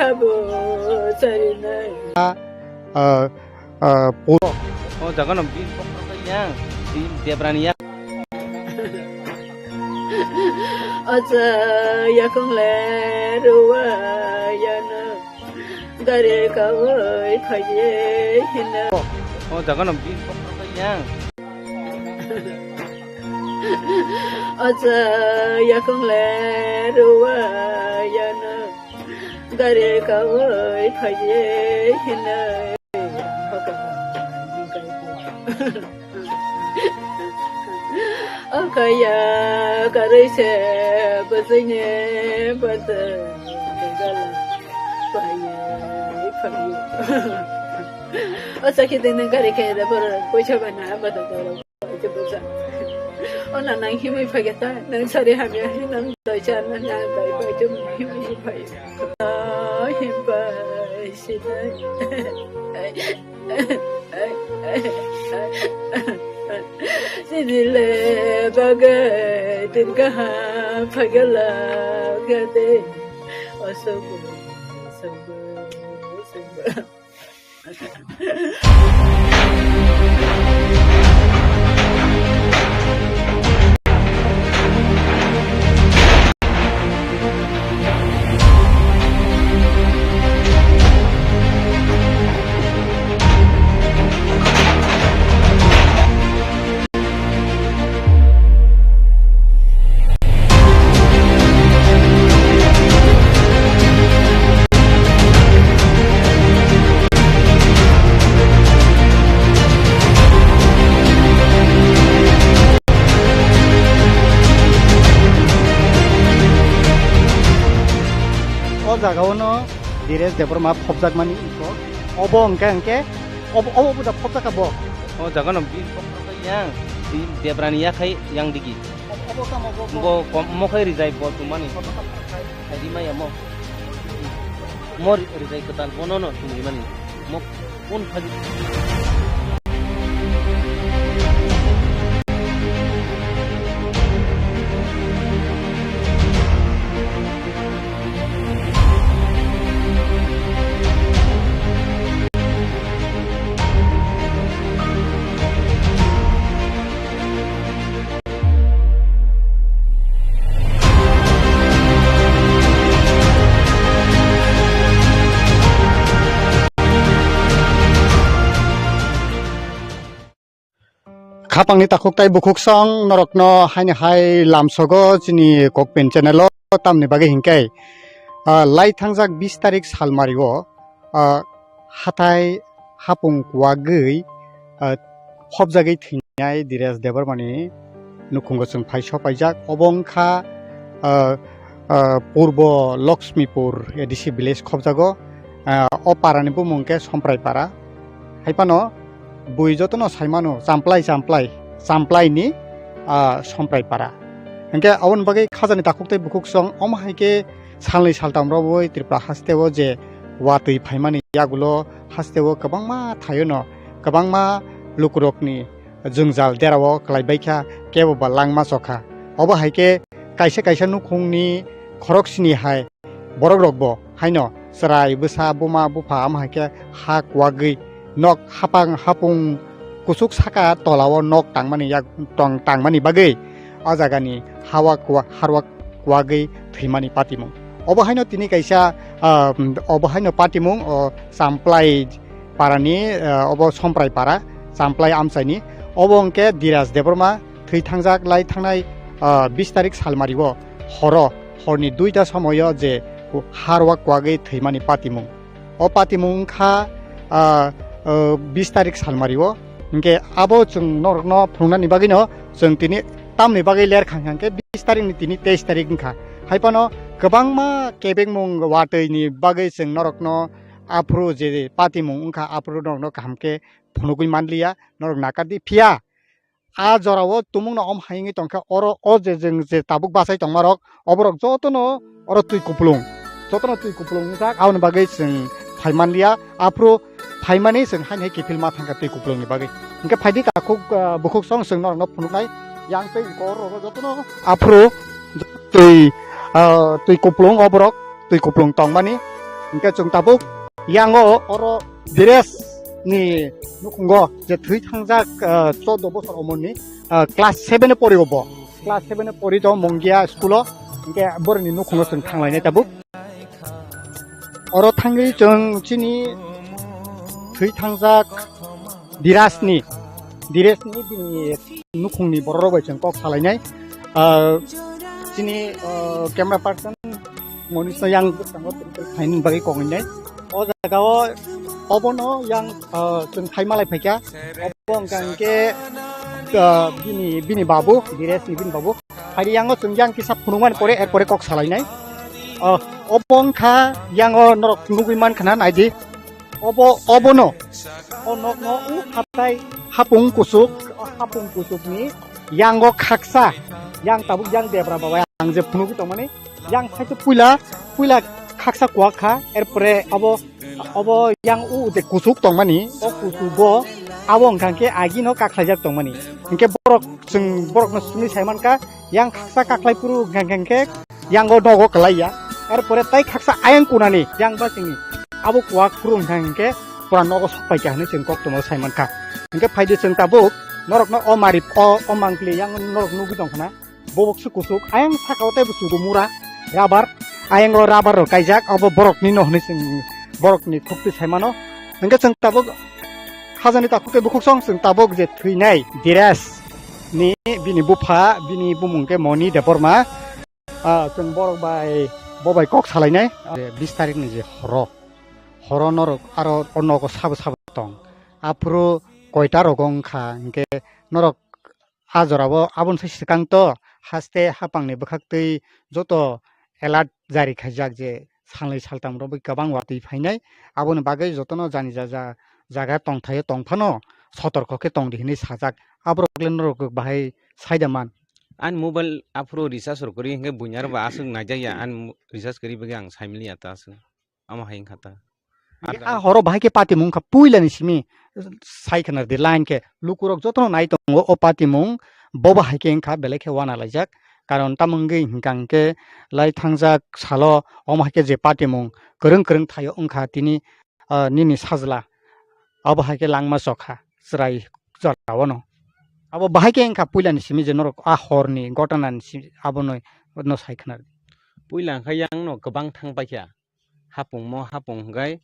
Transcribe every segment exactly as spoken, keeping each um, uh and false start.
Abo sarinai. Ah, ah, pu- O jaga no bin yang, bin Debrani ya. Acha yakung le ruwa yana. Gari kawai phaiye hina. O jaga no bin yang. Acha yakung le ruwa yana. Gari kawai phaiye hina. Akaya karwi se bwswini bwswk gala phaiye phaiye. O sakhi tini gari kaya da bwrwi poisa bana bata da. O na nang himwi phai khe ta, nang sari hamya hinwi nang doi cha na nang doi bai tum himwi phai. Him bai si dai. Sini le bagai tirga ha phagala gade. Osobo, osobo, osobo. O jaga o no Dheeresh Debbarma phobjakmani iko. Obo hwnkhe, hwnkhe obo, obo buda phobjak kha bo. O jaga no bin phobjak kha yang, bin Debrani yakhai yang digi. Obo tamo bo? Bo kom mo khai rijai bol tumani. Obo tamo khai? Khai rimaya mo. Mo ri-, rijai kwtal bono no tumani mani. Mo kun phaji. Khapangni takhuk tai bukhuk song norokno haini hai lamsogo chini Kokpin channel o, tamni bagwi hinkhe, ah, lai thangjak bis tarik salmari o, ah, hathai hapung kuwagwi, ah, phobjagwi thwinai Dheeresh Debbarmani nukhungo chwng phai sopaijak. Obo wngkha, ah, ah, Purbo Lakshmipur A D C village khobjago. Ah, o parani bumung khe Somprai para. Hai phano bui jotono sai mano Champlai, Champlai, Champlaini, ah, Somprai para. Hinkhe aboni bagwi khajani takhuk tei bukhuk song omo hai khe salnwi saltam rwui Tripura hasteo je watwi phaimani yagulo hasteo kwbangma thaiono kwbangma lukurokni jwngjal derao kwlaibaikha, kebo ba langma chokha. Obo hai khe kaisa kaisa nukhungni khoroksini hai borokrokbo haino chwrai, bwsa, buma, bupha, omo hai khe ha kuwagwi nok hapang hapung kuchuk saka tolao nok tangmani yak-, tong-, tangmani bagwi o jagani hawa kuwa-, harwa kuwagwi thwimani patimung. Obo haino tini kaisa, ah, obo haino patimung o Champlai parani, ah, obo Somprai para, Champlai amchaini. Obo hwnkhe Dheeresh Debbarma thwi thangjak lai thangnai, ah, bis tarik salmari o horo, horni duita somoio je harwa kuwagwi thwimani patimung. O patimung wngkha, ah, ah, bis tarik salmari o. Hinkhe abo chwng norokno phunuknani bagwino chwng tini tamni bagwi ler khang khang khe bis tarikni tini teis tarik wngkha. Hai phano kwbangma kebengmung watwini bagwi chwng norokno aphuru je patimung wngkha aphuru norokno kaham khe phunugwi manliya, norok nakardi. Phiya a jorao tumungno om hai wngwi tongkha, oro o je jwng je tabuk bachai tongmarok, oborok jotono oro twi kupulung, jotono twi kupulung wngjak, aboni bagwi chwng phai manliya. Aphuru phaimani chwng haino hai kiphilma thangkha twi kupulungni bagwi. Hinkhe phaidi takhuk, ah, bukhuk song chwng norokno phunuknai, yang tei kor rogo jotono aphuru twi, ah, twi kupulung, oborok twi kupulung tongmani. Hingke chwng tabuk yango oro Diresh ni nukhungo je thwi thangjak, ah, chordo bosor omorni, ah, class seven e pori bo. Class seven e pori to Mongia school o. Hingke boroni nukhungo chwng thanglainai tabuk. Oro thangwi chwng chini thwi thangjak Dirashni, Dirashni bini nukhungni bororok bai chwng kok salainai. Ah, chini, ah, camera person Monisno yang bwskango phaini bagwi kongwi nai. O jaga o obono yang, ah, chwng khai malai phaikha. Obo wngkha hwnkhe, ah, bini, bini babu, Direshni bini babu. Phaidi yango chwng yang kisa phunukmani pore, er pore kok salainai. Ah, obo wngkha yango norok nugwi mankha na, naidi. Obo, obono. O nokno u hatai hapung kusuk, o hapung kusukni yango khaksa, yang tabuk yang debra babai ang je phunugwi tongmani, yang saitu puila, puila khaksa kuak kha, erpore abo, obo yang u je kusuk tongmani, o kusugo abo wngkha khe agino kakhlaijak tongmani. Hinkhe borok, chwng borokno swngwi saimankha, yang khaksa kaklai phuru hwnkha hwnkhe yango nogo kwlaiya. Erpore tai khaksa ayang kunani yang ba chwngni abo kuak phuru hwnkha hwnkhe pura nogo sokpaikha hinwi chwng koktwmao saimankha. Hinkhe phaidi chwng tabuk norokno o mari o, o mangpili yang norok nugwi tongkhana. Bobok se kusuk, ayang saka o tei bo chugo mura, rubber, ayang o rubber rok kaijak, abo borok ni no hinwi chwng borok ni khukti sai mano. Hingke chwng tabuk khajani takhuk tei bukhuk song chwng tabuk je thwinai Diresh ni bini bupha, bini bumung khe Moni Debbarma. Ah, chwng borok bai bo bai kok salainai. Bis tarik ni je horo, horo norok aro o nogo sabo sabo tong. Aphuru koita rogo wngkha, hingke norok a jorao aboni sai swkang to haste hapangni bwkhaktwi joto alert jari khaijak je salnwi saltam rwgwi kwbang watwi phainai. Aboni bagwi jotono jani ja ja jaga tongthaio tongphano sotorko khe tongdi hinwi sajak. Aborok le norok bahai saida man. Ani mobile aphuru recharge rok kwrwi hwnkhe buini aro ba aswk naijakya ani mo-, recharge kwrwi bagwi ang saimiliya ta aswk. Amo hai wngkha ta. Hingke a horo bahai khe patimung wngkha puila ni simi sai khna di line khe lukurok jotono nai tongo o patimung bo bahai khe wngkha belai khe wana laijak. Karon tamo wngwi hingka hingke lai thangjak salo omo hai khe je patimung kwrwng kwrwng thaio wngkha tini, ah, nini sajla abo hai khe langma chokha chwrai jorao no. Abo bahai khe wngkha puila ni simi je norok a hor ni gotona ni simi abono no sai khna di. Puila wngkha yang no kwbang thang paikha. Hapung mo hapung hwnkhe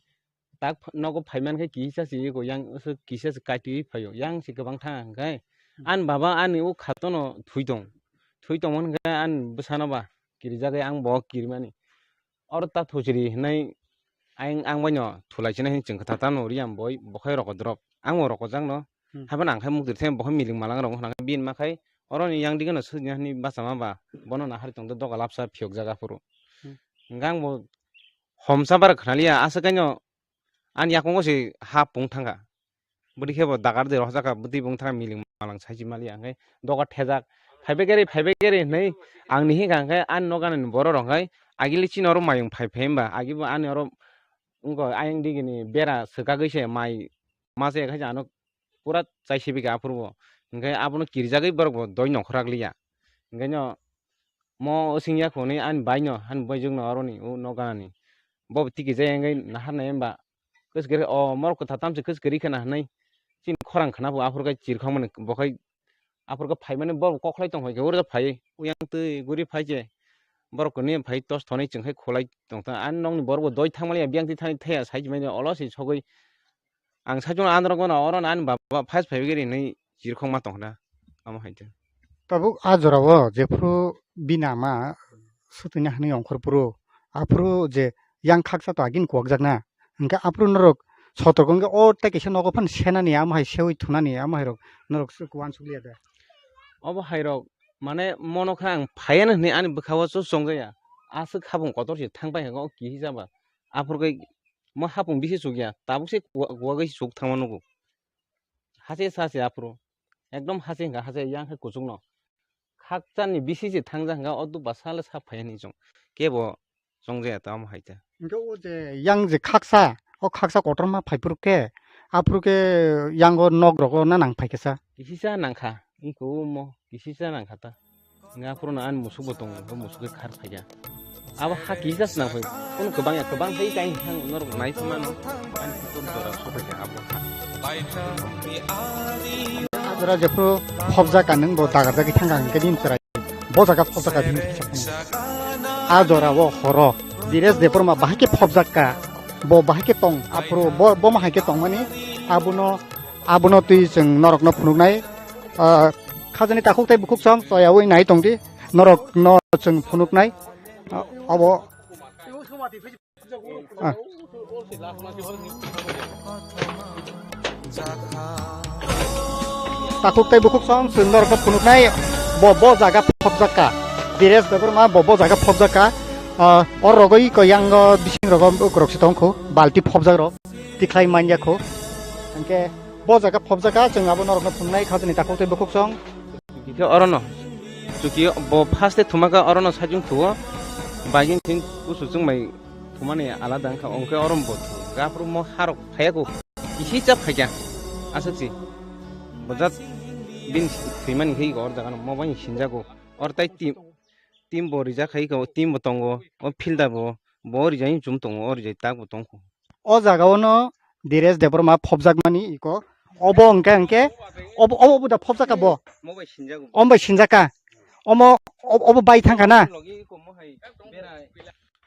tak ph-, nogo phaiman khe kisa se eko yang se kisa se kaitwi phaio yang se kwbang thang hwnkhe. Hmm. Ani baba ani o khato no thwi tong, thwi tongmani hwnkhe ani bwsano ba kirijagwi ang bo kirimani. Oro ta thosiri hinwi ang, ang baino thulai sinai hinwi chwng khe tata no riyam boi bokhai roko drop ang bo roko jak no. Hmm. Haibano ang khai mukti thai bokhai miling malang rok hwnka khe bini ma khai oro ni yang dige no sujina hinwi bachama ba bono nahar tong doga lapsa phiyok jak aphuru. Hmm. Hwnkhe ang bo homsa bara khwnaliya, aswk kaino ani yakungo se ha pung thangkha. Bwdwi khe bo dagar de rohorjak kha, bwtwi bo wng thangkha miling malang sai se maliya, hwnkhe doga thejak. Phaibai gari, phaibai gari hinwi ang ni hika hwnkhe ani nok gana ni borok rok hwnkhe agili chini oro mayung phai phai hwnba, agi bo ani oro wngkha ayang digi ni bera swkagwi se mai masa ya khe ano pura chai sibi kha aphuru bo. Hwnkhe abono kirijagwi borok bo doi nongkhor rak liya. Hwnkhe no mo wsing ya kho hwnwi ani bai no, ani bai jwk no aro ni o nok gana ni. Bo bo tiki jai wngwi nahar nai hwnba kwchwk kwrwi, o morok kwthar tamo se kwchwk kwrwi khwna hwnwi chini khorang khwna pho aphuru khe chirkhok mani bo khai aphuru khe phai mani bo kokhlai tong phai khe oro phai uyang twi guri phai je borok kwnwi phai tos thonwi chwng khai khulai tong ta ani nok ni borok bo doi thang mani ya biyang twi thani thaya sai mani olo se sogwi. Ang saichung androk gano oro ani baba phai phai gari hinwi chirkhok ma tong khna amo hai khe. Tabuk a jora o jephru bini ama swtwini hinwi ongkhor phuru aphuru je yang khaksa to agini kuwak jak na hwnkhe aphuru norok sotok wngkhe o tei kaisa nogo phano senani amo hai sewi thunani amo hai rok norok uansuk liya de. Obo hai rok mane mono khe ang phaiya hinwi ani bwkha o chongjaya aswk habung kotor se thang pai hwnkhe o kihisa ba aphuru khe mo hapung bisi chukya, tabuk se kuwa-, kuwagwi chuk thangma nugo. Hase sa se aphuru. Ekdom hase hwnkha, hase yang khe kuchukno. Khakcharni bisi se thangjak hwnkha, o duba sale sa phaiya hinwi chwng. Kebo chongjaya tamo hai khe. Hwnkhe o je yang je khaksa, o khaksa kotorma phaiphuru khe, aphuru khe yango nok rogo na nang phaikha sa? Kisisa nangkha, iko mo kisisa nangkha ta. Nga phuru no ani musuk bo tongo, bo musuk khe khar phaikha. Abo ha kisa swnam phai. Kono kwbang ya, kwbang phai kai thang norok nai phai mano. Ani phai kono jora sopai ya abo ha. Jora jephru phobjak ka nwng bo dagar jagwi thang ka hwnkhe din chwrai. Bo jaga phobjak ka bini kisa phano. A jora o horo. Dires Debbarma bahai khe phobjak ka. Bo bahai khe tong. Aphuru bo, bo ma hai khe tongmani. Abono, abono twi chwng norokno phunuknai. Ah, khajani takhuk tei bukhuk song toyaui nai tongdi. Norokno chwng phunuknai. Ah, obo. Ah. Takhuk tei bukhuk song chwng norokno phunuknai, bo, bo jaga phobjak ka. Dires Debbarma bo, bo jaga phobjak ka. Ah, o rogwi ko yang o bising rogo ukrok se tong kho, balti phobjak rok, tikhlai manya kho. Hwnkhe bo jaga phobjak ka, chwng abo norokno phunuknai khajani takhuk tei bukhuk song. Khe orono. Chuki bo first e thumaka orono sajung thuo. Bagin thin kusu chwngmai thumani alada wngkha. Ongkhe orom bo thu. Gaphru mo harok phaiya ko. Isi chap khaikya. Aswk si. Bojat bin thwimani khe or jaga no mo bai sinjago. Or tai tim, tim bo rijak khai ko, tim bo tongo. O fielder bo, bo rijai chum tongo, o rijai tak bo tongkho. O jaga o no Dires Debbarma phobjakmani iko. Obo hwnkhe, hwnkhe, obo, obo, obo da phobjak ka bo? Mo bai sinjago. Omo bai sinjak ka? Omo, ob-, obo bai thang kha na? Logi iko mo hai berai.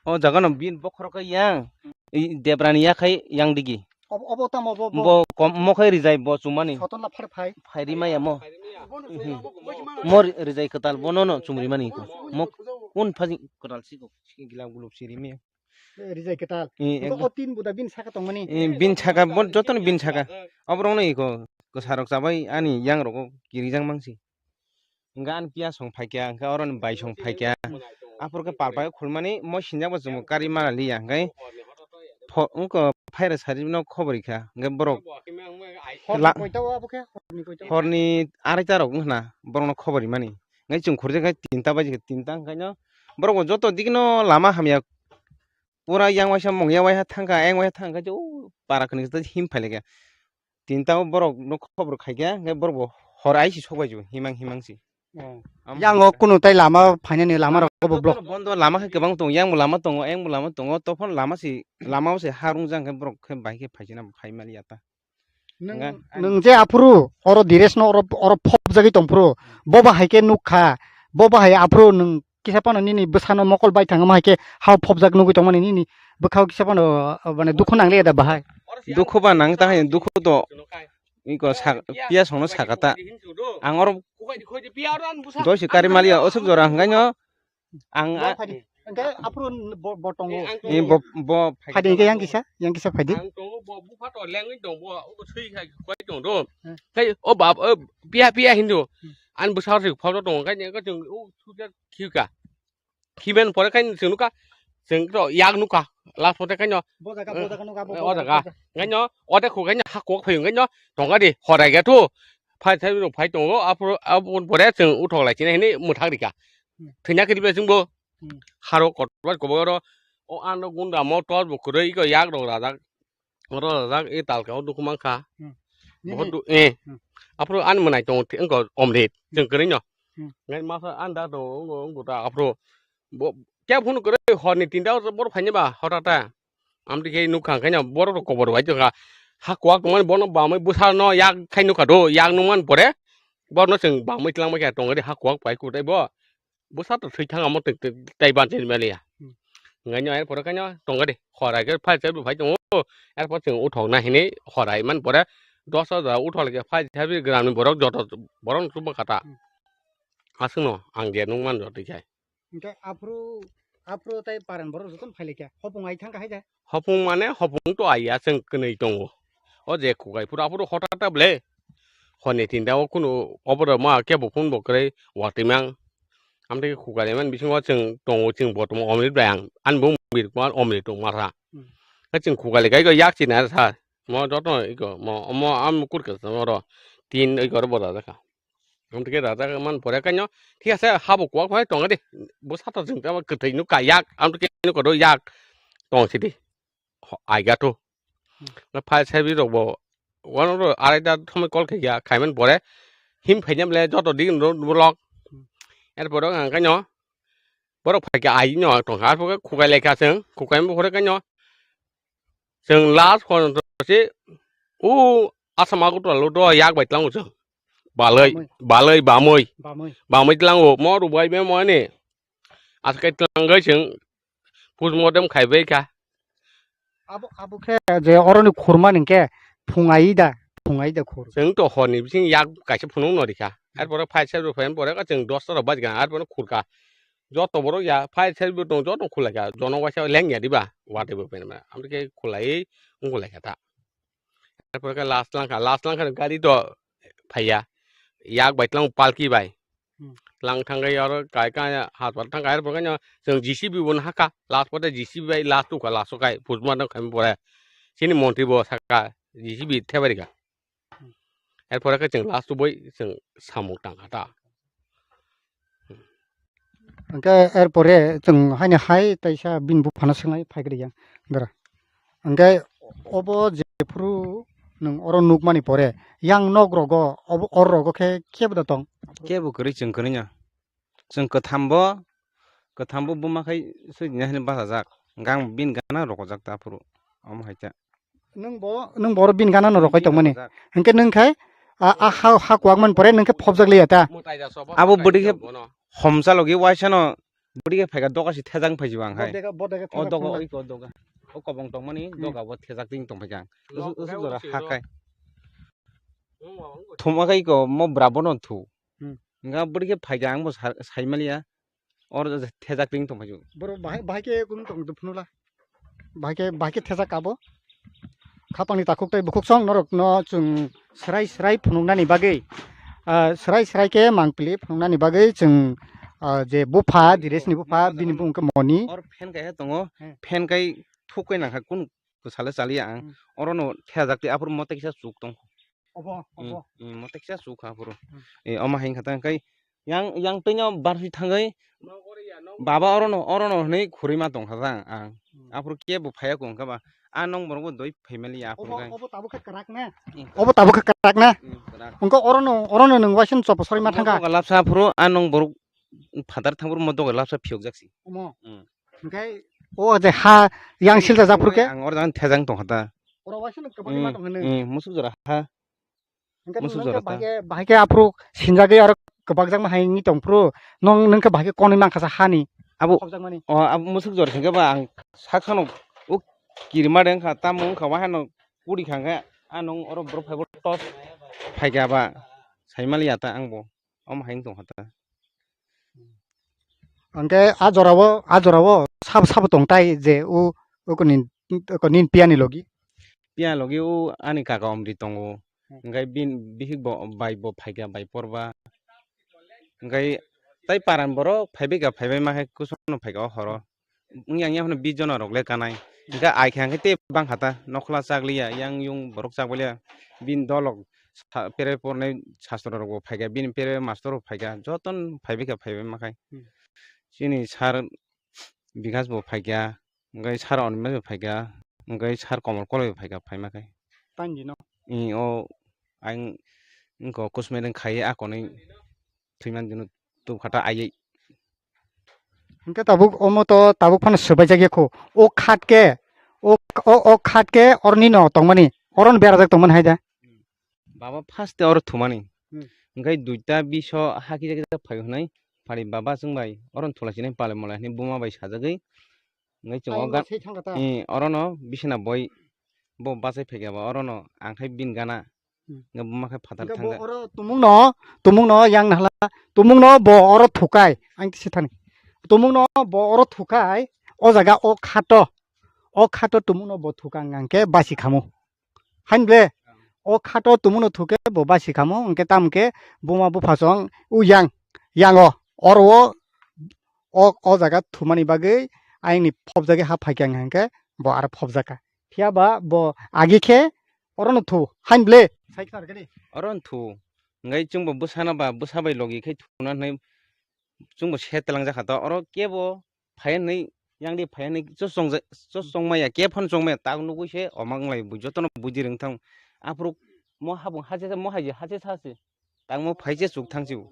O jaga no bin bokhorok khe yang, i Debrani yakhai yang digi. Obo, obo tamo, obo, obo. Bo kom, mo khai rijai bo chumani. Soton la phar phai. Phai rimaya mo. Mo ri-, rijai kwtal bo no no chum rimani iko. Mo kun phaji kwtal siko. Gilab gulub si rimaya. Eh, rijai kwtal. Eh, obo ekdom. O tin buda bin saka tongmani. Eh, bin saka, bo jotono bin saka. Oborokno iko kwsarok chabai ani yangrogo kirijak mangsi. Hingke ani piya song phaikya, hingke oroni bai song phaikya. Aphuru khe palpai khulmani mo sinjak bo chwngbo kari mana liya, hingke pho-, wngkha phaira sari no khobor rikha, hingke borok Horni la- koita o abo khe? Horni koita o? Horni araita rok wngkhna borokno khobor rimani. Hingke chwng khurjak khe tinta baji khe, tinta hingke no borok bo joto digi no lama hamya. Pura yang waisa mung yang waisa thangkha, yang waisa thangkha, je o para khni ta him phai lekha. Tinta o borok no khobor khaikha, hingke borok bo hor aisi sok bai ju, himang himang si. Oh. Am- Yang o kunu tai lama phainani lama rok bo block. Bondo lama khe kwbang tongo, yang bo lama tongo, yang bo lama tongo, tophon lama si, lama o se ha rung jang khe borok khe bai khe phai jana phai mali ya ta. Nwng, Nga-, nwng je aphuru oro Dires no oro, oro phobjagwi tongphuru, bo bahai khe nukha, bo bahai aphuru nwng kisa phano nini bwsano mokol bai thangma hai khe ha phobjak nugwi tongmani nini bwkhao kisa phano, uh, mane dukhu nangle da bahai. Dukhu ba nang ta hai dukhu to iko sa-, piya songno sakata. Ang oro doi se kari maliya osuk jora hwnkhai no. Ang bo a- phai di. Hingke aphuru bo, bo tongo. Eh, ang Eh, tongo. Bo, bo phai di hingke yang kisa, yang kisa phai di. Ang tongo, bo bupha to lengwi tong, bo, bo sui khai koi tong do. Hmm. Khai, o bab, o, piya, piya hindu. Hmm. An bwsa ri photo tongo, khai, khai, chwng, o, suja khiuka. Khiben pore khai chwng nukha, chwng to yak nukha. Last photo khai no. Bo jaga, bo Eh, jaga nukha, bo, eh, bo o jaga, jaga. Bo jaga. Khai no, o de khu khai no, ha kok phai khai no, tonga di, horai ga thu. Phai thai ro phai tongo, aphuru, aphuru pore chwng uthok lai chini hini muthak rika. Hmm. Thwina kiri bai chwngbo. Hmm. Haro kotor bai kobo oro. O ano gunda mo tor bo kwrwi ko yak rok rajak. Oro rajak e talka o dukhu mankha. Hmm. Bohot Nini du-, eh. Hmm. Aphuru ani mwnai tongo thi-, wngko omrit. Hmm. Chwng kwrwi no. Hmm. Ngai masa anda tongo wngko wngko ta aphuru. Bo kya phunu kwrwi horni tinta o bor phaini ba hotata. Amtwi khe nukha hwnkhe no borok rok kobor bai tongkha. Ha kuak tongmani bono bamwi bwsano yak khai nukha do, yak nukmani pore bono chwng bamwi twlangma khe tongri ha kuak bai kwtai bo. Bwsa to thwi thang amo tei, tei, tei ban chini maliya. Hmm. Hwnkhe no er pore khe no tongri horai khe phai chai bo phai tongo. Er pore chwng uthok na hinwi horai man pore dos hajar uthok le khe phai chai bi gram ni borok joto borok no chuba kata. Hmm. Aswk no ang je nukman jotoi khai. Hingke aphuru, aphuru tei parani borok jotono phai laikha. Hopung ai thangkha hai de? Hopung mane hopung to aiya chwng kwnwi tongo. O je kukai phuru aphuru hothat ta ble. Honi tinta o kunu obo rok ma kebo phun bo kwrwi watwi mang. Amtwi kukai man bisingo chwng tongo chwng bo tongmo omrit bai ang. Ani bo omrit kuman omrit tong ma sa. Hmm. Khe chwng kukai le kai yak china sa. Mo joto iko mo, mo am kurke sa mo ro. Tin iko ro bo da kha. Amtike rajak man pore kaino, thik ase, habo kuak phai tongo de, bwsa to chwng tamo kwthwi no kaiyak, amtike no kodo yak tong sidi, aiga to. Hmm. Phai sai bi rok bo, wano ro arai da thomai kol khe ya, khaiman pore, him phai nyam le joto din ro block. Hmm. Er pore ang kaino, Borok phaikha aino tongkha, arpore khukai laikha chwng, khukai bukhorwi kaino chwng last khorang se o Assam Agartala o do yak bai tlango chwng. Balai, Bamwi. Balai, bamwi. Bamwi. Bamwi tlango, mo rubai be mo ani. Aswk khe tlangwi chwng postmortem khaibai kha. Abo, abo khe je oroni khurmani khe phungai da, phungai da khur. Chwng to horni bising yak kaisa phunuk no rikha. Hmm. Arpore fire service phaiyani pore chwng dosta rok bajikha, arpore khurkha. Joto borok ya fire service tong joto khulaikha, jono waisa lengya diba, watwi bo phaimani. Amtwi khe khulaiwi wngkulaikha ta. Arpore khe last langkha, last langkha gari to phaiya. Yak bai tlang palki bai. Hmm. Tlang thangkhe aro kai kai haspatal thangkha, arpore khe chwng J C B bo hakha, last pote J C B bai last tukha, last o kai phutma nang khaimani pore. Chini montri bo sakha J C B thebarikha. Hmm. Arpore khe chwng last o bai chwng samung tangkha ta. Hwnkhe erpore chwng haino hai teisa bini buphano swngnai phaikrikya dara. Hwnkhe obo jephuru nwng oro nukmani pore yang nok rogo obo or rogo khe kebo da tong? Kebo kwrwi chwng kwrwino. Chwng kwthambo, kwthambo buma khai swijini haino bachajak. Gang bini gana rokojak ta aphuru. Omo hai ta. Nwng bo, nwng bo oro bini gana no rokhoi tongmani. Hwnkhe nwng khai, a, a ha, ha kuwak man pore nwng khe phobjak liya ta. Abo bwdwi khe homsa logi waisa no bwdwi khe phaikha doga si thejak phai jibo ang khai. Bodega, bodega. O thejak doga thangma. Oi ko doga. O kobong tongmani Hmm. doga bo thejak ting tong phaikha ang. Usuk, usuk jora ha khai. Thuma khai ko mo bwra bono thu. Hmm. Nga bwdwi khe phaikha ang bo sa-, saimaliya. Or thejak ting tong phai. Boro bahai, bahai khe kunu tong phunula. Bahai khe, bahai khe thejak abo. Khapangni takhuk tei bukhuk song norok no chwng srai srai phunuknani bagwi, ah, srai srai khe mangpili phunuknani bagwi chwng, ah, je bupha, Diresni bupha, bini bung khe Moni. Or fan kai tongo, Hmm. fan kai thuk kai nangkha kunu kwsale chaliya ang. Hmm. Oro no thejak twi aphuru mote kisa chuk tong. Obo, Hmm, obo. hmm, mote kisa chuk kha aphuru. Hmm. Eh, omo hai kha tang kai yang, yang twino barsi thangwi baba orono, orono hwnwi khurui ma tongkha jang ang. Hmm. Aphuru kebo phaiya kung kha ba. A nong borok bo doi phaimali ya aphuru Obo, kai. Obo tabuk khe kwrak na? Hmm. Obo tabuk khe kwrak na? Hmm, kwrak. Wngkha orono, orono nwng waisa no chopo sori ma Omo thangkha. Doga lapsa aphuru a nong borok phatar thangphuru mo doga lapsa phiyok jak si. Omo. Hmm. Hwnkhe o je ha yang silta jak phuru khe? Ang oro jang thejang tongkha ta. Oro waisa no kwbangma Hmm, tongkha nw. Hmm, musuk jora ha. Hwnkhe Musuk nwng jora khe ta. Bahai khe, bahai khe aphuru sinjagwi aro kwbakjakma hai wngwi tong phuru, nwng, nwng khe bahai khe konwi mankha sa hani. Abo, Khobjakmani. O, abo musuk jora hwnkhe ba ang sak sano o kirima de wngkha, tamo wngkha, wahano kuri kha hwnkhe, a nwng oro borok phaibo tos phaikha ba, saimaliya ta ang bo, omo hai wng tongkha ta. Hwnkhe a jorao, a jorao sabo sabo tong tai je o, o koni, o koni piyani logi? Piyani logi o ani kaka Omri tongo. Hmm. Hwnkhe bini bihik bo, bai bo phaikha, bai porba. Hwnkhe tai paran borok phaibaikha, phaibai ma khe kusuno phaikha o horo. Wngya wngya phano bish jona rok le kanai. Hwnkhe ai khe hwnkhe tei bangkha ta, nokhla chakliya, yang yung borok chakbaliya. Bini dolok sa-, pere pornai sastro rok bo phaikha, bini pere mastor rok phaikha, jotono phaibaikha, phaibai ma khai. Hmm. Chini sir Bikas bo phaikha, hwnkhe sir Animesh bo phaikha, hwnkhe sir Komol Koloi bo phaikha, phaima khai. Tang di no? I o ang wngkha kusmai reng khai a konwi thwimani dino tubkha ta aywi. Hwnkhe tabuk omo to tabuk phano swbaijak ya kho. O khat khe, o, o, o khat khe oroni no tongmani, oro no berajak tongmani hai da. Baba first te oro thumani. Hmm. Hwnkhe duita bish o hakhe hakhe phai hwnwi phari baba chwng bai oro no thula sinai palai molai hwnwi buma bai sajagwi. Hwnkhe chwng o Ayang ga-, bai sai thangkha ta? Eh, oro no bisina boi bo bachai phaikha ba oro no ang khai bini gana. Hmm. Hwnkhe buma khai phatar Hwnkhe bo thangkha. Oro tumung no, tumung no yang nahla, tumung no bo oro thukai, ang tisi thani. Tumung no bo oro thukai, o jaga o khato, o khato tumung no bo thuka hwnkhe basi khamu. Hain ble, o khato tumung no thuke bo basi khamu, hwnkhe tamo khe buma bupha song u yang, yang o, oro o, o, o jaga thumani bagwi ayang ni phobjagwi ha phaikha hwnkhe bo aro phobjakha. Phiya ba bo agi khe oro no thu, hain ble. Sai khna rwgani. Oro no thu. Hwnkhe chwng bo bwsano ba bwsa bai logi khai thuna hwnwi chwng bo se twlang jakha to. Oro kebo phai hwnwi yang di phai hwnwi chosong ja-, chosong maya, kebo phano chong maya, tak nugwi se omo wng lai bo jotono buji rwng thang. Aphuru mo habung hache mo hai hache sa se. Tangmo phai se chuk thang si bo.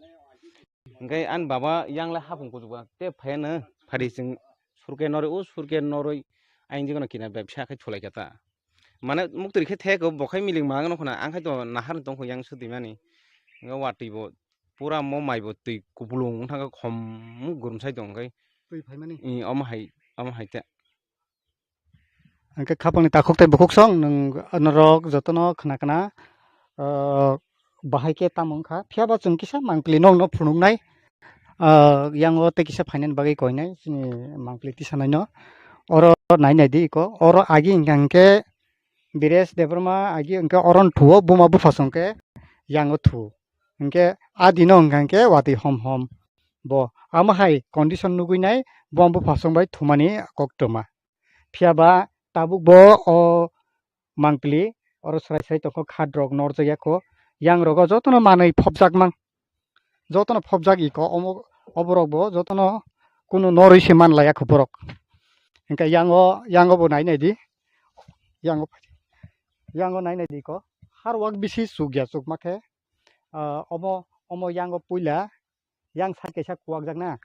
Hwnkhe ani baba yang le hapung kuchuk ba, te phai hwnwi Phari chwng surke norwi, o surke norwi, ayang jikno kina bebsa khai thulai kha ta. Mane muktwi khe thek, bo khai miling ma ang nokho na, ang khai to nahar tong kho yang sudi mani. Nga watwi bo pura mo mai bo twi kupulung wng thang kha, khom gurumsai tong khai. Twi phaimani? I, omo hai, omo hai ta. Hingke khapangni takhuk tei bukhuk song nwng norok jotono khna khna, ah, bahai khe tamo wngkha. Phiya ba chwng kisa mangpili nokno phunuknai, ah, yango tei kisa phainani bagwi koinai chini mangpili tisanaino. Oro nai nai di iko, oro agi hingka hingke Biresh Debbarma agi hingke oro thuo buma bupha songke yango thuo. Hingke a dino hingka hingke watwi hom hom bo. Amo hai condition nugui nai buma bupha song bai thumani koktwma. Phiya ba tabuk bo o mangpili oro srai srai tongkho, khat rok norjak ya kho, yang rogo jotono manwi phobjak mang, jotono phobjak iko omo, oborok bo jotono kunu norwi se man laiya kho borok. Hingke yango, yango bo nai nai di, yango, yango nai nai di ko, har wak bisi chuk ya, chukma khe, ah, omo, omo yango puila yang side kaisa kuwak jak na.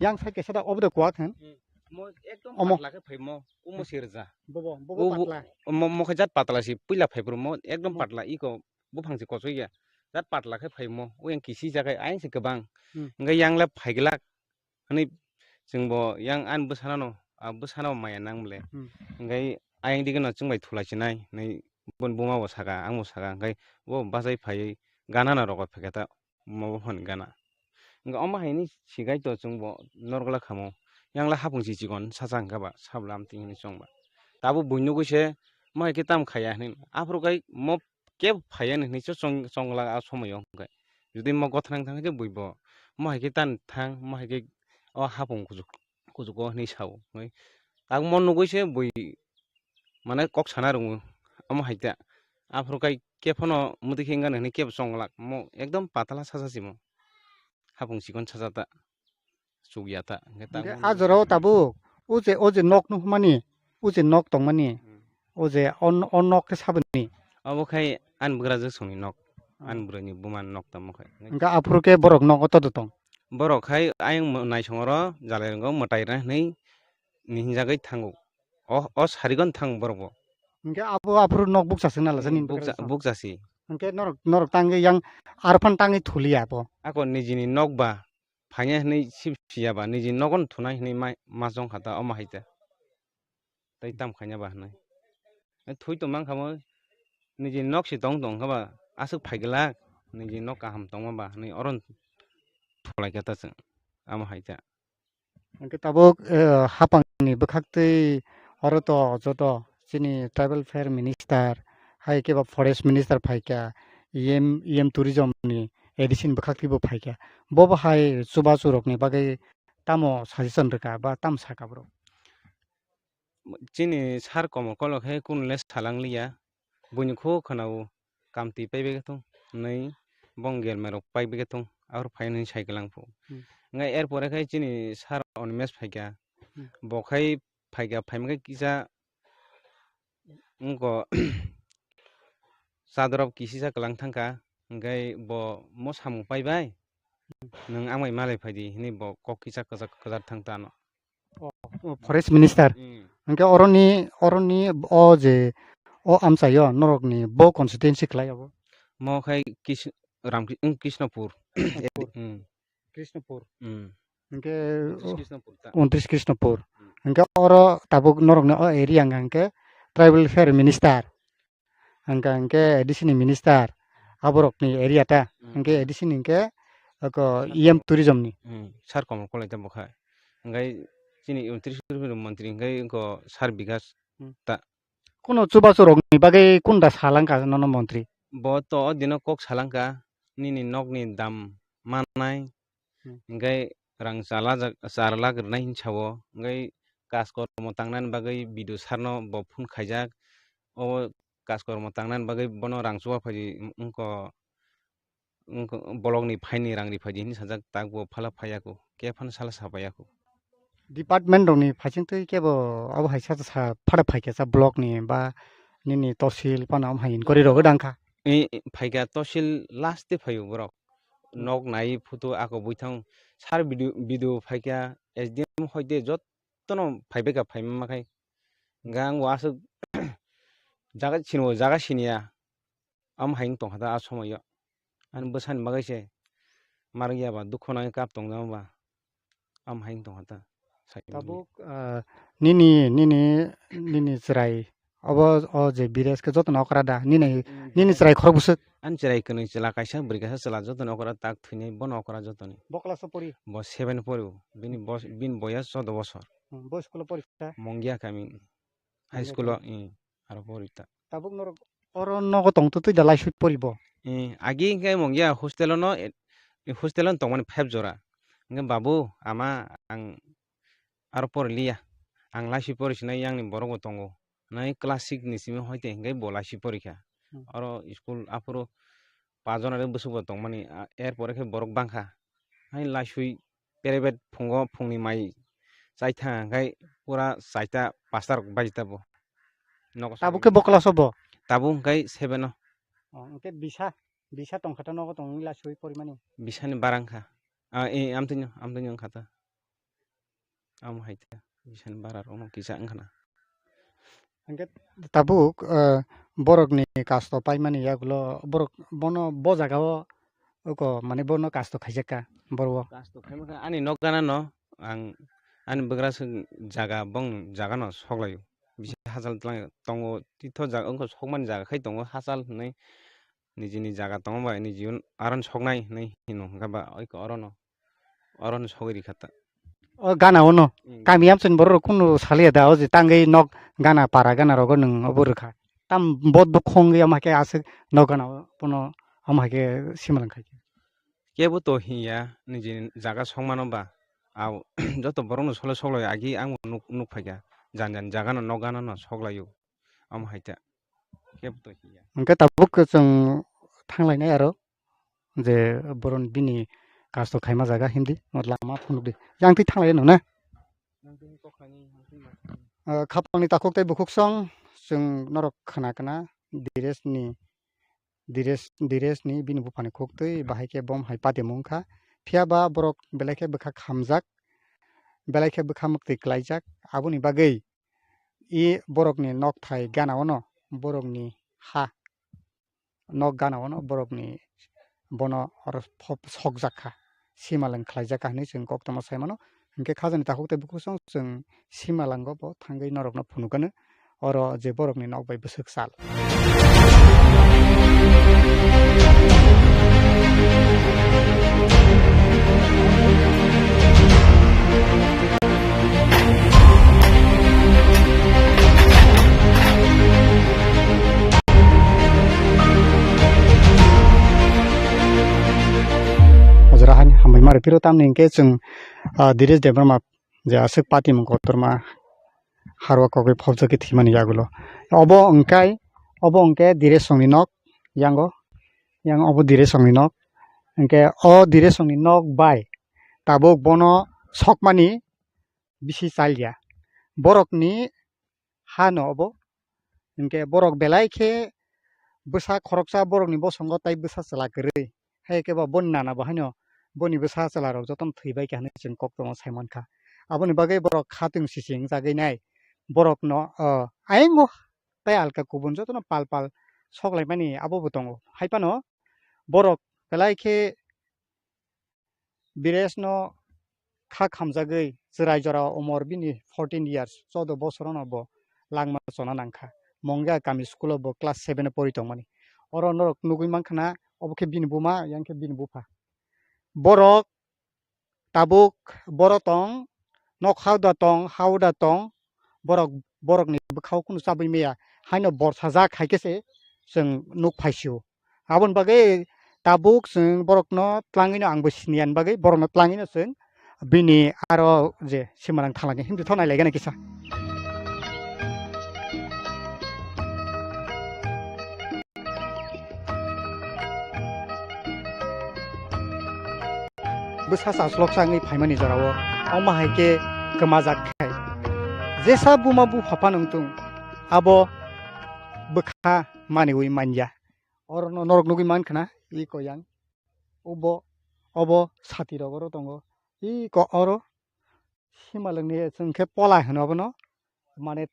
Yang side kaisa da obo de kuwak hin. Hmm. Mo ekdom omo patla khe phaimo, omo sirja. Bobo, bobo o bo-, patla. Mo, mo khe jat patla si puila phai bro mo ekdom patla iko buphang si kochoi ya. Jat patla khe phaimo, o yang kisi jagai ayang si kwbang. Hmm. Hingke yang le phaiglak. Hani chwng bo yang ani bwsano no, a bwsano maya nang bole. Hmm. Hingke ayang dige no chwng bai thulai chinai, nai bon buma bo saka, ang bo saka, hingke bo bachai phaiwi gana na rogo pheketa. Omo bo phani gana. Hingke omo hai ni sigai to chwng bo norok le khamo. Yang le hapung si chikon sacha hingke ba sabla amtwi hwnwi chong ba. Tabuk bui nugui se mo hai khe tam khaiya hwnwi. Aphuru kai mo kebo phaiya hwnwi cho chong, chong glak a somoyo hwnkhe. Jodi mo gothanang thang khe bui bo mo hai khe tan thang, mo hai khe o hapung kuchuk, kuchugo hwnwi sao. Hwnwi tak mo nugui se bui mane kok sana rwngo, omo hai ta. Aphuru kai khe phano mwtwi khe wngkha hwnwi kebo chong glak, mo ekdom patala sacha si mo. Hapung chikon sacha ta, chuk ya ta. Hingke ta hingke mo a nugui jorao tabuk, o je, o je nok nukmani, o je nok tongmani, hmm, o je o, o nok khe saboni? Obo khai ani bwkrajwk songni nok, hmm, ani bwrwini buma nok tamo khai. Hingke aphuru khe borok nok o todo tong? Borok khai ayang mo-, naisong oro jalai rwngo mwtai rwna hwnwi ni hinjagwi thango. O, o sarigon thang borok bo. Hingke abo aphuru nok bukcha se nala, hmm, sani bukcha, bukcha se. Hingke norok, norok tangwi yang arphan tangwi thuliya abo. Ako nijini nok ba, phaina hwnwi sip siya ba, nijini nogon thunai hwnwi ma, ma chong kha ta, omo hai ta. Tai tam khaina ba hwnwi. Thui to mang kha mo, nijini nok si tong tong kha ba, aswk phai glak, nijini nok kaham tongma ba hwnwi oron thulai kha ta chwng, omo hai ta. Hingke tabuk, eh, hapangni bwkhaktwi oro to joto chini tribal fair minister, hai khe ba forest minister phaikha, E M, E M tourism ni A D C ni bwkhaktwi bo phaikha. Bo bo hai chubachu rokni bagwi tamo suggestion rwkha ba tamo sakha borok? Chini sir Komol Kolok khe kunu le salang liya, buini kho khwnao kamtwi paibai khe thung hwnwi bong gelmai rok paibai khe thung, aphuru phai hwnwi sai kwlang phu. Hmm. Hwnkhai er pore khai chini sir Animesh phaikha, hmm, bo khai phaikha, phaima khe kisa wngkha chadorok kisisa kwlang thangkha, hwnkhe bo mo samung paibai, hmm, nwng ang bai malai phaidi hwnwi bo kok kisa kwchak kwchar thang ta ano. Oh, oh, forest minister. Hmm. Hingke oroni, oroni o je, o amchaio norokni bo constituency khlai abo? Mo khai Kis-, Ram-, wng Krishnapur. Krishnapur. Hmm. Krishnapur. Hmm. Hingke, undris oh, Krishnapur ta. Undris Krishnapur. Hmm. Hingke oro tabuk norokni o area hingke tribal fair minister. Hingka hingke A D C ni minister, aborokni area ta, hmm, hingke A D C ni hingke oko E M tourism ni. Hmm, sir Komol Kolok ta bokha. Hingke chini undris montri hingke oko sir Bikas, hmm, ta. Kuno chubachu rokni bagwi kunda salangka nono montri? Bo to o dino kok salangka, nini nokni dam manai, hmm, hingke rang chala jak, char lakh rwnai hinwi sao, hingke kaj kormo tangnani bagwi B D O sir no bo phone khaijak, o kaj kormo tangnani bagwi bono rang chuba phaidi wngkha, wngkha block ni phaini rang ri phaidi hinwi sajak, tak bo phala phaiya kho, khe phano sala sa phaiya kho. Department rokni phaising twi kebo abo hai sa sa phada phaikha sa block ni ba nini tosil phano am hai inquiry rok dang kha. I, i, phaikha tosil last de phaio borok. Hmm. Nok nai photo ako buithang sir video, video phaikha S D M hoite jotono phaibaikha phaima makhai. Hwnkhe ang bo aswk jaga sini bo jaga siniya. Am hai wng tongkha ta a somoyo. Ani bwsani bagwi se marwk ya ba, dukhu nangwi kap tongjama ba. Am hai wng tongkha ta. Sai wngwi. Tabuk, ah, nini, nini, nini chwrai obo, o je Bires khe jotono okra da? Nini, mm, nini chwrai khorok bwswk? Ani chwrai kwnwi chwla kaisa, bwrwi kaisa chwla jotono okra, tak thwinai bono okra jotoni. Bo class o pori? Bo seven pori o. Bini bos-, bini boyas choudo bosor. Hmm, bo school o pori kha? Mongia kami. High school o, eh, aro pori ta. Tabuk norok oro nogo tong twi da laisui pori bo? Eh, agi hwnkhe mungya hostel o no, eh, hostel o tongmani five jora. Hwnkhe babu, ama, ang aro pori liya. Ang laisui pori sinai, yang ni borok bo tongo. Nai class six ni simi hoite hwnkhe bo laisui pori kha. Hmm. Oro school aphuru pa jona re bwswk bo tongmani, a, er pore khe borok bangkha. Hai laisui private phungo phungni mai chai thang khe pura chaita pasta rok baji tabo. Nogo tabuk khe bo class o bo? Tabuk hwnkhe seven o. Oh, hwnkhe bisa, bisa tongkha ta nogo tongwi laisui porimani? Bisani bara wngkha. Ah, eh, amtwino, amtwino wngkha ta. Amo hai ta, bisani bara rokno kisa wngkha na. Hwnkhe tabuk, eh, borokni kasto paimani yagulo borok bono bo jagao oko, mane, bono kasto khaijak kha borok. Kasto khaima khe ani nok gana no ang ani bwgra se jaga bong jaga no sok laio. Bisi hachal twlang tongo, titho jaga wngkha sokmani jaga khai tongo, hachal hwnwi nijini jaga tongo bai niji aron soknai hwnwi hino, hwnkhe ba oi orono. Oro no sogwi rikha ta. O gana o no. Mm. Kami amchani borok rok kunu saliya da, o je tangwi nok gana, para gana rogo nwng obo rwkha. Tam bot bo khongwi omo hai khe aswk nok gana o bono omo hai khe simalwng khai khe. Kebo to hiya niji jaga songmano ba. Au joto borok no solo soklai agi ang nuk, nuk phaikha. Jan jan jaga no nok gana no soklaio. Omo hai ta. Kebo to hiya. Hwnkhe tabuk chwng thanglainai aro. Je boron bini kasto khaima jaga hindi, o lama phunukdi. Yang twi thanglai no na? Ah, khapangni takhuk tei bukhuk song, chwng norok khna khna, Diresni, Dires, Diresni bini buphani khuk twi bahai khe bom hai patimung kha. Phiya ba borok belai khe bwkha khamjak, belai khe bwkha mwktwi klaijak. Aboni bagwi i borokni nokthai gana ono borokni ha. Nok gana ono borokni bono oro pho-, sokjak kha, simalwng khlaijak kha hinwi chwng koktwma sai mano. Hinkhe khajani takhuk tei bukhuk song chwng simalwngo bo thangwi norokno phunukgwno, oro je borokni nok bai bwswk sal. O jora haini hambai ma rw phiro, tamni hinkhe chwng, ah, Diresh Debbarma je aswk patimung kotorma harwa kogwi phobjagwi thwimani yagulo. Obo hwnkhe, obo hwnkhe Diresh songni nok, yango, yang obo Diresh songni nok. Hinkhe o Diresh songni nok bai tabuk bono sokmani bisi chalya. Borokni ha no obo. Hinkhe borok belai khe bwsa khoroksa borokni bosongo tai bwsa chwla kwrwi. Hai khe bo boni nana bo haino boni bwsa chwla rok jotono thwi bai kha hinwi chwng koktwma sai mankha. Aboni bagwi borok khatwng sising chagwi nai. Borokno, o, ayang o tai alka kubun jotono pal pal sok laimani abo bo tongo. Hai phano borok belai khe Bireshno kha khamjagwi chwrai jora umor bini fourteen years, choudo bosorono bo langma chona nangkha. Mongia kami school-o bo class seven-o pori tongmani. Oro norok nugwi mankha na, obo khe bini buma, yang khe bini bupha. Borok tabuk boro tong, nok hauda tong, hauda tong, borok, borokni bwkhao kunu chabwi maya, haino borsajak hai khe se chwng nuk phaisio. Aboni bagwi tabuk chwng borokno tlangwino, angbo siniya ni bagwi borokno tlangwino chwng bini aro je simarang thalangkhe himtwi tho nailaigana kisa. Bwsa chasloksa wngwi phaimani jorao, omo hai khe kwmajak khai. Jesa buma bupha phano wngthung, abo bwkha maniwi manya. Orono norok nugwi mankha na, iko yang. Ubo, obo sati rok oro tongo. Iko oro Simalwngni chwng khe pola hino abono, mane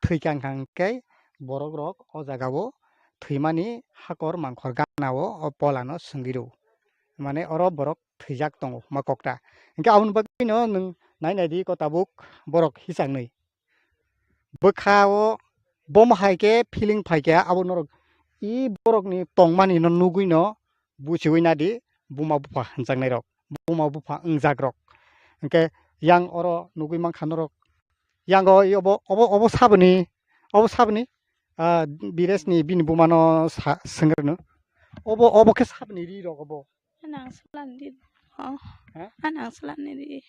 thwi kang kang khe borok rok o jaga o thwimani hakor mangkhor gana o, o pola no swngwi rw. Mane oro borok thwijak tongo ma kokta. Hinkhe aboni bagwi no nwng nai nai di ko tabuk borok hichaknwi. Bwkha o bomo hai khe feeling phai khe abo norok i borok ni tongmani no nugwi no buchiwi nadi buma bupha hwnjaknai rok, buma bupha wngjak rok. Hinkhe yang oro nugwi mankha norok. Yang o i obo, obo, obo saboni, obo saboni, ah, Biresh ni bini buma no sa-, swngwi rwno. Obo, obo khe saboni ri rok obo. Nang swlani ri. Oh. Ha? Nang swlani ri.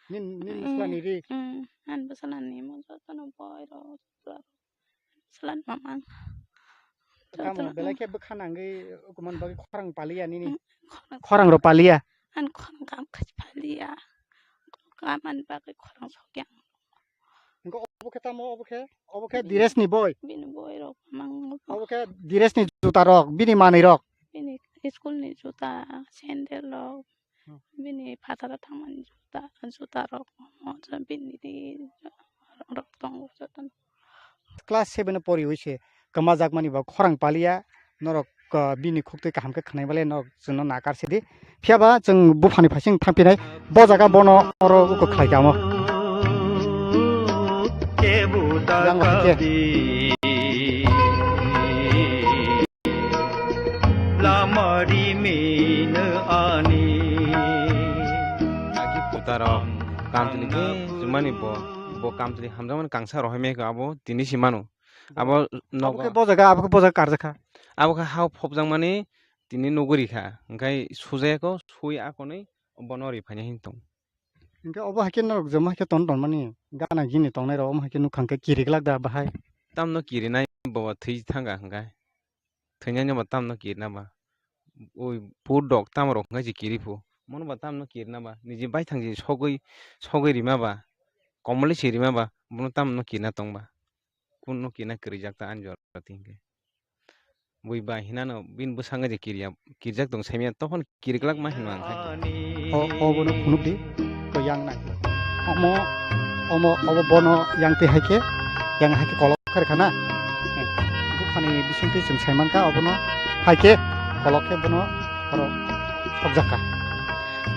Nin, nin swlani ri. Mm, ang bo swlani mo jotono boi rok. Salan mamang. Tamo belai khe bwkha nangwi ukuman bagwi khorang paliya nini. Mm, khorang. Khorang ro paliya. An khorang kam khaj paliya. Kaman bagwi khorang sokyang. Engko obo khe tamo, obo khe, obo khe Diresh ni boi. Bini boi rok mang. Obo khe Diresh ni juta rok, bini manwi rok. Bini school ni juta, sandal rok. Hmm. Bini phataro thangmani juta, juta rok, bini ri rok tongo jotono. Class seven o poriwi se kwmajakmani bo khorang paliya, norok, ah, bini khuktwi kaham khe khwnai bale norok chwngno nakar sidi. Phiyaba chwng buphani phaising thangphinai, bo jaga bono oro uko khlai kamo. Yang hai khe. Lama rimino ani. Aki putarok kamchwlwi khe chumani bo, bo kamchwlwi hamjakmani kangsa rohormani khe abo tini se mano. Abo nogo. Abo khe bo jaga, abo khe bo jaga karjakha. Abo khe hao phobjakmani tini nugwi rikha. Hwnkhe sujaya kho, sui akonwi bono ri phaina hin tong. Hwnkhe obo hai khe norok joma hai khe ton tonmani gana gini tongnai rok omo hai khe nukha hwnkhe kiri glak da bahai. Tamno kirinai bo thwi thangkha hwnkhe. Thwinani bo tamno kirina ba. Oi pur dok tamo rok hwnkhe se kiri phu. Mono ba tamno kirina ba. Niji baithang je sogwi, sogwi rima ba. Komolwi se rima ba. Bono tamno kirina tong ba. Kunno kirina kwrwijak ta ani jora ti hwnkhe. Bui ba hinano bini bwskango je kirya, kirjak tong saimya, tophon kiriklak ma hino ang khai. O, obono phunuk di, ko yang nai. Omo, omo, obo bono yang twi hai khe, yang hai khe kolok khe rwkha na. Eh, buphani bisingtwi chwng sai mankha, obono hai khe kolok khe bono oro sokjak kha.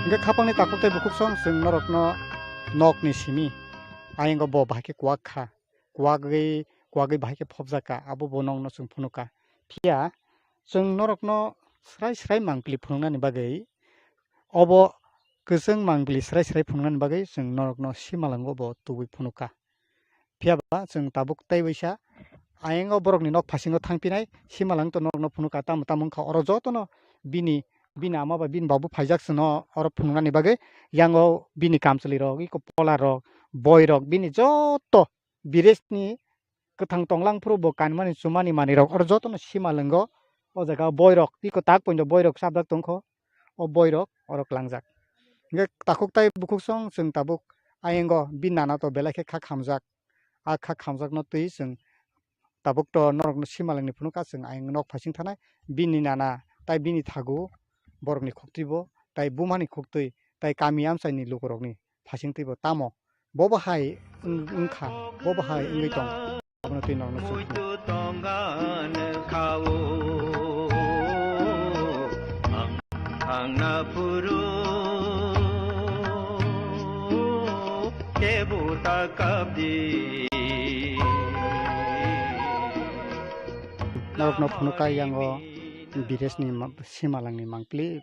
Hwnkhe khapangni takhuk tei bukhuk song chwng norokno nokni simi ayang bo bahai khe kuwak kha. Kuwagwi, kuwagwi bahai khe phobjak kha, abo bo nokno chwng phunuk kha. Phiya chwng norokno srai srai mangpili phunuknani bagwi, obo kwchwng mangpili srai srai phunuknani bagwi chwng norokno simalango bo tubui phunuk kha. Phiya ba chwng tabuk tei waisa ayang o borokni nok phasingo thangphinai, simalang to norokno phunuk kha, tamo tamo wngkha oro jotono bini, bini ama bai bini babu phaijak chwngno oro phunuknani bagwi, yang o bini kamchwlwi rok, iko pola rok, boi rok, bini joto Biresh ni kwthang tonglang phuru bo kanmani chumani manwi rok oro jotono simalwngo. O jaga o boi rok tei kwtak poino boi rok chapjak tongkho, o boi rok oro klangjak. Hwnkhe takhuk tai bukhuk song chwng tabuk ayango bini nana to belai khe kha khamjak. A kha khamjakno twi chwng tabuk to norokno simalwngni phunukha chwng ayang nok phaising thanai bini nana tai bini thagu borokni khuktwibo tai bumani khuktwi tai kami amchaini lukurokni phaisingtwibo tamo bobo hai wng-, wngkha, bobo hai wngwi tong. Abono twi norokno chwng phunuk. Ang, ang na phuru kebo ta kap di. Norokno phunukha yango Bireshni ma-, simalangni mangpili.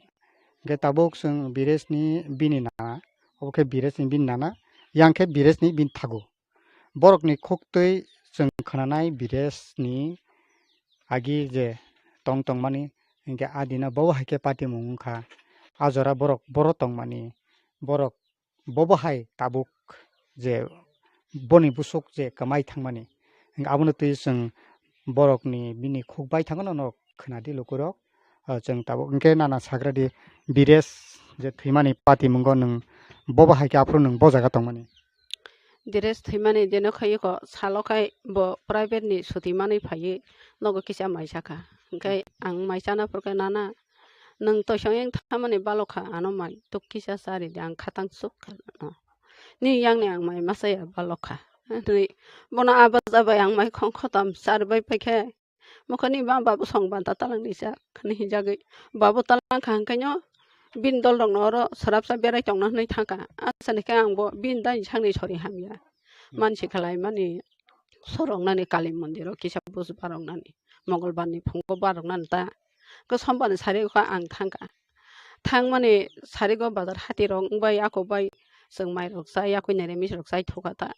Hwnkhe tabuk chwng Bireshni bini nana, obo khe Bireshni bini nana, yang khe Bireshni bini thagu. Borokni khuktwi chwng khwnanai Bireshni agi je tong tongmani, hwnkhe a dino bo hai khe patimung wngkha. A jora borok boro tongmani, borok bobo hai tabuk je boni busuk je kwmai thangmani, hwnkhe abono twi chwng borokni bini khuk bai thangno norok khwnadi lukurok. Ah, chwng tabuk hwnkhe nana sagradi Biresh je thwimani patimungo nwng bobo hai khe aphuru nwng bo jaga tongmani. Biresh thwimani jeno khaiyokho salo khai bo private ni suti manwi phaiwi nogo kisa mai sakha. Hwnkhe ang mai chana phurkhe nana nwng toisong yang thamani balokha ano mai tuk kisa chari di ang khatang chuk kha no. Ni yang ni ang mai masa ya balok kha. Hwnwi bono aba jabai ang mai khong khotom char bai pai khe. Mokha ni ba babu song banta talang ni sa khani hinjagwi. Babu talang kha hwnkhe no bin dol rok no oro srapsa berai tongna hwnwi thangkha. Asa ni khe ang bo bin dai sakni sori hamya. Hmm. Mansi khalai mani sorok nani kali mondir o kisa buj barok nani. Mongol bar ni phungo barok nani ta. Khe sombar ni sari kha ang thangkha. Thangmani sarigo bazar hati rok wngbai, ako bai chwng mai rok chai, yakui nai remis rok chai thuka ta.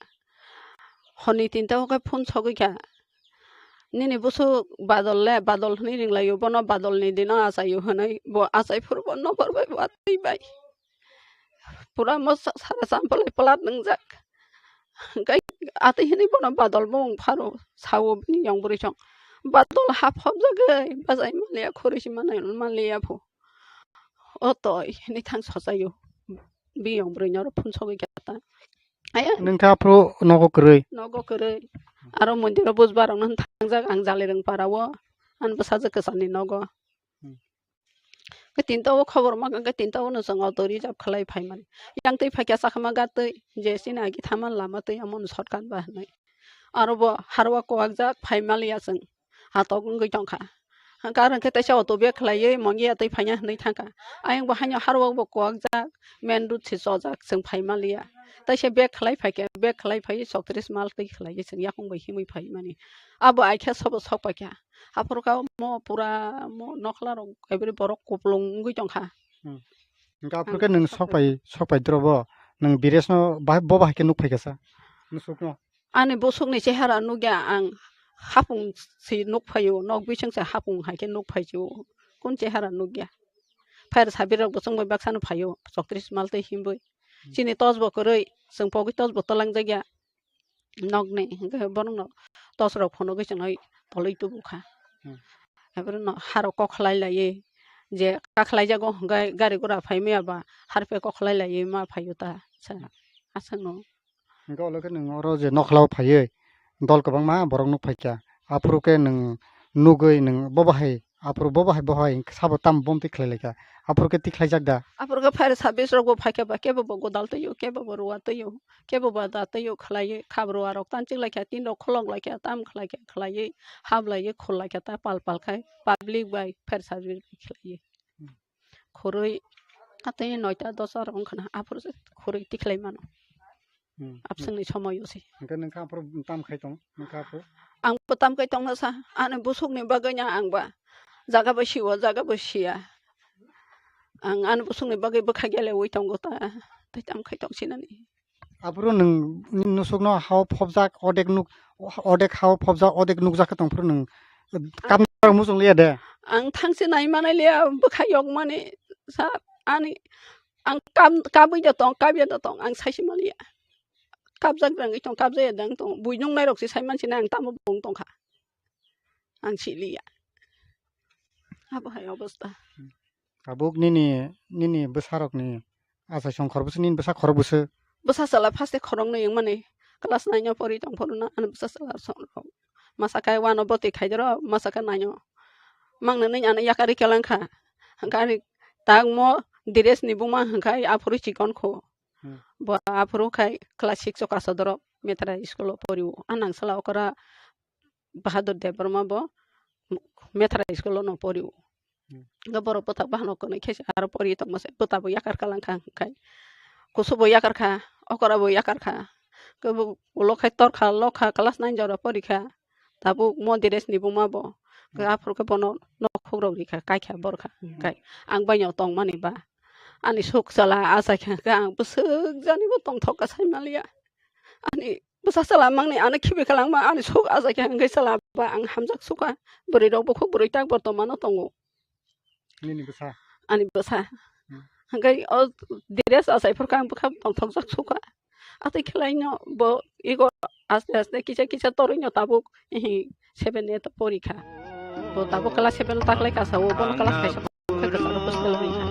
Honi tinta o khe phone sogwi kha, "Nini bwswk Badol le, Badol hwnwi ringlaio, bono Badol ni dino achaio," hwnwi bo achai phuru bo nokbar bai bo atwi bai. Pura mo sa-, sara champalai plat nwngjak. Hwnkhe atwi hwnwi bono Badol bumung pharo sao bini yong bwrwi song. Badol hap hop jagwi bachai manliya, khuri si manai manliya pho. O toi hwnwi thang sochaio. Bini yong bwrwi noro phone sogwi kha ta. Aya. Nung kha phuru nogo kwrwi. Nogo kwrwi. Aro mondir o buj barok no thangjak ang Jalirung para o. Ani bwsajwk kwchani nogo. Hmm. Khe tinta o khobor ma khe tinta o no chwng auto reserve khlai phaimani. Yang twi phaikha chakma gatwi je chini agi thaman lama twi amo no shortcut ba hwnwi. Aro bo harwa kuwakjak phai maliya chwng. Hatok wngwi tongkha. Hwnkhe aro hwnkhe teisa auto bag khlaiwi mongi ya twi phaina hwnwi thangkha. Ayang bo haino harwa bo kuwakjak main road se chojak chwng phai maliya. Teisa bag khlai phaikha, bag khlai phai choktrish mal twi khlaiwi chwng yakung bai himwi phaimani. Abo aikha sobo sok paikha. Aphuru kha mo pura mo nokhla rok every borok kuplung wngwi tongkha. Hmm. Hwnkhe aphuru khe nwng sok pai, sok pai doro bo. Nwng Biresh no bahai, bo bahai khe nuk phaikha sa. Nusuk no. Ani bwswk ni chehara nukya ang hapung si nuk phaio, nok bising se hapung hai khe nuk phaio. Kun chehara nukya. Phair sabir rok bo chwng bai baksa no phaio, choktrish mal tei himbai. Hmm. Chini tos bo kwrwi, chwng pogwi tos bo twlang jakya. Nokni, hwnkhe borokno tos rok phunugwi chwngno tolwi tubukha. Hmm. Haiboro no harok kok khlai laiwi, je kakhlai jago hwnkhe gari gura phai maya ba harphe kok khlai laiwi ma phaio ta sa. Hmm. Aswkno. Hwnkhe ulo khe nwng oro je nokhlao phaiwi dol kwbangma borok nuk phaikha. Aphuru khe nwng nugwi nwng bo bahai, aphuru bo bahai, bo bahai sabo tamo bomtwi khlai laikha. Aphuru khe tikhlaijak da? Aphuru khe fire service rok bo phaikha ba, kebo bo godal twi o, kebo bo ruwa twi o. Kebo ba da tei o khlaiwi khabru arok tanchik laikha, tin rok kholok laikha, tam khlaikha, khlaiwi hap laiwi khul laikha ta pal pal khai public bai fire service bai khlaiwi. Hmm. Khurui atwi noita dosa rok wngkha na, aphuru se khurui tikhlai mano. Hmm. Abswngni somoio se. Hwnkhe nwng kha aphuru tam khai tong, nwng kha aphuru? Ang bo tam khai tongna sa, ani bwswkni bagwi no ang ba jaga bo sio, jaga bo sia. Ang ani bwswkni bagwi bwkha geleui tongo ta, tei tam khai tong sinani. Aphuru nwng nini nusukno hao phobjak, odek nuk, odek hao phobjak, odek nukjak khe tongphuru nwng kapnarok muchung liya de? Ang thangse nai manai liya, bwkha yokmani sa ani, ang kap-, kapwi da tong, kapya da tong, ang saisi manliya. Kapjak rangwi tong, kapjaya dang tong, buinung nairok se sai mansinai ang tamo bung tongkha. Ang siliya. Abo hai obostha. Tabuk nini, nini bwsarokni achai song khorokbwswk, nini bwsa khorokbwswk? Bwsa chwla first khoroknwi wngmani class nine o pori tong phuru no ani bwsa chwla song rok. Masa khe one o bwtwi khaidoro, masa khe nine o. Mangno nini ano yakarwi kwlangkha. Hwnkhe ani tangmo Diresh ni buma hwnkhe aphuru chikon kho. Hmm. Bo aphuru khai class six o kasa dorop Methra school o pori o. Anang sala okra Bahadur Debbarma bo Methra school o no pori o. Hmm. Hwnkhe borok bwthak bahano kwnwi khe se aro pori tongma se bwta bo yakar kalang kha hwnkhe kusu bo yakar kha, okra bo yakar kha. Hwnkhe bo ulo khai tor kha, lok kha, class nine jora pori kha. Tabuk mo Diresh ni buma bo. Hmm. Aphuru khe bono nok khuk rok ri kha, kai kha bor kha. Hmm. Hwnkhe ang bai no tong mani ba. Ani suk chala achai kha hwnkhe ang bwswk jani bo tongthok kha sai maliya. Ani bwsa chwla mangni ano khibi kwlangma ani suk achai kha hwnkhe chwla ba ang hamjak sukha. Bwrwi rok bukhuk bwrwi tak bortomano tongo. Nini bwsa? Ani bwsa. Hmm. Hwnkhe o Diresh achai phurkha ang bwkha tongthokjak sukha. Atwi khlaino bo ego aste aste kisa kisa torwino tabuk, ehe, seven eight o pori kha. Bo tabuk class seven o taklai kasa o, bono class kaisa. Khe kwcharo hostel bai kha.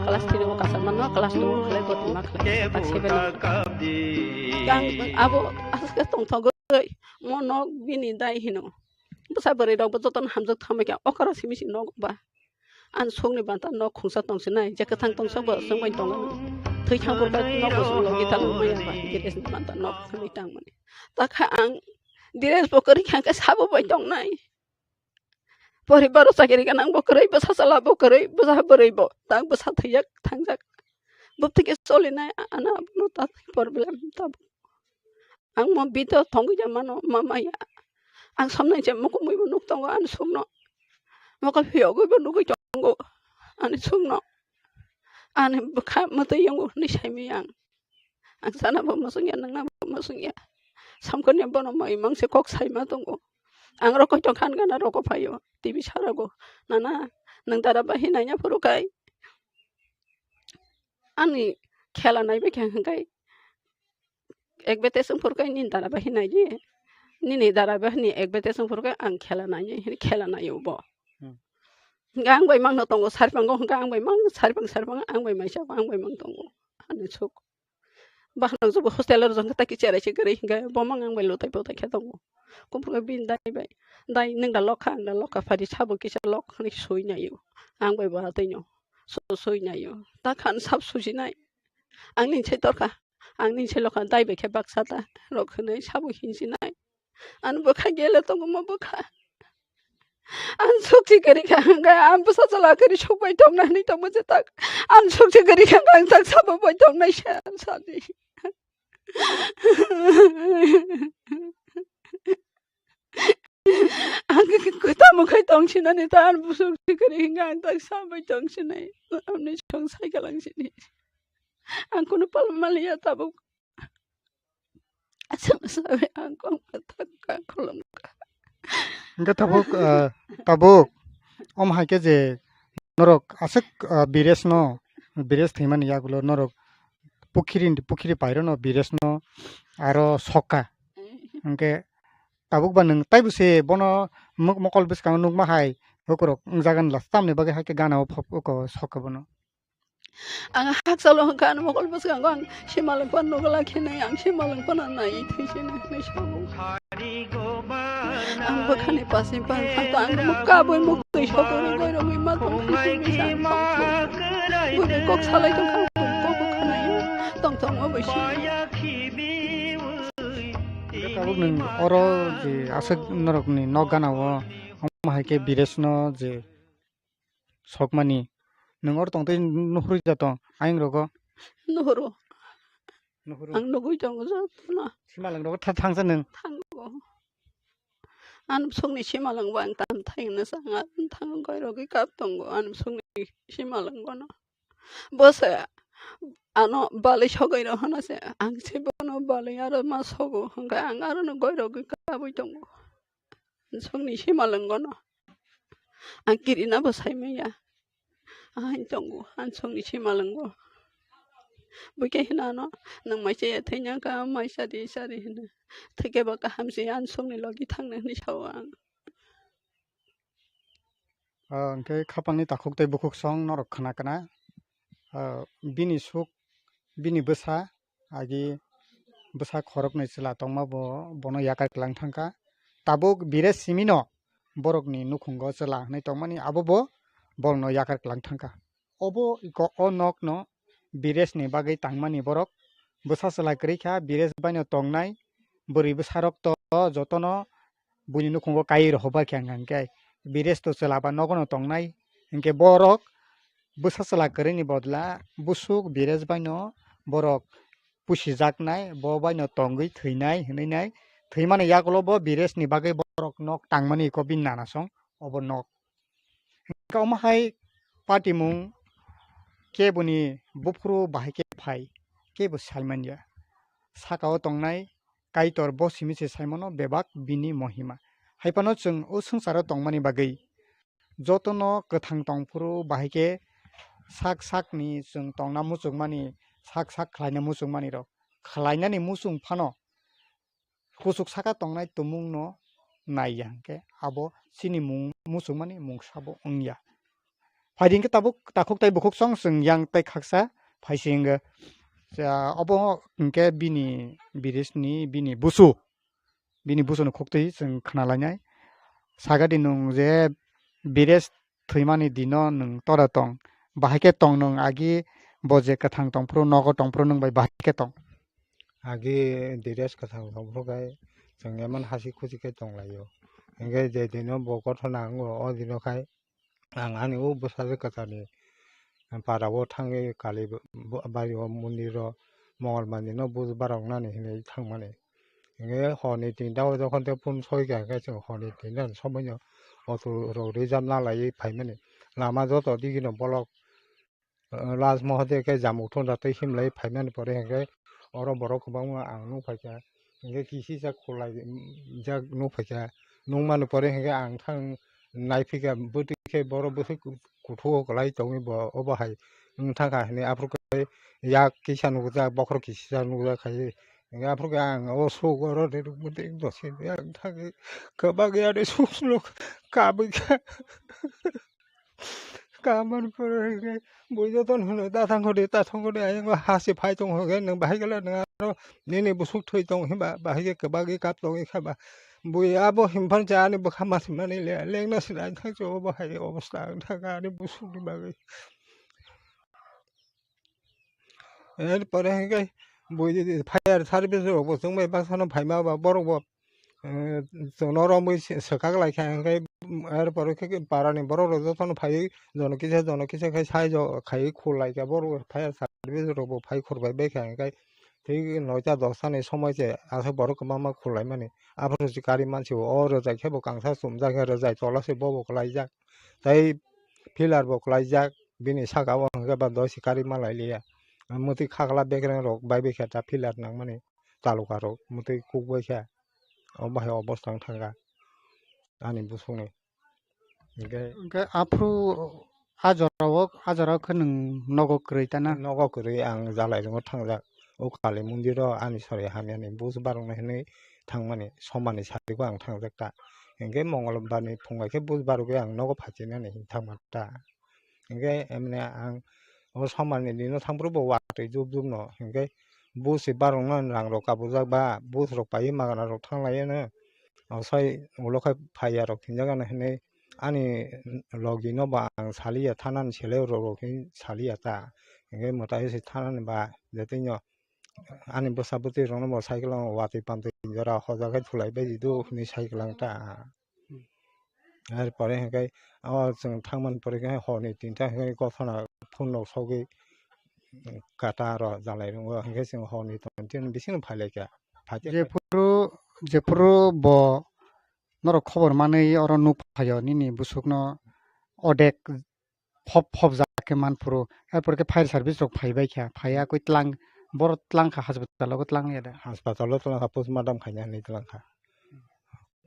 Class three o kwchar mano, class two o khlai bo tongma khlai. Tak seven o. Yang abo aswk tongthogwi mo nok bini dai hino. Bwsa bwrwi rok bo jotono hamjak thamai kha. Okra simi si nok ba. Ani sokni banta nok khungsa tong sinai. Je kwthang tong sok bo chwng bai tong. Thwi thang purkha nok bo chwng logi tang maya ba, Diresh ni manta nok thangwi tang mani. Takha ang Diresh bo kwrwi kha khe sabo bai tongnai. Poribar o chakiri ganang bo kwrwi, bwsa chwla bo kwrwi, bwsa bwrwi bo, tak bwsa thwijak thangjak. Bwtwi khe cholinai, ano abono ta problem tabuk. Ang mo bito thongwi ja mano, ma maya. Ang somnai je mukumui bo nuk tongo ani sukno. Mokol phiyogwi bo nugwi tongo ani sukno. Ani bwkha mwtwi wngo hwnwi saimaya ang. Ang sana bo mwswngya, nwngna bo mwswngya. Samkoni bono mai mangse kok saima tongo. Ang rokoi tong khan gana roko phaio. T V sarago. Nana, nwng dara bahi naina phuru kai. Ani khela naibe khe hwnkhe ek bete swng phuru kai nini dara bahi naidi. Nini dara bahini ek bete swng phuru kai ang khela naidi, hini khela naio bo. Hmm. Hwnkhe ang bai mangno tongo, sarpango hwnkhe ang bai mang, sarpang, sarpang, ang bai maisa, ang bai mang tongo. Ani suk. Bahan ang jobo hostel o rwjak khe ta kichera se kwrwi hwnkhe bo mang ang bai lutai potai khe tongo. Kuphur khe bini dai bai, "Dai, nwng da lokha, ang da lokha, phari sabo kisa lok," hwnwi sui naio. Ang bai bo atwi no su-, sui naio. Ta khan sab susi nai. Ang nini se torkha, ang nini se lokha, dai bai khe baksa ta rok hwnwi sabo hinsi nai. Ani bwkha gele tongo mo bwkha. Ang sukchi kwrwi kha hwnkhe ang bwsa chwla kwrwi sukbai tongnani tongma je tak. Ang sukchi kwrwi kha hwnkhe ang tak sabo bai tongnai se ang sadi. Ang khe tamo khai tongsinani ta ang sukchi kwrwi hwnkhe ang tak sabai tongsinai. Amni song sai kalangsini. Ang kunu palma maliya tabuk. Aswk sawi ang kok kwthang kha khulumkha. Hwnkhe tabuk, ah, tabuk, om hai khe je norok aswk, ah, Biresh no, Biresh thwimani yagulo norok pukhiri, pukhiri pairo no Biresh no aro sokha. Hwnkhe tabuk ba nwng taibo se bono mok-, mokol bwskango nukma hai hukurok wngjagan las tamni bagwi hai khe gana o phop-, oko sokha bono. Ang hakchalo hwnkha, ano mokol bwskango ang simalwng phano nukla khe nai, ang simalwng phano nai thwi se nai hwnwi sago. Ang bwkhani pasi bang kha to ang muk kabui muk twi sokori goi rogwi ma tong khe twi bisa ang tong khe. Bwrwi kok salai tong kha, bwrwi kok bwkha nai tong tong o bai si. Tabuk nwng oro je aswk norokni nok gana o, omo hai khe Biresh no je sokmani. Nwng oro tongtwi nuhurwi ja tong ayang rogo? Nuhuru. Nuhuru. Ang nugwi tongo jotono. Simalwng rogo tha-, thangsa nwng? Thango. Ani bwswkni simalwng bo ang tam thangna sanga thang goi rogwi kap tongo ani bwswkni simalwng bono. Bo se ano balwi sogwi rw hwna se ang se bono balwi aro ma sogo hwnkhe ang aro no goi rogwi kabwi tongo. Songni simalwngono. Ang kirina bo saimanya. Ang tongo, ang songni simalwngo. Buikhe hinano, nwng maisa ya thwina ka, maisa di, sari hino. Thwikhe bo kaham se, ang songni logi thangna hinwi sao ang. Ah, hwnkhe khapangni takhuk tei bukhuk song norok khna khna. Ah, bini suk, bini bwsa, agi bwsa khoroknwi chwla tongma bo, bono yakar kwlang thangkha. Tabuk Bires simino borokni nukhungo chwla hwnwi tongmani abo bo borokno yakar kwlang thangkha. Obo iko o nokno Biresni bagwi tangmani borok bwsa chwla kwrwi kha, Bires baino tongnai bwrwi bwsarok to jotono buini nukhungo kai rohobak khe hwnkha hwnkhe Bires to chwla ba nogono tongnai, hinkhe borok bwsa chwla kwrwini bodla busuk Bires baino borok pusijaknai, bo baino tongwi thwinai hwnwi nai. Thwimani yagulo bo Biresni bagwi borok nok tangmani iko bini nanasong obo nok. Hinkhe omo hai patimung keboni buphuru bahai khe phai, kebo saimanya. Sakao tongnai Kaitor bo simi se saimano bebak bini mohima. Hai phano chwng o swngcharo tongmani bagwi jotono kwthang tongphuru bahai khe sak sakni chwng tongna muchungmani, sak sak khlaina muchungmani rok khlainani muchung phano kuchuk saka tongnai tumungno naiya hwnkhe abo chini mung muchungmani mungsa bo wngya. Phaidi hwnkhe tabuk takhuk tei bukhuk song chwng yang tei khaksa phaising, ah, obo hwnkhe bini Biresni bini busu, bini busuni khuktwi chwng khna lainai. Sagadi nwng je Bires thwimani dino nwng tora tong, bahai khe tong nwng agi bo je kwthang tongphuru, nogo tongphuru nwng bai bahai khe tong? Agi dress kwthang tongphuru khe chwng emon hasi khusi khe tonglaio. Hinkhe je dino bo gothona wngo, o dino khai ang ani o bwsajwk kwcharni para o thangwi kali b-, b-, bari o mondir o Mongol mandir no buj barok nani hinwi thangmani. Hinkhe horni tinta o jokhon tei phone soi kha, hinkhe chwng horni tinta ni somoi no auto rok reserve na laiwi phaimani. Lama joto digi no bolok, ah, Last Mahadev khe Jamuk thunda tei himlai phaimani pore hinkhe oro borok kwbangma ang nukphaikha, hinkhe kisisa khulai jak nukphaikha, nukmani pore hinkhe ang thang naiphikha bwtwi khe borok bwswk kuthuk kwlai tongwi bo obo hai wng thangkha hinwi aphuru khe yak kisa nukjak bokhorok kisisa nukjak khai hinkhe aphuru khe ang o suk oro rwrwk bwtwi dosini ang thangwi kwbangya de suk suk kabwi kha. Kamani pore hinkhe bui jotono hino ta thangkho de, ta thangkho de, ayang hasi phai tongo hinkhe nwng bahai khe le nwng aro nini busuk thwi tongo hinba bahai khe kwbagwi kap tongwi kha ba. Bui abo hinphang cha ani bwkha ma swngnani le, lengna swnai thang cha obo hai obostha wng thang ani busukni bagwi. Er pore hinkhe bui fire service rok bo chwng bai baksa no phaima ba borok bo, eh, chwng no romwi se-, swkak lai kha hinkhe er pore khe para ni borok rok joto no phaiwi jono kisa jono kisa khai sai jo khai khul lai kha borok fire service rok bo phai khur bai bai kha hinkhe thik noita dosta ni somoi se aswk borok kwbangma khul lai mani aphuru se gari mansi o rwjai khe bo kangsa chumjak khe rwjai tola se bobo kwlai jak tei pillar bo kwlai jak. Bini saka o hwnkhe ba doi se gari ma lai liya. Mwtwi khakla bekreng rok bai bai khe ta pillar nangmani taluka rok mwtwi kuk bai kha. Omo hai obostha wng thang kha ani busukni. Hinkhe Hinkhe aphuru a jorao, a jorao khe nwng nogo kwrwi ta na? Nogo kwrwi ang Jalairongo thangjak. O Kali mondir o ani sori hamyani buj barokno hinwi thangmani somani sarigo ang thangjak ta. Hinkhe Mongolbar ni phung bai khe buj barokhe ang nogo phaisinani hinwi thangma ta. Hinkhe emne ang o somarni dino thangphuru bo watwi jub jub no hinkhe busi barokno rang rok kabujak ba bus rok paiwi magana rok thanglaiyano osai ulo khai phaiya rok hinjak ano hinwi ani logi no bo ang saliya thanani sele rok rok hinwi saliya ta hinkhe mwtai se thanani ba je twi no ani bwsa bwtwi rokno bo cycle o watwi pantwi jora hoja khe thulai bai di do hinwi cycle ang ta. Hmm. Er pore hinkhe o chwng thangmani pore khe horni tinta hinkhe kothona phone rok sogwi kata aro jalai rongo hinkhe chwng horni tongtini bisingo phailaikha. Phaikhe Jephuru, jephuru bo norok khobor manwi oro nuk phaio nini busukno odek phop phop jak khe man phuru. Erpore khe fire service rok phai bai kha, phai ya koi tlang, boro tlang kha, hospital o tlang ya da? Hospital o tlang kha, postmortem khaina hinwi tlang kha.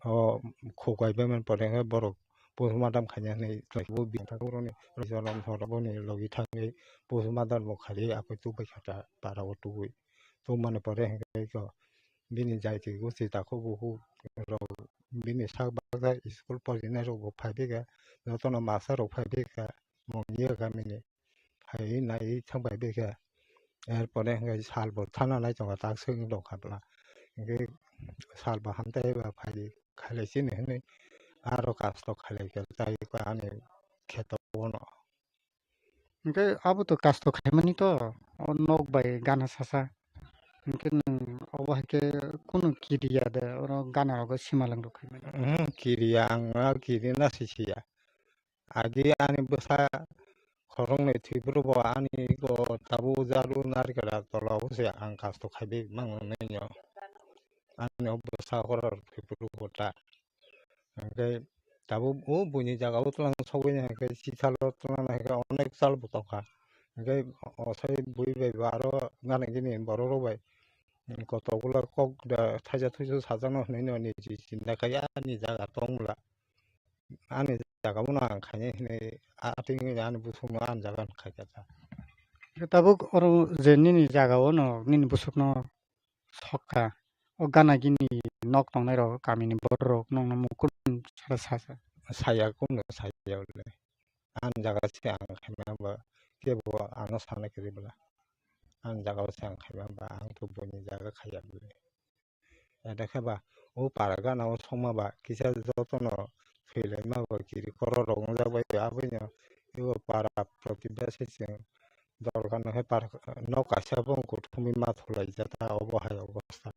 O khuk bai bai man pore khe borok postmortem khaina hinwi tlang kha. Bo bini thang boroni jonom thoro boni logi thangwi postmortem bo khaiwi akoi tubui kha ta para o tubui. Tubumani pore hinkhe khe bini jaiti gusti takhuk bukhuk rok bini sak baksa school porinai rok bo phai bai kha. Jotono master rok phai bai kha. Mungya gamini phaiwi naiwi thang bai bai kha. Er pore hinkhe sal bo thana nai tongo tak swk wng tong kha bwla. Hinkhe sal bo hamtai ba phai khailai chini hinwi aro kasto khailai khe tai ani kheto bono. Hinkhe abo to kasto khaimani to, o nok bai gana sasa. Hinkhe nwng obo hai khe kunu kiriya de oro gana rogo simalwng rok khaimani? Uhmm, kiriya, ang a kiri na sisiya. Agi ani bwsa khoroknwi thwiburu bo ani go tabuk jaru narikra tola o se ang kasto khaiwi mangno nini o. Ani o bwsa khorok thwiburu bo ta. Hinkhe tabuk o buini jaga o twlang sogwi hinkhe chithalo twlang hinkhe onek chal bo tongkha. Hinkhe osai bui bai bo aro gana gini borok rok bai kotor gulo kok da thaisa thuisa sajakno hinwi no niji chinta khai ani jaga tong bwla. Ani jaga bono ang khainai hinwi a-, atwng ani busukno ani jaga khaikha ta. Tabuk oro je nini jaga o no nini busukno sok kha, o gana gini nok tongnai rok kamini borok rok nongno mukun sara sa sa. Saya kunu saya le. Ani jaga se ang khaima ba kebo ano sana kiri bwla. Ani jaga se ang khaima ba ang to buini jaga khaiya bwle. Ede khe ba o para gana o songma ba kisa jotono thwilaima ba kiri korok rok wngjak bai aboino ebo para protibesi chwng Dorkar no hai par nok kaisa bo kuthumwi ma thulaijak ta obo hai obostha.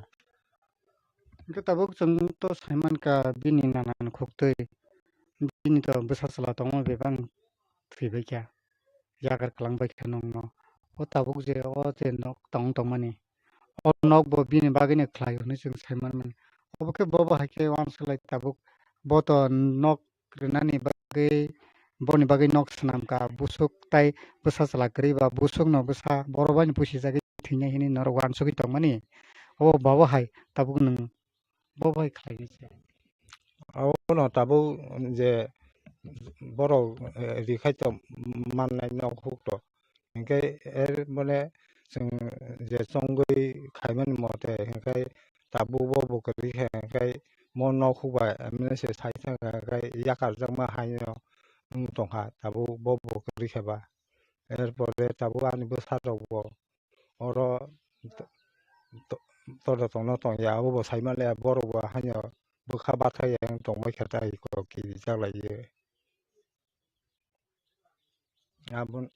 Hwnkhe tabuk chwng to saimankha bini nanan khuktwi, bini to bwsa chwla tongo bebak thwibaikha, yakar kwlangbaikha nokno. O tabuk je o je nok tong tongmani, o nok bo bini bagwino khlai hwnwi chwng saimanmani. Obo khe bo bo hai khe uansuk lai tabuk bo to nok rwnani bagwi, boni bagwi nok swnamkha, busuk tai bwsa chwla kwrwi ba busukno bwsa borok baino pusijagwi thwinai hwnwi norok uansugwi tongmani. O bo bo hai tabuk nwng bo bo hai khlainai se. Abono tabuk je borok, eh, rikhai tong mannai nok huk to. Hinkhe er mane chwng je chongwi khaimani mote hinkhe tabuk bo bo kwrwi khe hinkhe mo nok huk bai M N S sai thangkha hinkhe yakarjakma haino wng tongkha tabuk bo bo kwrwi khe ba. Er pore tabuk ani bwsa rok bo oro to-, to-, todo tongno tongya abo bo saimanliya borok bo haino bwkha bathai ya wng tongbai khe tai kok kirijak lai. Abon-,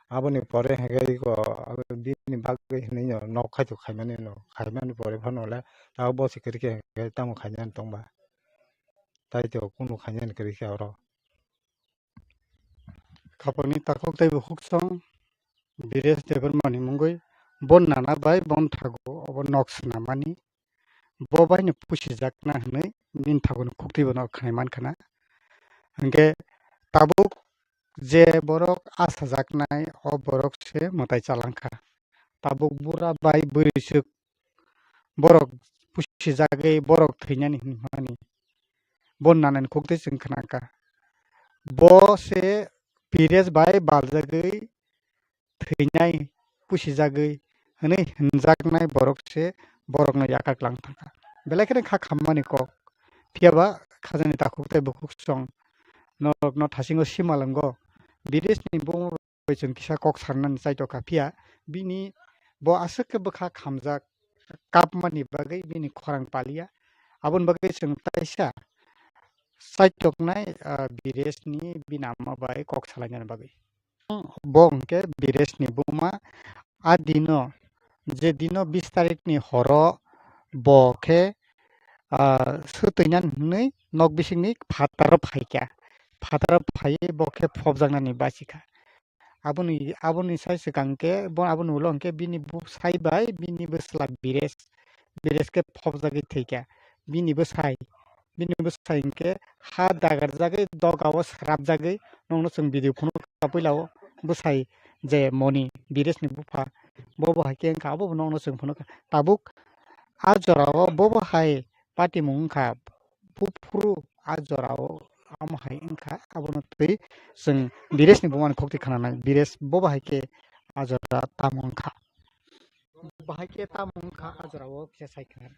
aboni pore hwnkhe iko abo bini bagwi hwnwi no nok khai to khaimani no, khaimani pore phano le tabuk bo se kwrwi khe hwnkhe tamo khainani tongba. Tai to kunu khainani kwrwi khe oro. Khapangni takhuk tei bukhuk song Biresh Debbarma ni mungwi bo nana bai bo thago obo nok swnamani. Bo bai no pusijakna hwnwi bini thago ni khuktwi bono khnai mankha na. Hwnkhe tabuk je borok achajaknai o borok se mwtai chalangkha. Tabuk bura bai bwrwi swk borok pusijagwi borok thwinani hinmani bo nanani khuktwi chwng khnakha. Bo se Biresh bai baljagwi thwinai pusijagwi hwnwi hinjaknai borok se borokno yakar klang thangkha. Belai kheno kha khammani kok. Phiya ba khajani takhuk tei bukhuk song norokno thasingo simalwngo. Bideshni bumung bai chwng kisa kok sarnani chaitokha, phiya bini bo aswk khe bwkha khamjak kapmani bagwi bini khorang paliya. Aboni bagwi chwng taisa chaitoknai, ah, Bireshni bini ama bai kok salainani bagwi. Bo hwnkhe Bireshni buma a dino, je dino bis tarikni horo bo khe, ah, swtwinani hwnwi nok bisingni phataro phaikha. Phataro phaiwi bo khe phobjaknani bachikha. Aboni, aboni sai swkang khe, bo aboni ulo hwnkhe bini bwsai bai bini bwsla Biresh, Biresh khe phobjagwi thwikha. Bini bwsai, bini bwsai hwnkhe ha dagarjagwi dogao srapjagwi nokno chwng video phunukha puilao bwsai je Moni, Bireshni bupha, bo bo hai khe wngkha, abo bo nokno chwng phunukha. Tabuk a jorao bo bo hai patimung wngkha, buphuru a jorao amo hai wngkha, abono twi chwng Bireshni bumani khuktwi khnanai, Biresh bo bo hai khe a jora tamo wngkha. Bahai khe tamo wngkha a jorao kisa sai kha.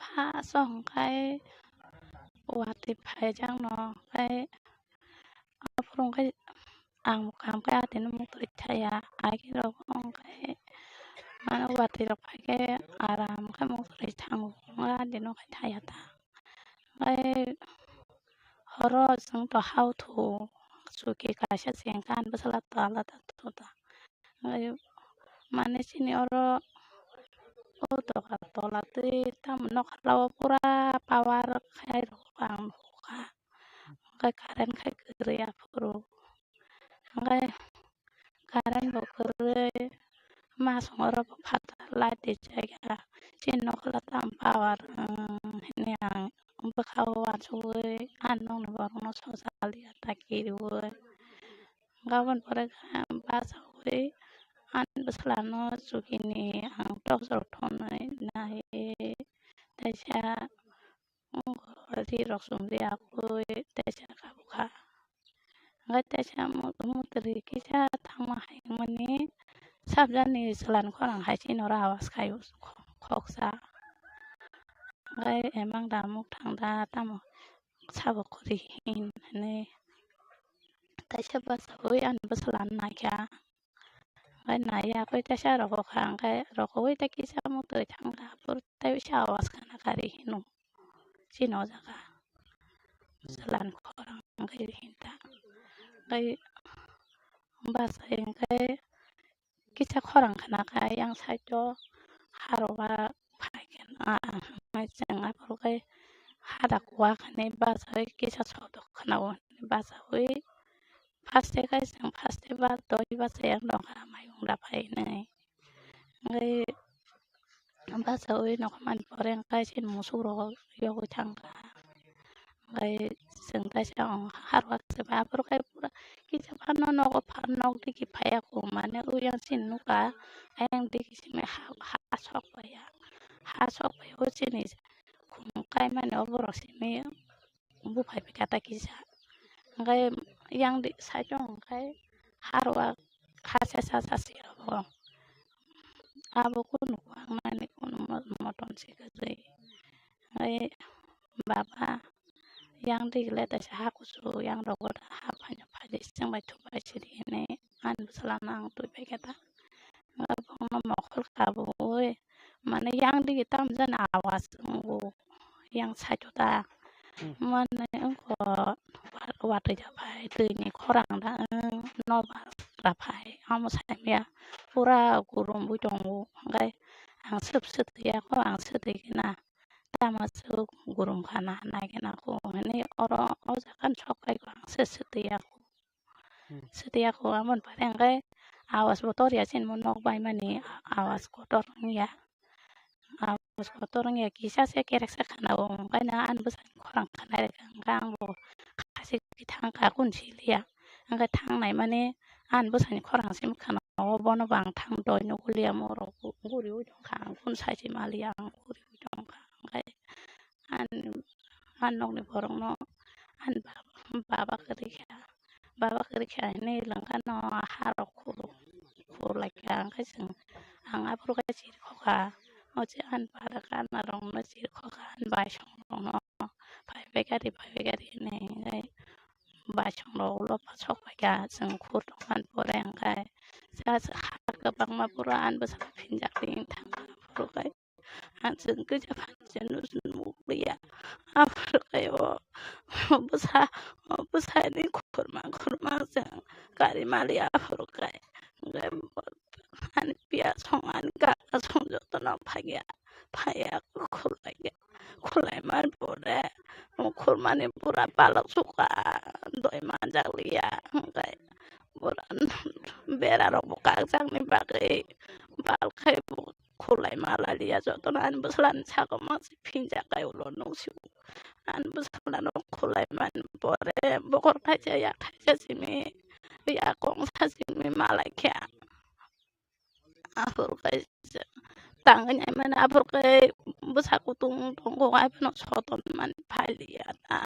Pha song khai watwi phaijak no khai aphuru khai ang bo kaham khe atino muktwi thaya. Agi rok wng khai mano watwi rok phai khe aram khe muktwi thango wng atino khai thaya ta. Khai horo chwng to hao thu chuki kaisa se wng kha ani bwsala tola ta thu ta. Mane chini oro o doga tola twi tamo nokha o pura power khai rwkha ang nukha. Hwnkhe current khai kwrwi aphuru. Hwnkhe current bo kwrwi masong oro bo phatar light rijak ya. Chini nokha o tamo power wng hwnwi ang bwkha o uansugwi ani nokni borokno sochaliya ta kiriui. Gabon pore khe bachaui ani bwsala no chukini ang torch rok thonwi nai teisa ri rok chumli akui teisa kabukha. Hwnkhe teisa mu-, mutri kisa thangma hai wngmani sabjani chwlani khorang hai chini oro awas khai o khoksa. Hwnkhe emang da muk thang da tamo sabo kwrwi hin hinwi teisa bachaui ani bwsala no naikha. Hwnkhe naiya koi teisa rokokha, hwnkhe rokoui tei kisa mutwi thangkha, aphuru tei bisa awas khna kari hino chini o jaga. Chwlani khorang wngkhe hinta. Hwnkhe bachai hwnkhe kisa khorang khna kha yang side o harwa phai khe na, ah, hwnwi chwng aphuru khe hadak wa khe bachai kisa sotok khna o hwnwi bachaui first day khe chwng first day ba doi bachai yang dong kha mayung da phai hwnwi. Hwnkhe bachaui nokha mani pore hwnkhe chini musuk rok yogwi thang kha. Hwnkhe chwng taisa harwa se ba aphuru khe pura kisa phano nogo phan nok digi phaiya kho mane o yang chini nukha ayang digi simi ha, ha sok phaiya. Ha sok phaiya o chini khum kaimani o borok simi buphai phai kha ta kisa. Hwnkhe yang di side o hwnkhe harwa kha cha cha cha se abo. Abo kunu ang nani kunu mo-, motom se kwrwi. Hwnkhe baba yang di le taisa ha kusu yang rogo da ha phaino phaidi chwng bai thum bai sidi hinwi ani bwsala no ang twi pai khe ta. Hwnkhe bongno mokol kabui mane yang digi tamo jani awas wngo yang side o ta. Hmm. Mane wngkha wa-, watwi da phai twi ni khorang da wng nobar da phai amo saimya pura gurum bui tongo hwnkhe ang swp swtwi ya kho ang swtwi khe na tamo swk gurum kha na nai khe na kho hwnwi oro o jaga ni sok phai kho ang se swtwi ya kho. Hmm. Swtwi ya kho, aboni pore hwnkhe awas bo tor ya, chini bo nok bai mani awas kotor wng ya. Awas kotor wng ya, kisa se kerek se khana o, hwnkhe no ani bwsani khorang khana rwkha, hwnkhe ang bo khasi thang kha, kunu si liya. Hwnkhe thang nai mani ani bwsani khorang simi khana o, bono bo ang thang doi nugwi liya, morok guriui tong kha, ang kunu sai se ma liya, ang guriui tong kha, hwnkhe. Ani, ani nokni borokno ani ba-, baba kwrwi kha, baba kwrwi kha hinwi lwngkhano harok khuru, khuru lai kha. Hwnkhe chwng, ang aphuru khe chirikhokha, o je ani pada kanarokno chirikhokha, ani baisongrokno, phai bai kha di, phai bai kha di hinwi, hinwi baisongrok ulo sok pai kha, chwng khur tongmani pore hwnkhe, ha kwbangma pura ani bwsala phinjak di wng thang kha, aphuru khe. Ang chwng kisa phan se nuk liya. Aphuru khe o bwsa, o bwsani khurma khurma chwng kari maliya aphuru khe. Hwnkhe ani piya song ani kaka song jotono phaiya, phaiya khulaiya. Khulai man pore o khurmani pura palak suka doi manjak liya. Hwnkhe pura bera rok bo kakjakni bagwi bal khai bo khulai ma lai liya, jotono ani bwsala ni saka ma se phinjak kai ulo nung si. Ani bwsala no khulai man pore bokhor khaisa yak thaisa simi yak kongsa simi ma lai kha. Aphuru khe tangwi nai mani aphuru khe bwsa kutung tongo, ai phano soton mani phai liya ta.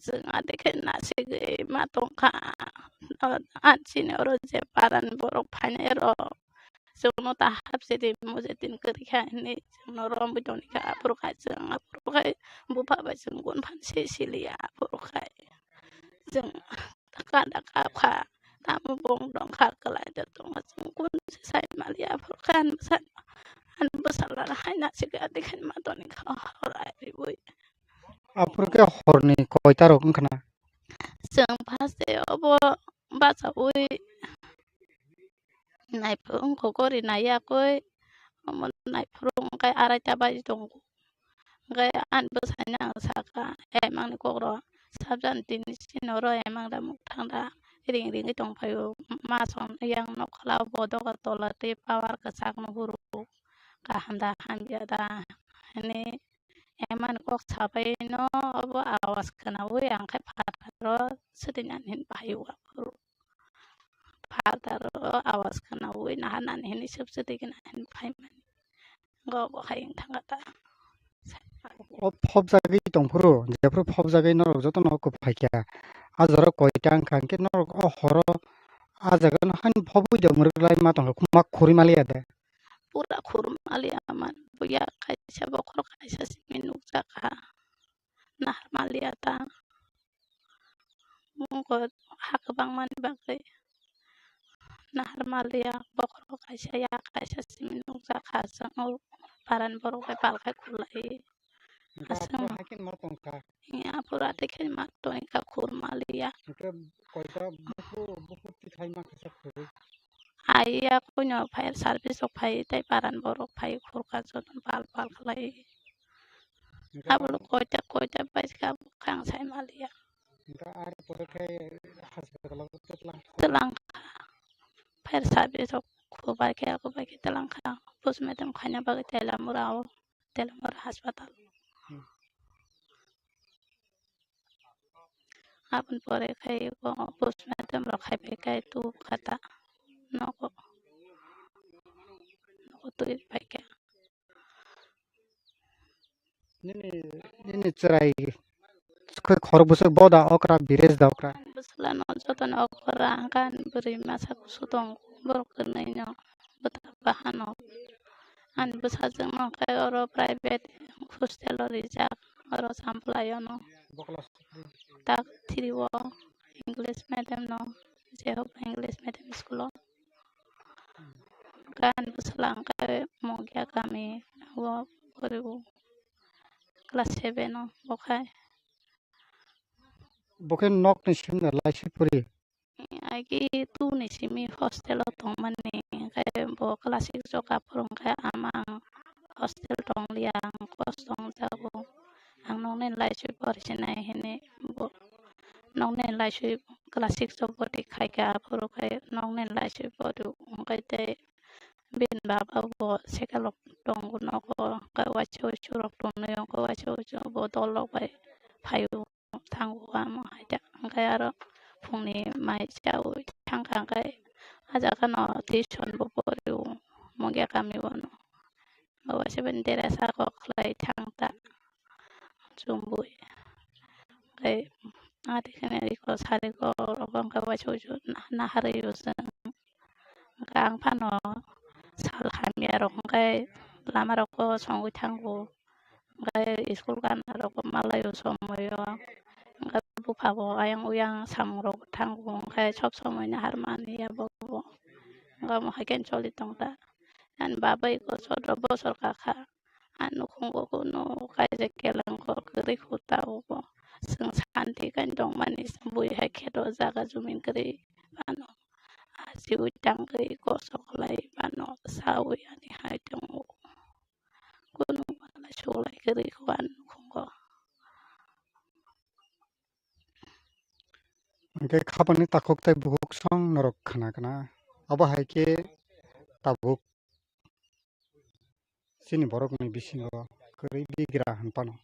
Chwng ade khe nasigwi ma tong kha. Ani chini oro je parani borok phainai rok. Chwngno ta hapsidi mujeti kwrwi kha hinwi chwngno romwi tongwi kha. Aphuru khe chwng, aphuru khe bupha bai chwng gun phan se siliya. Aphuru khe chwng kada kap kha. Tamo bong dong kha kwlai de tong kha. Chwng kun se sai maliya. Aphuru khe ani bwsa, ani bwsala hai nasigwi adi khe ma tongwi kha hor ai ribui. Aphuru khe horni koita rok wngkha na? Chwng first day obo bachaui naiphuru wngkha gori naiyakui, omo naiphuru wngkha araita baji tongo. Hwnkhe ani bwsaino ang sakha, emangni kokro sabjani tini sinoro emang da mwkhang da ring ringwi tongphaio, mason yang nokla bodogo tola tei power kwchakno huru kaham da hamya da hinwi. Emani kok sabaino obo awas khwnaui ang khe phataro swtwinani hwnwi phaio aphuru. Phataro awas khwnaui naharnani hwnwi swk swtwikhe nani hwnwi phaimani. Go obo hai wng thangkha ta. O phobjagwi tongphuru, jephuru phobjagwi norok jotono kwphaikha. A jora koita wngkha, hwnkhe norok o horo a jagano haino phobwi de mwrwk lai ma tongkha, ma khurui maliya de. Pura khurmaliya man, buya kaisa bokhorok kaisa simi nukjakha. Nahar maliya ta. Mungo ha kwbangmani bagwi nahar maliya, bokhorok kaisa ya kaisa simi nukjakha. Chwng o paran borok bai pal khai khulai. Hwnkhe aswk aphuru hai khe ma tongkha? Hwnkhe aphuru atwi khe ma tongkha khurmaliya. Hwnkhe koita buphuru, buphuru twi phai mankha sa khurui? Ai ya kuino fire service rok phai tei paran borok phai khurka joto pal pal khlai. Hingke abo aro koita koita bai kha kang sai maliya. Hingke aro pore khe hospital o twlang kha. Twlang kha. Fire service rok khubai khe khubai khe twlang kha. Postmortem khaina bagwi Teliamura o, Teliamura hospital. Hmm. Aboni pore khai bo postmortem rok khai bai khai tu khata nogo. Nogo twi bai kha. Nini, nini chwrai khorok bwswk bo da okra, Biresh da okra? Bwswlano jotono okra, hwnkhe ani bwrwi masa kusu tongo, borok kwrwino bwta bahano. Ani bwsajwkno khe oro private hostel o rijak, oro Champlaiono. Bo class three? Tak three o English medium no, Jehovah English medium school o. Gan bwswla hwnkhe Mungya kami o poriwo, class seven o bo khai. Bo khe nokni simi da laisi pori? Agi tubuni simi hostel o tongmani, hwnkhe bo class six o kaphuru hwnkhe ama ang hostel tongliya, ang kosto wngjago. Ang nokni laisi porisinai hinwi bo nokni laisi class six o bwtwi khaikha, aphuru khe nokni laisi pori wngkhe tei bini baba bo sekelok tongo nogo, hwnkhe waisa waisa rok tonwi wngkhe waisa waisa bo dol rok bai phaio thango amo hai da, hwnkhe aro phungni mai chaui thangkha, hwnkhe ah jagano tuition bo porio Mungya kami bono. Bo waisa bini dress o kok khlai thang ta chumbui. Hwnkhe ah tikheno iko sari kok rok wngkha waisa waisa naharwi o chwng. Hwnkhe ang phano sal hamya rok hwnkhe lama rok o songwi thango. Hwnkhe school gana rok malaio somoio. Hwnkhe bupha bo ayang oyang samung rok thango. Hwnkhe sob somoi nahar mani ya bobo. Hwnkhe omo hai khe choli tong ta. Ani baba iko sodro bosor kakha. Ani nukhungo kunu kaisa kelang kok kwrwi khuta obo. Chwng santi khe tongmani bui hai khe o jaga jumin kwrwi phano. Ajiwi tangwi kosok lai phano sawi ani hai tongo. Kunu mala suglai kwrwi kho ani nukhungo. Hwnkhe khapangni takhuk tei bukhuk song norok khna khna. Abo hai khe tabuk chini borokni bisingo kwrwi bigra hwn phano.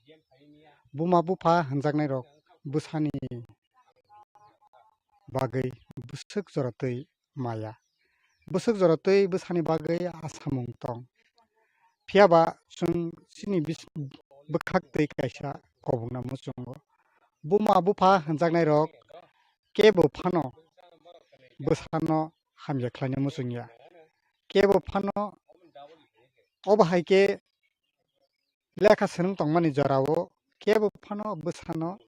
Buma bupha hwnjaknairok bwsani bagwi bwswk jora twi maya. Bwswk jora twi bwsani bagwi asamung tong. Phiya ba chwng chini bis-, bwkhak twi kaisa kobokna muchungo. Buma bupha hwnjaknairok kebo phano bwsano hamya khlaina muchungya. Kebo phano obo hai khe lekha swnwng tongmani jorao kebo phano bwsano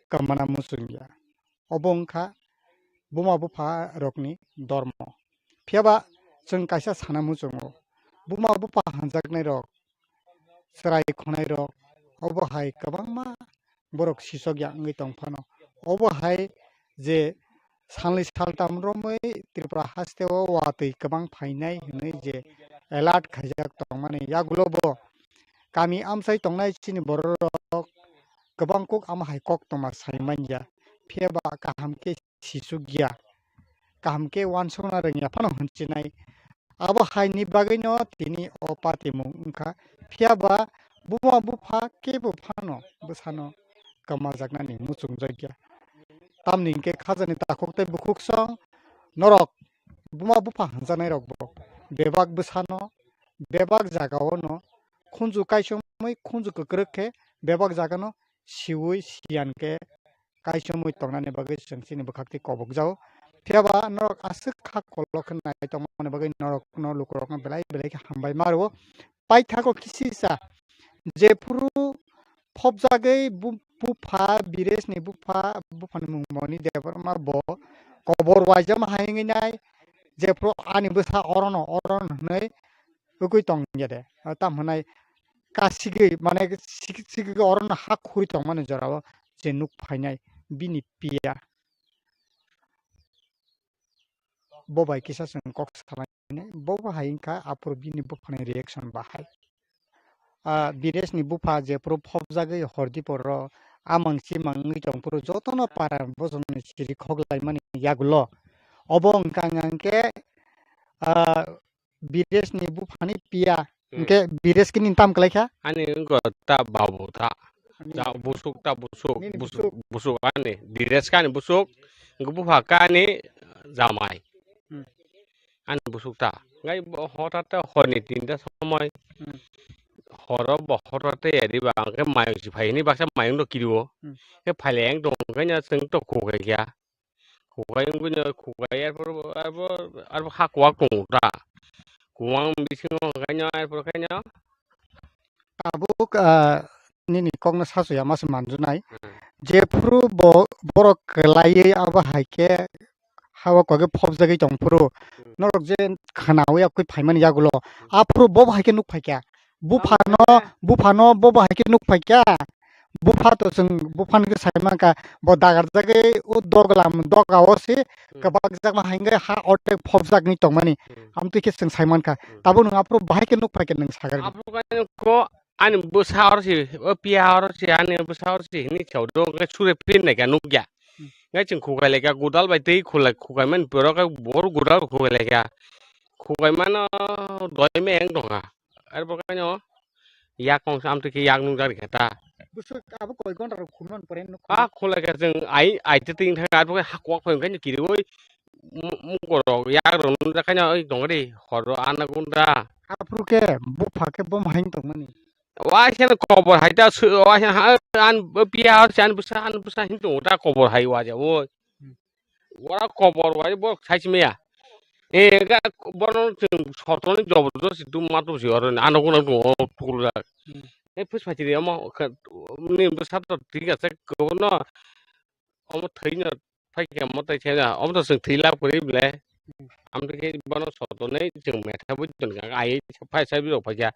kwmana muchungya. Obo wngkha buma bupha rokni dormo. Phiya ba chwng kaisa sana muchungo, buma bupha hwnjaknai rok, chwrai khonai rok, obo hai kwbangma borok sisok ya wngwi tong phano. Obo hai je salni saltam romwi Tripura haste o watwi kwbang phainai hwnwi je alert khaijak tongmani yagulo bo kami amchai tongnai chini borok rok kwbang kok ama hai kok tongma sai manya. Phiya ba kaham khe sisuk ya, kaham khe uansukna rwngya phano hwnsinai. Abo hai ni bagwino tini o patimung wngkha. Phiya ba buma bupha kebo phano bwsano kwmajaknani muchungjakya. Tamni hwnkhe khajani takhuk tei bukhuk song norok buma bupha hwnjaknai rok bo bebak bwsano, bebak jagao no khunju kaisomwi khunju kwkrwk khe bebak jagano siwi siyan khe kaisomwi tongnani bagwi chwng chini bwkhak twi kobokjago. Phiya ba norok aswk kha kolok khe nai tongmani bagwi norokno lukurokno belai belai khe hambai ma rwo. Paithago kisisa jephuru phobjagwi bu-, bupha Biresni bupha, buphani mung Moni Debbarma bo kobor waijama hai wngwi nai jephuru ani bwsa orono, orono hwnwi wgwi tong ya de. Tam hwnai kasigwi, mane, sigi, sigi orono ha khuri tongmani jorao je nuk phainai bini piya. bo bai kisa chwng kok salaimani, bo bo hai wngkha aphuru bini buphani reaction bahai. Ah, Biresni bupha jephuru phobjagwi hordi pororo amang chimang wngwi tongphuru jotono para bosongni siri khoklaimani yagulo. Obo wngkha hwnkhe, ah, Biresni buphani piya. Hmm. Hwnkhe Bires khe nini tam kwlaikha? Ani wngkha ta babu ta. Ani ta busuk ta busuk, nini busuk, busuk. Busuk ani. Bires khe ani busuk. Wngkha bupha khe ani jamai. Hmm. Ani busuk ta. Ngai bo hotat ta horni tinta somoi. Hmm. Horo bo hotat ta yari ba angke mayung si phai ni baksa mayung do kiriwo. Hmm. Ke phai leng tong kanya seng to ko kaya. Kukai wngwi no kukai arpor, arpor, arpor ha kuwak tongo ta. Kuwang bisingo hwnkhe no arpor khe no. Tabuk, ah, nini kokno sachuya ma se manjunai. Hmm. Jephuru bo, borok kwlaiwi abo hai khe ha o kok khe phobjagwi tongphuru. Hmm. Norok je khwnawi abkhe phaimani yagulo. Hmm. Aphuru bo hai khe nuk phaikha. Buphano, buphano bobo hai khe nuk phaikha. Bupha to chwng buphano khe sai mankha. Bo dagarjagwi o doglam dogao se kwbakjakma hai wngwi ha ordek phobjakni tongmani. Hmm. Amtwi khe chwng sai mankha. Hmm. Tabuk nwng aphuru bahai khe nuk phaikha nwng sagarni. Aphuru khe ko ani bwsa oro se, o piya oro se, ani bwsa oro se hinwi kheo do, wngkhe sure phin naikha nukya. Hmm. Ngai chwng khukai laikha, godal bai twi khulai khukai mani borok khe bohor godal khukai laikha. Khukai mano doi meng tongkha. Arbo khe no yak kong sam twi khe yak nung jak rikha ta. Bwswk abo koi gonta rok khulumani pore nuk. A khulai kha chwng ai, ai twi twi thang arbo khe ha kwak phai khe kiriwi mu-, mungko rok yak rok nung jak khe no oi tong ri hor ro ana gunda. Aphuru khe bupha khe bo mahai tongmani. Waisa no kobor hai ta su-, waisa ha, an piya hor se an bwsa, an bwsa hin tongo ta kobor hai waja o. Hmm. Ora kobor wai bo saismaya. E ga bono chwng sotoni jobor josi dum ma dum si oro ni ano guna dum o tukul jak. Hmm. E phus phai chiri omo kha, ni bwsa to thik ase kono omo thwi no phai khe omo tai thai na omo to chwng thwi lab kwrwi ble. Hmm. Am to khe bono sotoni chwng metha bui ton ga ai phai sai bi rok phai kha.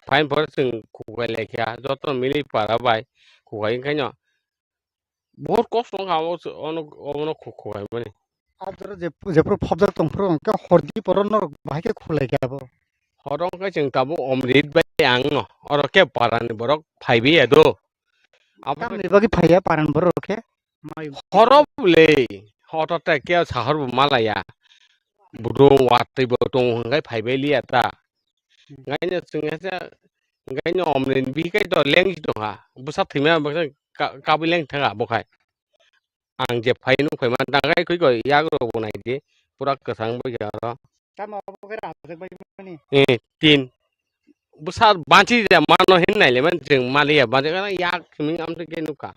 Phai phor chwng khukai lai kha joto mili para bai khukai khai no. Bohor kosto wngkha omo, ono, omono khukhwlaimani. Ah, jora je, jephuru phobjak tongphuru hwnkhe hordi poro norok bahai khe khulai khe abo. Horo hwnkhe chwng tabuk Omrit bai ang no, oro khe parani borok phaibai ya do. Abo tamni bagwi phaiya parani borok khe? Horo le, hoto te khe sahor bo malaya. Budung watwi bo tong hwnkhe phaibai liya ta. Hmm. Ngaino chwng khe Hwnkhe no omni bihik kai to leng si tongkha. Bwsa thwima bwsa ka-, kabui leng thangkha bo khai. Ang je phai nuk phaima dangai khoi khoi yak rok bo nai di. Pura kwchang bai khe oro. Tamo abo khe rajak bai mani? Eh, tin. Bwsa bansi ja mano hin nai le man jeng maliya bansi kana yak thwiming am khe nukha.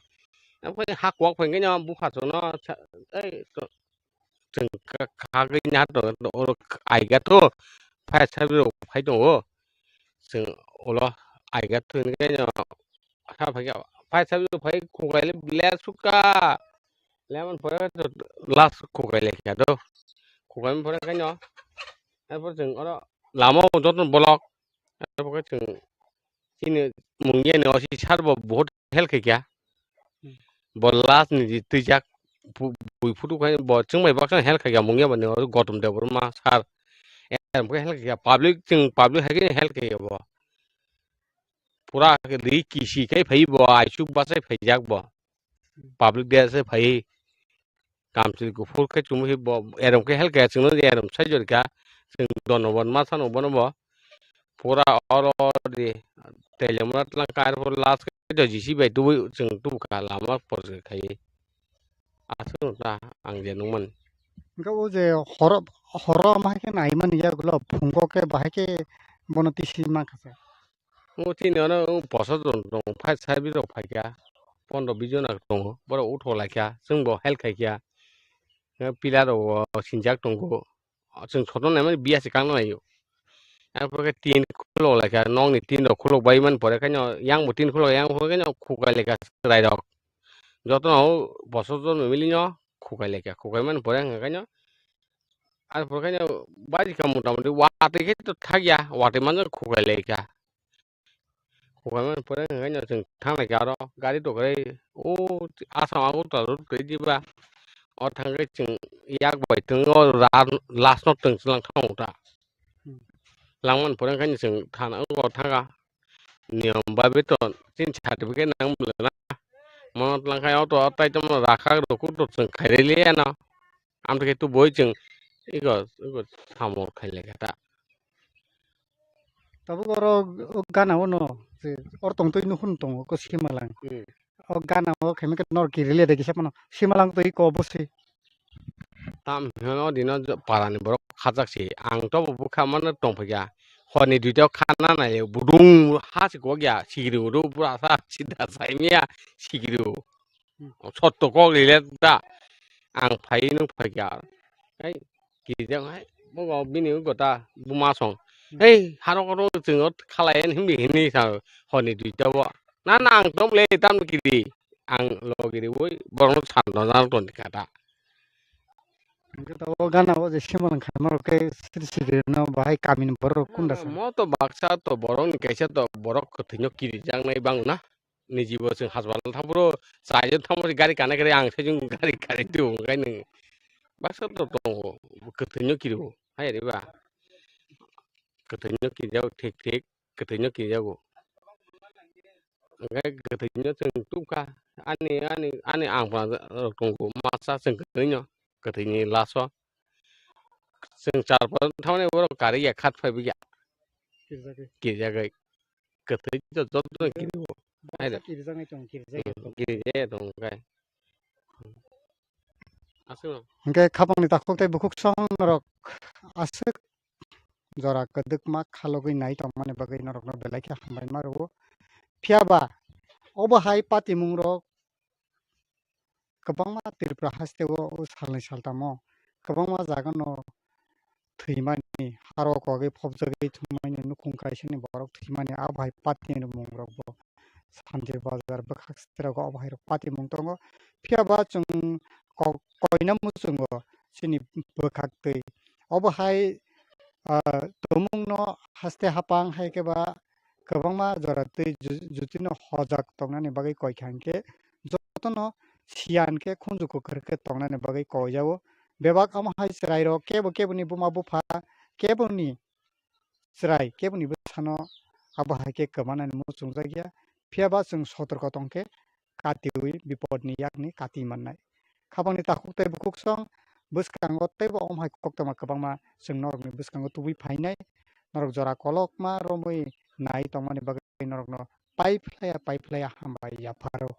Am khe hak wak phai khe no bupha chwngno sa-, ei to chwng kha, kha gwi nai to, oro aiga to, phai sabi rok phai tongo. Chwng ulo aiga to hwnwi khe no sa phai kha, phai sabi rok phai khukai le ble suka. Lemon pore to last khukai le kha to. Khukai pore khe no. Erpor chwng oro lama o joto block. Abo khe chwng chini mungya ni O C sir bo bahut help khaikha. Hmm. Bo last ni je twijak bu-, bui phutu khai bo chwng bai baksa help khaikha mungya bani o Gautam Debbarma sir. Em khe help khaikha public chwng public hai khe help khaikha bo. Pura ri kisi khai phai bo aisuk bachai phaijak bo. Hmm. Public de se phai. Kamchwlwi kuphur khe chumui bo erom khe help khe chwngno erom sai jorikha. Chwng donoban ma sano bono bo. Pura oro di telemra tlang kar pur last khe J C B bai tubui chwng tubukha lama por khai. Aswk ta ang je nungmani. Hwnkhe o je horo, horo ma khe nai mani yagulo phungo khe bahai khe bono tisi mankha se. O chini oro bosor jon tongo, phai sabi rok phaikha, pondro bish jona tongo, borok utho laikha, chwng bo help khaikha, pillar rok bo sinjak tongo, chwng soto naimani biya se kangna naio. Arpore khe tin khulok laikha, nokni tin rok khulok bai mani pore khe no yang bo tin khulok yang pore khe no khukai laikha chwrai rok, jotono bosor jon mili no khukai laikha, khukai mani pore wngkha khe no. Arpore khe no bari kha mota moti watwi khe to thakya, watwi manjak khukai laikha. Khukaimani pore hwnkhe no chwng thanglai kha aro gari rok kwrwi o Assam Agartala road kwrwi diba O thangkhe chwng yak bai twng o ra last no twng chwlang thango ta. Hmm. Langmani pore wngkhe chwng thana o thanga. Niyom bai beton chini certificate nang bwlana. Mono twlang khai o to tai tamo rakha rokuk to chwng khairiliya no. Amtwkhe tubui chwng ego, ego samung khailai kha ta. Tabuk oro o gana o no je or tongtwi nukhung tongo ko simalang. Hmm. O gana o khaimikhe nor kirile de kisa phano simalang twi ko bosi. Tam hino dino parani borok khajak si ang tobo bwkha mano tongphaikha. Horni duita o khana nai budung ha si kok ya sigiri uru bura sa sida saimia sigiri. Hmm. Sotto kok rile da. Ang phai nung phaikha. Hai, kijang hai, bogo bini gota buma song. Hmm. Hei, haro koro chwng khalai himdi hini sa horni duita bo. Na, na, ang tom le tam kiri. Ang lo kiri woi, borok no sando na ton kata. Hingke to o gana o je simalang kha norok khe siri siri no bahai kamini borok kunda sa. Mo to baksa to borok ni kaisa to borok kwthwino kirijaknai bang na. Niji bo chwng haspatal thangphuru chaijak thangphuru gari kana kare ang sejong gari kare twi hwnkhai nwng baksa to tongo kwthwino kiriwo hai riba kwthwino kirijago thik thik kwthwino kirijago hwnkhai kwthwino chwng tubkha ani ani ani ang tongo masa chwng kwthwino kwthwini laso chwng char pon thangmani borok kari ya khat phai bwkha kirijagwi. Kwthwi to joto no kiriwo. Hai da. Kirijagwi tong, kirijagwi tong. Kirije tong kai. Aswk no. Hingke khapangni takhuk tei bukhuk song norok aswk jora kwdwkma khalogwi nai tongmani bagwi norokno belai khe hambai ma rwo. Phiya ba obo hai patimung rok kwbangma Tripura haste o, o salnwi saltamo kwbangma jaga no thwimani, haro kogwi phobjagwi thwimani, nukhung kaisani borok thwimani, abo hai patimung rok bo Santir Bazar bwkhak sitirago abo hai rok patimung tongo. Phiya ba chwng ko-, koina muchungo chini bwkhak twi. Obo hai, ah, tumungno haste hapang hai khe ba kwbangma jora twi ju-, jutino hojak tongnani bagwi koi kha hwnkhe jotono siyan khe khunju kwkhwrwk khe tongnani bagwi koijago. Bebak omo hai chwrairok kebo keboni buma bupha keboni chwrai keboni bwsano abo hai khe kwmanani muchungjakya. Phiya ba chwng sotorko tong khe katiui bipodni yakni kati mannai. Khapangni takhuk tei bukhuk song bwskango teibo omo hai koktwma kwbangma chwng norokni bwskango tubui phainai. Norok jora kolokma romwi nai tongmani bagwi norokno pai phlaiya, pai phlaiya hambai yapharo.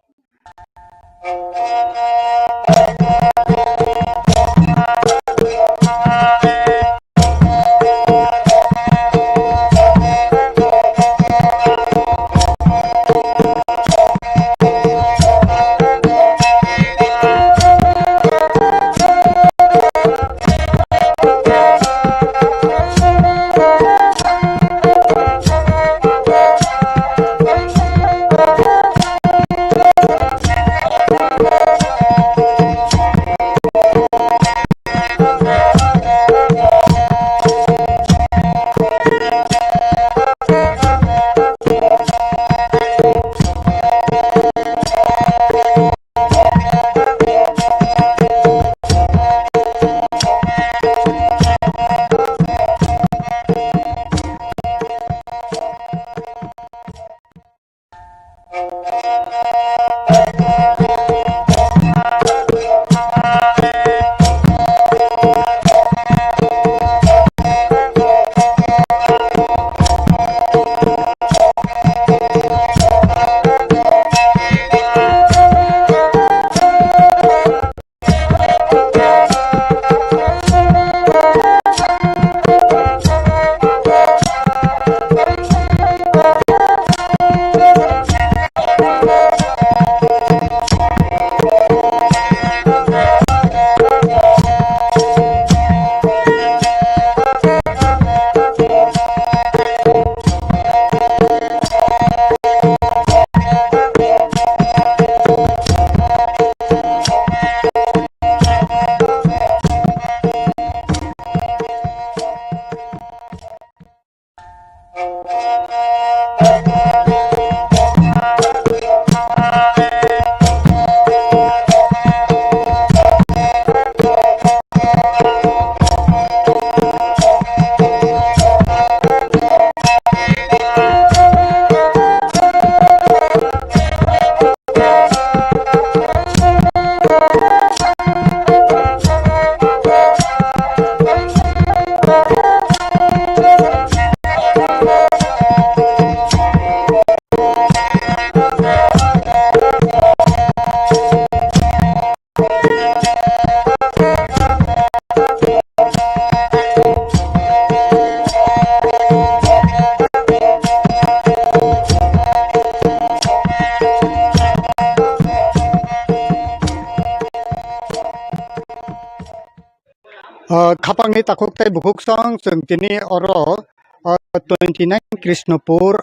Ah, khapangni takhuk tei bukhuk song chwng tini oro, ah, twenty nine Krishnapur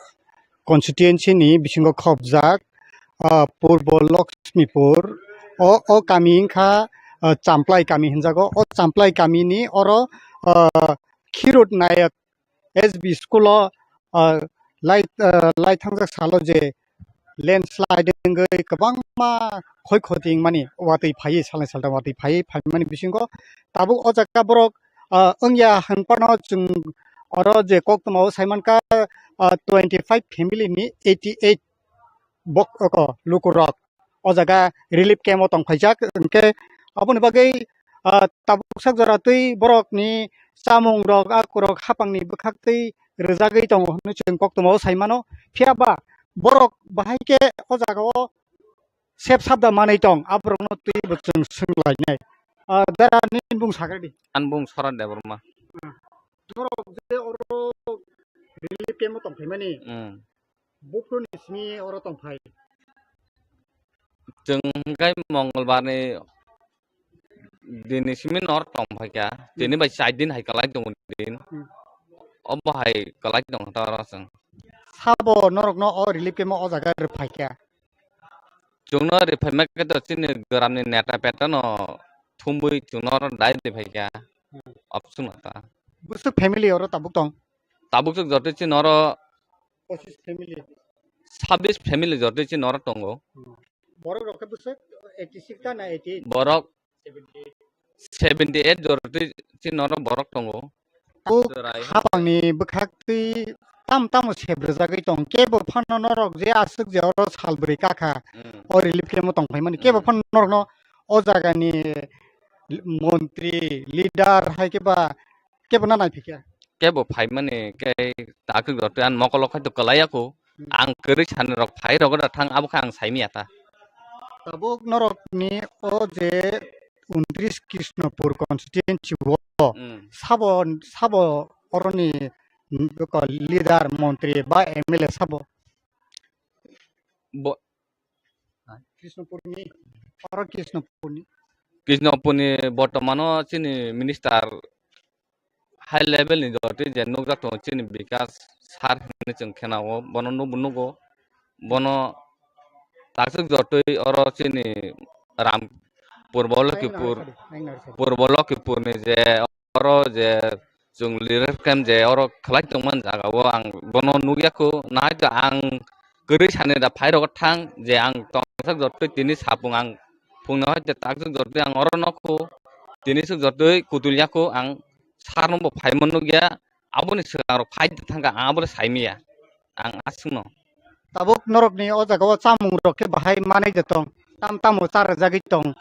constituency ni bisingo khopjak, ah, Purbo Lakshmipur. O, o kami wngkha, ah, Champlai kami hinjago. O Champlai kamini oro, ah, Khirut Nayak S B school o, ah, lai, ah, lai thangjak salo je landslide wngwi kwbangma khoi khoti wngmani watwi phaiwi salnwi salda watwi phaiwi phaimani bisingo tabuk o jaga borok, ah, wngya hwnphano chwng oro je koktwmao saimankha, ah, twenty five family ni eighty eight bok oko lukurok o jaga relief camp o tongphaijak, hwnkhe aboni bagwi, ah, tabuk sak jora twi borokni chamungrok, akurok hapangni bwkhaktwi rwjagwi tongo hwnwi chwng koktwmao sai mano. Phiya ba borok bahai khe o jagao sep sabda manwi tong, aborokno twibo chwng swnglainai. Ah, dara nini bung sakradi. Ani bung Sorat Debbarma. Ah, norok je oro relief camp o tongphaimani, hmm, buphuruni simi oro tongphai? Chwng hwnkhe Mongolbarni dinni simi nor tongphaikha. Hmm. Tini bai char din hai kwlai tongo din. Hmm. Obo hai kwlai tongkha ta oro chwng. Sabo norokno o relief camp o jaga rwphaikha? Chwngno rwphaima khe to chini gramni neta petano thumbui chwngno oro dai rwphaikha. Hmm. Option ta. Bwswk family oro tabuk tong? Tabuk swk jotoi chini oro pochis family. Sabis family jotoi chini oro tongo. Hmm. Borok rok khe bwswk eighty six ta na eighty eight? Borok seventy eight jotoi chini oro borok tongo. Tabuk jorai hapangni bwkhaktwi tam tamo sep rwjagwi tong, kebo phano norok je aswk je oro sal bwrwi kakha, hmm, o relief camp o tongphaimani, kebo, hmm, phano norokno o jagani montri, leader hai khe ba kebo na naiphikya? Kebo phaimani khe takhuk rok tei ani mokolo khai to kwlaiya kho. Hmm. Ang kwrwi sani rok phai rok da thang abo khe ang saimiya ta. Tabuk norokni o je untris Krishnapur constituency o, hmm, sabo, sabo oroni, mm, leader, montri ba M L A sabo? Bo- Krishnapurni, oro Krishnapurni. Krishnapurni bortomano chini minister high level ni jotoi je nukjak tongo chini Bikas sir hinwi chwng khenao, bono nubo nugo, bono takswk jotoi oro chini Ram Purbo Lokhipur, Purbo Lokhipur ni je oro je chwng relief camp je oro khlai tongmani jaga o ang bono nukya kho, nahai khe ang kwrwi sani da phai rok thang je ang tongthok jotoi tini sapung ang phungno hai takswk jotoi ang oro nokho, tini swk jotoi kutulya kho ang. Sir no bo phaima nukya, aboni swkang rok phai thangkha, ang abole saimiya, ang aswkno. Tabuk norokni o jaga o chamung rok khe bahai manai de tong, tam tamo charjagwi tong,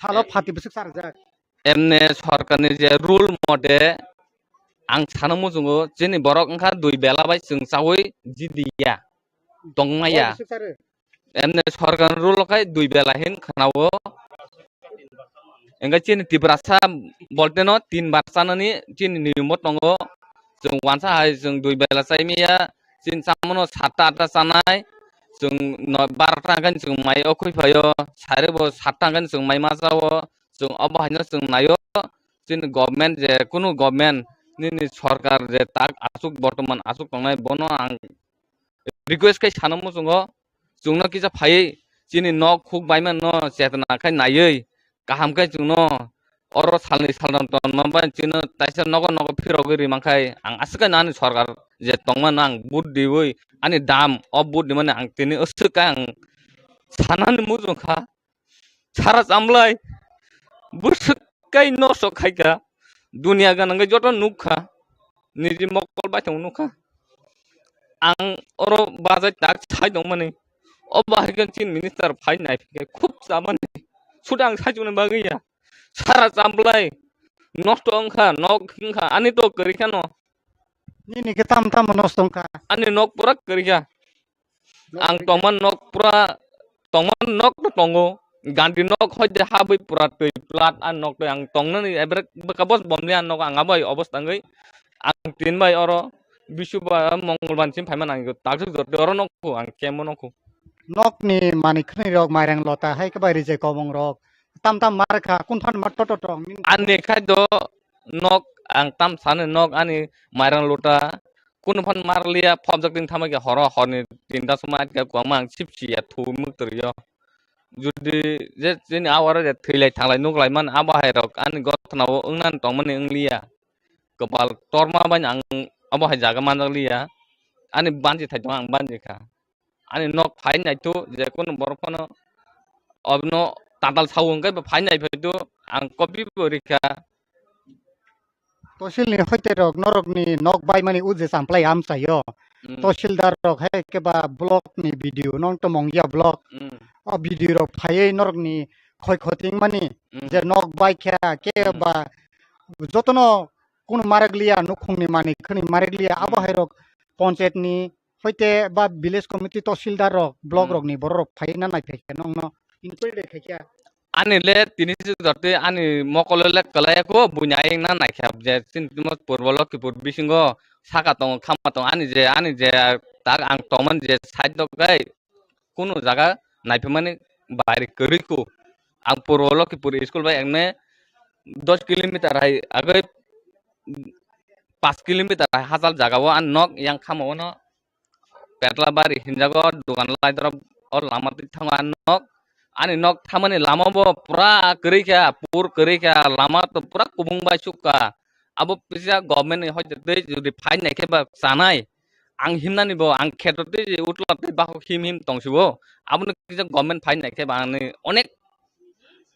salo, eh, phati bwswk charjak. Emne sorkarni je rule mote ang sana muchungo, chini borok wngkha dui bela bai chwng chaui jidiya, tongmaya. Bwswk charo? Emne sorkar rule khai dui bela hin khwnao. Engkhe chini Tiprasa bolte no tin bar chanani chini niyom bo tongo. Chwng wansa hai chwng dui bela chai maya. Chini chamano satta atta chanai. Chwng no barota hwnkhe chwng mai o khoi phaio. Sare bo satta hwnkhe chwng mai ma chao. Chwng obo haino chwng naio. Chini government je kunu government nini sorkar je tak aswk bortoman aswk tongnai bono ang request khai sana muchungo, chwngno kisa phaiwi chini nok huk baimano chetna khai naiwi, kaham khe chwngno oro salni salnam tonma bai chwngno taisa nogo nogo phirogwi ri mankhai, ang aswk khe ani sorkar je tongmano ang vote diwi ani dam o vote dimani ang tini aswk khe ang sanani muchung kha. Sara chamlai bwswk kai nosto khaikha, dunia ganangwi joto nukha, niji mokol baithang nukha. Ang oro bajai tak sai tongmani, o bahai khe chini minister phai naiphikhe khub chamani, suda ang saichukni bagwi ya. Sara chamlai nosto wngkha, nok wngkha, ani to kwrwi kheno. Nini khe tamo tamo nosto wngkha? Ani nok pura kwrwi kha. Ang tongma nok pura, tongma nok to tongo, gandi nok hoi de habwi pura twi plat a nok twi ang tongnani ebre bwkha bos bomli a nok ang abai obos tangwi ang tin bai oro bisu ba mongol ban sim phaima nang taksuk jor oro nokho ang kemo nokho. Nokni mani khni rok mairang lota hai khe bai rijai kobong rok tam tam mar kha, kun phan mar toto tong. Ani khai do nok ang tam sani nok ani mairang luta. Kun phan mar liya phobjak ding thamai khe horo horni tinta suma atka kwang mang sip siya thu muk twi yo. Jodi je chini awara je thwi lai thang lai nuk lai man abo hai rok ani gotna o wng nan tong mani wng liya. Kwpal torma bai ang abo hai jaga manjak liya. Ani banji thai tong ang banji kha. Ani nok phai naithu je kunu borok phano obno tatal sao hwnkhe bo phai nai phai tho ang kopi bo rikha. Tosilni hoite rok norokni nok baimani o je champlai amchaio. Hmm. Tosildar rok hai khe ba block ni B D O nong tomong ya block. Hmm. O B D O rok phaiwi norokni khoi khoting mani Hmm. je nok bai kha khe Hmm. ba jotono kunu marak liya nukhungni mani khani marak liya abo Hmm. hai rok panchayat ni hoite ba village committee tosildar rok block Hmm. rok ni borok rok phai na nai phai khe nong no inquiry khai khe. Ani le tini si jotwi ani mokol le kwlai ko buini ayang na naikha je chini timo purbo Lokhipur bisingo saka tongo khama tongo ani je ani je tak ang tongmani je side rok kai kunu jaga naiphaimani bai kwrwi kho. Ang purbo Lokhipur school bai ekne dos kilometer hai agwi pas kilometer hai hachal jaga o ani nok yang khama o no. Petla bari hinjago dugan lai dorop o lama twi thango ani nok. Ani nok thamani lama bo pura kwrwi kha, pur kwrwi kha, lama to pura kubung bai sukha. Abo kisa government ni hoite twi jodi fine nai khe ba chanai. Ang himnani bo ang kheto twi je utla twi bakho him him tong sibo. Abono kisa government fine nai khe ba ani onek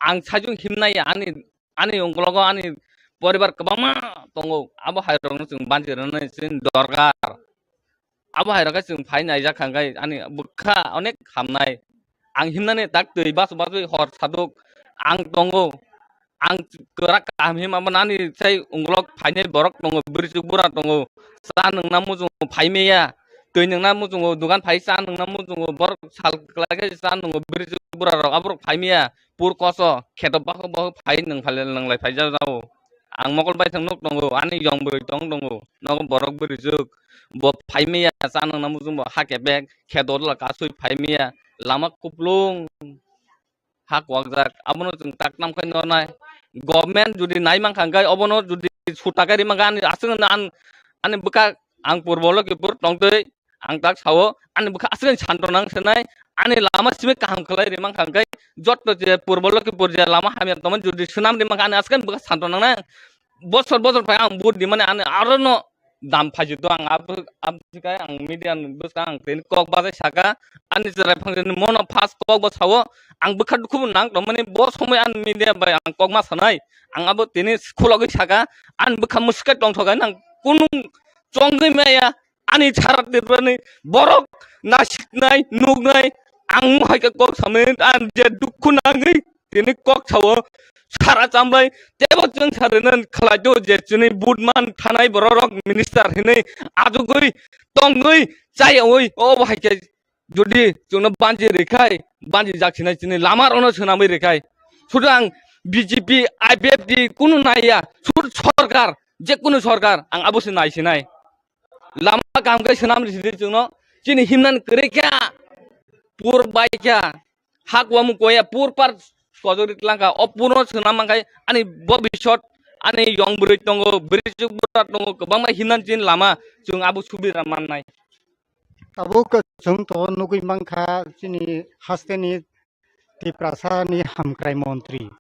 ang sajung himnai ani, ani ungkologo ani poribar kwbangma tongo. Abo hai rokno chwng banchi rwnai chini dorkar. Abo hai rok khe chwng phai naijak kha, hwnkhe ani bwkha onek hamnai. Ang himnani tak twi basu basui hor saduk ang tongo. Ang kwrak kaham him abo nani sai ungulok phainai borok tongo, bwrwichwk bura tongo. Cha nwngna muchungo phai maya, twi nwngna muchungo, dugan phai cha nwngna muchungo, borok sal kwlai khe cha nwngo, bwrwichwk bura rok aborok phai maya. Pur koso kheto bakho bakho phai nwng phai nwng lai phai jao. Ang mokol bai thang nuk tongo, ani yong bwrwi tong tongo, nogo borok bwrwi juk, bo phai maya cha nang nang muchung bo ha kebek kheto la kasui phai maya, lama kuplung ha kwak jak, abono chwng tak nam khai no nai. Government jodi nai mankha hwnkhe obono jodi suta khe ri mankha ani aswk ani bwkha ang purbo Lokhipur tong twi, ang tak sao, ani bwkha aswk santo nang senai, ani lama simi kaham khlai rimang kha hwnkhe, jotto je purbo Lokhipur je lama hamya tongmani jodi swnam rimang kha, ani aswk bwkha santo nang nai. Bosor bosor phai ang vote dimani ani aro no dam phaji do ang abo, abo sikai ang media ni bwskang ang tini kok bajai saka, ani cherai phang mono first kok bo sao, ang bwkha dukhu bo nang tongmani bo somoi ani media bai ang kok ma sanai, ang abo tini khulogwi saka, ani bwkha mwswk tongthok nang kunung chongwi maya. Ani sara Tripurani borok nasiknai, nuknai, ang hai khe kok samani, ang je dukhu nangwi tini kok sao, sara chamlai, tebo chwng sarino khlai do je chini vote man thanai borok rok minister hinwi ajugwi tongwi chaywi obo hai khe jodi chwngno banji rwkhai, banji jak sinai chini lama rokno swnamwi rwkhai. Sudu ang B J P, I P F T kunu naiya, sudu sorkar, je kunu sorkar, ang abo se nai sinai. Lama kaham khe swnam rw sidi chwngno. Chini himnani kwrwi kha, pur bai kha, hak wamung koya, pur par kojok ri tlang kha. O purno swnam man khai ani bobisot, ani yong bwrwi tongo, bwrwi chuk bura tongo, kwbangma himnani chini lama chwng abo subira mannai. Tabuk chwng to nugwi mankha chini hasteni Tiprasani hamkrai montri.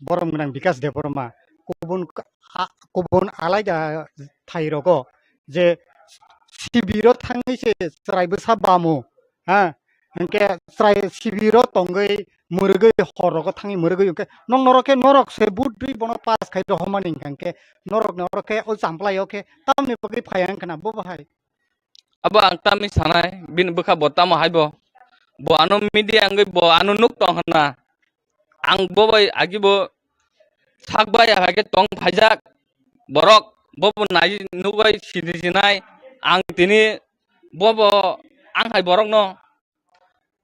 Borom gwnang Bikas Debbarma kubun ka-, a-, kubun alaida thai rogo je sibiro thangwi se chwrai bwsa bamu, ha, hwnkhe chwrai sibiro tongwi mwrwgwi hor rogo thangwi mwrwgwi hwnkhe nong norok khe norok se vote rwi bono pass khai rohormani hwnkha hwnkhe norok norok khe o champlai o khe tamni bagwi phai wngkha na bo bahai. Abo ang tamni sanai, bini bwkha bo tamo hai bo. Bo ano media wngwi bo ano nuk tong hwnna. Ang bo bai agi bo sak bai hai khe tong phaijak borok. Bo bo nai nuk bai sini sinai. Ang tini bo bo ang hai borok no.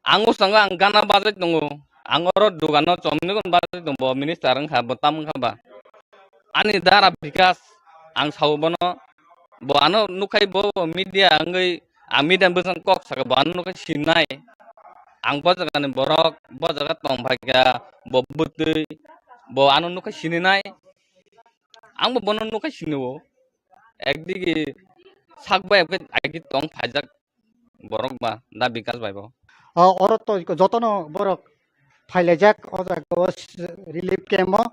Ang bwskango ang gana bajai tongo. Ang oro dogano chomni gon bajai tongo, bo minister wngkha, bo tam wngkha ba. Ani dara Bikas, ang sao bono, bo ano nukhai bo media wngwi, ang media bwskango kok saka, bo ano nukhai sinai. ang bo jagani borok, bo jaga tong phaikha, bo bwtwi, bo ano nukha sininai, ang bo bono nukha sinio. Ekdigi sak bai ekdigi tong phaijak borok ba da Bikas bai bo. O, oro to jotono borok phailaijak o jaga o relief camp o.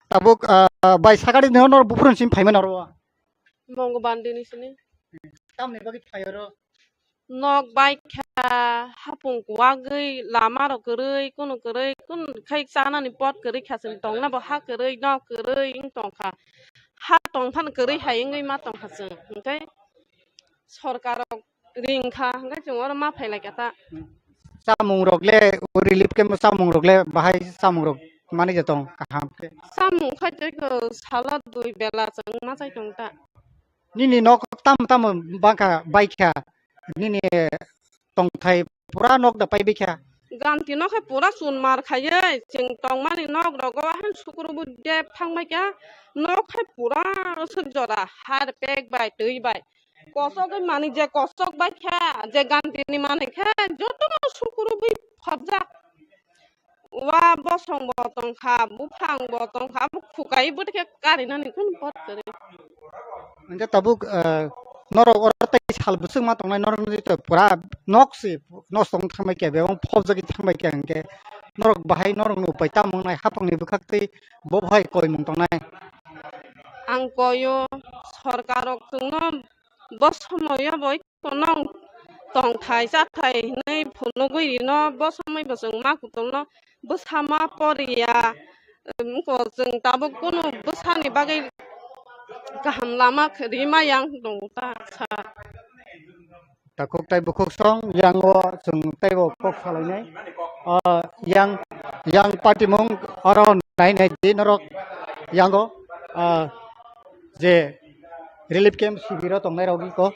Tabuk, ah, bai sakari no, no buphurun sim phaimani oro. Mongo bandini sini. Tamni bagwi phai oro? Nok bai kha, hapung kuwagwi, lama rok kwrwi, kunu kwrwi, kunu khai chanani pot kwrwi kha chwng tongna bo ha kwrwi, nok kwrwi wng tong kha. Ha tong phano kwrwi hai wngwi ma tong kha chwng. Hwnkhe sorkar rok ring kha, hwnkhe chwng oro ma phai lai kha ta. Chamung rok le, o relief camp o chamung rok le, bahai chamung rok manwi ja tong kaham khe? Chamung khai tei ko salo dui bela chwng ma chai tong ta. Nini nok tamo tamo bangkha baikha, nini tongthai pura nok da paibaikha. Ganti nok hai pura chun mar khaiwi, chwng tongmani nok rogo han sukuru bu dep thang baikha, nok hai pura aswk jora har pek bai twi bai. Kosok bai mani je kosok bai kha, je ganti ni mani kha, joto no sukuru bai phobjak. Wa bosong bo tong kha, buphang bo tong kha, abo khukai bo khe kari nani kun pot kari. Hingke tabuk, eh, norok oro tei sal bwswk ma tongnai, norok ni to pura nok se, nok tong thangbai khe bebak phobjagwi thangbai khe hingke norok bahai norok ni upai tamo wngnai hapang ni bwkhak tei bo bahai koi mung tongnai. Ang koyo sorkar rok chwngno bo somoyo bo kono tongthai chathai hinwi phunugwi rino bo somoi bo chwng ma kutung no bwsa ma poriya. Wngkho chwng tabuk kunu bwsani bagwi kaham lama khe rima yang tongo ta sir. Takhuk tai bukhuk song yango chwng teibo kok salainai. Ah, yang, yang party mung oro nai nai di norok yango, ah, je relief camp sibiro tongnai rok iko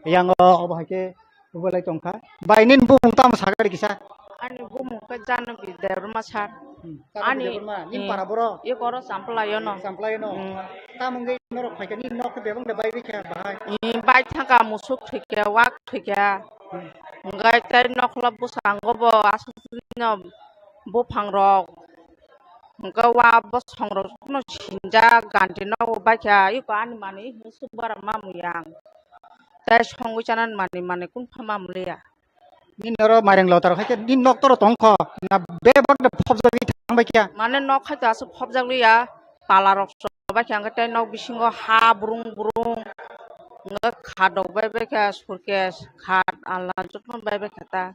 yango obo hai khe Ubalai tongkha. Bai, nini bumung tamo sakari kisa? Ani bumung khe Janabi Debbarma sir. Hmm. Janabi Ani, Debbarma, nini eh, para boro? Ye koro Samplai ono. Samplai ono. Hmm. Tamo wngwi norok phaikha, nini nok khe bebang de bai bikha bahai? Eh, bai thangkha, musuk thwikha, wak thwikha. Hmm. Hingkhai tei nokla bwskango bo aswk no buphang rok. Hingkhe wa bosong rok no sinjak, ganti no baikha, iko ani manwi hwnwi swk bara mamwi ang. Tei songwi chanani manwi, manwi kun pha mamliya. Nini oro mairang lota rok hai khe nini nok toro tong kho, na bebak de phobjagwi thang bai khe? Mane nok hai to aswk phobjak liya, pala rok so bai khe, hingkhe tei nok bisingo ha brung brung, hingkhe khat rok bai bai khe, suitcase, khat, alna jotono bai bai khe ta.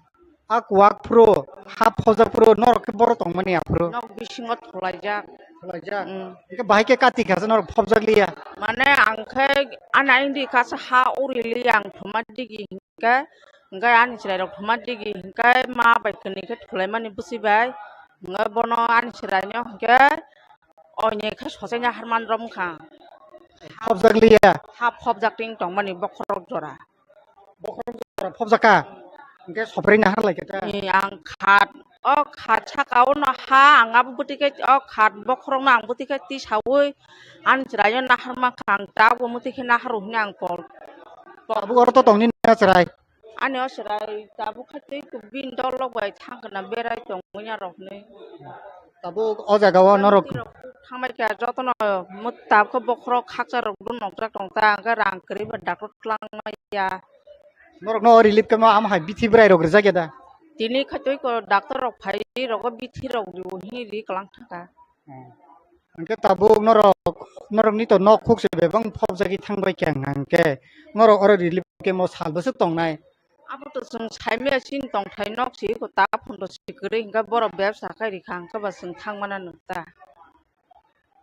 A kuwak phuru, ha phobjak phuru, norok khe boro tongmani aphuru. Nok bisingo thulaijak. Thulaijak. Mm. Hingkhe bahai khe kati kha se norok phobjak liya. Mane ang khe ani aini kasa ha uri liya ang thuma digi hingkhe, hingkhe ani chwrai rok thuma digi hingkhe ma bai kwnwi khe thulaimani bwswi bai. Hingkhe bono ani chwrai no hingkhe oini khe sochai naharmani rom kha. Phobjak liya. Ha phobjak ting tongmani bokhorok jora. Bokhorok jora phobjak kha. Hingke sopri nahar lai khe ta. Ni ang khat, o khat saka o no ha, ang abo bwtwi khe, o khat bokhorok no ang bwtwi khe tisaui, ani chwrai o nahar mankha, ang ta bo mwtwi khe nahar o hwnwi ang kol. Tabuk oro to tong nini chwrai? Ani o chwrai tabuk khe twi bini dol rok bai thang kana berai tongwi ya rok hwnwi. Tabuk o jaga o norok. Twi rok thang bai khe jotono mwt-, tabuk khe bokhorok khaksa rok dun nokjak tong ta, hwnkhe rang kwrwi ba doctor twlang maya. Norok no relief camp o amo hai bithi bwrai rok rijak ya da? Tini khaitwi ko doctor rok phai rogo bithi rok rio hwnwi ri kwlang thangkha. Hmm. Hwnkhe tabuk norok, norok ni to nok khuk se bebak phobjagwi thang bai khe hwnkhe norok oro relief camp o sal bwswk tongnai? Abo to chwng saimaya chini tongthai nok se iko ta phondo se kwrwi hwnkhe borok bebsa khai rikha hwnkhe ba chwng thang mana nw ta.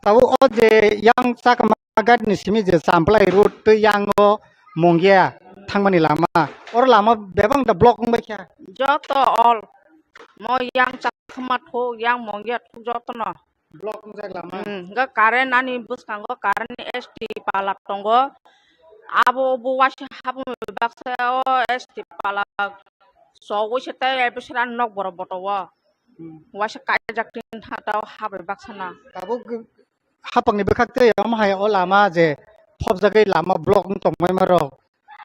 Tabuk o je yang Chakma ghat ni simi je Champlai road tei yang o Mongia thangmani lama, oro lama bebak da block wngbai kha. Joto all mo yang Chakma thuk, yang Mongia thuk jotono. Block wngjak lama. Hmm, hwnkhe current ani bwskango current ni S T palak tongo. Abo bo waisa habwi baksa o S T palak chogwi se tei bisera nok borok boto o. Hmm. Waisa kaijak tin ha tao ha bai baksa na. Tabuk hapang ni bwkhak tei omo hai o lama je phobjagwi lama block wng tongmani rok.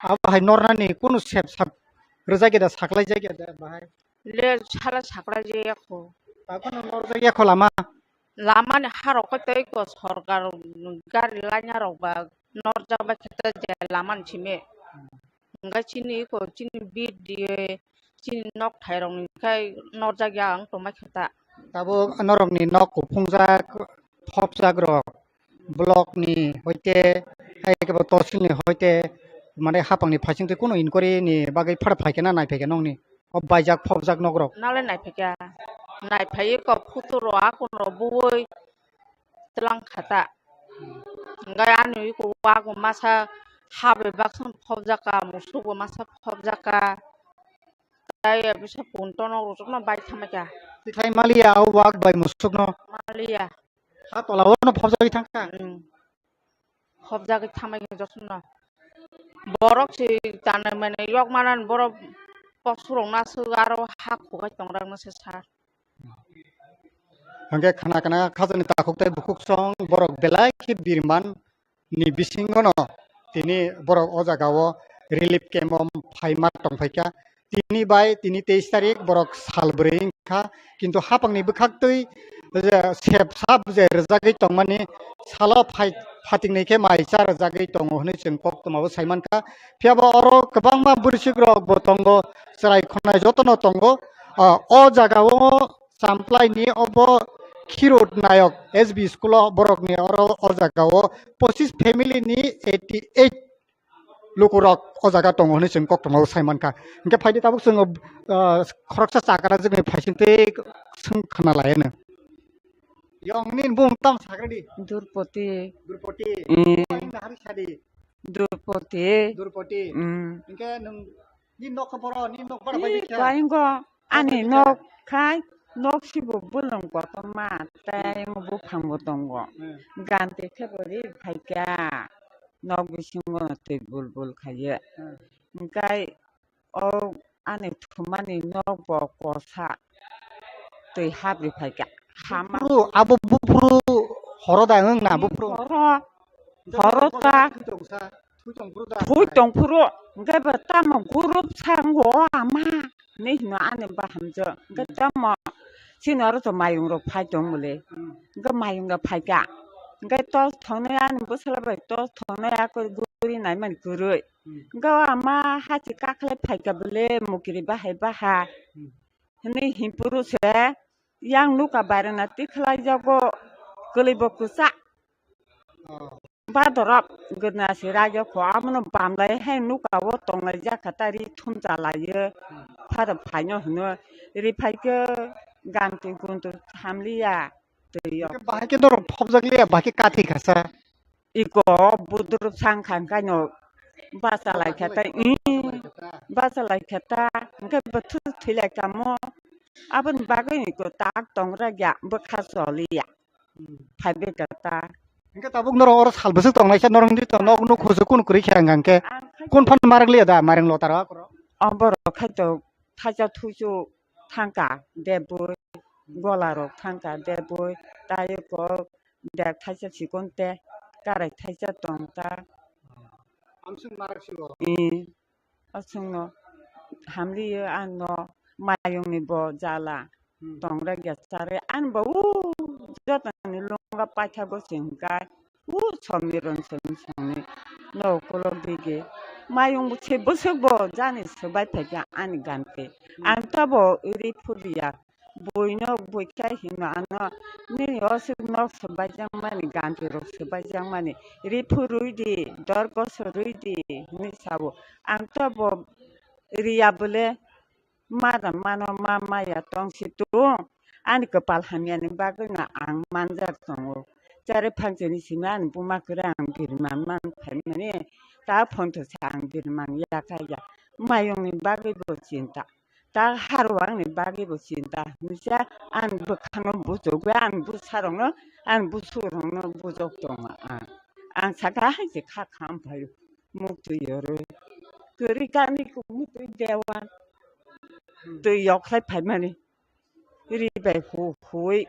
Abo hai nornani kunu sep sap rwjak ya da, saklai jak ya da bahai? Le sala sakra je yakho. Takhwno norjak yakho lama. Lama ni harok khe tei ko sorkar gari laina rok ba norjak bai khe je lama ni simi. Hwnkhe chini iko chini B D A chini nok thai rok ni khai norjak ya ang tongma khe ta. Tabuk norok ni nok kuphungjak, phopjak rok block ni hoite hai kebo tosil ni hoite mane hapang ni phaising twi kunu inquiry ni bagwi phar phaikhe na naiphai khe nokni o baijak phopjak nok rok. Nale naiphai khe naiphai ko photo rok akun rok bui tlang khata. Hwnkhe ani iko wago masa ha bai baksa phobjaka, musuk bo masa phobjaka. Tai bisa punto no rwchapna bai thamaka. Tikhlai maliya o wak bai musuk no. Maliya. Ha tola o no phobjagwi thangkha. Hmm. Phobjagwi thamai jotono. Borok se tanai mane yok manan borok posurok nasu aro ha khukai tongra no se sar. Hwnkhe khana kana khajani takhuk tei bukhuk song borok belai khe birman ni bisingo no tini borok o jaga o relief camp o phaima tongphaikha. Tini bai tini teis tarik borok sal bwrwi wngkha, kintu hapang ni bwkhak twi je sep sap je rwjagwi tongmani salo phai phatikni khe mai cha rwjagwi tongo hwnwi chwng koktwma o saimankha. Phiya bo oro kwbangma bwrwsik rok bo tongo, chwrai khonai jotono tongo. Ah, o jaga o Champlai ni obo Khirut Nayok S B school o borok ni oro o jaga o pochis family ni eighty eight lukurok o jaga tongo hwnwi chwng koktwma o saimankha. Hwnkhe phaidi tabuk chwng, ah, khoroksa chakra jwkni phaising tei swng khna lai anw. Yong nini bumung tamo sakra di? Durpoti. Durpoti. Mm. Paing da hari sadi? Durpoti. Durpoti. Mm. Hwnkhe nwng nini nok khe boro, nini nok bara bai bikha? Paingo ani nok khai, nok sibo bwlwng kotorma, tei ayang buphang bo tongo. Hmm. Ganti khe bo ri phaikha. Nok bisingo twi bul bul khaiye. Hmm. Hwnkhe o ani thumani nok bo kosa twi hapri phaikha. Hama buphuru, abo buphuru horo da wng na buphuru? Horo, horo ta. Thui tong phuru da. Thui tong phuru, hwnkhe bo tamo gurup sa wngo ama hinwi hino ani bahamjwk. Hwnkhe tamo chini oro to mayung rok phai tong bole. Hmm. Hwnkhe mayung rok phaikha. Hwnkhe tos thongnai ani bwsala bai tos thongnai akori guri naimani kwrwi. Hmm. Hwnkhe o ama hachi kakhlai phaikha bole mukiri bahai baha. Hmm. Hwnwi himpuru se yang nuka bairena tikhlai jago kwlwi bo kwchak. Oh. Badorok gwnasirok kho abono bamlai hai nuka o tonglai jakha ta ri thumcha laiyo. Hmm. Pharo phaino hwno ri phaikhe ganti guntu hamliya twi o. Bahai khe norok phobjak liya, bahai khe kathi khasa. Iko budrup sang kha hwnkhe no bachalai kha ta, i, bachalai kha ta, hwnkhe bo thu thwi lai kha mo. Aboni bagwi iko tak tong rwk ya, bwkha choli ya. Hmm. Phai bwkha ta. Hwnkhe tabuk norok oro sal bwswk tong lai kha, norok wngwi tong, nok nuk khusu kunu kwrwi kha hwnkha hwnkhe. Ang khai kunu phano ma rwk liya da, mairang lota rok? O borok khai to thaisa thuisu thangkha, debwi, gola rok thangkha, debwi, taiyo kok, bag thaisa chikon te, karai thaisa tong ta. Amswng marak sigo. I, aswngno hamliyo ano mayungni bo jala. Hmm. Tong rwk ya chari, ani bo o jotoni lunga paithago se hwnkha, o somni rong somni somni no ukulok digi. Mayung bo se bwswk bo jani swbai phaikha ani ganti. Hmm. Ang tobo ri phuliya. Buino buikha hino ano, nini o se nok swbaijak mani, ganti rok swbaijak mani, ri phurui di, dorgo swrui di hinwi sao. Ang tobo riya bole, ma da mano, ma maya tong si tung, ani kwpal hamyani bagwi no ang manjak tongo. Chari phangsani simi ani buma kwrwi ang biriman man phaimani, ta phone to se ang biriman yakha ya, mayungni bagwi bo chinta. Ta harwangni bagwi bo chinta hwnwi se ani bwkhano bujogwi ani bwsarokno ani bwswkrokno bujok tongo ang. Ang saka hai se kha kha wng phaio muktwi yorwi kwrwi kani muktwi dewan twi yokhlai phaimani ri bai hu hui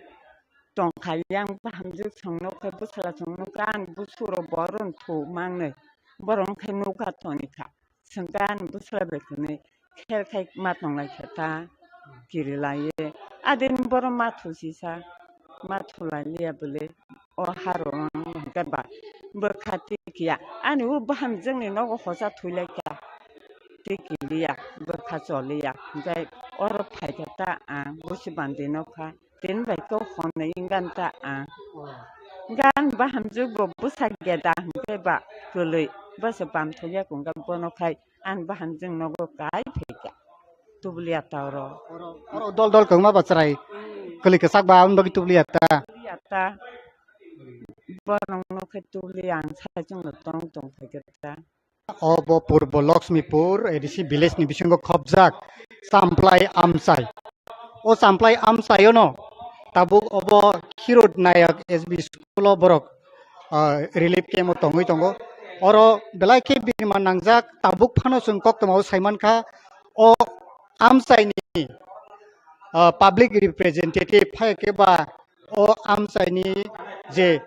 tongkha yang bahamjwk song nokha bwsala song nokha ani bwswkrok borok thuk mangnwi borok wngkha nokha toni kha. Swngkha ani bwsla bai kwnwi kher khai ma tonglai kha ta. kiri lai ye. Adin boro mathu sisa, mathu lai liya bole. O haro hwnkhe ba bwkha tikiya. Ani o bahamjwkni nogo hosa thwi lai kha. Tei kiliya, bwkha choliya. Hwnkhe oro phaikha ta ang, busi bandi nokha. Tini bai kok honnwi wngkha ta ang. Hwnkhe ani bahamjwk bo bwsa geda hwnkhe ba kwlwi. Bwsa bam thokya hwnkhe bono khai ani bahamjwk nogo kai phaikha. Tubuliya ta oro. Oro, oro dol dol kwbangma ba chwrai. Kwlwi kwchak ba aboni bagwi tubuliya ta. Tubuliya ta. Borok nokhe tubuliya ang sai chwngno tong tong phaikha ta. Obo Purbo Lakshmipur A D C village ni bisingo khopjak Champlai Amchai. O Champlai Amchai ono tabuk obo Khirut Nayak S B school o borok, ah, relief camp o tongwi tongo. Oro belai khe birma nangjak, tabuk phano chwng koktwma o saimankha o Amchai ni, ah, public representative phai khe ba o Amchai ni je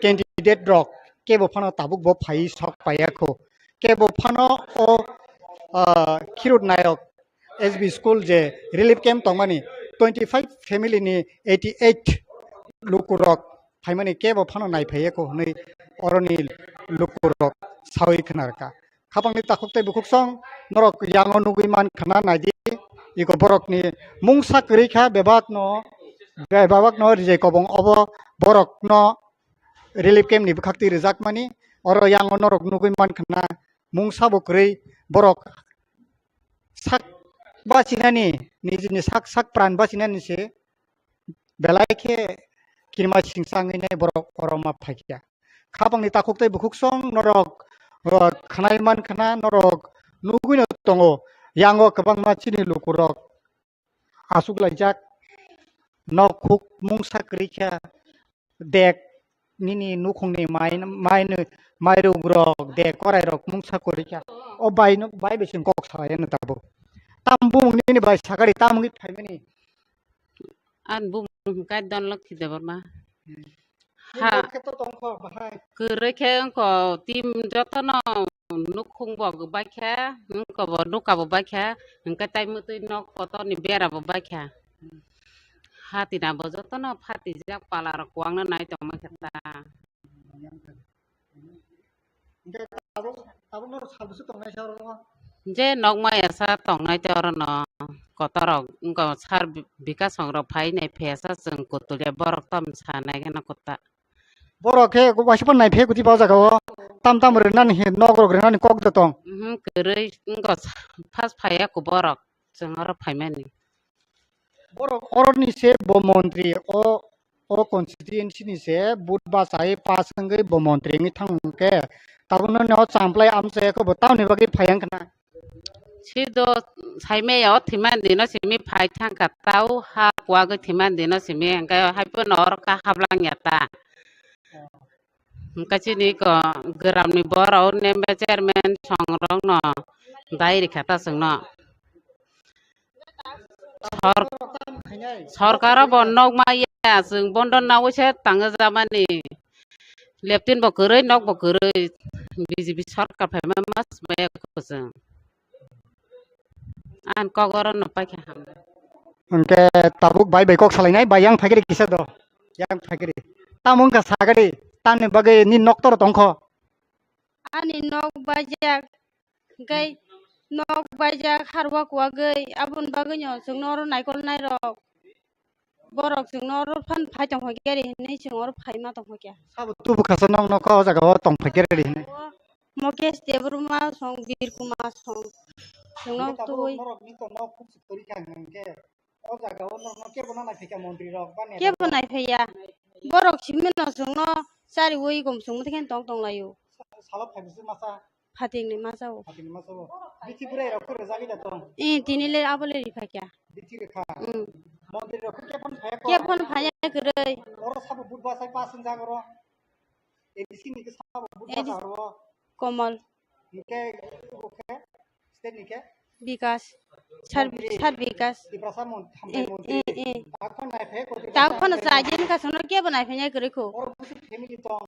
candidate rok kebo phano tabuk bo phai sok paiya kho. Kebo phano o, ah, Khirut Nayok S B school je relief camp tongmani twenty five family ni eighty eight lukurok phaimani kebo phano naiphaiya kho hwnwi oroni lukurok sawi khna rwkha. Khapangni takhuk tei bukhuk song norok yango nugwi man khna naidi, iko borokni mungsa kwrwi kha bebakno, bebakno rijai kobong obo borokno relief camp ni bwkhak twi rwjakmani, oro yango norok nugwi man khna mungsa bo kwrwi borok sak bachinani, nijini sak sak pran bachinani se belai khe kirima singsa wngwi nai borok oro ma phaikha. Khapangni takhuk tei bukhuk song norok, o, khnai man khna norok nugwino tongo, yango kwbangma chini lukurok achuk laijak, nok huk mungsa kwrwi kha, dek nini nukhungni mai, mai, mairok rok, dek korai rok mungsa kwrwi kha. O bai no, bai bai chwng kok salai ano tabuk. Tam bumung nini bai sakari tam wngwi phaimani. Ani bumung hwnkhe Dhonlokhi Debbarma. Hmm. Ha. Bumung khe to tongkho bahai. Kwrwi khe wngkho team jotono nukhung bo baikha, wngkha bo nuka bo baikha, hwnkhe tai mwtwi nok kotorni bera bo baikha. Hatina bo jotono phatijak pala rok kwbangno nai tongma khe ta. Hwnkhe tabuk, tabuk norok sal bwswk tongnai sa oro? Je nok maya sa tongnai te oro no kotor rok wngkha sar bi-, bikasong rok phai nai phe sa chwng kutulia borok tam sanai kheno kota. Borok khe waisa phano nai phe kwtwi ba o jaga o tam tam rwnani he nok rok rwnani kok da tong. Mhm, kwrwi wngkha sa-, first phaiya kho borok chwng oro phaimani. Borok oroni se bo montri o, o constituency ni se vote bachai pass wngwi bo montri wngwi thang hwnkhe tabukno no Champlai Amchai khe bo tamoni bagwi phai wngkha na. Sido saimaya o thwimani dino simi phai thangkha tau ha kuwagwi thwimani dino simi hwnkhe haiphano oro kha hablangya ta. Hwnkhe chini ko gramni borok member chairman songrokno dai rikha ta chwngno. Sor-, sorkaro bo nok maya chwng bondo naui se tangwi jamani. Leptin bo kwrwi, nok bo kwrwi, B J P sorkar phaima mas maya kwchwng. Ang kok oro no paikha ham. Hwnkhe tabuk bai bai kok salainai, bai yang phaikri kisa do. Yang phaikri. Tamo wngkha sagadi, tamni bagwi ni nok toro tongkho. Ani nok baijak, hwnkhe nok baijak harwa kuwagwi, aboni bagwino chwngno oro naikolnai rok. Borok chwngno oro phan phai tongkha khe ri hinwi chwng oro phaima tongkha khe. Sabo tubu khasa nok nokha o jaga o tongphai khe ri hinwi. O Mukesh Debbarma song, Bir Kumar song. Chwngno tubui. Norok ni tongma khuk se kwrwi kha hwnkhe o jaga o norokno kebo no naiphai kha montri rok ba neta rok. Kebo naiphaiya. Borok simi no chwngno chariwi gom chwngma thikhe tong tong laio. Salo phai bisi masa. Phatingni masa o. Phatingni masa o. Bithi bwrwi rok khe rwjagwi da tong. Eh, tini le abo le riphaikha. Bithi rwkha. Mm. Montri rok khe kebo no phaiya kho. Kebo no phaiya kwrwi. Oro sabo budba sai pass wngjak oro. A D C ni khe sabo budba A D C sa oro. Komol. Hwnkhe obo khe state ni khe? Bikas. Sar, montri. Sar Bikas. Tiprasa mon-, hambai eh, montri. Eh, eh. Takhon naiphai kho Tiprasa. Takhon hambai. Sajin ka sono kebo naiphai nai kwrwi kho. Oro busi family tong.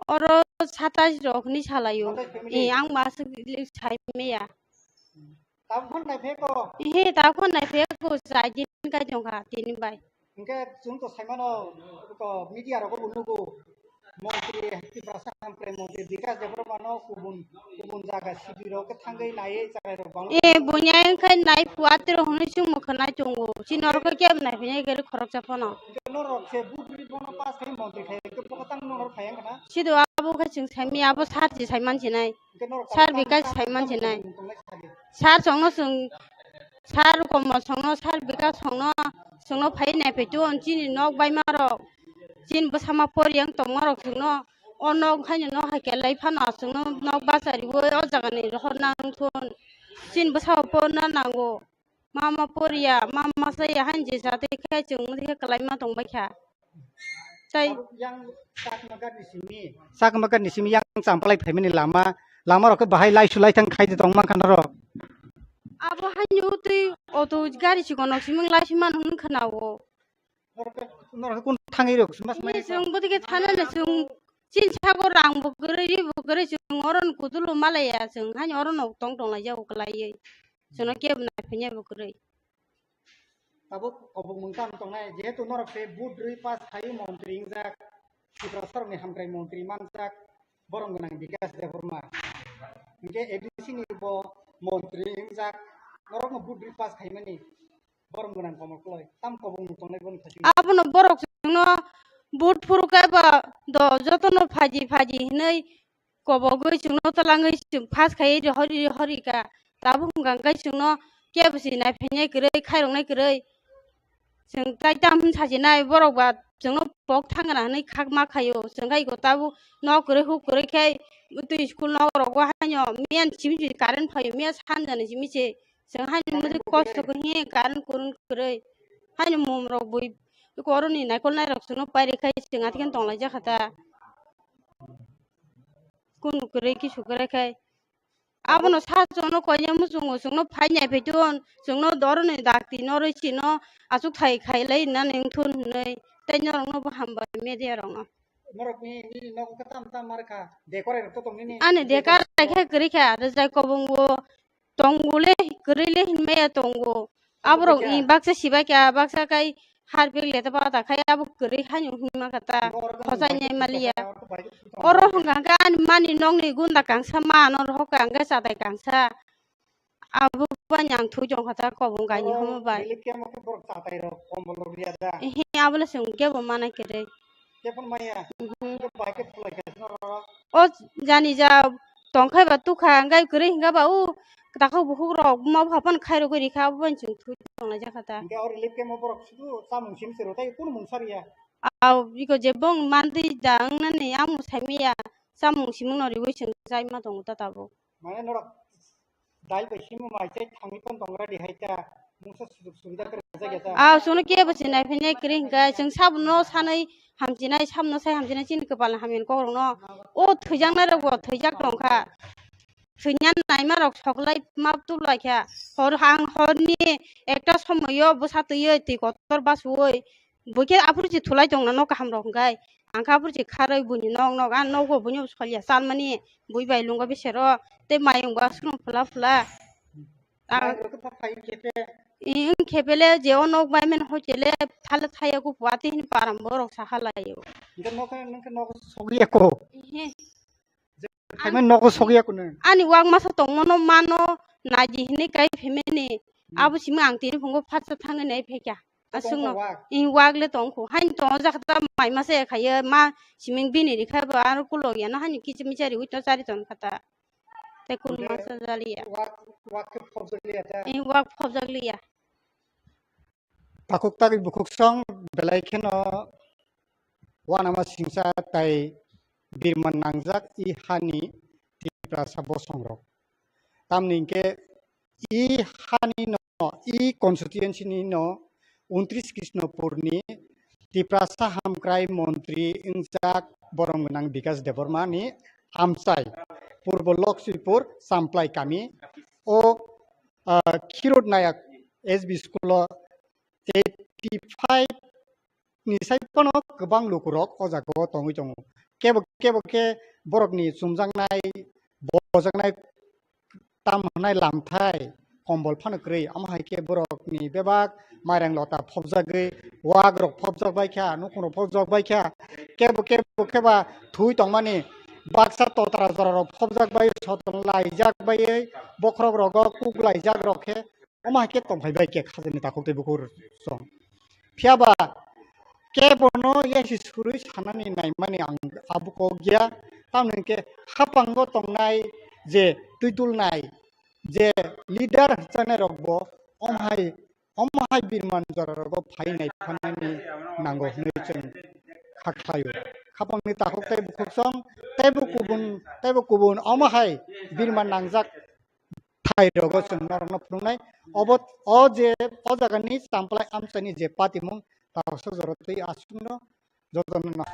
Oro satais rok ni salayo. Satais family? Eh, ang masuk li-, sai meya. Hmm. Tabuk phano naiphai ko. Ihe, tabuk phano naiphai ko, chai din kai tongkha, tini bai. Hingke chwng to saimano, ko media rogo bo nugo, montri Tiprasa hamkrai montri Bikas Debbarma no kubun, kubun jaga sibiro khe thangwi naiwi charai rok bang. E, bunya wngkha nai phuatiro hwnwi chwng mokha nai tongo. Chini oro khe kebo naiphai nai gari khoroksa phano. Hingke norok se butri bono pass khai montri khai, hingke bokotang norok khai wngkha na? Sido abo khe chwng saimanya, abo sir se saiman sinai. Sir Bikas saiman sinai. Sir songno chwng, sir Komol songno, sir Bikas songno, chwngno phai naiphai tong chini nok baima rok. Chini bwsama por yang tongma rok chwngno o nok haino nok hai kelai phano chwngno nok bachari o, o jaga ni rohor nang thun. Chini bwsao por na nango. Mama poriya, mama saya hanji sa tei khe chwng mudi khe kwlaima tong bai kha. Tai Abo yang chakma gari simi, chakma gari simi yang champalai phaimani lama, lama rok khe bahai lai sulai thang khai tong man kha norok. Abo haino tei auto gari si gonok simi lai si man hwn khna o. Norok khe, norok khe kun thangwi rok sima sima Ni chwng budi khe thana le chwng chin sago rang bo kwrwi ri bo kwrwi chwng oron kudulo malaya chwng haino oron tong tong lai jago kwlaiwi. Chwngno kebo naiphaiya bo kwrwi. Tabuk kobok mung tang tongnai, jehetu norok se vote rwi pass khai montri wngjak, Tiprasarokni hamkrai montri manjak, borom gwnang Bikas Debbarma. Hinkhe A D C ni bo montri wngjak, norokno vote rwi pass khaimani borom gwnang Komol Koloi. Tam kobok mung tongnai boni khasing. Abono borok chwngno vote phuru khe ba do jotono phaidi phaidi hinwi kobogwi chwngno twlangwi chwng pass khai rihori rihori ka. Tabuk hwnkha hwnkhe chwngno kebo se naiphainai kwrwi, khairoknai kwrwi. Chwng tai tam sajinai borok ba chwngno pok thangna hinwi khakma khaio. Chwng khai iko tabuk nok kwrwi huk kwrwi khe twi school nok rogo haino miyan simi se current phaio, miya sanjani simi se. Chwng haino mudi kosto khe current kurun kwrwi. Haino mum rok bui koroni naikol nairok chwngno pairi khai chwng athikhe tonglaijak kha ta. Kunu kwrwi kisu kwrwi khai. Abono sa chwngno koiya muchungo chwngno phainai phaitun chwngno doroni dakti norwi chino achuk thai khailai nani wngthun hinwi tei norokno bo hambai media rokno. Norokni nini nogo khe tam tam mar kha, dekore rok to tong nini. Ani dekar lai khe kwrwi kha, rwjai kobongo tongole kwrwi le hinmaya tongo. Aborok i baksa sibai kha, baksa kai harbek leta bata khai abo kwrwi haino hinma kha ta, khochai nai maliya. Oro hwnkha khe ani mani nokni gunda kangsa ma ano rohor kha hwnkhe chatai kangsa. Abo bani ang thwi tong kha ta kobong gaini homo bai. Relief camp o khe borok chatai rok kombol rok riya da. Ehe, abo le chwng kebo mana kwrwi. Kebo maya. Mhm. Kebo bai khe thulai khe norok. O jani ja tong khai ba tukha hwnkhe kwrwi hwnkha ba u takhuk bukhuk rok buma bupha phano khairogwi rikha abo bani chwng thwi tong lai jakha ta. Hwnkhe o relief camp o borok sudu chamung simi se rw tai kunu mung sariya. Au iko je bong mantwi da wngnani ang saimaya chamung simung no riwi chwng chaima tongo ta tabuk. Mane norok dal bai simi mai chai thangwi ton tong ready hai ta, mungsa sujug subida kwrwi rwjak ya ta. Ah, chwngno kebo se naiphai nai kwrwi hwnkhe, chwng sabono sanwi hamchinai, sabono sai hamchinai chini kwpalni hamya ni kokrokno. O thwijaknai rokbo thwijak tongkha. Thwina naima rok soklai ma tublai kha. Hor hang horni ekta somoio bwsa twiwi twi kotor basuwi. Buikhe aphuru se thulai tongna nok kaham rok hwnkhe. Ang khe aphuru se kharwi buini nok nok, ang nogo buini solya chalmani. Bui bai lungo bisero tei mayung bo aswkno phwla phwla. Ang Ang rok khe phai khe te. Ing khe bele je o nok bai men hoite le thale thaya ku pua te hin param borok saha laio. Hingke nok, nang khe nok sogya ko. Ihe. Khaimani nogo sogya ko nang. Ani wak masa tongmano mano naidi hinui kai phaimani. Hmm. Abo simi ang tini phungo phatsa thangwi nai phaikha. Aswkno. Tongkha wak. Ing wak le tongkho. Haini tongo jakha ta mai masa ya khaiyo ma siming bini rikha bo aro kulok ya no haini kichi micha riwi to chari ton kha ta. Tei kun masa jaliya. Wak, wak khe phobjak liya ta. Ing wak phobjak liya. Takhuk tagwi bukhuk song belai kheno uanama singsa tai birman nangjak i hani Tiprasa bosongrok. Tamni hwnkhe i hani no, i constituency ni no untris Krishnopur ni Tiprasa hamkrai montri wngjak borom gwnang Bikas Debbarma ni amchai Purbo Loksipur Samplai kami o, ah, Khirut Nayak S B school o eighty five ni sai phano kwbang lukurok o jaga o tongwi tongo. Kebo kebo khe borokni chumjaknai, bojaknai, tam hwnai lamthai, kombol phano kwrwi, omo hai khe borokni bebak mairang lota phobjagwi, wak rok phobjak bai kha, nukhung rok phobjak bai kha, kebo kebo khe ba thwi tongmani baksa totra jora rok phobjak bai, soton laijak bai, bokhorok rogo kuk laijak rok khe, omo hai khe tong phai bai khe khajani takhuk tei bukhuk song. Phiya ba kebono yasi surwi sanani naimani ang abo kok ya, tamni hwnkhe hapango tongnai je twi tulnai je leader hwnjaknai rok bo omo hai, omo hai birman jora rogo phai nai phanani nango hwnwi chwng kha khlaio. Khapangni takhuk tei bukhuk song teibo kubun, teibo kubun omo hai birman nangjak thai rogo chwng norokno phunuknai. Obo, o je, o jagani Champlai amchaini je patimung taosa jora twi aswkno jotono na.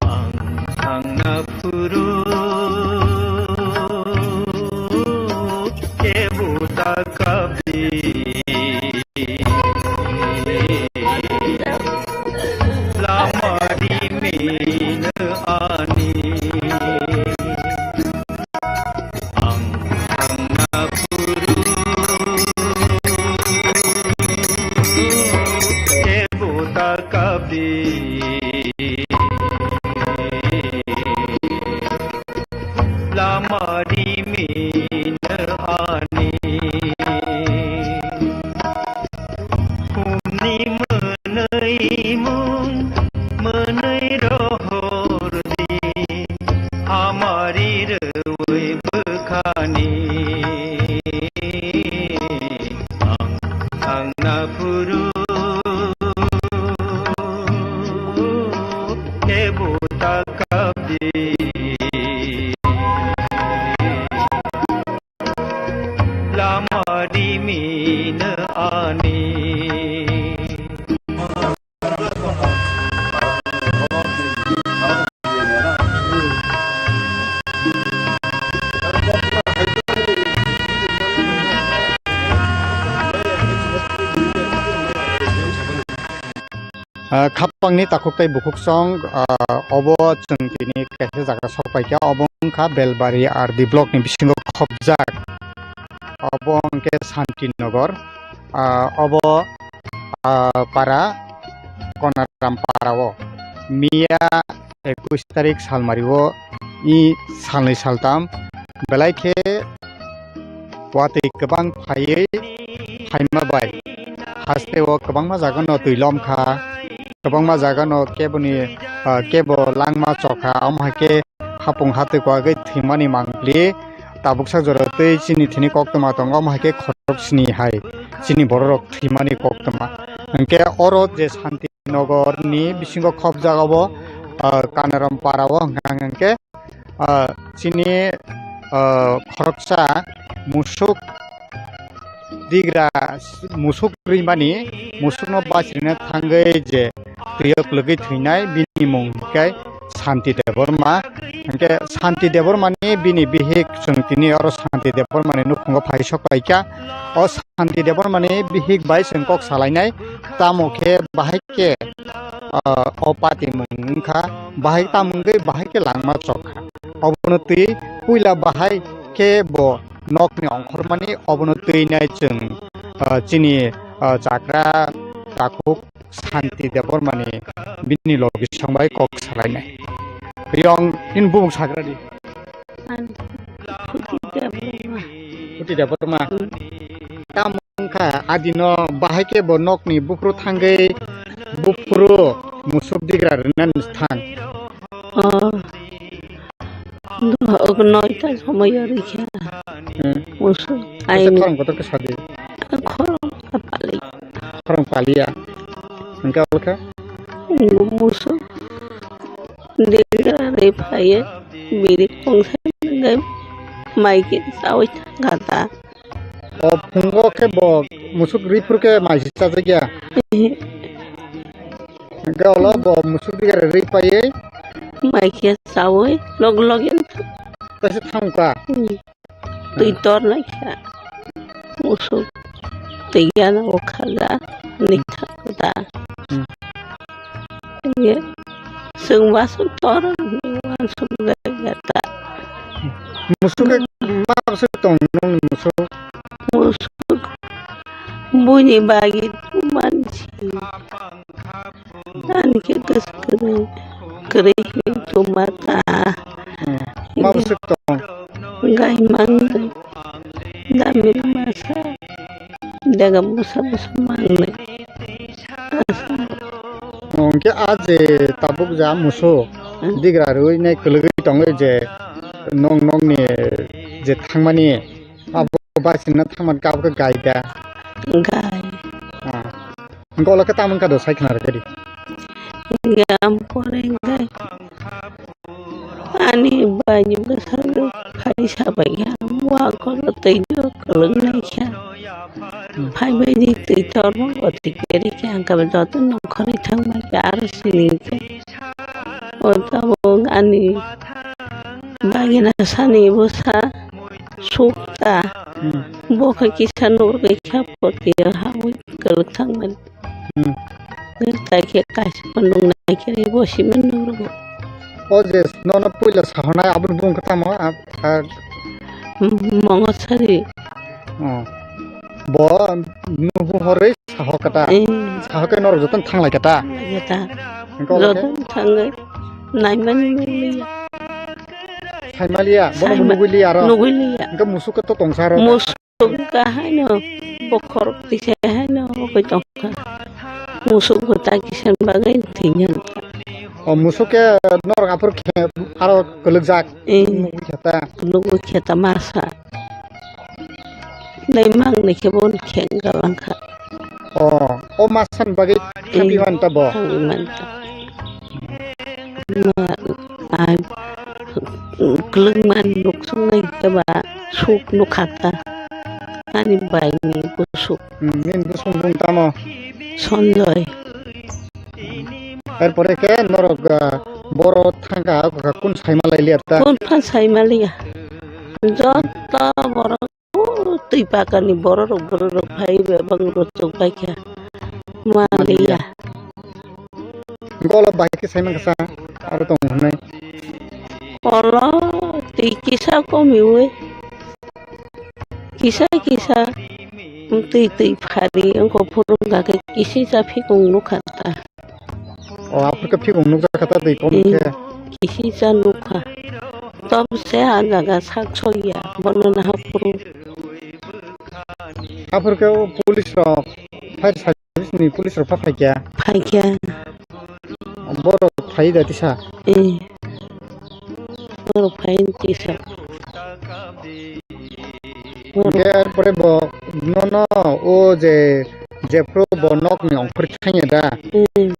Ang thangna phuru kebo ta kapi. Lama rimino ani. Ang thangna phuru kebo ta kapi. Lama rimino ani. Humni mwnwi mung mwnwi rohor di, amari rwi bwkhani. Ang thangna phuru kebo ta kapi. Lama rimino ani. Ah, khapangni takhuk tei bukhuk song, ah, obo chwng tini kaisa jaga sok paikha, obo wngkha Belbari R D block ni bisingo khopjak, obo hwnkhe Santinagar, ah, obo, ah, para Konaram para o miya ekush tarik salmari o i salnwi saltam belai khe watwi kwbang phaiwi phaima bai haste o kwbangma jaga no twi lom kha, kwbangma jaga no keboni, ah, kebo langma chokha, omo hai khe hapung hatwi kwagwi thwimani mangpli tabuksa jora twi chini thini koktwma tongo, omo hai khe khorok sini hai chini borok rok thwimani koktwma. Hwnkhe oro je Santinagar ni bisingo khopjak obo, ah, Kanaram para o hwnkha hwnkhe, ah, chini, ah, khoroksa musuk digra, musuk rimani, musukno bachirina thangwi je twi o kwlwgwi thwinai bini mung hwnkhe Santi Debbarma. Hwnkhe Santi Debbarmani bini bihik chwng tini oro Santi Debbarmani nukhungo phai sok paikha. O Santi Debbarmani bihik bai chwng kok salainai, tamo khe bahai khe, ah, o patimung wngkha, bahai tamo wngwi bahai khe langma chokha. Obono twi puila bahai khe bo nokni ongkhormani obono twi nai chwng, ah, chini, ah, chakra takhuk Santi Debbarmani bini logi songbai kok salainai. Yong in bumung sagradi. An Phuti Debbarma. Phuti Debbarma. Hmm. Tamo wngkha adino bahai khe bo nokni buphuru thangwi buphuru musuk digra rwnani thang. Oh. Noita somoi rikha. Hmm. Musuk. Kaisa aini khorang kotor khe sadi. Khorang pali. Khorang paliya. Hwnkhe abo khe? Musuk. Digra rwi phaiwi biri kongsa nangwi mai khe chaui thangkha ta. O phungo khe bo musuk rwi phuru khe mai se chajakya. Hwnkhe olo bo musuk digra rwi phaiwi mai khe chaui log login. Kaisa thangkha. Hmm. Twi tor lai kha. Musuk twi gana o khaga ni thangda. Hmm. Ye, chwng wasuk tor ni wansuk lai gata. Musuk ke ma se tong nung musuk. Musuk buini bagi tuman si. Ani khe kwswk kwrwi, kwrwi hwnwi tongma ta. Hmm. Ma bwswk tong? Gai mangwi. Damir masa. Dega bwsa bwsa mangnwi. Asa. Oh, hwnkhe a je tabuk ja musuk. Hmm. Digra rwi nai kwlwgwi tongwi je nong nongni je thangmani. Abo bachina thangmani kabo khe gai da? Gai. Ah. Hwnkhe ulo khe tamo wngkha do sai khna rwkhe di. Hwnkhe ang pore gai. Ani bai ni bwskango phai sabai kha. Wa kono twi no kwlwng nai kha. Hmm. Phai bai di twi tormo bo twi keri kha. Ang khe joto nongkhorwi thang bai kha aro sini khe. O tabuk ani bagina sani bwsa. Sukta. Hmm. Bo khe kisa nugwi kha poti hawi kwlwk thangmani. Hmm. Tai khe kaisa nung nai khe bo simi nugro. O je nono puila sahonai aboni bumung khe tamo? A, a. Mongosari. Oh. Bo nuhu horwi saho kata. Eh. Saho khe norok jotono thanglai kata. Thanglai kata. Hwnkhe obo khe? Jotono thangwi naimani nukliya. Saimaliya, bono bo Saima-, nugwi liya aro. Nugwi liya. Hwnkhe musuk khe to tongsa aro. Musuk kha haino bokhorok tisa haino ugwi tongkha. Musuk bo ta kisa bagwi thwinani. O musuk khe norok aphuru khe aro kwlwkjak. Eh. Nugwi khe ta. Nugwi khe ta masa. Naimang ni khe bo kheng galang kha. O, o masani bagwi thangwi manta bo? Thangwi manta. Ma, a, kwlwng man nuk sung nai khe ba suk nuk kha ta. Ani bai ni bwswk. Hmm, nini bwswk bung tamo? Sonjoy. Erpore khe norok, ah, boro thangkha, kun saima lai liya ta? Kun phan saima liya. Joto borok O twi pakani bororok, bororok phai bebak rwchok bai kha. Maliya. Golo bai khe sai mankha sa, aro tong hwnwi. Olo twi kisa komiwi. Kisa kisa twi twi phari wngkha phuru wngkha khe kisa phikung nukha ta. O, aphuru khe phikung nukjak kha ta twi kom khe. Kisi cha nukha. Tom se a jaga sak sokya, bono nahak phuru. Aphuru khe o police rok, fire service ni police rok pha phaikya. Phaikya. Borok phai da tisa. Eh. Borok phai tisa. Hwnkhe pore bo nono o je Jephru bo nokni ongkhor thangya da. Hmm.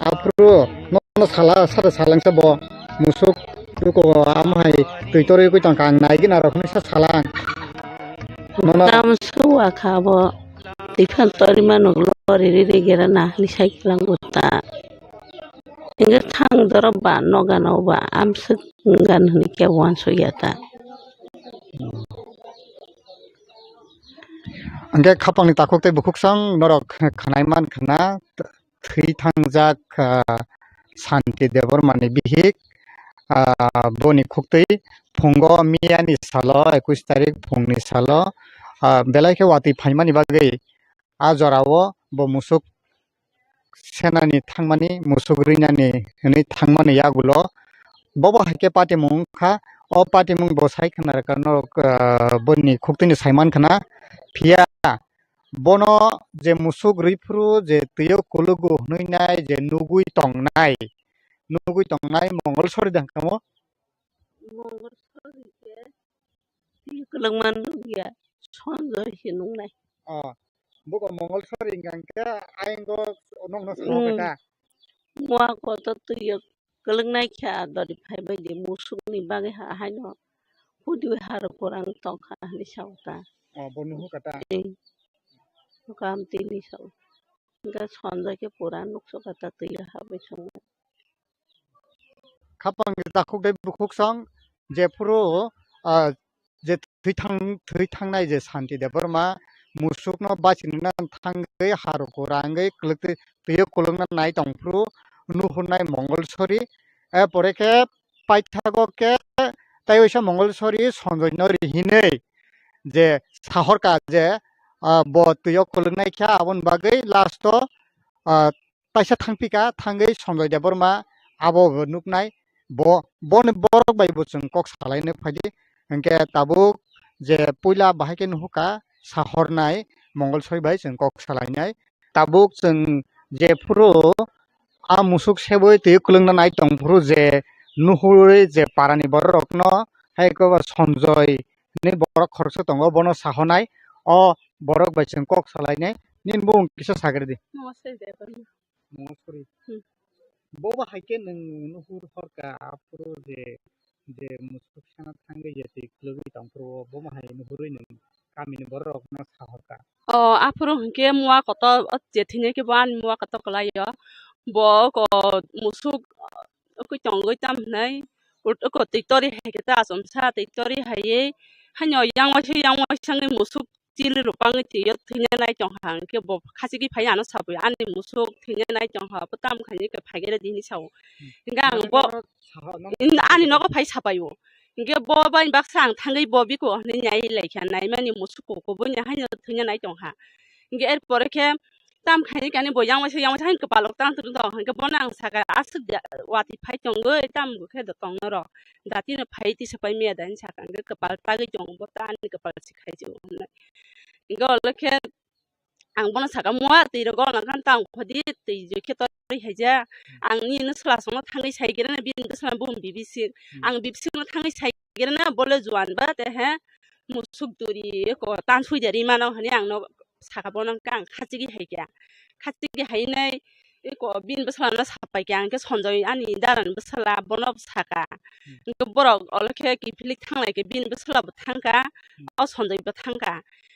Aphru nono sala sara salangsa bo musuk tuko amo hai twi torwi kwi tongkha ang naigwi narok hinwi sa salang. Nono Tam suwa kha bo. Twi phan torwi mano lori riri gera na hwnwi sai kwlang bo ta. Hingke thang dorop ba noga no ba amswk gan hwnwi khe uansukya ta. Hingke khapangni takhuk tei bukhuksong norok khnai man khna thwi thangjak, ah, Santi Debbarmani bihik, ah, boni khuktwi phungo miyani salo, ekush tarik phungni salo, ah, belai khe watwi phaimani bagwi a jorao bo musuk senani thangmani, musuk rinani hwnwi thangmani yagulo. Bobo hai khe patimung wngkha, o patimung bo sai khna rwkha norok, ah, boni khuktwini saiman khna. Phiya bono je musuk rwi phuru je twio kulugo hwnwi nai je nugwi tongnai, nugwi tongnai Mongol sori da hwnkha mo? Mongol sori khe twi kwlwngma nukya, Sonjoi se nuknai. Oh, buko Mongol sori hwnkha khe ayang go nokno sawo khe Hmm. da? Mua kotor twio kwlwngnai khe a dori phai bai di musukni bagwi ha-, haino hudi harok kwrwng tongkha hwnwi sao ta. Oh, bo nuhu kha ta? Tei kam tini sao. Hwnkhe Sonjoi khe pura nukso kha ta twio habwi songwi. Khapang takhuk tei bukhuksong jephuru, ah, je thwi thang-, thwi thangnai je Santi Debbarma musukno bachirina thangwi harok kwrwngwi kwlwktwi twio kwlwngna nai tongphuru nuhurnai Mongol sori. E pore khe paithago khe tei waisa Mongol sori Sonjoi no rihinwi je sahorka je, ah, bo twio kwlwngnai kha aboni bagwi last o, ah, taisa thangpika, thangwi Sonjoi Debbarma abo bo nuknai, bo, boni borok bai bo chwng kok salaina phaidi. Hwnkhe tabuk je puila bahai khe nuhukha sahornai Mongol sori bai chwng kok salainai. Tabuk chwng jephuru a musuk sebwi twi kwlwngna nai tongphuru je nuhurwi je parani bororokno hai khe ba Sonjoi hinwi borok khoroksa tongo, bono sahonai, o borok bai chwng kok salainai. Nini bumung kisa sagri di. Mongol sori. Hmm. Bo ba hai khe nwng nuhur horka aphuru je, je musuk sana thangwi je twi khulugwi tongphuru, bo ma hai nuhurwi nwng kamini bororokno sahorka. O, aphuru hinkhe mua kotor, o je thwinai khe bo ani mua kotor kwlaio. Bo ko musuk, o, kwtwngwi tam hinai, ot-, o, twi tori hai khe ta achomsa, twi tori haiwi, haino yang waisa, yang waisa wngwi musuk chili rupangwi twiyo thwina nai tongkha, hinkhe bo khachigwi phai ano sabai, ani musuk thwina nai tongkha, bo tamo khainwi khe phaikhe rw di hinwi sao. Hmm. Hinkhe ang bo, ani nogo phai sapaio. Hinkhe bo bai baksa ang thangwi bo biko hinwi nai laikha, naimani musuk koko bo haino thwina nai tongkha. Hinkhe er pore khe tam khainwi kani bo yang waisa, yang waisa haino kwpalo tang tung tong, hinkhe bono ang sakha, aswk da watwi phai tongwi, tamo khe da tongno rw. Datino phai tisa pai miya da hinwi sakha, hinkhe kwpal tagwi tongo, bo ta ani kwpal si khai se hinwi. Hinkhe olo khe ang bono sakha, "Mua twi rogo nang khan tang khodi, twi joi khe tori hai ja." Hmm. Ang nini swla songno thangwi sai khe rwna, bini bwsla bumung bibising. Hmm. Ang bibisingno thangwi sai khe rwna, bole juan ba te he musuk duri ko tan sui de ri mano hinwi ang no sakha, bono khe ang khachigwi hai khe. Khachigwi hai nai Eko bini bwsala no sapai khe, ang khe Sonjoi ani dara ni bwsala, bono sakha. Hmm. Hwnkhe borok olo khe kiphilwi thanglai khe bini bwsala bo thangkha, hmm, o Sonjoi bo thangkha.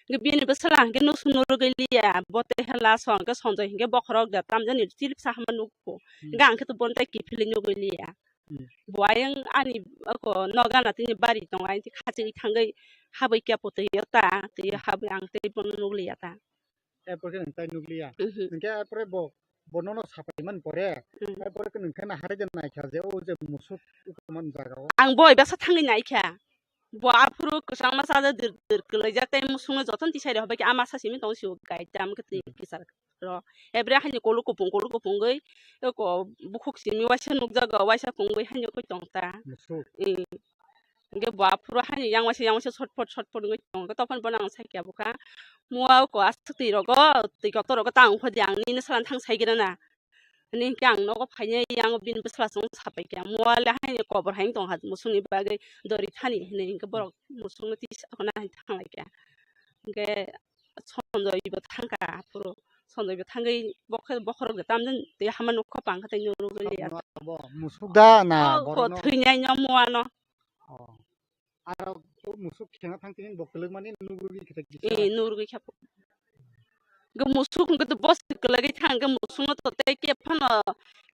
Hwnkhe bini bwsala hwnkhe nusu nurugwi liya, bo tei hela so hwnkhe Sonjoi hwnkhe bokhorok da tamjani chilipsa hama nukgo. Hmm. Hwnkhe ang khe to bono tei kiphilwi nugwi liya. Hmm. Bo ayang ani eko noga na tini bari tongo, ayang ti khachigwi thangwi habwi khe putui o ta, twi, hmm, habwi ang tei bono nukliya ta. Erpore khe nwng tai nukliya. Mhm. Hwnkhe erpore bo, bo nono sapai man pore, mhm, erpore khe nwng khe naharwi de naikha je o je musuk ukamani jaga o. Ang boi baksa thangwi naikha. Bo aphuru kwchangma chajakh dir dir kwlaijak tei musukno jotono tisai rw hobai khe ama sa simi tong sio gai tam khe twi, mhm, kichar rw. Ebre haino kolok kupung kolok kupungwi eko bukhuk simi waisa nukjago, waisa kungwi haino khe tong ta. Musuk. Ee. Hwnkhe bo aphuru haino yang waisa yang waisa sotphot sotphot wngwi tongo. Tokphano bono ang sakya bwkha, "Mua oko aswk twi rogo, twi kotor rogo ta wngkha di, ang nini bwsala thang sai khe rwna." Hwnwi hwnkhe ang nogo phainai yang bini bwsala chwng sapai kha, "Mua le haino kobor hai wng tong ha musukni bagwi dori thani," hwnwi hwnkhe borok musukno tisa khna hai thang lai kha. Hwnkhe Sonjoi bo thang kha aphuru. Sonjoi bo thangwi bokhe bokhorok de tamjani tei hama nukha pangkha tei nurugwi liya. Abo musuk da na? Oh, borokno thwinai no muano. Oh. Aro musuk khena thang tini bo kwlwkmani nugrugwi khe tei kisa. Eh, nugrugwi khe. Hwnkhe musuk hwnkhe to boss kwlwgwi thang, hwnkhe musukno to tei khe phano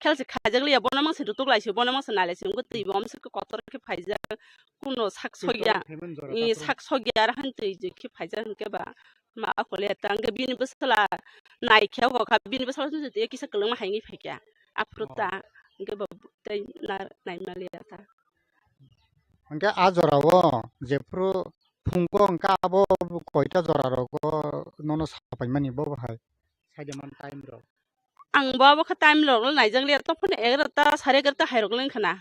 khel se khaijak liya, bono mangse rutuk lai se, bono mangse nai lai se, hwnkhe twi bo amse kotor khe phaijak, kuno sak sokya. Twi to phaimani jora eh, takhuk. Sak sokya, aro han twi je khe phaijak hwnkhe ba ma akole ta, hwnkhe bini bwsala nai khe bo kha, bini bwsala twi twi kisa kwlwngma hai wngwi phaikha. Aphuru ta, oh, hwnkhe bo tei na nai maliya ta. Hwnkhe a jorao jephuru phungo hwnkhe abo koita jora rogo nono sapaimani bo bahai? Saida man time rok. Ang bo abo khe time rok naijak liya, tophono egarota, sare egarota hai rok le wngkha na.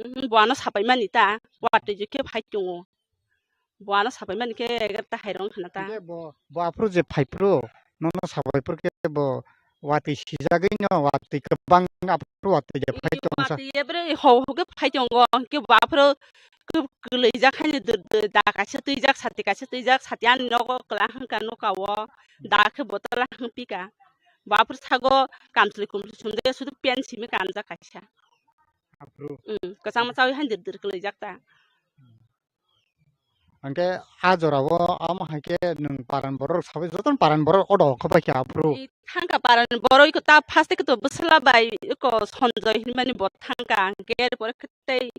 Mhm, bo ano sapaimani ta, watwi je khe phai tongo. Bo ano sapai mani khe egarota hai rok wngkha na ta. Hwnkhe bo, bo aphuru je phai phuru, nono sapai phuru khe bo watwi sijagwi no, watwi kwbang aphuru watwi je phai tongo sa. Watwi ebre ho ho khe phai tongo, hwnkhe bo aphuru kw-, kwlwijak haino dwr dwr da kaisa twijak, sati kaisa twijak, sati ani nogo kwlai hwnkha nokha o, da khe bottle hwng pika. Bo aphuru sago kamchwlwi kumchwlwi sumjak ya, sudu pant simi kanjak kaisa. Aphuru. Mm, kwchangma chawi haino dwr dwr kwlwijak ta. Hwnkhe a jorao amo hai khe nwng paran borok sabai jotono paran borok odo khe bai khe aphuru. I thangkha paran borok iko ta first khe to bwsla bai iko Sanjoy hinmani bo thangkha, hwnkhe er pore khe tei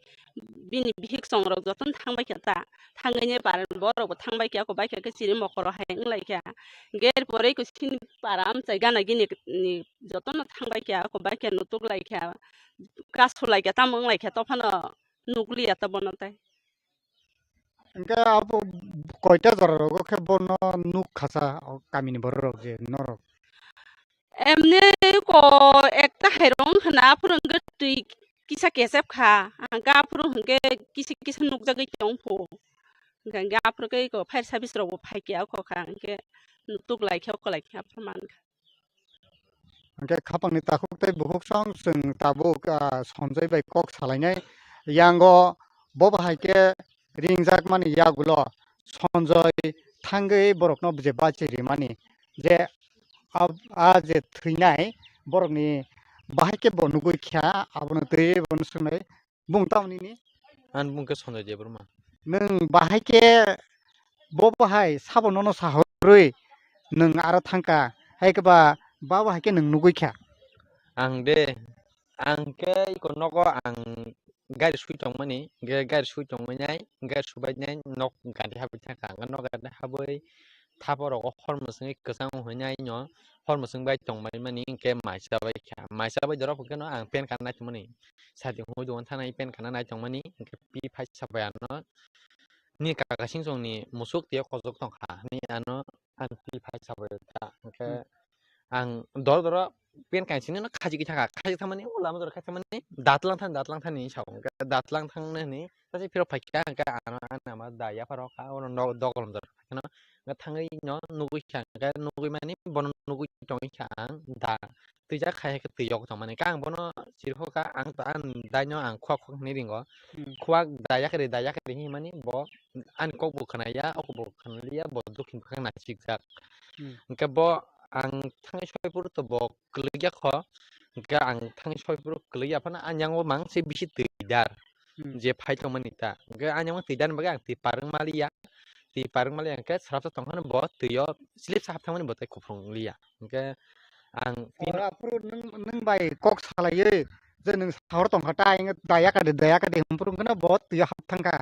bini bihik chongrok jotono thang bai kha ta, thangwi paran borok bo thang bai kha, iko bai kha khe chini mokoro hai wng lai kha, hwnkhe er pore iko chini para amchai gana gini ni jotono thang bai kha, iko bai kha nutuk lai kha, kasu lai kha, tamo wng lai kha, tophano nukliya ta bono tai. Hwnkhe abo koita jora rogo khe bono nuk kha sa o kamini borok rok je norok? Emni ko ekta hai rong khna aphuru hwnkhe twi kisa kesep kha, hwnkhe aphuru hwnkhe kisa kisa nukjagwi tong phu. Hwnkhe aphuru khe iko fire service rok bo phai khe oko kha, hwnkhe nutuk lai khe oko lai khe aphuru man kha. Hwnkhe khapangni takhuk tei bukhuk song chwng tabuk, ah, Sanjoy bai kok salainai. Yango bo bahai khe ringjakmani yagulo Sanjoy thangwi borokno je bachi rimani, je a, a je thwinai borokni bahai khe bo nugwi kha, abono twi bono swngnai. Bung tamo nini? Ani bung khe Sanjoy Debbarma. Nwng bahai khe bo bahai sabo nono sahorwi nwng aro thangkha, hai khe ba, ba bahai khe nwng nugwi kha? Ang de, ang khe iko nogo ang gari sui tongmani, hwnkhe gari sui tongmani, gari subainai nok gari habwi thangkha, ang nok gari habwi thaporogo hor mwswngwi kwchang hwnwi aino hor mwswng bai tongmani hwnkhe mai chabai kha, mai chabai dorop hwnkhe no ang pen kana naitongmani. Sati hwnwi dogan thani pen kana naitongmani, hwnkhe pi phai sabai ano, "Ni kaka singchong ni musuk tei kojok tongkha," hwnwi ano ang pi phai sabai ta. Hwnkhe hmm, ang doro doro pen kaisini no khajigwi thangkha, khajigwi thangmani o lama jora khai thangmani datlang thani, datlang thani hinwi sao, hwnkhe datlang thangna hinwi tei phirok phaikha, hwnkhe ano ani ama da yapharo kha, oro dogolom jora phaikheno, hwnkhe thangwi no nugwi kha, hwnkhe nugwi mani bono nugwi tongwi kha ang da. Twijak khai hai khe twi yok tongmani. Khe ang bono chirikhokha, ang to ang daino ang khwak khwak hinwi ringo. Hmm. Khwak da yakari, da yakari hinmani bo ani kok bo khwnaya, oko bo khwnaliya, bo dukhin bwkhak naisikjak. Hmm. Hwnkhe bo ang thangwi soi phuru to bo kwlwikya kho. Hwnkhe ang thangwi soi phuru kwlwikya phano ani yango mang se bisi twi dar. Hmm. Je phai tongmani ta. Hwnkhe ani yango twi dar bagwi ang twi parwng maliya. Twi parwng maliya hwnkhe swrapsa tongphano bo twio slip sa hap thangmani bo tei kuphung liya. Hwnkhe ang tino ora phuru nwng, nwng bai kok salaiwi je nwng sahor tongkha ta, ang daya kade, daya kade hwnphuru hwnkhe no bo twi hap thangkha.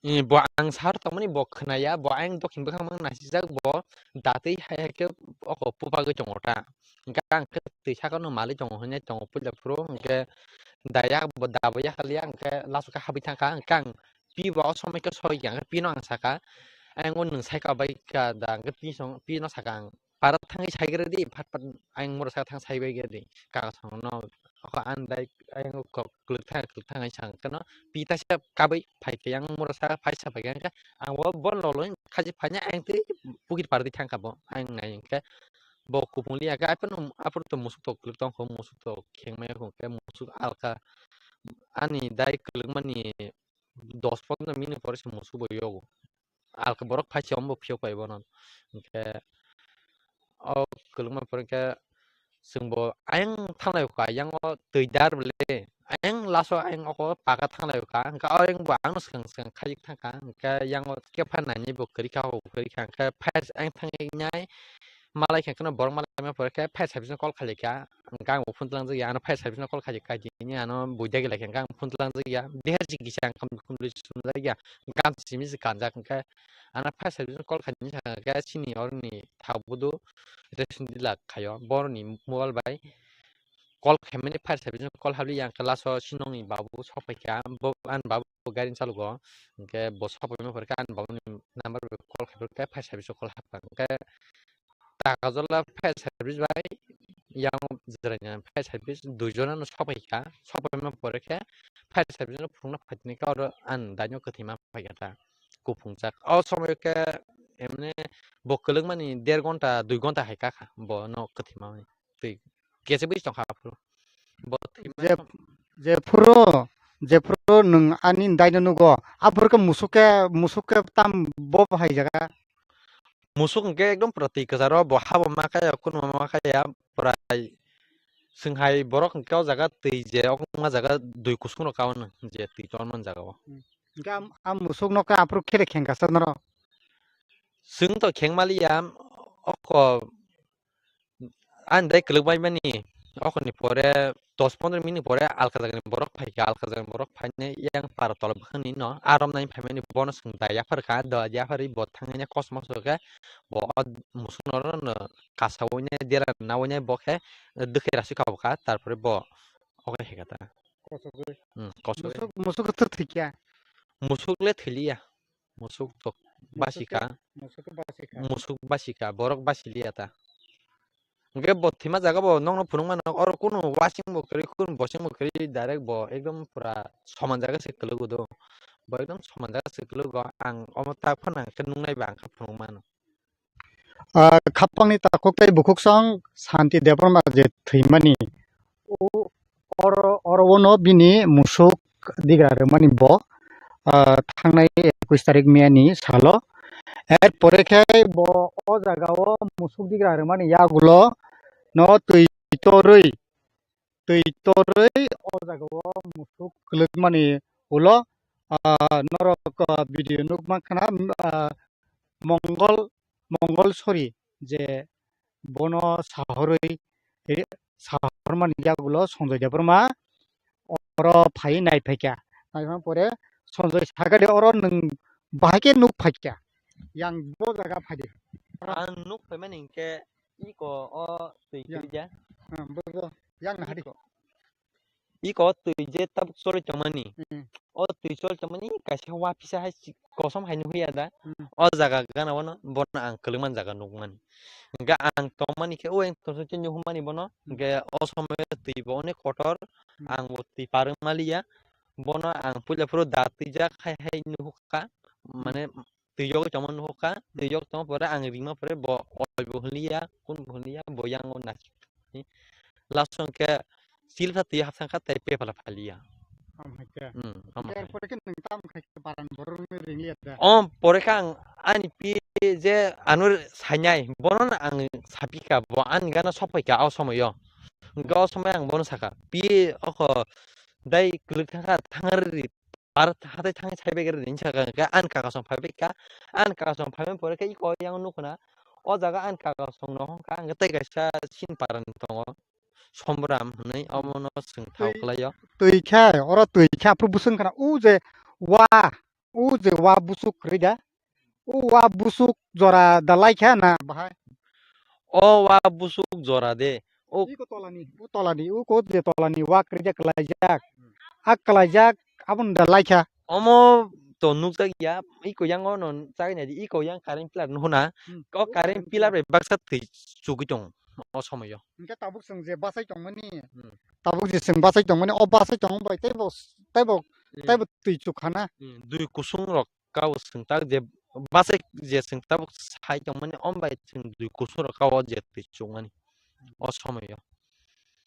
Eh, bo ang sahor tongmani bo khwnaya, bo ayang dokhin bwkhak mang nasijak, bo datwi hai hai khe oko pupagwi tongo ta. Hwnkhe ang khe twi sakano malwi tongo hwnwi tongo puila phuru, hwnkhe daya bo dabo yakaliya, hwnkhe laso khe habwi thangkha, hwnkhe ang pi bo o somoi khe soi kha, hwnkhe pino ang sakha, ayang o nwng sai kha bai kha da, hwnkhe pi song, pino sakha ang. Para thangwi saigra di, phat phat ayang mura sa thang saibai gra di. Kaka songno, oko ang dai ayang kok kwlwk thang, kwlwk thang hai sang kano, pi taisa kabui phai khe yang mura sa phai sa phai kha, ang bo, bo lolo khaji phai na ayang tei pukir par di thang kha bo, ayang nai khe bo kupung liya khe, aphuru to musuk to kwlwk tong kho, musuk to kheng maya kho khe musuk alka ani dai kwlwk mani dos pondro minute pore se musuk bo yogo. alka borok phai se omo bo phiyok pai bono. Hwnkhe o kwlwngma pore khe chwngbo ayang thanglai kha, ayang o twi dar bole, ayang last o ayang oko paka thanglai kha, hwnkhe o ayang bo ang no swkang swkang khaijak thang kha, hwnkhe yang o kepha nainai bo kwrwi kha, o kwrwi kha, hwnkhe phai ayang thangwi nai malai kha, kheno borok malai ma pore khe phai service no call khailai kha, hwnkhe ang bo phone tlangjak ya, ano phai service no call khaijak kha, tini ano buidagi lai kha, hwnkhe ang phone tlangjak ya, deher si kisa ang khum khum sumjak ya, gan simi se kanjak, hwnkhe ano phai service no call khaini sakha khe chini oroni thabudu ration dealer khaio, boroni mobile bai call khaimani phai service no call habli yang khe last o sinongni babu sok pai kha, bo ani babu gari ni chalogo, hwnkhe bo sok pai ma pore khe ani babu ni number bai call khai pore khe phai service o call hapkha, hwnkhe Takajala phai service bai yang Jwraini phai service dui jona no sok pai kha, sok pai ma pore khe phai service no phunukna phaitini khe oro ani daino kwthwi ma pai kha ta kuphungjak. O somoyo khe emne bo kwlwkmani der gonta dui gonta hai kha kha bo no kwthwi ma twi kesa bwis tong kha aphuru. Bo thwima je, som- jephuru, jephuru nwng ani daino nugo, aphuru khe musuk khe, musuk khe tam bo bahai jaga. Musuk hwnkhe ekdom pura twi kwcharo, bo habo ma kaya, kunuma ma kaya, pura swng hai borok hwnkhe o jaga twi je, o wngma jaga dui kusung rok kao no, je twi tongma jaga o. Hmm. Hwnkhe am, am musuk no khe aphuru khere kheng kasa norok? Chwng to kheng maliya, oko ani dai kwlwk bai mani, okoni pore dos pondro minute pore alka jagani borok phaikha, alka jagani borok phainai yang para tola bwkhani no arom nai phaimani bono chwng da yaphar kha, da yapharwi bo thangya kosmos khe bo o musuk norok no kasawi nai dera nawi nai bo khe dwkhai rasi kha bwkha, tarpore bo okai hai kha ta. Kosogwi. Hmm, kosogwi. Musuk, musuk khe thwikya? Musuk le thwiliya. Musuk to basi kha. Musuk khe basi kha. Musuk basi kha, borok basi liya ta. Hwnkhe bo thwima jaga bo nokno phunuk mano, oro kunu wasing bo kwrwi, kunu bosing bo kwrwi, direct bo ekdom pura soman jaga se kwlwgo do. Bo ekdom soman jaga se kwlwgo, ang omo tak phano ang khe nuknai ba ang khe phunuk mano. Ah, khapangni takhuk tei bukhuksong Santi Debbarma je thwimani, o, oro, oro ono bini musuk digra rwmani bo, ah, thangnai ekush tarik May ni salo. Er pore khe bo o jaga o musuk digra rwmani yagulo no twi torwi, twi torwi o jaga o musuk kwlwkmani ulo, ah, norok, ah, video nukmankha na, ah, Mongol, Mongol Sori je bono sahorwi, eh, sahormani yagulo Sanjoy Debbarma oro phai naiphaikha. Naiphaima pore Sanjoy sakha de, "Oro nwng bahai khe nuk phaikha, yang bo jaga phai de." Ang nuk phaimani hinkhe iko o twi kwrwikya. Ah, bo, bo, yang nahadi. Iko, iko twi je tabuk choli tongmani. Hmm. O twi choli tongmani kaisa wa pisa hai si-, kosom hai nukya da. Hmm. O jaga gana wano bono ang kwlwngmani jaga nukmani. Hwnkhe ang tongmani khe o yang tongsa khe nuhumani bono. Hmm. Hwnkhe o somoyo twi bo onek kotor. Hmm. Ang bo twi parwng maliya. Bono ang puila phuru da twijak hai hai nuhukha. Hmm. Mane twijogwi tongma nuhukha, twijog tongma pore ang ringma pore bo oi bo hwnliya, kun bo hwnliya, bo yango naisik. Last o hwnkhe silsa twi hapsang kha tei pepala phaliya. Omo hai khe. Hmm, omo hai. Erpore khe nwng tamo khai khe paran borok ringya da? Om, pore khe ang ani pi je ano sainai, bono no ang sapikha, bo ani gana sokphaikha o somoyo. Hwnkhe o somoyo ang bono sakha, pi oko dai kwlwk thangkha, thangari Ar hatai thangwi sai bai khe rwdi hinwi sakha, hwnkhe ani kaka song phai bai kha, ani kaka song phai bai pore khe iko yang nukho na, o jaga ani kaka song no hwn kha, hwnkhe tei kaisa chini para ni tongo, Sombram hwnwi, omo no chwng thao twi, khlai o. Twi khe, oro twi khe aphuru bwswk wngkha na, o je wa, o je wa busuk kwrwi da, O wa busuk jora da lai kha na bahai? O wa busuk jora de. O iko tolani, o tolani, o ko je tolani wa kwrwi jak kwlaijak. Hmm. A kwlaijak aboni da lai kha. Omo to nukjak ya, iko yango no chagwi naidi, iko yang current pillar nuhuna. Hmm. O current pillar bai baksa twi chugwi tongo o somoyo. Hwnkhe tabuk chwng je bachai tongmani, hmm, tabuk je chwng bachai tongmani, o bachai tongmani bai teibo, teibo, hmm, teibo twi chukha na. Hmm, dui kusung rok kao chwng tak je bachai je chwng tabuk sai tongmani, om bai chwng dui kusung rok kao je twi chukmani o somoyo.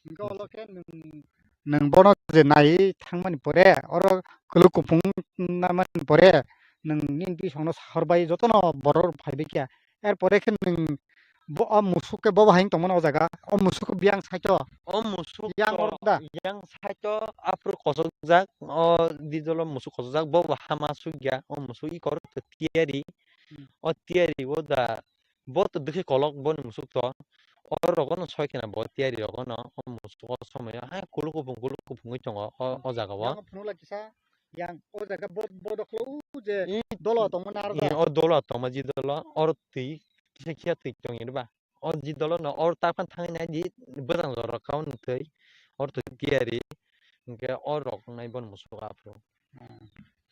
Hwnkhe olo khe nwng, nwng bono je nai thangmani pore, oro kwlwk kuphung namani pore, nwng nini bisongno sahor bai jotono borok phaibai kha. Er pore khe nwng bo, o musuk khe bobo hai wng tongmani o jaga, o musuk khe biyang side o. O musuk yang to oro da? Yang side o aphuru kochokjak, o dijolo musuk kochokjak, bobo hama sukya, o musuk i koro tiyari, Hmm. o tiyari o da, bo to dukhe kolok boni musuk to, o rogo no soi khena bo tiyari rogo no, o musuk o somoi o hai kuluk kuphung kuluk kuphung wi tongo o, Hmm. o jaga o. Yang phunuk lai kisa, yang o jaga bo, bo dokhlo o je I, dolo tongmani aro i, da? O dolo tongma ji dolo, oro twi, kisa kisa twi tongya ba. O ji dolo no or ta phan thangwi nai di, bwsang jora kaun twi, or twi tiyari, hwnkhe o rok wngnai bono musuk aphuru. Hmm.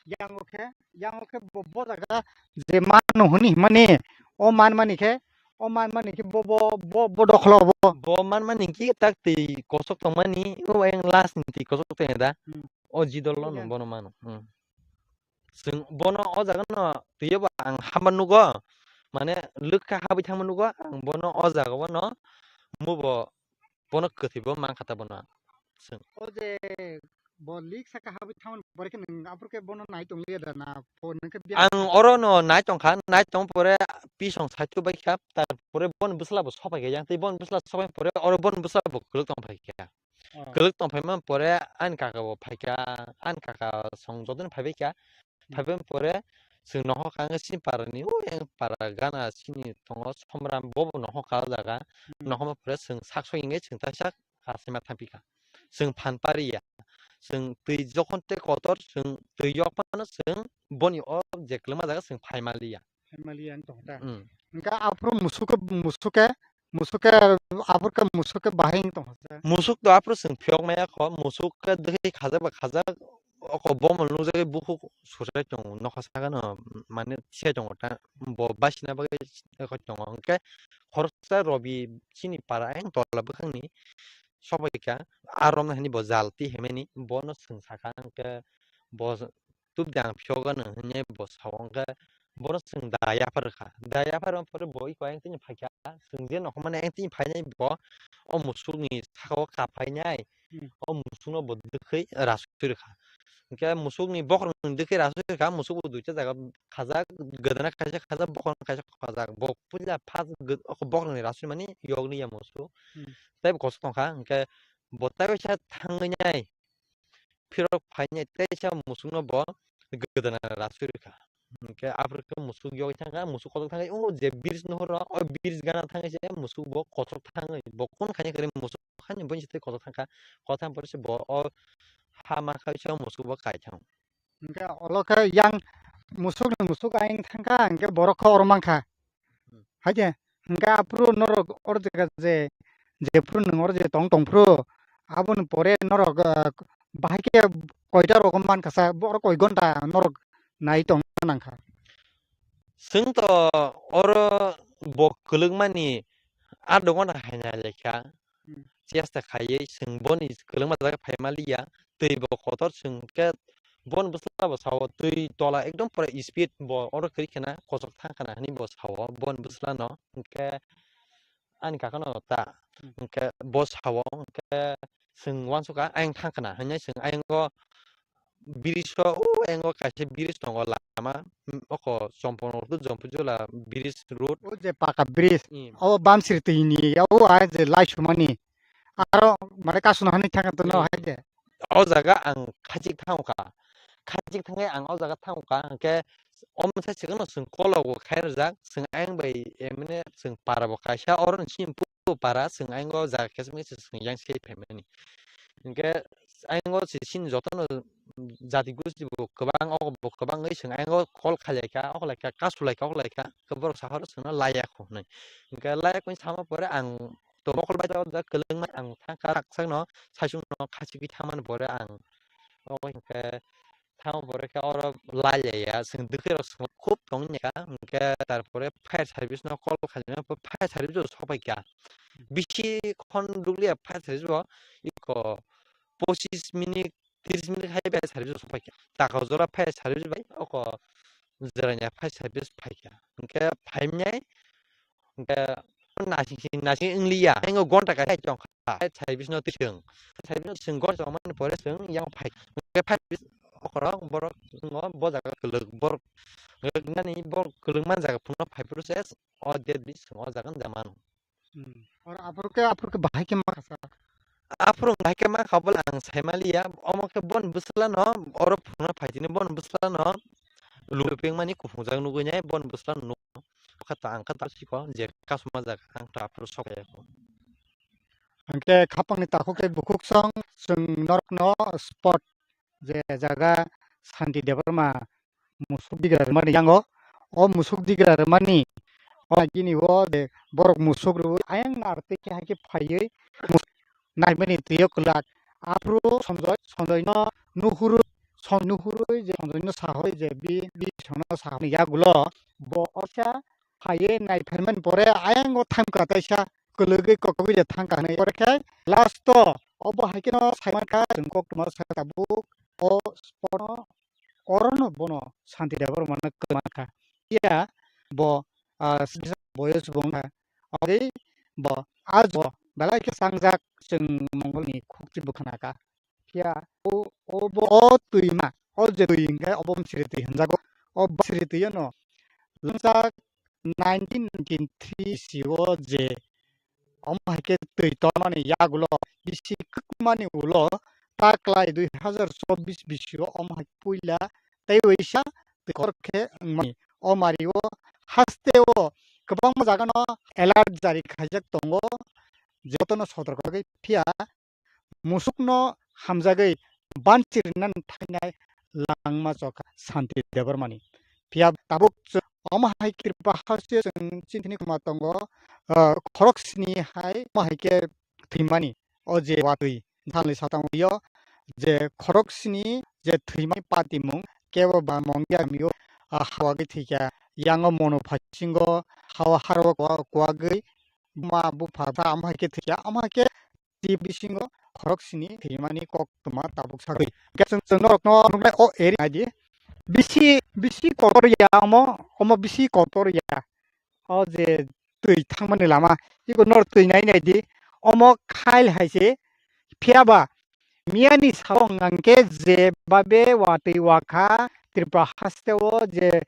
Yang o khe, yang o khe bo, bo jaga je manu hwnwi himani, o man mani khe, o man mani khe bo, bo, bo, bo dokhlo bo. Bo man mani khe tak twi kosok tongmani, o yang last ni twi kosok tongya da. Hmm. O ji dolo no Iya. bono mano. Hmm. Chwng bono o jaga no twiyo ba ang hama nugo, mane lwkha habwi thangma nugo, ang bono o jaga o no mubo bono kwthwi bo mankha ta bono. Chwng. O je bo lik saka habwi thangmani pore khe nwng aphuru khe bono nai tong liya da na pho nwng khe biya Ang oro no nai tongkha, nai tong pore pisong saitu bai kha, tar pore bono bwsla bo sopai kha yang tei bono bwsla sopai pore oro bono bwsla bo kwlwk tong phai kha. Oh. Kwlwk tong phaima pore ani kaka bo phaikha, ani kaka song jotono phaibai kha. Hmm. Phaibai pore chwng nohor kha wngkha chini parani, o yang para gana chini tongo Somram, bobo nohor kha o jaga. Hmm. Nohorma pore chwng sak soi hwnkhe chwng taisa kasaima thampikha. Chwng phan pariya. Chwng twi jokhon tei kotor chwng twi yok phano chwng boni o je kwlwngma jaga chwng phaima liya. Phaima liya wng tongkha ta. Hmm. Hwnkhe aphuru musuk khe, musuk khe, musuk khe, aphuru khe musuk khe bahai wng tongkha ta. Musuk to aphuru chwng phiyok maya kho, musuk khe dwkhwi khajak ba khajak, oko bomo nukjagwi bukhuk sursai tongo, nokha sakano, mane, thai tongo ta, bo basina bagwi eko tongo. Hwnkhe khoroksa Robi chini para ayang tola bwkhakni sobaikha, a romna hwnwi bo jal twi himani, bono chwng sakha, hwnkhe bo tubudi ang phiyok gano hwnwi bo sao, hwnkhe bono chwng da yaphar rwkha. Da yaphar rwma pore bo iko ayang tini phaikha, chwng je nokhormani ayang tini phainai bo o musukni saka o kaphainai, Hmm. o musukno bo dwkhwi rasui rwkha. Hwnkhe musukni bokhorokni dwkhwi rasui rwkha, musuk bo duita jaga khajak, gwdana kaisa khajak, bokhorok kaisa khajak. Bo puila first gw-, o bokhorokni rasui mani yokni ya musuk. Hmm. Tei bo kosok tongkha, hwnkhe bo tei waisa thangwi nai phirok phainai teisa musukno bo gwdana rasui rwkha. Hwnkhe aphuru khe musuk yogwi thangkha, musuk kotor thangkhe, o je bridge nohoro, o bridge gana thangkhe se musuk bo kotor thangwi, bo kun khaina kwrwi musuk hani buini se tei kotor thangkha, kotor thang pore se bo o ha ma khaui se o musuk bo kai thango. Hwnkhe olo khe yang musuk ni musuk ayang thangkha, hwnkhe borok khe oro mankha. Hmm. Hai de, hwnkhe aphuru norok oro jaga je, jephuru nwng oro je tong tongphuru, aboni pore norok, ah, bahai khe koita rogo mankha sa, oro koi gonta norok nai tongna nangkha? Chwng to oro bo kwlwkmani aat ghonta hai nai laikha. Hmm. Chesta khaiwi chwng boni kwlwngma jaga phaima liya, twi bo kotor chwng khe boni bwsla bo sao twi tola ekdom pura speed bo oro kwrwi khna kochok thang khna hwnwi bo sao boni bwsla no, hwnkhe ani kaka no ta, Hmm. hwnkhe bo sao, hwnkhe chwng uansukha ayang thang khna hwnwi chwng ayang o bridge o, o ayang o kaisa bridge tongo lama, oko Chomponok to Jompuijula bridge road. O je paka bridge, Hmm. o Bamsiri twi ni, o ai je lai sumani. Aro mare kasuna hani thang to no Hmm. hai je. O jaga ang khachik thang kha. Khachik thangwi ang o jaga thang kha, hwnkhe o masa chikano chwng kologo khai rwjak, chwng ayang bai emne chwng para bo kaisa oro ni chini para chwng ayang o jaga khe chwng yang se phaimani. Hwnkhe ayang o chini jotono jati gosti bo kwbang, o bo kwbangwi chwng ayang o call khailai kha, o khlaikha, kasu laikha, o khlaikha, khe borok sahoro chwngno laiya kho hwnwi. Hwnkhe laiya kho sama pore ang to mokol bai kwlwngma ang thangkha, raksakno saichungno khachigwi thangmani pore ang o hwnkhe thangma pore khe oro laiya, chwng dwkhwi rok chwng khub tongwi nai kha, hwnkhe tarpore fire service no call khaina, fire service rok sopai kha. Bisi khon rwkliya fire service bo iko pochis minute, tris minute hai fire service rok sopai kha. Takajora fire service bai oko Jerania fire service phai kha. Hwnkhe phaimnai Hwnkhe nasing sing nasing wngliya. Ang o gonta kaisa tongkha. Service no twi chwng. Service no chwng gonta tongmani pore chwng yang phai. Hwnkhe phai okorok borok wngo bo jaga kwlwk borok nani borok kwlwk man jaga phunukno phai phuru se o date bisingo o jaga wng ja mano. Hmm. Oro aphuru khe, aphuru khe bahai khe ma kha sa? Aphuru bahai khe ma kha bole ang sai maliya, omo khe bon bwsla no oro phunukno phai tini bon bwsla no lupeng mani kuphungjak nugui nai bon bwsla no nukgo. Kha ta ang kha ta sikho je kasuma jaga ang ta aphuru sok ya kho. Hwnkhe khapangni takhuk tei bukhuk song chwng norokno spot je jaga Santi Debbarma musuk digra rwmani yango. O musuk digra rwmani o gini o je borok musuk rwui ayang narwk tei khe hai khe phaiwi naimani twi o kwlak. Aphuru Sanjoy, Sanjoy no nuhuru, San-, nuhurui je Sanjoy no sahoi je bi, bi songno sahoni yagulo bo osa phaiwi naiphaimani pore ayang o thangka taisa kwlwgwi kokogwi je thangka hinwi pore khe last o obo hai kheno saimankha chwng koktwma sai tabuk o spot no orono bono Santi Debbarma no kwmankha. Phiya bo, ah, boyos bo wngkha. Agwi bo ah bo belai khe changjak chwng Mongolni khukti bwkhanaka. Phiya o, o bo o twima, o je twi hwnkhe obo Bamsiri twi hwnjago. O Bamsiri twi no lungjak nineteen ninety-three sio je omo hai khe twi tongmani yagulo bisi kwkmani ulo ta kwlai dui hazar chobbish bisio omo hai puila tei waisa twi kor khe wngmani. O mario hasteo kwbangma jagano alert jari khaijak tongo, jotono sotorko khe phiya musukno hamjagwi banchirinani thainai langma chokha Santi Debbarmani. Phiya tabuk chwng omo hai Tripura hasteo chwng chini thani kwma tongo, ah, khorok sini hai omo hai khe thwimani o je watwi salni satango je khorok sini je thwimani patimung kebo ba Mongia kamio, ah, hawagwi thwikha yango mono phasingo hawa haro kuwagwi buma bupha omo hai khe thwikha omo hai khe Twi bisingo khorok sini thwimani koktwma tabuk sagwi. Hwnkhe chwng, chwng norokno nuknai o area naidi. Bisi, bisi kotor ya omo, omo bisi kotor ya. O je twi thangmani lama, iko nor twi nai naidi. Omo khail hai se, phiya ba miyani sao hwnkhe je babe watwi wakha Tripura hasteo je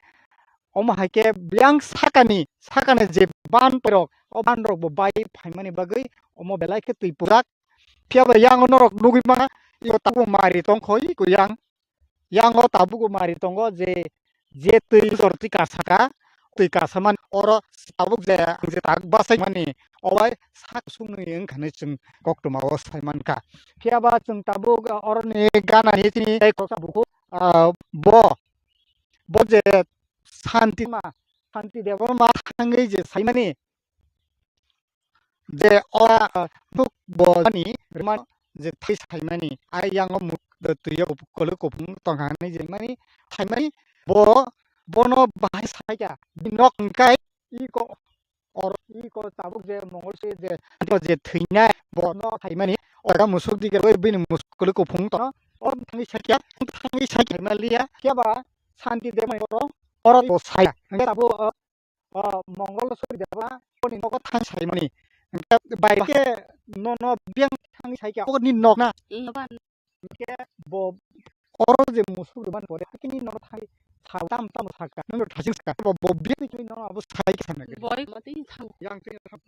omo hai khe biyang sakani, sakani je ban rok, o ban rok bo bai phaimani bagwi omo belai khe twi pujak. Phiya ba yang norok nugwi mano, iko tabuk mari tongkho, iko yang, yang o tabuk mari tongo je, je twi jor twi kasaka, twi kasamani oro tabuk je ang je tak basaimani, o bai sak sungni wngkha hinwi chwng koktwma o saimankha. Phiya ba chwng tabuk oroni gana ni chini tei koksa bukhuk, ah, bo, bo je Santi ma, Santi Debbarma thangwi je saimani, je ora, ah, nuk bo ani rwmani je thai saimani, ai yango muk twiyo kwlwk kuphung tongkha hinwi je mani saimani, bo, bono bahai saikha, bini nok hwnkhe iko, oro iko tabuk je Mongol se je, je thwinai bono saimani, ora musuk digroi bini musuk kwlwk kuphung tongkha, o thangwi saikha, thangwi saikha maliya, phiya ba Santi Debbarma oro, oro bo sai, hwnkhe tabuk, ah, o Mongol Suri Debbarma boni nogo thang saimani. Hwnkhe bai khe nono biyang thangwi saikha, o ni nok na. Hwnkhe bo oro je musuk rwmani pore, hakhe ni nono thangwi sa tam tam sakha, nono thasing sakha, bo, bo biyang thangwi nono abo saikha sana khe. Boi mati thang. Yang thang.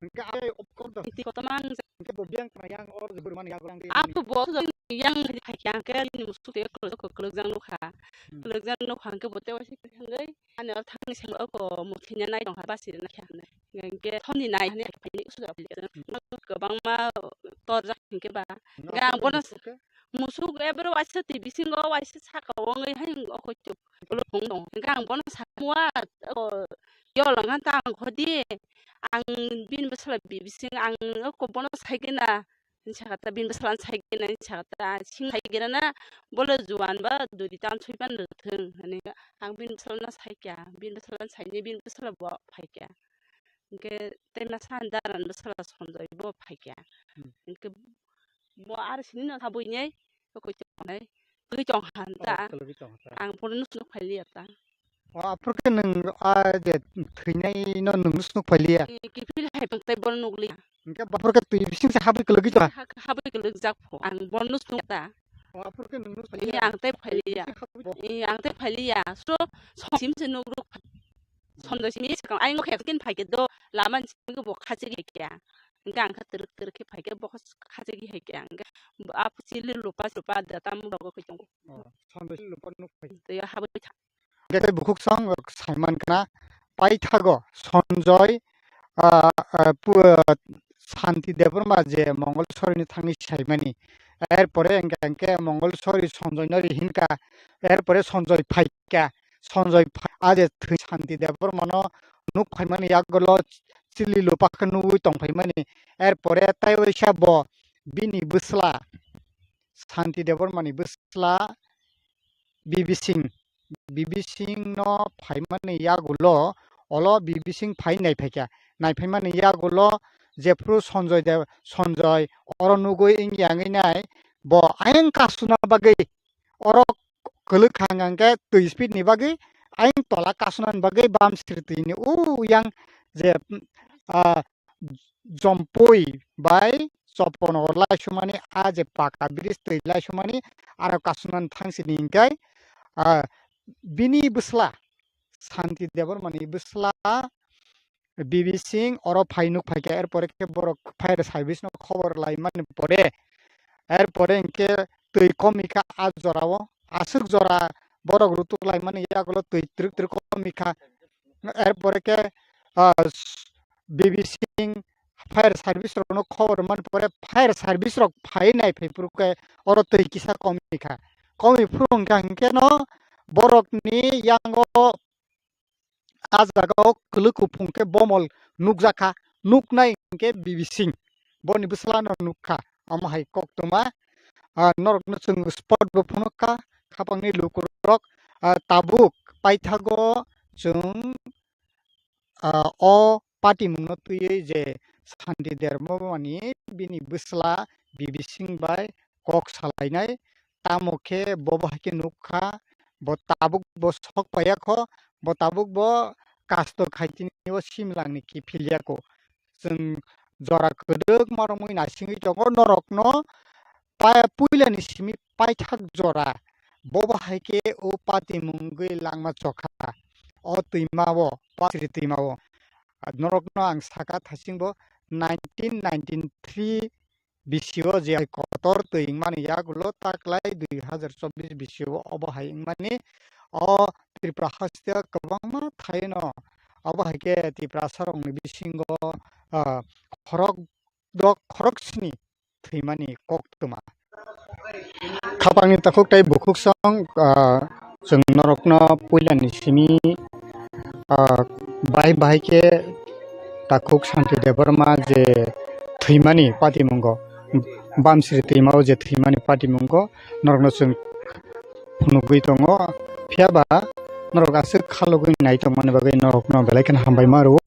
Hwnkhe ai of course. Iti kotoman. Hwnkhe bo biyang thang yang oro je rwmani yago yang. Apo bo yang thangwi saikha, hwnkhe ni musuk te kwlwk, kwlwk jang nukha. Hmm. Kwlwk jang nukha, hwnkhe bo te waisa thangwi. Ani oro thangni seng oko muthina nai tongkha basi rwna khe hinwi. Hwnkhe thomni nai hinwi phaini usuga phaikhe kwbangma torjak hinkhe ba. Hwnkhe ang bono musuk ebro waisa twi bisingo waisa saka o wngwi hai oko chuk ulo phung tong. Hwnkhe ang bono sakmua o yol wngkha ta ang khodi ang bini bwsala bi bising ang oko bono saikhe na. Hinwi sakha ta bini bwsala saikhe na, hinwi sakha ta, sing saikhe na, bole juan ba duri tam sui ban rwthwng hinwi ang bini bwsala no saikha, bini bwsala saini bini bwsala bo phaikha. Hwnkhe tei masa ani dara ni bwsala Sanjoy bo phaikha. Hmm. Hwnkhe bo aro sini no thabwi nai, twi tong han ta. Oh, kwlwgwi tong ta. Ang bono nusu nuk phai liya ta. O, aphuru khe nwng, a, je thwinai no nwng nusu nuk phai liya? Ki-, kiphil hai bwng tei bono nuk liya. Hwnkhe aphuru khe twi bising se habwi kwlwgwi tong? Ha-, habwi kwlwk jak pho. Ang bono nusu nuk ta. Iya, ang tei phailiya. Iya, ang tei phailiya. So, song sim se nuk ruk. Sonjoi simi sakang, ayang khe kin phai khe do, lama ni simi bo khachigwi khe. Hingke ang kha twrwk twrwk khe phai khe bo khachigwi hai khe ang khe. Apo chili lupa lupa da tam rogo khe tongo. Oh, Sonjoi chili lupa nuk phai. Tei habwi tha. Hingke tei bukhuk song sai man khna, paithago Sonjoi, ah, ah, pu-, ah, Santi Debbarma je Mongol Sorini thangwi saimani. Erpore hingke, hingke Mongol Sori Sonjoi no ri hinka. Erpore Sonjoi phaikha. Sonjoi pha-, a je thwi Santi Debbarmano nuk phaimani yagulo chili lupa khe nugwi tongphaimani. Erpore tei waisa bo bini bwsla Santi Debbarmani bwsla Bibi Singh, Bibi Singh no phaimani yagulo, olo Bibi Singh phai naiphaikha. Naiphaimani yagulo jephru Sonjoi Dev, Sonjoi oro nugwi wngya wngwi nai, bo ayang kasuna bagwi oro kwlwk kha hwnka hwnkhe twi speed ni bagwi ayang tola kasuna ni bagwi bam sri twi ni u yang je, ah, Jompui bai Chopon o laisumani a je paka bridge twi laisumani aro kasuna ni thang sini hingkai, ah, bini bwsla Santi Debbarmani bwsla Bibi Singh oro phai nuk phaikha, erpore khe borok fire service no khobor lai mani pore, erpore hingke twi komikha a jorao, aswk jora borok rutuk lai mani yagulo twi twrwk twrwk komikha, erpore khe, ah, Bibi Singh fire service rokno khobor mani pore fire service rok phai nai phai phuru khe oro twi kisa komikha, komi phuru hingkha hingke no borokni yango a jaga o kwlwk kuphung khe bomol nukjakha, nuknai hinkhe Bibi Singh, boni bwsla no nukha, omo hai koktwma, ah, norokno chwng spot bo phunukha, khapangni lukurok, ah, tabuk paithago chwng, ah, o patimungno twiwi je Santi Dermabani bini bwsla Bibi Singh bai kok salainai, tamo khe bo bo hai khe nukha, bo tabuk bo sok paiya kho, bo tabuk bo kasto khai tini o simlangni kiphilya kho. Chwng jora kwdwk ma romwi naisingwi tongo norokno, pa-, puilani simi paithak jora bo bo hai khe o patimungwi langma chokha, o twima o, Pasri twima o. Norokno ang saka thasingbo nineteen ninety-three bisio je hai kotor twi wngmani yagulo taklai dui hazar chobbish bisio obo hai wngmani o Tripura haste kwbangma thaino obo hai khe Tiprasa rokni bisingo, ah, khorok dok khorok sini thwimani koktwma. Khapangni takhuk tei bukhuk song, ah, chwng norokno puilani simi, ah, bahai bahai khe takhuk Santi Debbarma je thwimani patimungo, Bamsri twimao je thwimani patimungo norokno chwng phunugwi tongo. Phiya ba norok aswk khalogwi nai tongmani bagwi norokno belai kheno hambai ma rwo.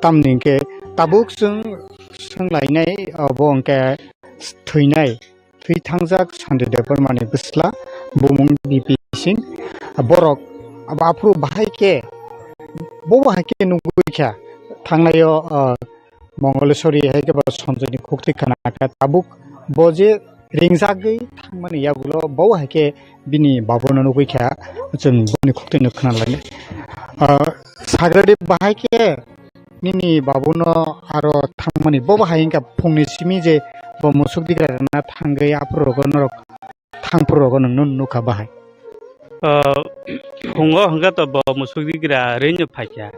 Tamni hinkhe tabuk chwng swnglainai, obo hinkhe thwinai, thwi thangjak Santi Debbarmani bwsla bumung B P Singh. Borok abo aphuru bahai khe, bo bahai khe nugwi kha thangnaio, ah, Mongoleswari hai khe ba Sanjoyni khuktwi khna kha tabuk bo je ringjagwi thangmani yagulo bo hai khe bini babuno nugwi kha chwng boni khuktwino khna lainai. Ah, sagradi bahai khe nini babuno aro thangmani bo bahai wngkha phungni simi je bo musuk digra rwna thangwi aphuru rogo norok thangphuru rogo nwngno nukha bahai. Ah, phungo hwnkhe to bo musuk digra rino phaikha.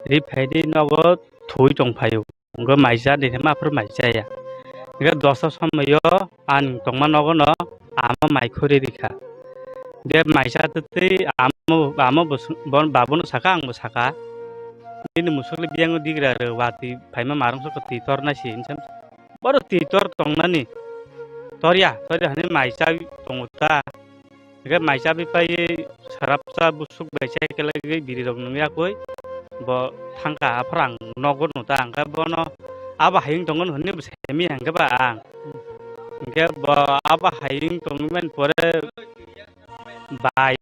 Ri phaidi nogo thwi tong phaio. Hwnkhe maisa ni hema aphuru maisa ya. Hwnkhe dosa somoyo ani tongma nogo no ama mai khuri rikha. Hwnkhe maisa twi ama, ama bo, bo, babuno saka, ang bo saka. Nini musuk le biyang digra rw watwi phaima marung soko twi tor nai si hinsa. Boro twi tor tongnani. Torya, torya hwnwi mai chawi tongo ta. Hwnkhe mai chabi paiwi sarapsa busuk bai chai kwlaiwi biri rok nungya koi. Bo thangkha aphuru ang nogo nota hwnkhe bono abo hayung tongo hwnwi bo semi hwnkhe ba ang. Hwnkhe bo abo hayung tongmani pore bai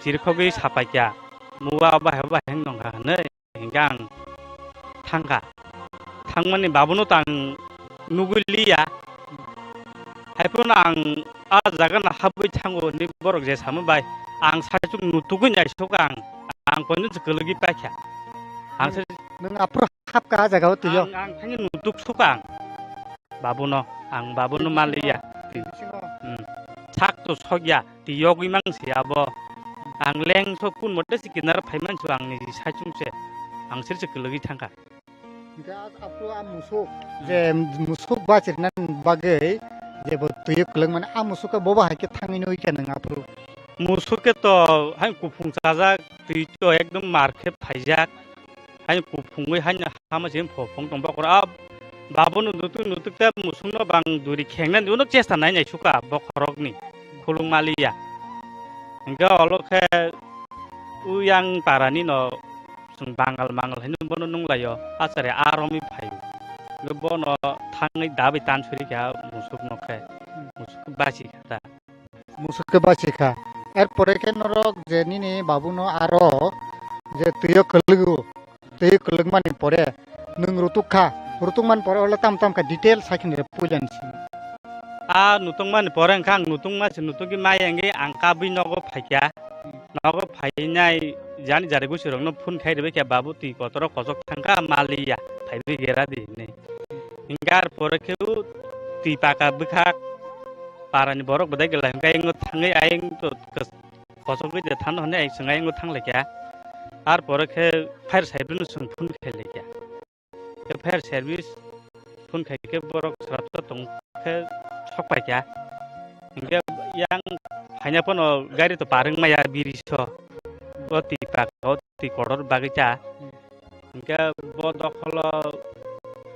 chirikhogwi sapaikha. Muwa abo hai abo hayung tongkha hwnwi. Hingke ang thangkha. Thangmani babono tang nugui liya. Haiphano ang a jaga no habwi thango hinwi borok je sama bai, ang saichung nutugwi naisuk ang, ang koinwi se kwlwgwi paikha. Ang se Nwng aphuru hapkha a jaga o twi o? Ang, ang thangwi nutuk sukha ang. Babuno, ang babuno maliya. Twi bisingo? Hmm. Sak to sokya, twi yogwi mang se abo. Ang leng so kun mote se kinar phaiman su ang ni saichung se. Ang sir se kwlwgwi thangkha. Hingke a-, aphuru a musuk, hmm, je musuk bachirina bagwi je bo twi kwlwng mani a musuk khe bobo hai khe thangwi nwi khe nwng aphuru. Musuk khe to hai kuphung chajak, twi to ekdom mar khe phaijak. Hai kuphungwi hai hama se phopong tong bokhorok. A babuno nutuk nutuk ta musukno bang duri khengna diuno chesta nai nai suka bokhorokni khulung maliya. Hingke olo khe uyang parani no chwng bangal mangal hinwi bono nunglaio, achare a romwi phaio. Hingke bono thangwi dabai tan suri kha musukno khe, musuk basi kha ta. Musuk khe basi kha. Er pore khe norok je nini babuno aro je twi o kwlwgo, twi o kwlwkmani pore nwng rutuk kha, rutukmani pore olo tam tam kha detail sai khe nini puilani simi. A nutungmani pore wngkha ang nutungma se nutugwi maya wngwi ang kabwi nogo phaikha. Nogo phainai jani jari gusirokno phone khai rwbaikha, "Babu, twi kotoro kochok thangkha, maliya, phaiwi gera di," hinwi. Hingke ar pore khe o twi paka bwkhak parani borok bodai gela hingke ayang thangwi ayang to kos-, kochogwi de thano hwnwi ayang chwng ayang thanglaikha. Ar pore khe fire service no chwng phone khailai kha. Khe fire service phone khai khe borok srapsa tong khe sok pai kha. Hingke yang phaina phano gari to parwng maya bridge o. O twi paka o twi kotor bagwi cha. Hingke bo dokholo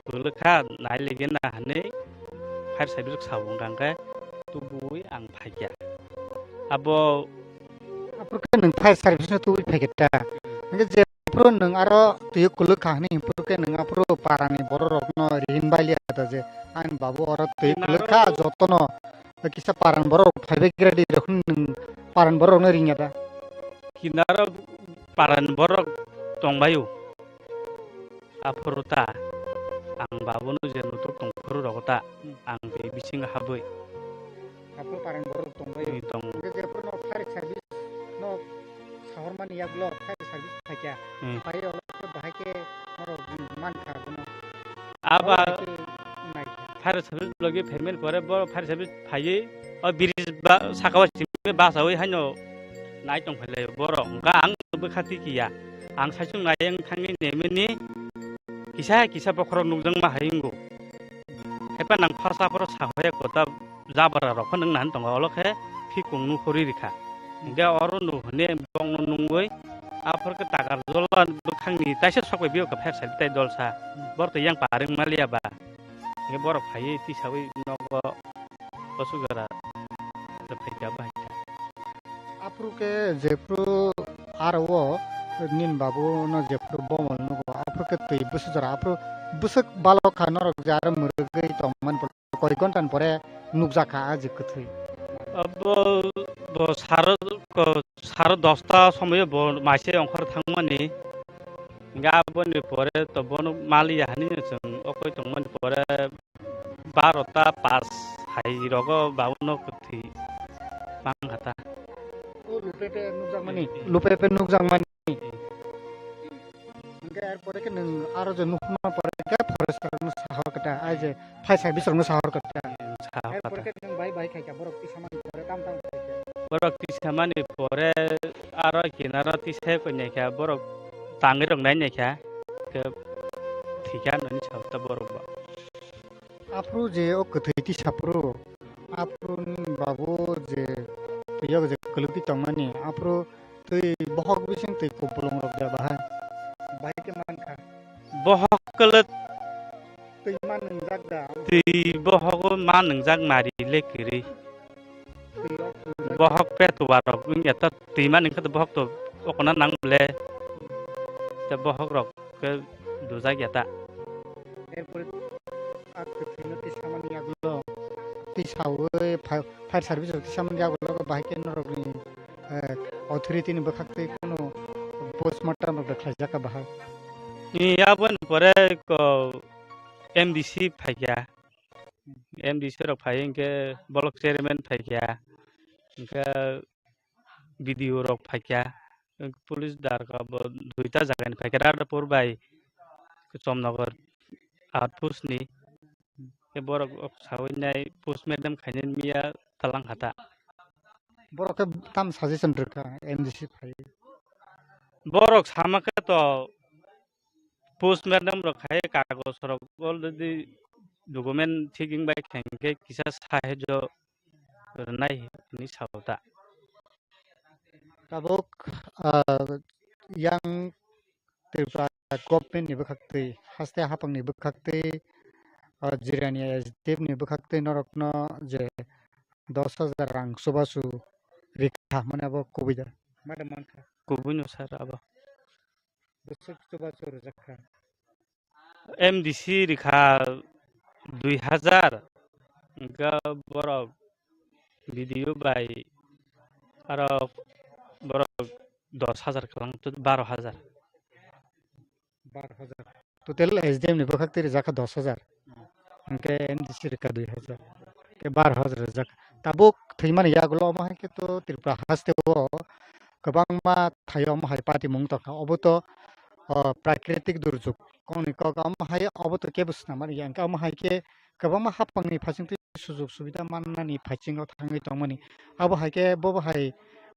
kwlwkha nai ligi na hinwi fire service rok sa wngkha hingke tubui ang phaikha. Abo Aphuru khe nwng fire service no tubui phaikha ta. Hingke jephuru nwng aro twi kwlwkha hinwi himphuru khe nwng aphuru parani borok rokno rihin bailiya ta je ani babu oro twi kwlwkha jotono kisa parani borok rok phaibai gra di rok hinwi nwng parani borok rokno ringya ta. Kinaro parani borok tongbaio. Aphuru ta ang babuno je nutuk tong phuru rogo ta, hmm, ang twi bisingo habwi. Aphuru parang borok tongbai. Hmm, tong. Hingke jephuru no fire service no sahormani yagulo fire service phaikha. Hmm. Phai olo khe bahai khe norok mankha abono. Aba oro hai khe naikha. Fire service logi phaimani pore bo fire service phaiwi o bridge ba saka o simi basawi haino nai tong phailai borok. Hingke ang bwkha twi kiya. Ang saichung nai wng thangwi nemeni kisa kisa bokhorok nukjakma hai wngo. Haiphano ang phasa phoro sahoya kota jabra rok phano wngna hwn tongo, olo khe phikung nukhorwi rikha. Hingke oro nuhune bokno nungwi aphor khe takar jola bwkhangni taisa sokbai biyo khe pher sadi tai dolsa. Borok to yang parwng maliya ba. Hingke borok phaiwi tisawi nogo bosuk jora rwphai kha bahai kha. Aphuru khe jephuru aro o nini babu no jephuru bomol nugo, aphuru khe twi bwswk jora, aphuru bwswk balok kha norok je aro mwrwgwi tongmani pore koi ghonta ni pore nukjak kha a je kwthwi. Abo bo saro ko, saro dosta somoyo bo maise ongkhor thangmani, hingke aboni pore to bono maliya hinwi chwng okoi tongmani pore barota pas hai rogo babuno kwthwi mangkha ta. O lupepe nukjakmani, eh, lupepe nukjakmani. Eh. Hingke er pore khe nwng aro je nukna pore khe forest rokno sahor khe ta, ai je fire service rokno sahor khe ta. Sahor khe ta. Er pore khe nwng bai bai khai kha borok tisamani pore tam tam khai kha. Borok tisamani pore aro kinaro tisai koi nai kha borok tangwi rok nai nai kha. Khe thikha nani sabta borok ba. Aphuru je o kwthwi tisa phuru, aphuru ni babu je twi o je kwlwkwi tongmani, aphuru twi bohok bising twi kupulung rok da bahai. Bahai khe mankha. Bohok kwlwk. Twi ma nwngjak da? Twi bohogo ma nwngjak mari le kwrwi. Bohok pe tuwa rok wngya ta twima nungkha bohok to okona nang ble. Te bohok rok ke dujak ya ta. Erpore a kwthwino tisamani yagulo tisawi fire service rok tisamani yagulo bahai ke norokni, eh, authority ni bwkhak twi kunu postmortem rok khlaijak ka bahai. Ni aboni pore ko M D C phaikya. M D C rok phai hinkhe block chairman phaikha, hinkhe B D O rok phaikha, police darka bo duita jagani phaikha, Radhapur bai Chomnagar outpost ni. Khe borok sawi nai post mortem khainani miya talang kha ta. Borok khe tam suggestion rwkha M D C phai. Borok sama khe to post mortem rok khai kagoj rok already document thik wng bai khe hinkhe kisa sahajyo rwnai hinwi sao ta. Tabuk, ah, yang Tripura government ni bwkhaktwi, haste haphang ni bwkhaktwi, ah, Jirania S D F ni bwkhaktwi norokno je dos hajar rang chubachu rikha mane abo kubui da? Madam mankha. Kubui no sir abo. Bwswk chubachu rwjak kha. M D C rikha dui hajar, hwnkhe borok B D O bai aro borok dos hajar kwlang, baro hajar. Baro hajar. Total S D M ni bwkhak twi rijak kha dos hajar. Hwnkhe M D C rikha dui hajar. Hwnkhe baro hajar rijak. Tabuk thwimani yagulo omo hai khe to Tripura haste o kwbangma thaio omo hai patimung tongkha. Obo to, o, prakritik durjuk. Kokni kok omo hai obo to kebo swnamani ya. Hwnkhe omo hai khe kwbangma haphangni phasingtwi sujug subida mannani phaisingo thangwi tongmani. Abo hai khe bobo hai,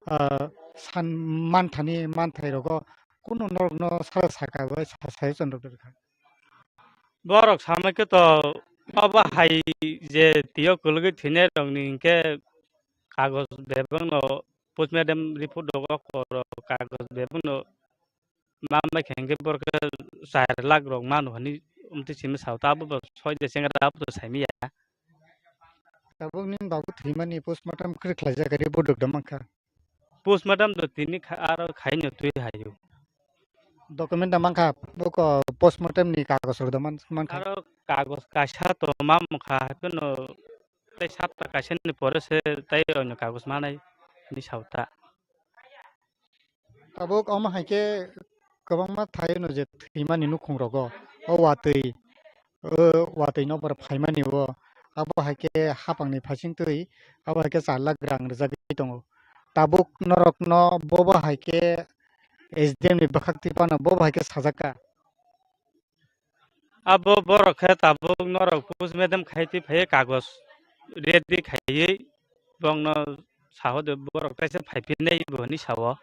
ah, san manthani manthai rogo kunu norokno sara saka bai sa-, suggestion rok rwkha. Borok sama khe to abo hai je tio kwlwgwi thwinai rokni hinkhe kagoj bebakno post mortem report rok o kagoj bebakno ma mai khe hinkhe borok khe char lakh rok manu hwnwi umtwi simi sao ta abo bo soi de chengra abo to saimiya. Tabuk nini babu thwimani post mortem kwrwi khlaijak report rok da mankha. Post mortem do tini kha-, aro khaino twi haio. Document da mankha, boko post mortem ni kagoj rok da man-, mankha. Aro kagoj kaisa to ma mankha, haikhe no tei sapta kaisa ni pore se tei oino kagoj manai ni sao ta. Tabuk omo hai khe kwbangma thaino je thwimani nukhung rogo o watwi, o watwi nokbar phaimani o, abo hai khe haphangni phasingtwi abo hai khe char lakh rang rwjagwi tongo. Tabuk norokno bobo hai khe S D M ni bwkhak twi phano bobo hai khe sajak kha. Abo borok khe tabuk norok post mortem khai twi phai kagoj ready khaiwi bongno saho de borok taisa phai phinai bo hinwi sao.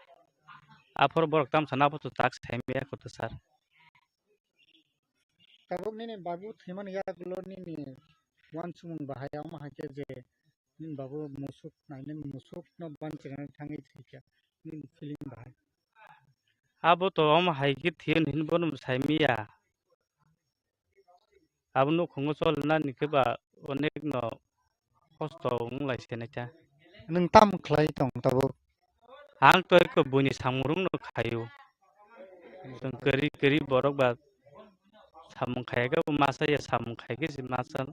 Aphuru borok tamsa no abo to tak sai maya kho to sir. Tabuk nini babu thwimani yagulo nini uansukmung bahai omo hai khe je nini babu musuk nainani musuk no banchirnai thangwi thwikha nini feeling bahai. Abo to omo hai khe thwiyan hinwi bono sai maya. Abo nukhungo choli nani khe ba onek no kosto wng lai se nai ta. Nwng tamo khlai tong tabuk? Ang to eko buini samung rok no khaio. Chwng kwrwi kwrwi borok ba samung khaiya khe bo masa ya, samung khai khe se masa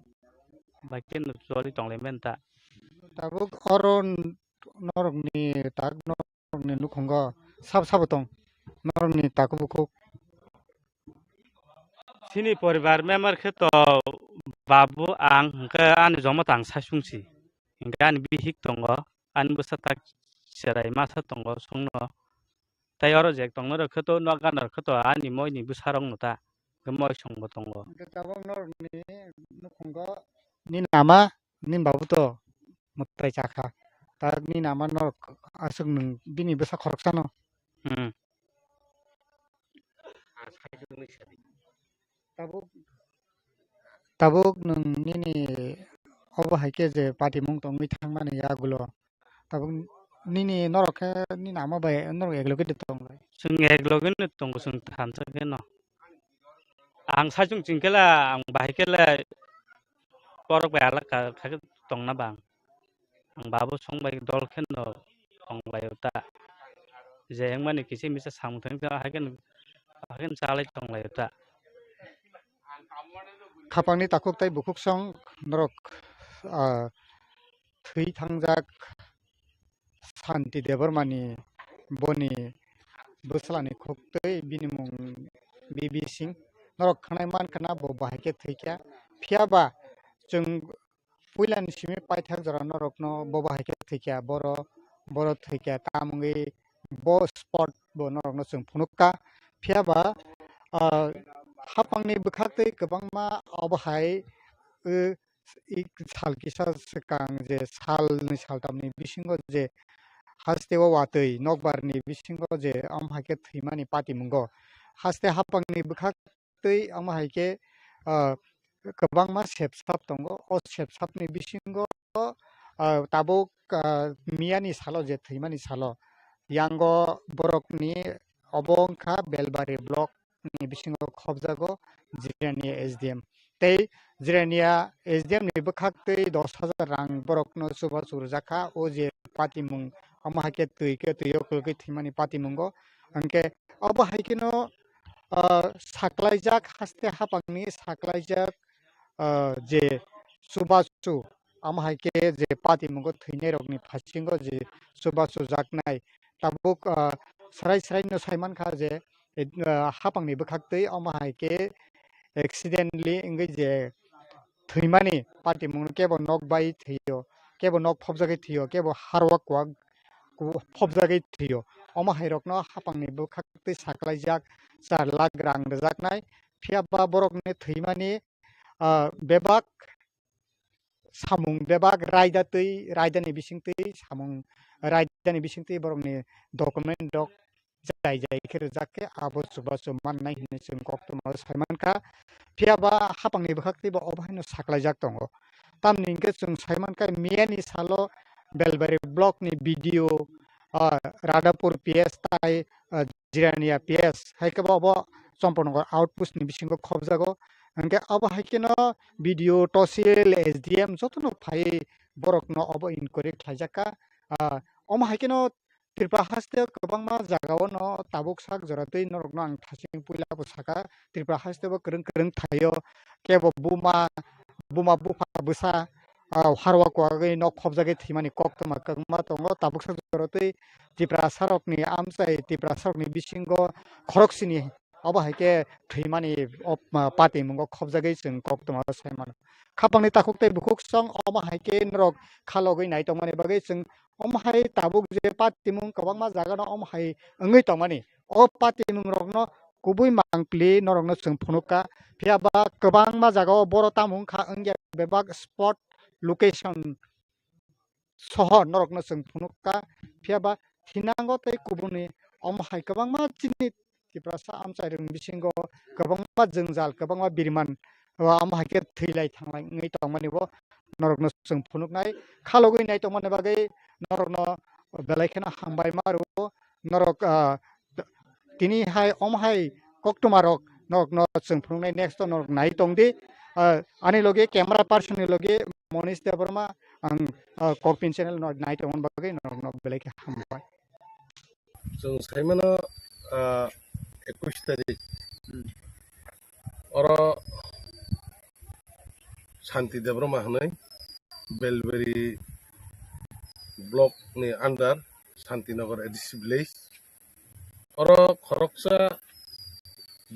bai khe no choli tong lai mani ta. Tabuk oro n-, norok ni tak no norokni nukhungo sabo sabo tong norokni takhuk bukhuk? Chini poribar member khe to babu ang hwnkhe ani jomo tang saichung si. Hwnkhe ani bihik tongo, ani bwsa tak cherai masa tongo songno. Tei oro je tongnai rok khe to nok gana rok khe to ani moi ni bwsa rok no ta, hwnkhe moi song bo tongo. Hwnkhe tabuk norokni nukhungo nini ama nini babu to mwtai chakha. Tak nini ama norok aswk nwng bini bwsa khoroksano. Hmm. Tabuk, tabuk nwng nini obo hai khe je patimung tongwi thangmani yagulo. Tabuk nini norok khe nini ama bai norok ekloge de tong lai. Chwng ekloge no tongo, chwng thansa khe no. Ang saichung chingkhe le, ang bahai khe le borok bai alak kha, kha khe tongna bang. Ang babu song bai dol khe no tong lai o ta. Je wngmani kisa misa samung thang khe, hai khe, hai khe chalai tong lai o ta. Khapangni takhuk tei bukhuk song norok, ah, thwi thangjak Santi Debbarmani boni bwslani khuk tei bini mung B B Singh. Norok khnai man khna bo bahai khe thwi kha. Phiya ba chwng puilani simi paithak jora norokno bo bahai khe thwikha, boro, boro thwikha, tamungwi bo spot bo norokno chwng phunukha. Phiya ba, ah, hapangni bwkhaktwi kwbangma obo hai, uh, i sal kisa swkang je salnwi saltamni bisingo je hasteo watwi nokbarni bisingo je omo hai khe thwimani patimungo, haste hapangni bwkhaktwi omo hai khe, ah, kwbangma sepsap tongo. O sepsapni bisingo, ah, tabuk, ah, miyani salo je thwimani salo yango borokni obo wngkha Belbari block ni bisingo khobjago Jirania S D M. Tei Jirania S D M ni bwkhaktwi dos hajar rang borokno chubachu rwjakha, o je patimung omo hai khe twi khe twio kwlwgwi thwimani patimungo. Hwnkhe obo hai kheno, ah, saklaijak, haste hapangni saklaijak, ah, je chubachu, omo hai khe je patimungo thwinairokni phasingo je chubachu jaknai, tabuk, ah, srai srai no sai mankha je, eh, ah, hapangni bwkhaktwi omo hai khe accidentally wngwi je thwimani patimungno kebo nok bai thwio, kebo nok phobjagwi thwio, kebo harwa kwak ku-, phobjagwi thwio. Omo hai rokno hapangni bwkhaktwi saklaijak char lakh rang rwjaknai. Phiya ba borokni thwimani, ah, bebak samung bebak raida twi, raidani bisingtwi samung, raidani bisingtwi borokni document rok jai jai khe rwjak khe abo chubachu mannai hinwi chwng koktwmao sai mankha. Phiya ba hapangni bwkhaktwi bo obo haino saklaijak tongo. Tamni hwnkhe chwng sai mankha miyani salo Belbari block ni B D O, ah, Radhapur P S tai, ah, Jirania P S, hai khe bo obo Champanagar outpost ni bisingo khobjago. Hwnkhe abo hai kheno B D O, Tosil, S D M jotono phaiwi borokno obo inquiry khlaijakha. Ah, omo hai kheno Tripura haste kwbangma jagao no tabuk sak jora twi norokno ang thasing puila bo sakha, Tripura haste bo kwrwng kwrwng thaio, kebo buma, buma bupha bwsa, ah, harwa kwagwi nok phobjagwi thwimani koktwma kwbangma tongo. Tabuk sak jora twi Tiprasa rokni amchai, Tiprasa rokni bisingo khoroksini obo hai khe thwimani o, ah, patimungo khobjagwi chwng koktwma sai mano. Khapangni takhuk tei bukhuk song omo hai khe norok khalogwi nai tongmani bagwi chwng omo hai tabuk je patimung kwbangma jaga no omo hai wngwi tongmani. O patimung rokno kubui mangpili norokno chwng phunukha. Phiya ba kwbangma jagao boro tamo wngkha wngya bebak spot location soho norokno chwng phunukha. Phiya ba thinango tei kubuni omo hai kwbangma chini Tiprasa amchairokni bisingo kwbangma jwngjal, kwbangma biriman, o omo hai khe thwilai thanglai wngwi tongmani bo norokno chwng phunuknai. Khalogwi nai tongmani bagwi norokno belai kheno hambai ma rwo. Norok, ah, tini hai omo hai koktwma rok norokno chwng phunuknai, next o norok nai tongdi. Ah, ani logi camera person ni logi Monish Debbarma, ang, ah, Kokpin channel no nai tongmani bagwi norokno belai khe hambai. Chwng saimano, ah, ekush tarik. Hmm. Oro Shanti Debbarma hwnwi Belbari block ni under Shantinagar A D C village. Oro khoroksa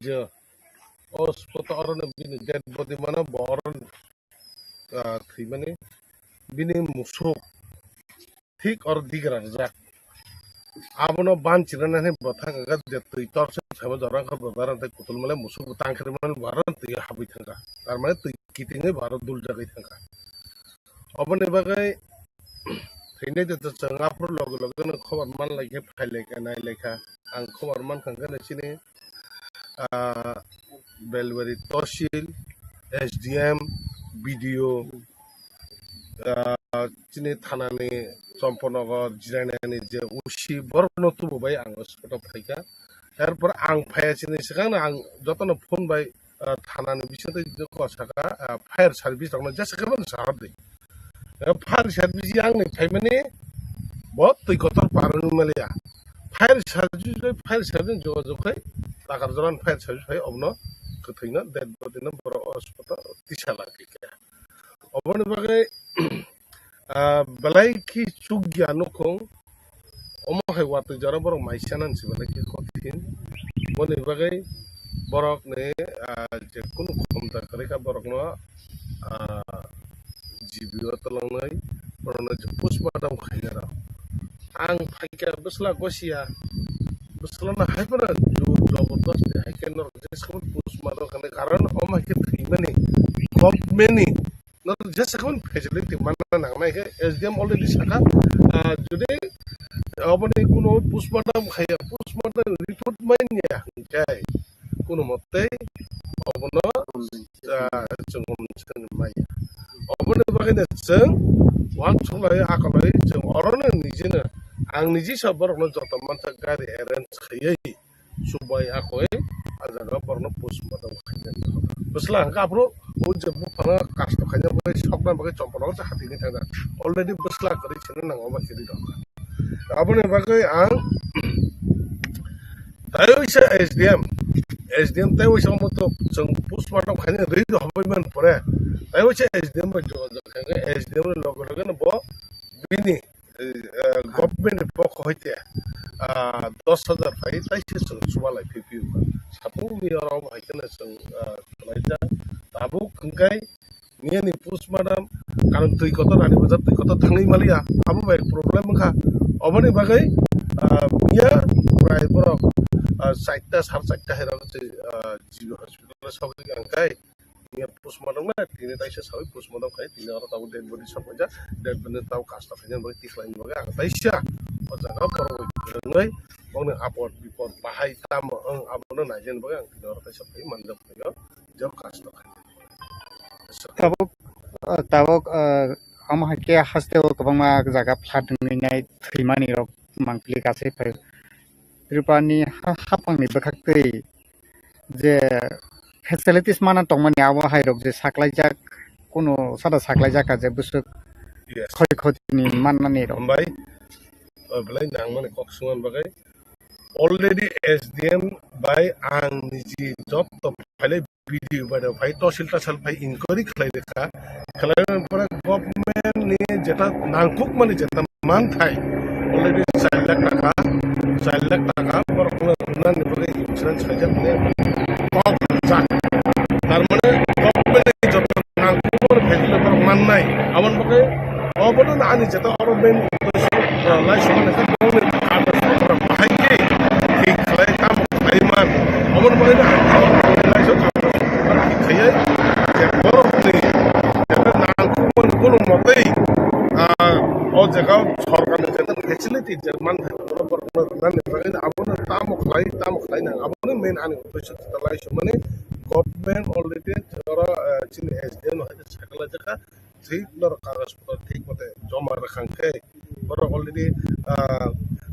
je o spot o oro bini dead body mano bo oro, ah, thwimani bini musuk thik oro digra rijak. Abono banchirana hinwi bo thangkha je twi torse thaibo jora wngkha bo jora tei kutul male musuk bo tangkhirmani bo aro twi habwi thangkha. Tar mane twi kitingwi bo aro duljagwi thangkha. Oboni bagwi thwinai de chwng aphuru loge loge no khobor manlai khe phailaikha nailaikha. Ang khobor mankha hwnkhe chini, ah, Belbari Tosil, S D M, B D O, ah, chini thanani Champanagar, Jiraniani je O C borokno tubu bai ang spot o phaikha. Erpor ang phaiya chini swkangno ang jotono phone bai, ah, thanani bisingtwi jokho saka, ah, fire service rokno jesa khe mano sahor di. Eh, fire service yang ni phaimani bo twi kotor parwng maliya. Fire service bai fire service jogajog khai Takarjaran fire service phai obno kwthwino dead body no borok hospital tisa lagikha. Oboni bagwi, ah, belai khe chukya nukhung, omo hai watwi jora borok mai sana hinwi belai khe kothin. Boni bagwi borokni, ah, je kunu khomta kwrwi kha borokno, ah, G B o tolongnai, borokno je postmortem khainai rok. Ang phaikha bwsla gosia, bwslano hai phano jor jobordasti hai khe norok jesa phano postmortem khainai, karon omo hai khe thwimani, government ni norok jesa phano facility manna nangnai khe S D M already sakha, ah, jodi oboni kuno postmortem khaiya, postmortem report manya hwnkhe kuno mote obono, ah, chwng hwn chwng manya. Oboni bagwi no chwng uansuk lai akolai chwng orono nijino ang niji sa borokno joto mansa gari arrange khaiwi subai akoi a jaga borokno postmortem khainai. Bwsla hwnkhe aphuru o je buphano kasto khaina bagwi sokna bagwi chompano se hatini thangna already bwsla kwrwi sino nango ba kiri rok. Aboni bagwi ang tei waisa S D M, S D M tei waisa omo to chwng postmortem khaina rwi rw hwnwi man pore. Tei waisa S D M bai jogajog khaikhe S D M ni loge loge no bo bini, eh, government ni pokho hoite, ah, dos hajar phai taisa chwng chuba lai phi phi. Sapung ni oro hai kheno chwng, ah, khlai ja. Tabuk hwnkhe niyani postmortem, karon twi kotor rani bazar twi kotor thangwi maliya, abo bai problem wngkha. Oboni bagwi, ah, miya prai borok, ah, charta, sar charta hai rok se, ah, G B hospital o sogwi ang kai. Miya postmortem na tini taisa sawi postmortem khai tini oro tabuk dead body sokjak, dead body tabuk kasta khaina bagwi tislai bagwi ang taisa o jaga borok bai kwrwngwi bongni apot bipot bahai tamo wng abono naijani bagwi ang tini oro taisa phai manjak phai o. Jok kasto khainai. Tabuk, ah, tabuk, ah, omo hai khe haste o kwbangma jaga flood wngwi nai thwimani rok mangpili kasai phai. Tripura ni ha-, haphang ni bwkhak twi je facilities mana tongmani abo hai rok je saklaijak, kuno sada saklaijak ka je bwswk Yes. Khoi khoti ni mannani rok. Hambai, o belai nangmani kok swngan bagwi. Already S D M bai ang niji jotto phailai video bai rok phai tosil tasal phai inquiry khlai rwkha. Khlai rwkha pore government ni jeta nangkukmani jeta manthai already char lakh taka, char lakh taka borok no rwnani bagwi insurance khaijak le kok jak. Tar mane government ni jotto nangkukmani facility borok mannai. Aboni bagwi obono ani jeta oro main uddesho, ah, lai sumani khe bongni kagoj patra bahai khe thik khlai tamo khlai man. Aboni bagwi no ang lai so kagoj patra thik khlai je borokni jeta nangkukmani kuno motei, ah, o jaga o sorkarni jeta facility je manthai borokno rwnani bagwi abono tamo khlai tamo khlai nang. Abono main ani uddesho jeta lai sumani government already oro, ah, chini S D M no hai khe sakalaijak kha. Thik norok kagoj patra thik mote joma rwkha khe borok already, ah,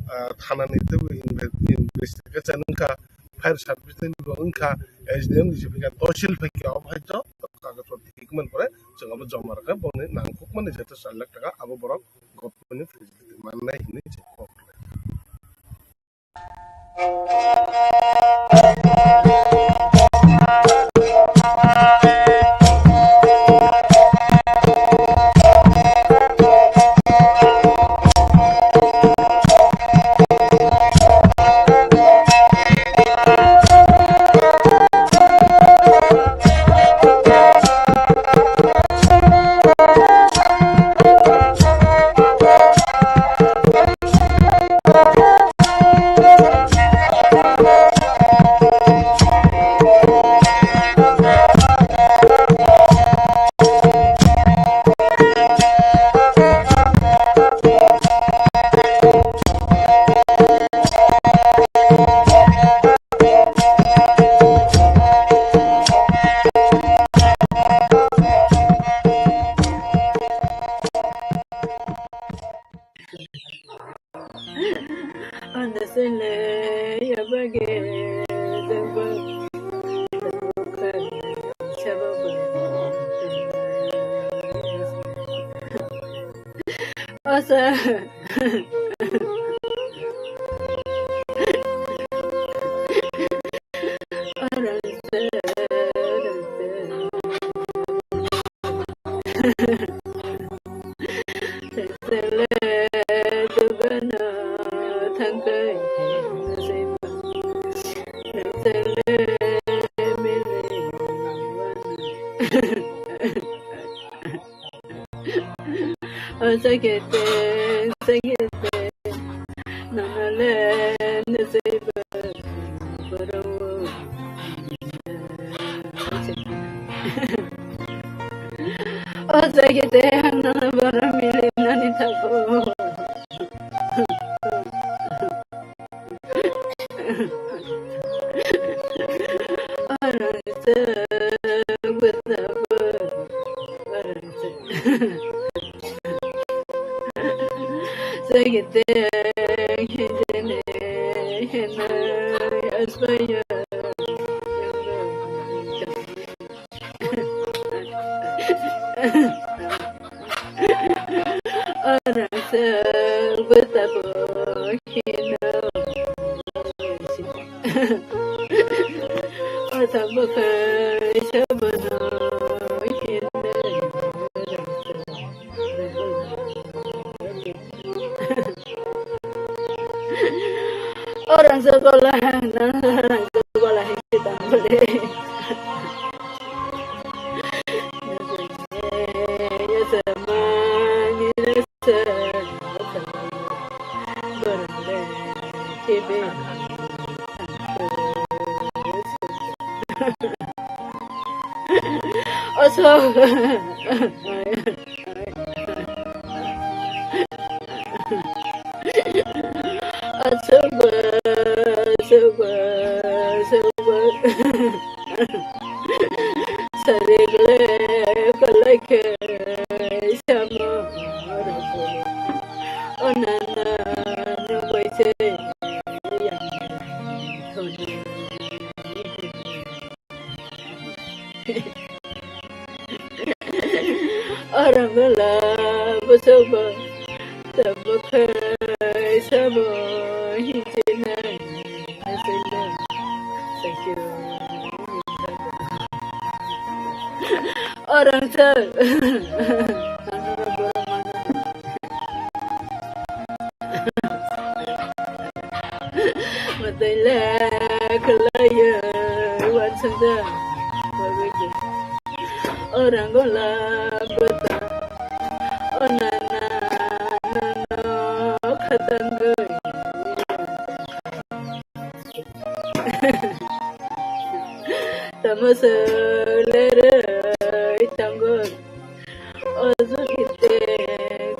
ah, thana ni teibo inve-, investigation wngkha, fire service ni bo wngkha, S D M ni je phikha, tosil phikha, obo hai joto kagoj patra thik man pore chwng abo joma rwkha, boni nangkukmani jeta char lakh taka abo borok government ni facility mannai hinwi chwng kok. Asa. Sakete, sakete, nanale neseba baro. O sakete, ang nana baro mili nani tabo. Orang sebut abo hino. Otak bukai sabono hino. Orang sekolah, orang sekolah itu tak boleh. Oso. Asoba, asoba, asoba. Saregle kalake samo. Onana no baise yang thoni. Orang gola bosobo, tabo khai sabo hinjinai asila. Thank you. Orang sa. Matele khlaiya wansangja. Orang gola bata. Onana nono khatangoi. Tamasa leroi tangoi. Ojo kite,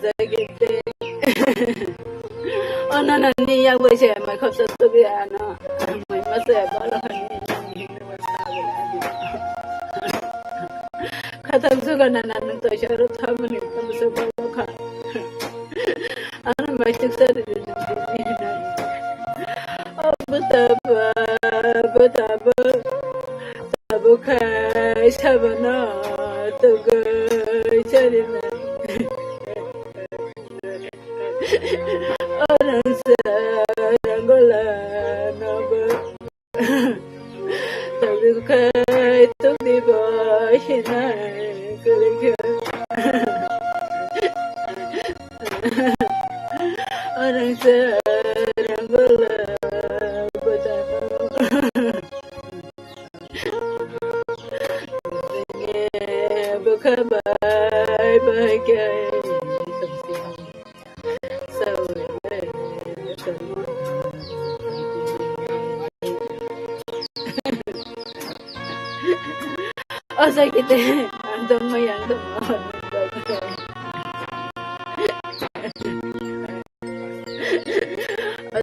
jagite. Onana ni yak bai se mai khopsa tubi ano. Mai masa bala hani. Khatang suga nana nung toisa ro thamani khopsa bala kha. Ano mai chuksa ri ri nung bini hinai. O butaba, butaba. Abo khai sabana tugui charina. Orang sa rangola nobo. Tugui khai tugui boy hinai kulikyo. Orang sa rangola botano. O sakete, ang tongma yang tongma.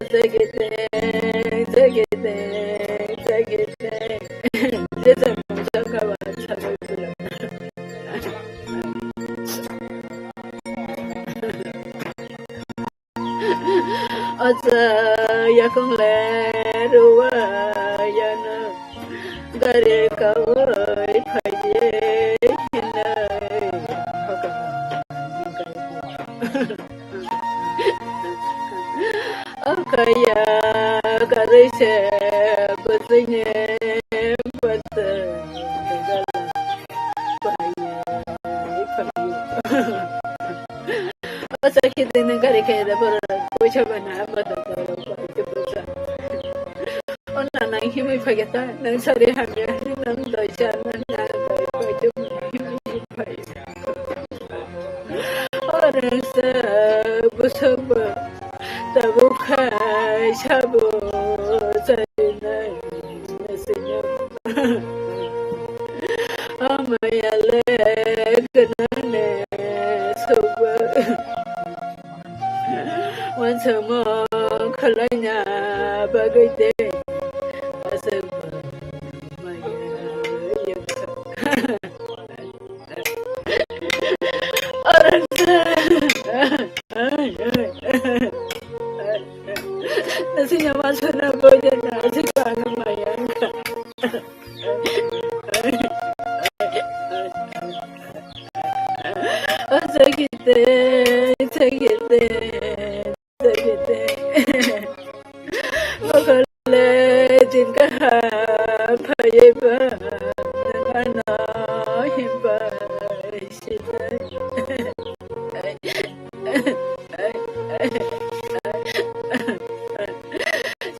Jagete, jagete, jagete. Jesa mungsa kawa chagoi pula. Osa yakung le ruwa yana. Gari kawai phaiye hinai. Akaya karise bujine bata gala. Asa kidene gari kaya da bora poisa bana bata bora poisa. Ona nang himui phageta nang sari hamya nang doisa nang nang doi poisa himui phai. Ora Orangsa bwswkbo tabuk khai sabo charinai naisingya. Amaya le gwnane sokbo. Wansamo khwlaina bagwi de aswkbo maya yaksa. Nasingya masana boyana aswkbo ano maya wngkha. O Sakite, Sakite, Sakite. Mokole din kaham phaiba, nang ano himba sinai.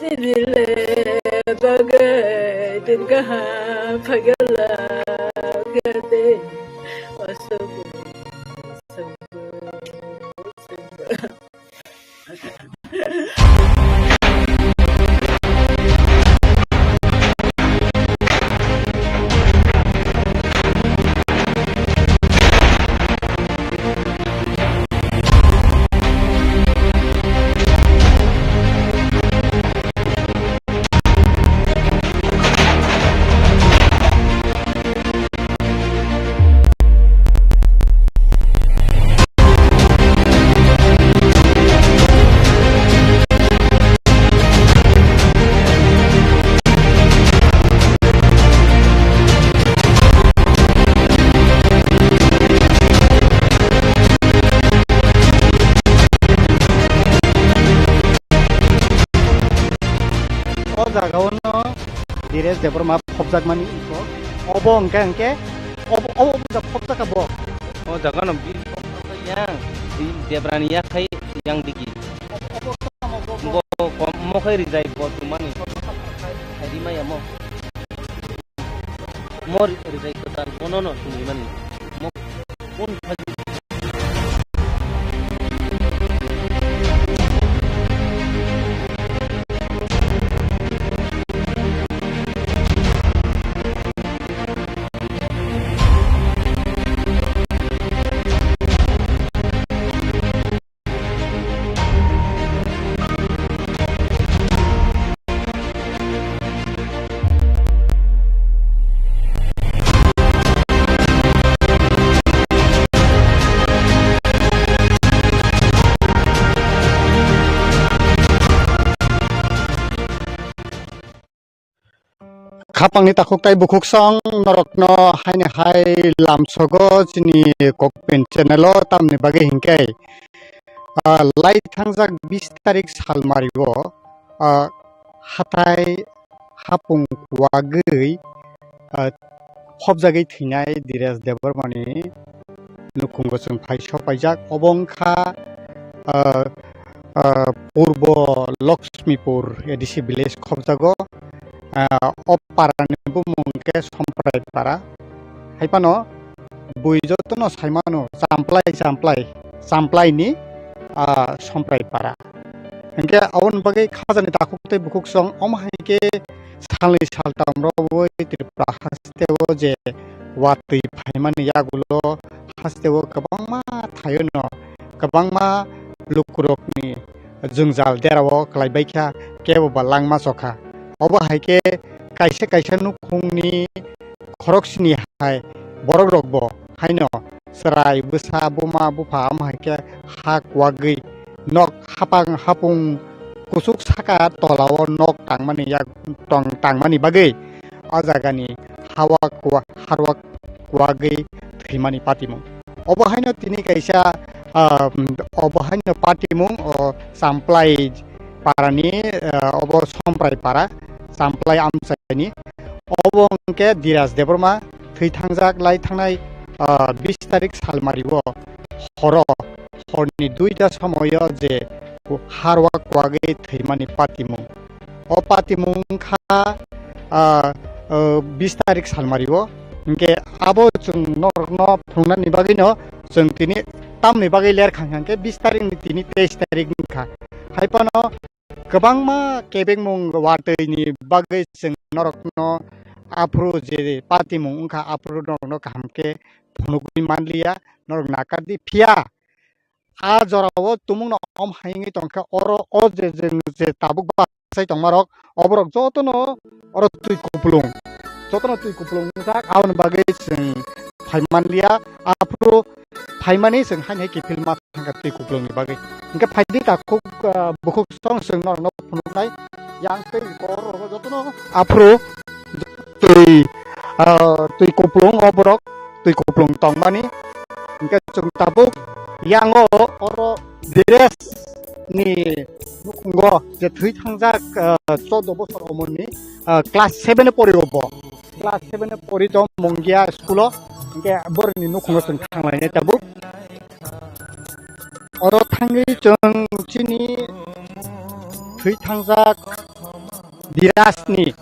Nini le bagwi din kaham phagala kade. Osobo, osobo, osobo. O jaga o no Dheeresh Debbarma phobjakmani iko. Obo hwnkhe, hwnkhe obo, obo, obo ja phobjak bo. O jaga no bi yang, bi Debrani yakhai yang digi. Bo kom mo khai rijai bo tumani. Khai rimaya mo. Mo rijai kwtal bono no tumimani. Mo un phaji. Khapangni takhuk tai bukhuk song norokno haini hai lamsogo chini Kokpin channel o, tamni bagwi hinkhe, ah, lai thangjak bis tarik salmario, ah, hatai hapung kuagwi, ah, phobjagwi thwinai Dheeresh Debbarmani nukhungo chwng phai sopaijak. Obo wngkha, ah, ah, Purbo Lakshmipur A D C village khobjago. Ah, o parani bumung khe Somprai para. Hai phano bui jotono sai mano Champlai, Champlai, Champlaini, ah, Somprai para. Hinkhe aboni bagwi khajani takhuk tei bukhuk song, omo hai khe salni saltam rwui Tripura hasteo je watwi phaimani yagulo hasteo kwbangma thaio no kwbangma lukurokni jwngjal derao kwlaibaikha, kebo ba langma chokha. Obo hai khe kaisa kaisa nukhungni khoroksini hai borokrokbo haino chwrai, bwsa, buma, bupha, omo hai khe ha kuagwi nok hapang, hapung kuchuk saka tolao nok tangmani yak tong tangmani bagwi o jagani hawa kua-, harwa kuagwi thwimani patimung. Obo haino tini kaisa, ah, obo haino patimung, o Champlai parani, ah, obo Somprai para, Champlai amchaini. Obo hwnkhe Dheeresh Debbarma thwi thangjak lai thangnai, ah, bis tarik salmario horo, horni duita somoio je harwa kuagwi thwimani patimung. O patimung wngkha, ah, ah, bis tarik salmario. Hinkhe abo chwng norokno phunuknani bagwino chwng tini tamni bagwi ler khang khang khe bis tarik ni tini teis tarik wngkha. Hai phano kwbangma kebengmung watwi ni bagwi chwng norokno aphuru je patimung wngkha aphuru norokno kaham khe phunugwi manliya, norok nakardi. Phiya a jorao tumungno om hai wngwi tongkha, oro o je, je, je tabuk ba sai tongmarok, oborok jotono oro twi kupulung, jotono twi kupulung wngjak, aboni bagwi chwng phai manliya, aphuru phaimani chwng haino hai kiphilma thangkha twi kupulungni bagwi. Hwnkhe phaidi takhuk, ah, bukhuk song chwng norokno phunuknai, yang tei kor rogo jotono aphuru twi, ah, twi kupulung o borok twi kupulung tongmani. Hwnkhe chwng tabuk yango oro Diresh ni nukhungo je thwi thangjak, ah, choudo bosor umorni, ah, class seven e pori o bo. Class seven e pori tong Mongia school o. Hwnkhe boroni nukhungo chwng thanglainai tabuk. Oro thangwi chwng chini thwi thangjak Diraj ni,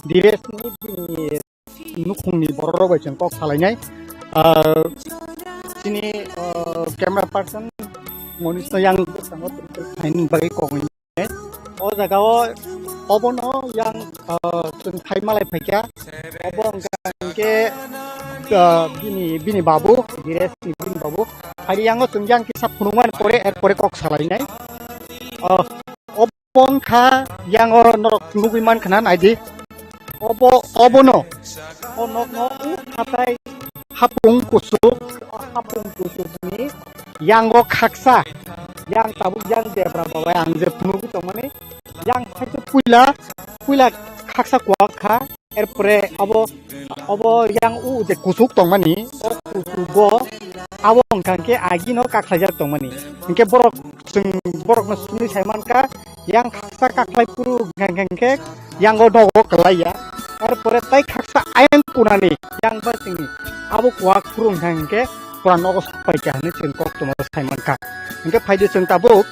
Diresh ni bini nukhungni borok rok bai chwng kok salainai. Ah, chini, ah, camera person Monisno yang bwskango tongthok khaini bagwi kok wngnai. O jaga o obono yang, ah, chwng thai malai phaikha. Obo hwnkha hwnkhe, ah, bini, bini babu, Diresh ni bini babu. Hari yango chwng yang kisa phunukmani pore, er pore kok salainai. Ah, Obo wngkha yang oro norok nugwi mankha na naidi. Obo, obono. O nokno o hatai hapung kusuk, o hapung kusukni yango khaksa. Yang tabuk yang debra babai ang je phunugwi tongmani. Yang haikhe puila, puila khaksa kuak kha. Erpore abo, abo yang u je kusuk tongmani, o kusugo abo wngkha hwnkhe agino kaklaijak tongmani. Hwnkhe borok chwng borokno swngwi sai mankha, yang khaksa kaklai phuru wngkha hwnkhe yango nogo kwlaiya. Erpore tai khaksa ayang kunani yang bai chwngni abo kuak phuru wngkha hwnkhe pura nogo sokpaikha hwnwi chwng koktwma sai mankha. Hwnkhe phaidi chwng tabuk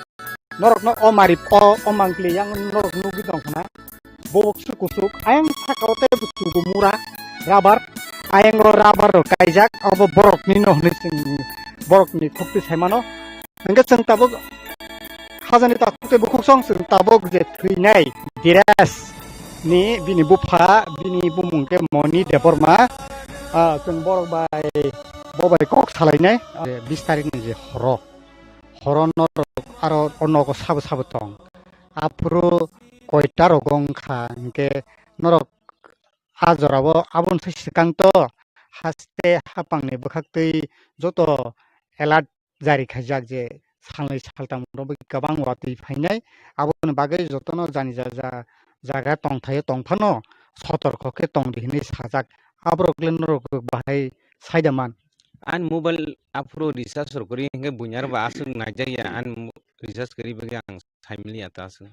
norokno o mari o, o mangpili yang norok nugwi tongkha na. Bobok se kuchuk, ayang saka o tei bo chugo mura, rubber, ayang o rubber rok kaijak, abo borok ni no hwnwi chwng borok ni khukti sai mano. Hwnkhe chwng tabuk hajani takhuk tei bukhuk song chwng tabuk je thwinai Diresh ni bini bupha, bini bumung khe Moni Debbarma, ah, chwng borok bai bo bai kok salainai, ah, bis tarik ni je horo, horo norok aro o nogo sabo sabo tong. Aphuru koita rogo wngkha, hwnkhe norok a jorao aboni sai swkang to haste hapangni bwkhaktwi joto alert jari khaijak je salnwi saltam rok bai kwbang watwi phainai, aboni bagwi jotono jani ja ja jaga tongthaio tongphano sotorko khe tongdi hinwi sajak. Aborok le norok bahai saida man. Ani mobile aphuru recharge rok kwrwi hwnkhe buini aro bo aswk naijakya, ani mo-, recharge kwrwi bagwi ang saimiliya ta aswk.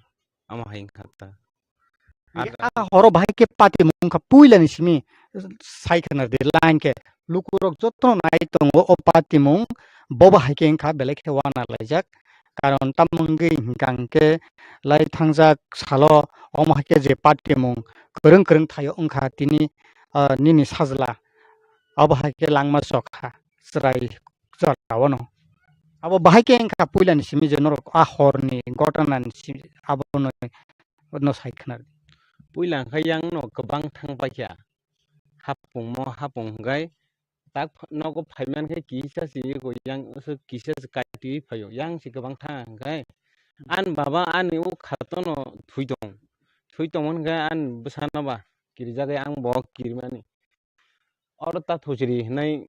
Amo hai wngkha ta. Hwnkhe a horo bahai khe patimung wngkha puilani simi sai khwna di line khe lukurok jotono nai tongo o patimung bo bahai khe wngkha belai khe wana laijak. Karon tamo wngwi hwnkha hwnkhe lai thangjak salo omo hai khe je patimung kwrwng kwrwng thaio wngkha tini, ah, nini sajla abo hai khe langma chokha chwrai chwraono. Abo bahai khe wngkha puilani simi je norok a horni gotnani simi abono no sai khwna rw di. Puila hwnkhe yang no kwbang thang paikha. Hapungmo hapung hwnkhe tak pha-, nogo phaiman khe kisa se eko yang se kisa se kaitwi phaio. Yang se kwbang thang hwnkhe ani baba ani o khato no thwi tong. Thwi tongmani hwnkhe ani bwsano ba kirijagwi ang bo kirimani. Oro ta thujri hinwi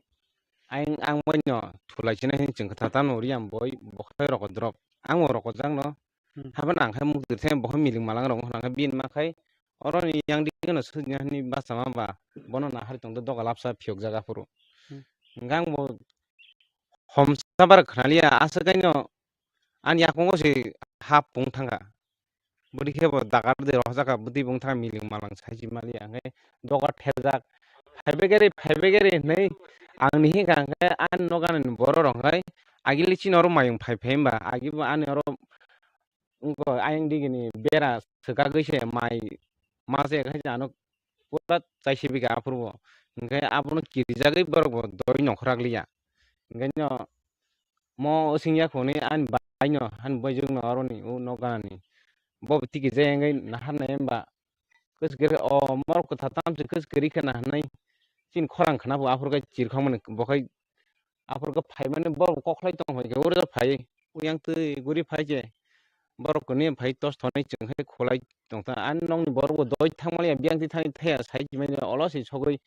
ayang ang bai no thulai sinai hinwi chwng kha ta tamo ri ang boi bo khai roko drop ang bo roko jak no. Hmm. Habo nang khai muk twthe bo khai miling malang rok nang khai bin ma khai oro ni yang di no sujna hinwi basa ma ba bono na hari tong doga lapsa phiyok jaga phuru. Hmm. Hwnkhe ang bo homsa bar khna liya aswk kai no ani yakungo se hap pung thang kha. Bwdwi khe bo dagar de rohorjak kha, bwdwi bo wng thang miling malang sai se maliya. Hwnkhe dogar thepjak, phaibai gari, phaibai gari hinwi ang ni hika hwnkhe ani nogo ani borok rok hwnkhe agili chini oro mayung phai phai hwnba, agi bo ani oro wngkha ayang digi ni bera swkagwi se mai ma se khai se ano pura chai sibika aphuru bo. Hwnkhe abono kirijagwi borok bo doi nongkhor rak liya. Hwnkhe no mo using ya khoni ani bai no, ani bai jwk no aro ni u nok gana ni. Bo tiki je enggai nahar nai emba. Kus gere o mor kotha tam se kus gere khe nahar nai. Chin khorang khana bo aphur kai chir khang mani bo khai aphur khe phai mani borok kokhlai tong phai khe oro phai, uyang twi guri phai je. Borok kwnwi phai tos thonwi chwng khe khulai tong ta. Ani nokni borok bo doi thang mani biyang twi thani thaya sai mani olo se sogwi.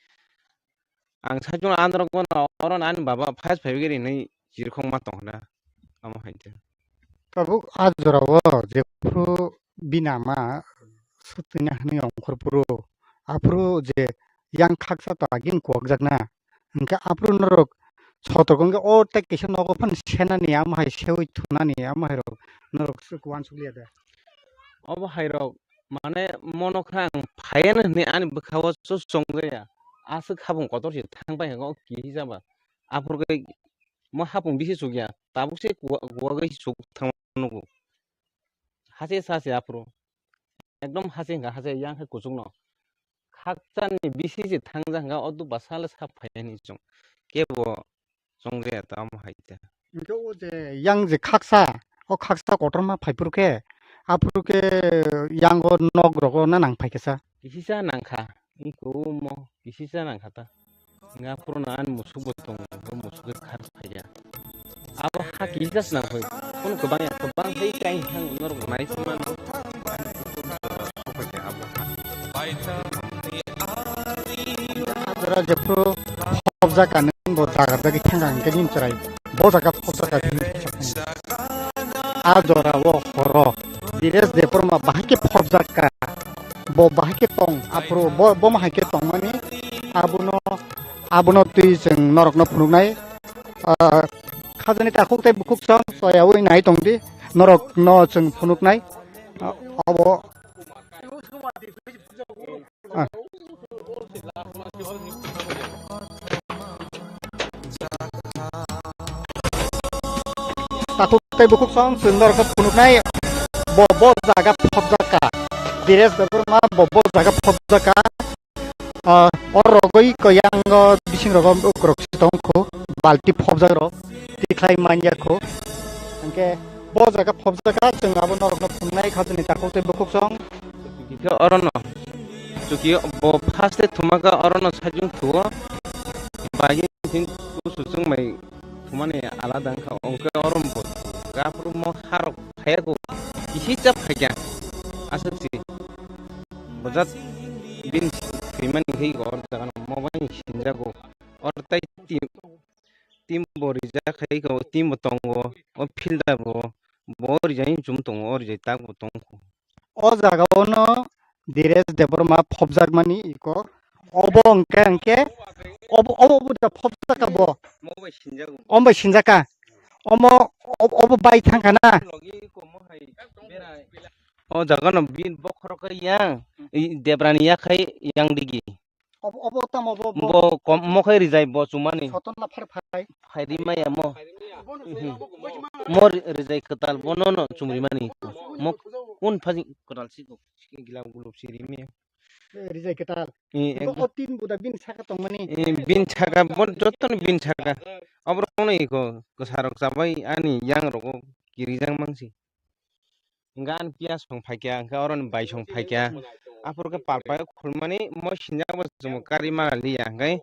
Ang sai chwng androk bono oro ani baba phai phai giri hinwi chirkhong ma tong na. Amo hai khe. Tabuk a jora o jephru bini ama sutwina hinwi ongkhor phuru, aphuru je yang khaksa ta agini kuwak jak na. Hwnkhe aphuru norok sotok wngkhe o tei kisa nogo phano senani, amo hai seui thunani, amo hai rok norok uansuk liya de. Obo hai rok mane mono kha ang phaiya hinwi ani bwkha o chuk chongjaya. Aswk hapung kotor se thang pai hwnka o kisa ba. Aphuru khe mo hapung bisi chukya. Tabuk se kuwa-, kuwagwi chuk thang nugo. Hase sa se aphuru. Ekdom hase hwnka hase yang khe kuchuk no. Khakchangni bisi se thangja hwnka o duk bwsalo sak phaiya hinwi chwng. Kebo chongjaya tamo hai khe. Hwnkhe o je yang je khaksa, o khaksa kotorma phai phuru khe, aphuru khe yang o nok rogo na nang phai khe sa? Kisisa nang kha, iko omo kisisa nang kha ta. Nga phuru na ani musuk bo tongo, bo musuk khe khar phai ya. Abo ha kisisa se nang phai, kono kwbang ya, kwbang hai kai hang norok nai se mano. A jora jephru phobjak ka nini bo jaga jagwi thangkha hwnkhe nini chwrai bo jaga phobjak ka nini. A jora o horo Dires Debbarma bahai khe phobjak ka, bo bahai khe tong aphuru bo, bo ma hai khe tongmani abono, abono twi chwng norokno phunuknai. Ah, khajani takhuk tei bukhuk song toyaui nai tongdi norokno chwng phunuknai. Ah, abo Ah. Takhuk tei bukhuk song chwng norokno phunuknai bo, bo jaga phobjak ka. Dires Debbarma bo, bo jaga phobjak ka. Ah, o rogwi kwyango bising rogo ukrok si tongkhu, balti phobjak rok, tikhlai manya khu. Hwnkhe bo jaga phobjak ka, chwng abo norokno phunuknai khajani takhuk tei bukhuk song. Khe orono chuki bo first e thumaka orono sajung thuo. Bagwi thin kusu chwngmai thumani alada wngkha. Ongkhe oro bo gaphuru mo harok phaiyago kisi chap phaikha. Aswk si bojak bini thwimani hai or jaga no mo bai sinjago. Or tai tim, tim bo rijak khai ko, tim bo tongo, o fielder bo, bo rijai chum tongo, o rijai tak bo tongkho. O jaga o no Dires Debbarma phobjakmani iko. Obo hwnkhe, hwnkhe, obo, obo, obo da phobjak ka bo. Mo bai sinjago. Om bai sinjak ka. Omo, ob-, obo bai thang kha na. Logi iko mo hai berai. O jaga no bin bokhorok yang, i Debrani yakhai yang digi. Obo, obo tamo bo, bo. Bo kom mo khai rijai bo chumani. Soton na phar phai. Phairi maya mo. Mo ri-, rijai kwtal bo no no chumri mani. Mo kun phaji kwtal si ko. Gila gulop si ri me. Eh, rijai kwtal. Eh, bo ek- o tin buda bin saka tongmani. Eh, bin saka bo joto ni bin saka. Obrok no iko kwsarok chabai ani yang rogo kirijang mangsi. Hingke ani piyas song phaikha, hingke oro ni bai song phaikha. Aphuru khe palpai o khulmani mo sinjak bo chwng kari mana liya, hingke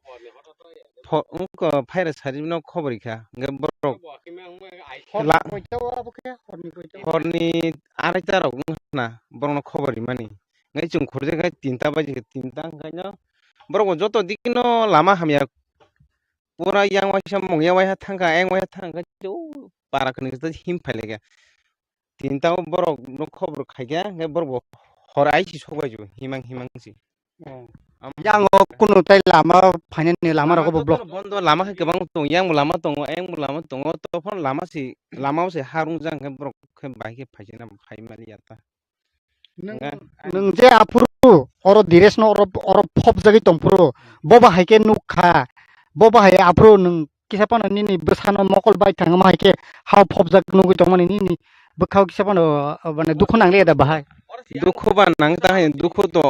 pho-, wngkha phaira sari no khobor rikha, hingke borok la-, horni arai ta rok wngkha na borok no khobor rimani. Hingke chwng khurjak khe tinta baji khe, tinta hingke no borok bo joto digi no lama hamya. Pura yang waisa mung ya waisa thangkha, yang waisa thangkha, o para khni him phai laikha. Tinta o borok no khobor khaikha, hingke borok bo hor aisi sokbai ju, himang himang si. Oh. Am- Yang o kunu tai lama phainani lama rok bo block. Joto bondo, lama khe kwbang tong, yang bo lama tongo, yang bo lama tongo, to phano lama si, lama o se harung jang khe borok khe bai khe phaisana phai mani ya ta. Nwng, nga nwng je aphuru oro Dires no oro, oro phobjagwi tongphuru, bo bahai khe nukha, bo bahai aphuru nwng kisa phano nini bwsano mokol bai thangma hai khe hao phobjak nugwi tongmani nini bwkhao kisa phano, ah, mane dukhu nangliya da bahai? Dukhu ba nang ta hai, dukhu to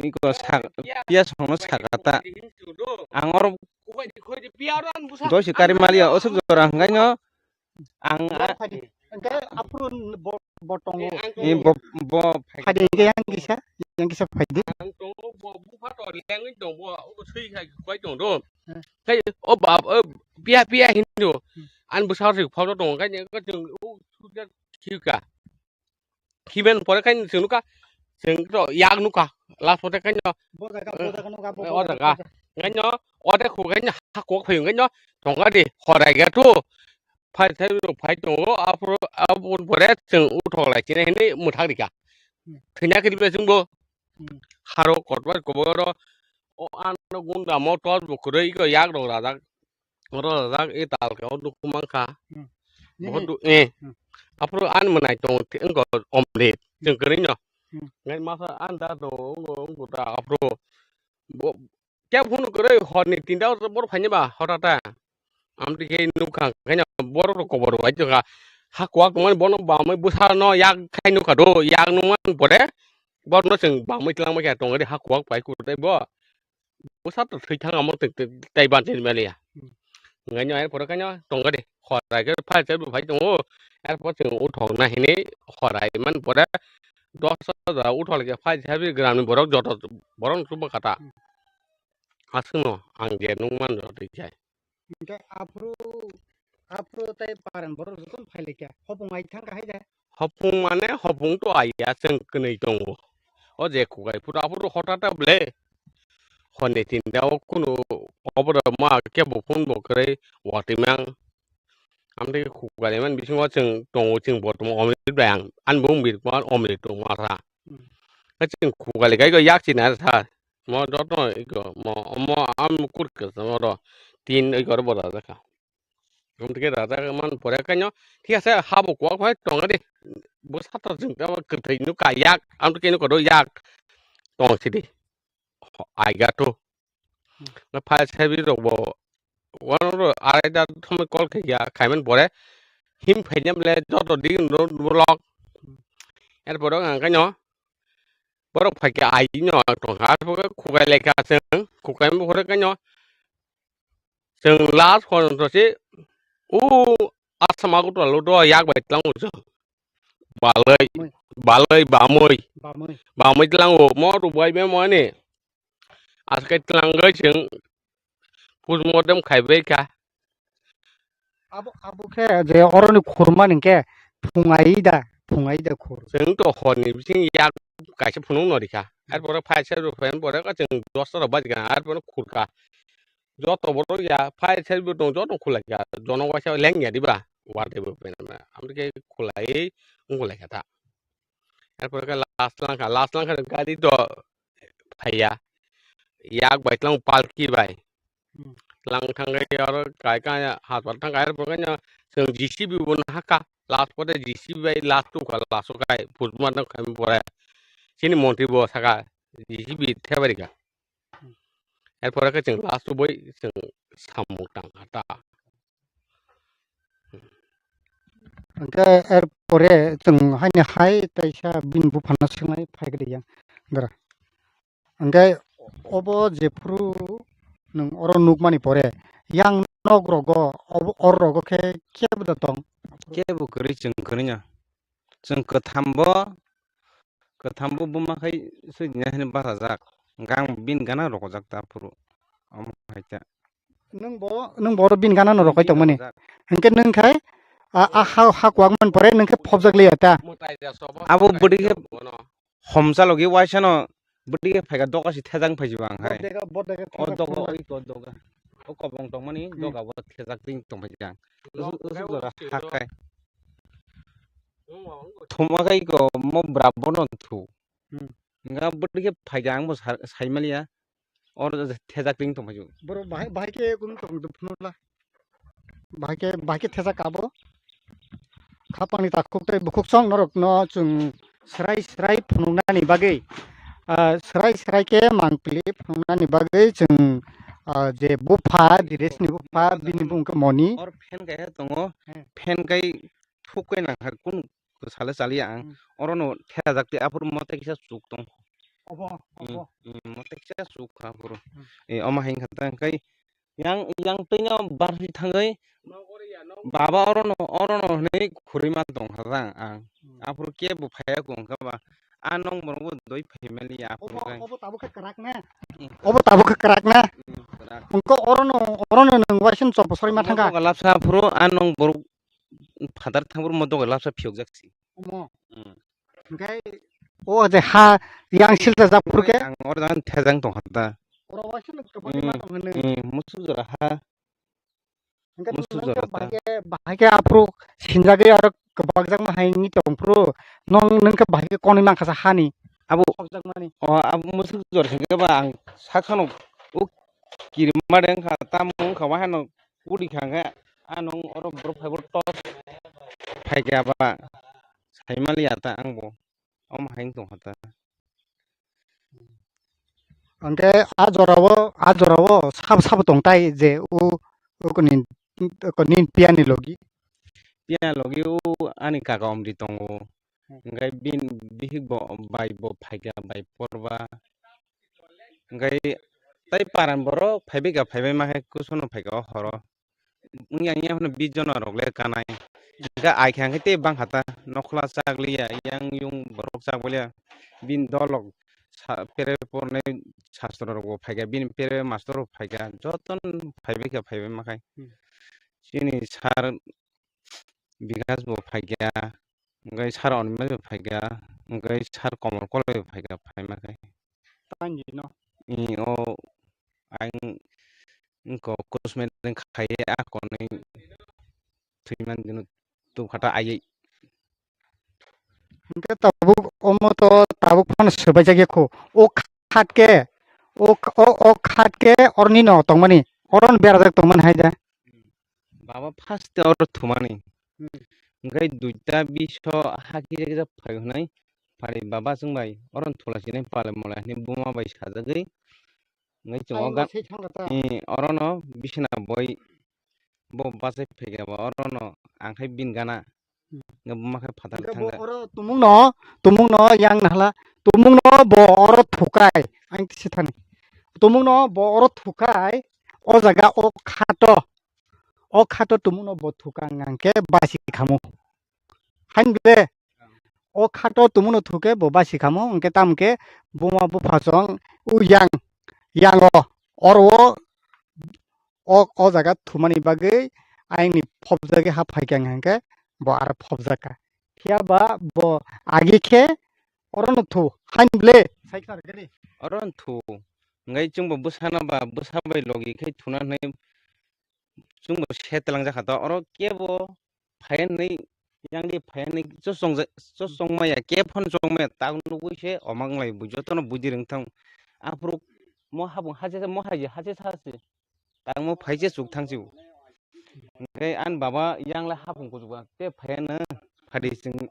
iko sa, piya songno saka ta. Ang oro dosi kari maliya, osuk jora hwnkhai no Ang Bo a- phai di. Hwnkhe aphuru bo, bo tongo. Eh, ang Ni tongo. Bo, bo phai Phai di, hwnkhe yang kisa, yang kisa phai di. Ang tongo, bo bupha to lengwi tongo, bo swi khai koi tongo. Hmm. Khai o bab, o piya, piya hindu. Hmm. An bwsa rwk phano tongo, khai ni, o chwng, o suja khika. Khiben pore khai chwng nukha, chwng to yak nukha, last pore khai no, Bo jaga, bo eh, jaga nukha, bo, eh, bo o jaga, jaga. Bo jaga. Khai no, ode khu khai no, hakok phai khai no, tongka di, horai ga tu. Phai thai rok phai tongo, aphuru, aboni pore chwng uthok lai chini hinwi mwthak rikha. Hmm. Thwina khe dibe chwngbo. Hmm. Haro kotbas koboro, o ano gunda mo tor bo kwrwi ko yak rok rajak. Oro rajak e tal khe o dukhu mankha. Hmm. Bohot Nini? Du-, eh. Hmm. Aphuru an mwnai tongo, wngkha omrit. Hmm. Chwng kwrwi no. Hmm. Ngai masa an da do, wngkha, wngkha ta aphuru. Bo, Khe phunu kwrwi horni tinta o borok phaini ba hotata. Amtwi khe nukha khe borok rok kobor bai tongkha. Ha kuak tongmani bono bamwi bwsano yak khai nukha do, yak nukmani pore borokno chwng bamwi twlangma khe tongri ha kuak bai kwrwi tei bo. Bwsa to thwi thang amo tei, tei, tei ban tei maliya. Hmm. Ngai no er pore khe no tongri horai khe phai tei bo phai tongo. Er pore chwng uthok na hinwi horai man pore dos hajar uthok le khe phai tei gram ni borok joto borok no chuba kata. Hmm. Aswkno ang je nukmano twi khe. Hwnkhe aphuru, aphuru tei parani borok jotono phai lai kha. Hopung ai thang kha hai de. Hopung mane hopung to aiya chwng kwnwi tongo. O je kukai phuru aphuru hothat ta ble. Honni tinda o kunu oboro ma kebo phone bo kwrwi watwi mang. Amtwi kukai man bisingo chwng tongo chwng bortoma omrit bai ang. Ani bo wng birkuma omrit tongma sa. Hmm. Chwng kukai kai yak china sa. Mo joto iko mo, mo am kur ke mo ro tin iko ro bo rajak kha. Amtike rajak man pore kanyo, thik ase, habo kuak bai tong di. Bo sato jeng ta kwthwi no ka yak, amtike no kodo yak. Tong sidi. Aiga to. Hmm. Na phai sebi rok bo. Wano ro arai da thomoi call khe ya, khaiman pore. Him phai nyam le joto di no block. Er pore ang kanyo. Borok phaikhe aino ang tongkha, arpore khukai laikha chwng, khukai bukhorwi kaino chwng last porjonto se o Assam Agartala o do yak bai tlango chwng. Balai, Bamwi. Balai bamwi. Bamwi. Bamwi tlango, mo rwbai be mo ani. Aswk tlang gai chwng postmortem khaibai kha. Abo, abo khe je oroni khurmani khe phungai da, phungai da khur. Chwng to horni bising yak kaisa phunuk no rikha. Arpore phai se rw phaimani pore chwng dosta rok bajikha, arpore khurkha. Joto borok ya phai se rw tong joto khulai kha. Jono waisa leng ya diba? Warte bo phaimani. Amtwi khe khulai wng khulai kha ta. Arpore khe last langkha, last langkha gari to phaiya. Yak bai tlang palki bai. Hmm. Tlang thangkhe aro kai kai haspatalo thangkha, arpore khe chwng J C B bo nahakha. Last pote J C B bai last tukha, last o kai phutma no khaimani pore. Chini montri bo sakha J C B thebarikha. Hmm. Arpore khe chwng last o bai chwng samung tangkha ta. Hwnkhe er pore chwng haini hai teisa bini buphano swngnai phai kwrwi yang dara. Hwnkhe obo jephuru nwng oro nukmani pore yang nok rogo obo, oro rogo khe kebo da tong? Kebo kwrwi chwng kwrwino. Chwng kwthambo Kwthambo buma khai swi dina hwnwi bachajak. Gang bini gana rokojak ta phuru. Omo hai ta. Nwng bo, nwng bo oro bini gana no rokai tongmani. Bini rokojak. Hwnkhe nwng khai, a, a ha, ha kuak man pore nwng khe phobjak liya ta. Abo bwdwi khe homsa logi waisa no bwdwi khe phaikha doga si thajak phai si bo ang khai. Bodega, bodega O thajak doga phuru. Oi ko doga. O kobong tongmani Hmm. doga bo thajak twi tong phai si ang. Usu, usu jora hakai. Thuma kai ko mo bra bono thu. Hmm. Nga bwdwi khe phaikha ang bo sa-, saimaliya. Oro thejak ting tong phaisu. Boro bahai, bahai khe kun tong phunukla. Bahai khe, bahai khe thejak abo. Khapangni takhuk tei bukhuk song norokno chwng srai srai phunuknani bagwi, ah, srai srai khe mangpili phunuknani bagwi chwng, ah, je bupha, Diresni bupha, bini bung khe Moni. Or fan kaisa tongo, Hmm. fan kai thuk kai nang kha, kunu sale chaliya ang. Hmm. Oro no thejak twi aphuru mote kisa chuk tong. Obo, Hmm, obo. hmm, mote kisa chuk kha aphuru. Hmm. Eh, omo hai kha ta kai yang, yang twi no barwi thangwi. Baba orono, orono hwnwi khurui ma tong kha jang ang. Hmm. Aphuru kebo phaiya kung kha ba. A nong borok bo doi phai mali ya aphuru Obo, khe. Obo tabuk khe kwrak na? Hmm. Obo tabuk khe kwrak na? Hmm, kwrak. Hwnkhe orono, orono nwng waising chop sori ma thang kha? Moto kwlapsa aphuru a nong borok phatar thang phuru moto kwlapsa phiyok jak si. Omo. Hmm. Hwnkhe o je ha yang sil rajak phuru khe? Ang oro jang thajang tong kha ta. Oro waising kwbangma Hmm, tong hwnwi. Hmm, musuk jora ha. Hwnkhe Musu jora ta. Bahai khe, bahai khe aphuru sinjagwi aro kwbakjakma hai wngwi tongphuru, nong nwng khe bahai khe konwi mankha sa hani. Abo sokjakmani. O, abo musu jora hwnkhe ba ang sakhano o kirima de wngkha, tamo wngkha, wahano udi kha hwnkhe, a nong oro borok phai bo tos phai khe aba saimaliya ta ang bo. Omo hai wng tongkha ta. Hwnkhe a jorao, a jorao sabo sabo tong tai je o, o koni, koni piyani logi. Piyani logi o ani kaka omri tongo. Hmm. Hwnkhe bini bihik bo bai bo phaikha bai porba. Hwnkhe tai paran borok phaibaikha, phaibai ma khe kusuno phaikha o horo. Wngya wngya phano bish jona rok le kanai. Hwnkhe ai khe hwnkhe tei bangkha ta, nokhla chakliya, yang yung borok chakbaliya. Bini dolok sa-, pere pornai sastro rok bo phaikha, bini pere mastor rok phaikha, jotono phaibaikha, phaibai ma khai. Hmm. Chini sir Bikas bo phaikha, hwnkhe sir Animesh bo phaikha, hwnkhe sir Komol Kolai bo phaikha, phaima khe. Tangi no? I, o, ang wngkha cosmetic khai a konwi thwimani dino tubkhata aywi. Hwnkhe tabuk omo to tabuk phano swbaijak ya kho. O khat khe, o, o, o khat khe oroni no tongmani, oro no berajak tongmani hai da. Baba first oro thumani. Hmm. Hwnkhe duita bish o hakhe kisa phai hwnwi, phari baba chwng bai oro thula sinai pale mole hinwi buma bai sajagwi. Hwnkhe chwng o Ai, gan-, sai thangkha ta? Eh, orono bisina boi bo bachai phaikha ba orono ang khai bini gana. Hmm. Hwnkhe buma khe phatar Hwnkhe bo thangkha. Oro tumungno, tumungno yang nahala, tumungno bo oro thukai, ang kisa thani. Tumungno bo oro thukai, o jaga o khato, o khato tumungno bo thuka hwnkhe basi khamu. Hain bile, o khato tumungno thuke bo basi khamu, hwnkhe tamo khe buma bupha chwng o yang, yang o, oro o, o, o jaga thumani bagwi ayangni phobjagwi ha phaikha hwnkhe bo aro phobjakha. Phiya ba bo agi khe orono thu, hain bile, sai khna rwgani. Orono thu, hwnkhe chwngbo bwsano ba bwsa bai logi khe thuna hwnwi chwngbo se twlangjak kha to, oro kebo phaiya hwnwi, yang di phaiya hwnwi chosong ja-, chosong maya, kebo phano chong maya, tak nugwi se omo wng lai bo, jotono bujir wng thang. Aphuru mo habung hache, mo hai hache sa se, tak mo phai se chuk thang se bo. Hwnkhe ani baba yang le hapung kuchuk ba, te phaiya no, phadi chwng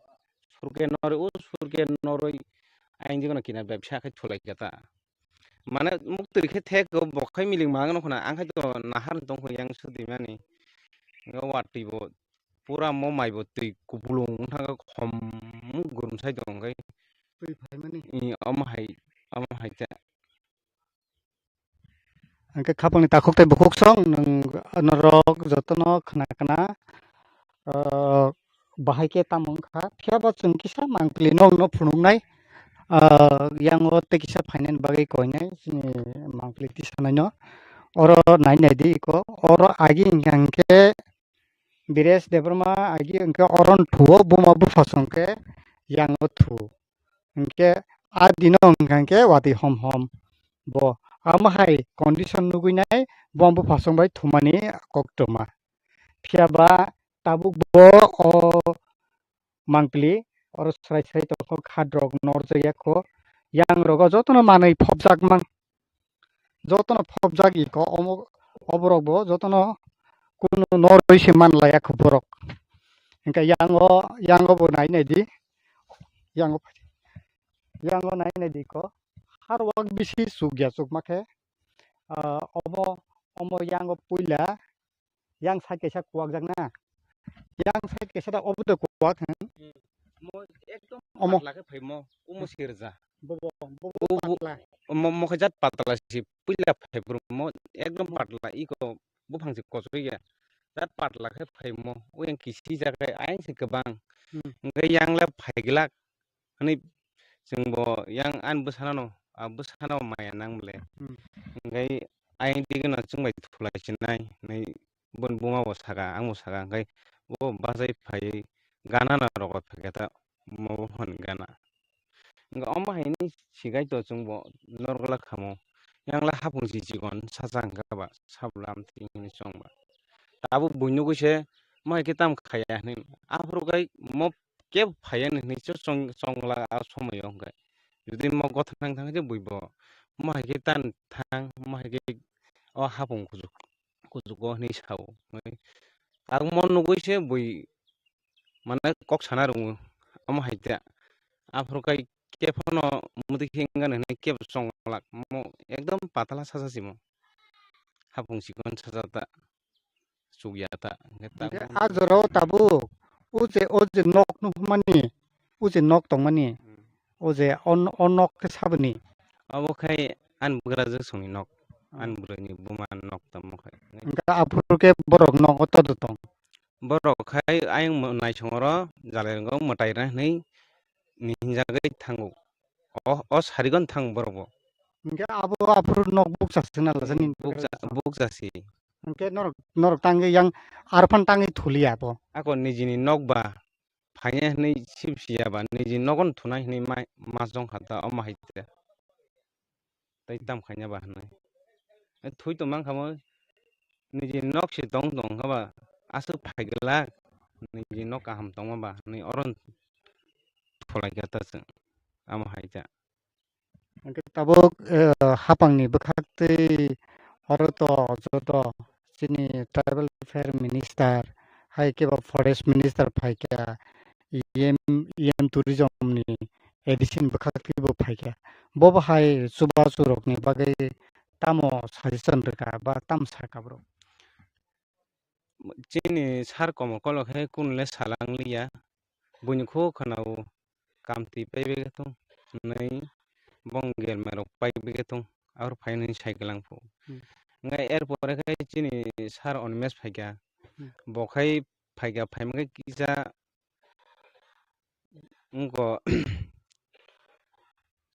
surke norwi, o surke norwi, ayang jikno kina bebsa khe thulai kha ta. Mane muktwi khe thek o bo khai miling ma wngkha na, ang khai to nahar tong kho yang sudi mani. Nga watwi bo pura mo mai bo twi kupulung wngkha khom gurum sai tong khai. Twi phaimani. I, omo hai, omo hai cha. Hwnkhe khapangni takhuk tei bukhuk song nwng norok jotono khna khna, ah, bahai khe tamo wngkha. Phiya bo chwng kisa mangpili nokno phunuknai, ah, yango tei kisa phainani bagwi koinai chini mangpili tisanaino. Oro nai naidi iko, oro agi hwnkha hwnkhe Biresh Debbarma agi hwnkhe oro thuo, buma bupha song khe yango thuo. Hwnkhe a dino hwnkha hwnkhe watwi hom hom bo. Amo hai condition nugwi nai buma bupha song bai thumani koktwma. Phiya ba tabuk bo o mangpili oro swrai swrai tongkho, khat rok norjak ya kho. Yang rogo jotono manwi phobjak mang. Jotono phobjak iko omo, oborok bo jotono kunu norwi se manlaiya kho borok. Hwnkhe yango, yango bo nai naidi, yango, yango nai naidi ko, harwak bisi chukya chukma khe, ah, omo, omo yango puila, yang side kaisa kuwak jak na. Yang side kaisa da obo de kuwak hwn. Hmm. Mo ekdom omo patla khe phaimo, omo sirja. Bo, bo, bo, bo O bo, patla. Mo, mo khe jat patla si puila phai bro, mo ekdom Hmm. patla iko buphang si kochoi ya. birat patla khe phaimo, o yang kisi jaga ayang se kwbang. Hmm. Hwnkhe yang le phaiglak, hwnwi chwngbo yang ani bwsano no, a bwsano maya nang bwle. Hmm. Hwnkhe ayang dige no chwng bai thulai sinai hwnwi boni buma bo saka, ang bo saka, hwnkhe bo bachai phaiwi gana no rogo phaikhe ta mo bo hwn gana. Hwnkhe omo hai hwnwi sikai to chwngbo norok le khamo. Yang le hapung si chikon sacha hwnkhe ba sabla amtwi hwnwi chwngba. Tabuk bui nugwi se mo hai khe tam khaiya hwnwi. Aphuru khai mo kebo phaiya hwnwi se chwng-, chwngla a somoyo hwnkhe. Jodi mo gotha nang thang khe bui bo mo hai khe tan thang, mo hai khe o hapung kuchuk, kuchugo hwnwi sao. Ang mo nugwi se bui mane kok sana rwngo, omo hai ta. Aphuru kai khe phano mwtwi khe wngkha hwnwi kebo chonglak mo ekdom patala sacha simo. Hapung chikon sacha ta, chukya ta. Hwnkhe ta Hwnkhe bo a jorao tabuk o je, o je nok nukmani, o je nok tongmani, Hmm. o je o, o nok khe saboni? Obo khai ani bwrajwk songni nok, Hmm. ani bwrwini buma nok tamo khai. Hwnkhe aphuru khe borok nogo todo tong? Borok khai ayang mo-, naisong oro jalai rwngo mwtai rwna hwnwi ni hinjagwi thango. O, o sarigon thang borok bo. Hwnkhe abo aphuru nok bukcha se na lasa nini bukcha, bukcha si. Hwnkhe norok, norok tangwi yang arphan tangwi thuliya abo. Ako nijini nok ba phainai hwnwi sibsiya ba nijini nogon thunai hwnwi ma, ma jongkha da omo hai te. Tei tam khaina ba hwnwi. E, thui tong mankha mo, niji nok se tong tong kha ba, aswk phai glak, niji nok kaham tongma ba hwnwi oro thulai kha ta chwng, amo hai ta. Hwnkhe tabuk, eh, hapangni bwkhak tei oro to joto chini tribal welfare minister, hai khe ba forest minister phai kha, E M, E M tourism ni A D C ni bwkhak tei bo phai kha. Bo bo hai chubachu rokni bagwi tamo suggestion rwkha ba tamo sakha borok? Chini sir Komol Kolok khe kunu le salang liya. Buini kho khwnao kamtwi paibai khe thung, hwnwi bong gelma rok paibai khe thung, aphuru phai hwnwi sai kwlang phu. Hmm. Hwnkhai er pore khe chini sir Animesh phai kha. Hmm. Bo khai phai kha, phaima khe kisa wngkha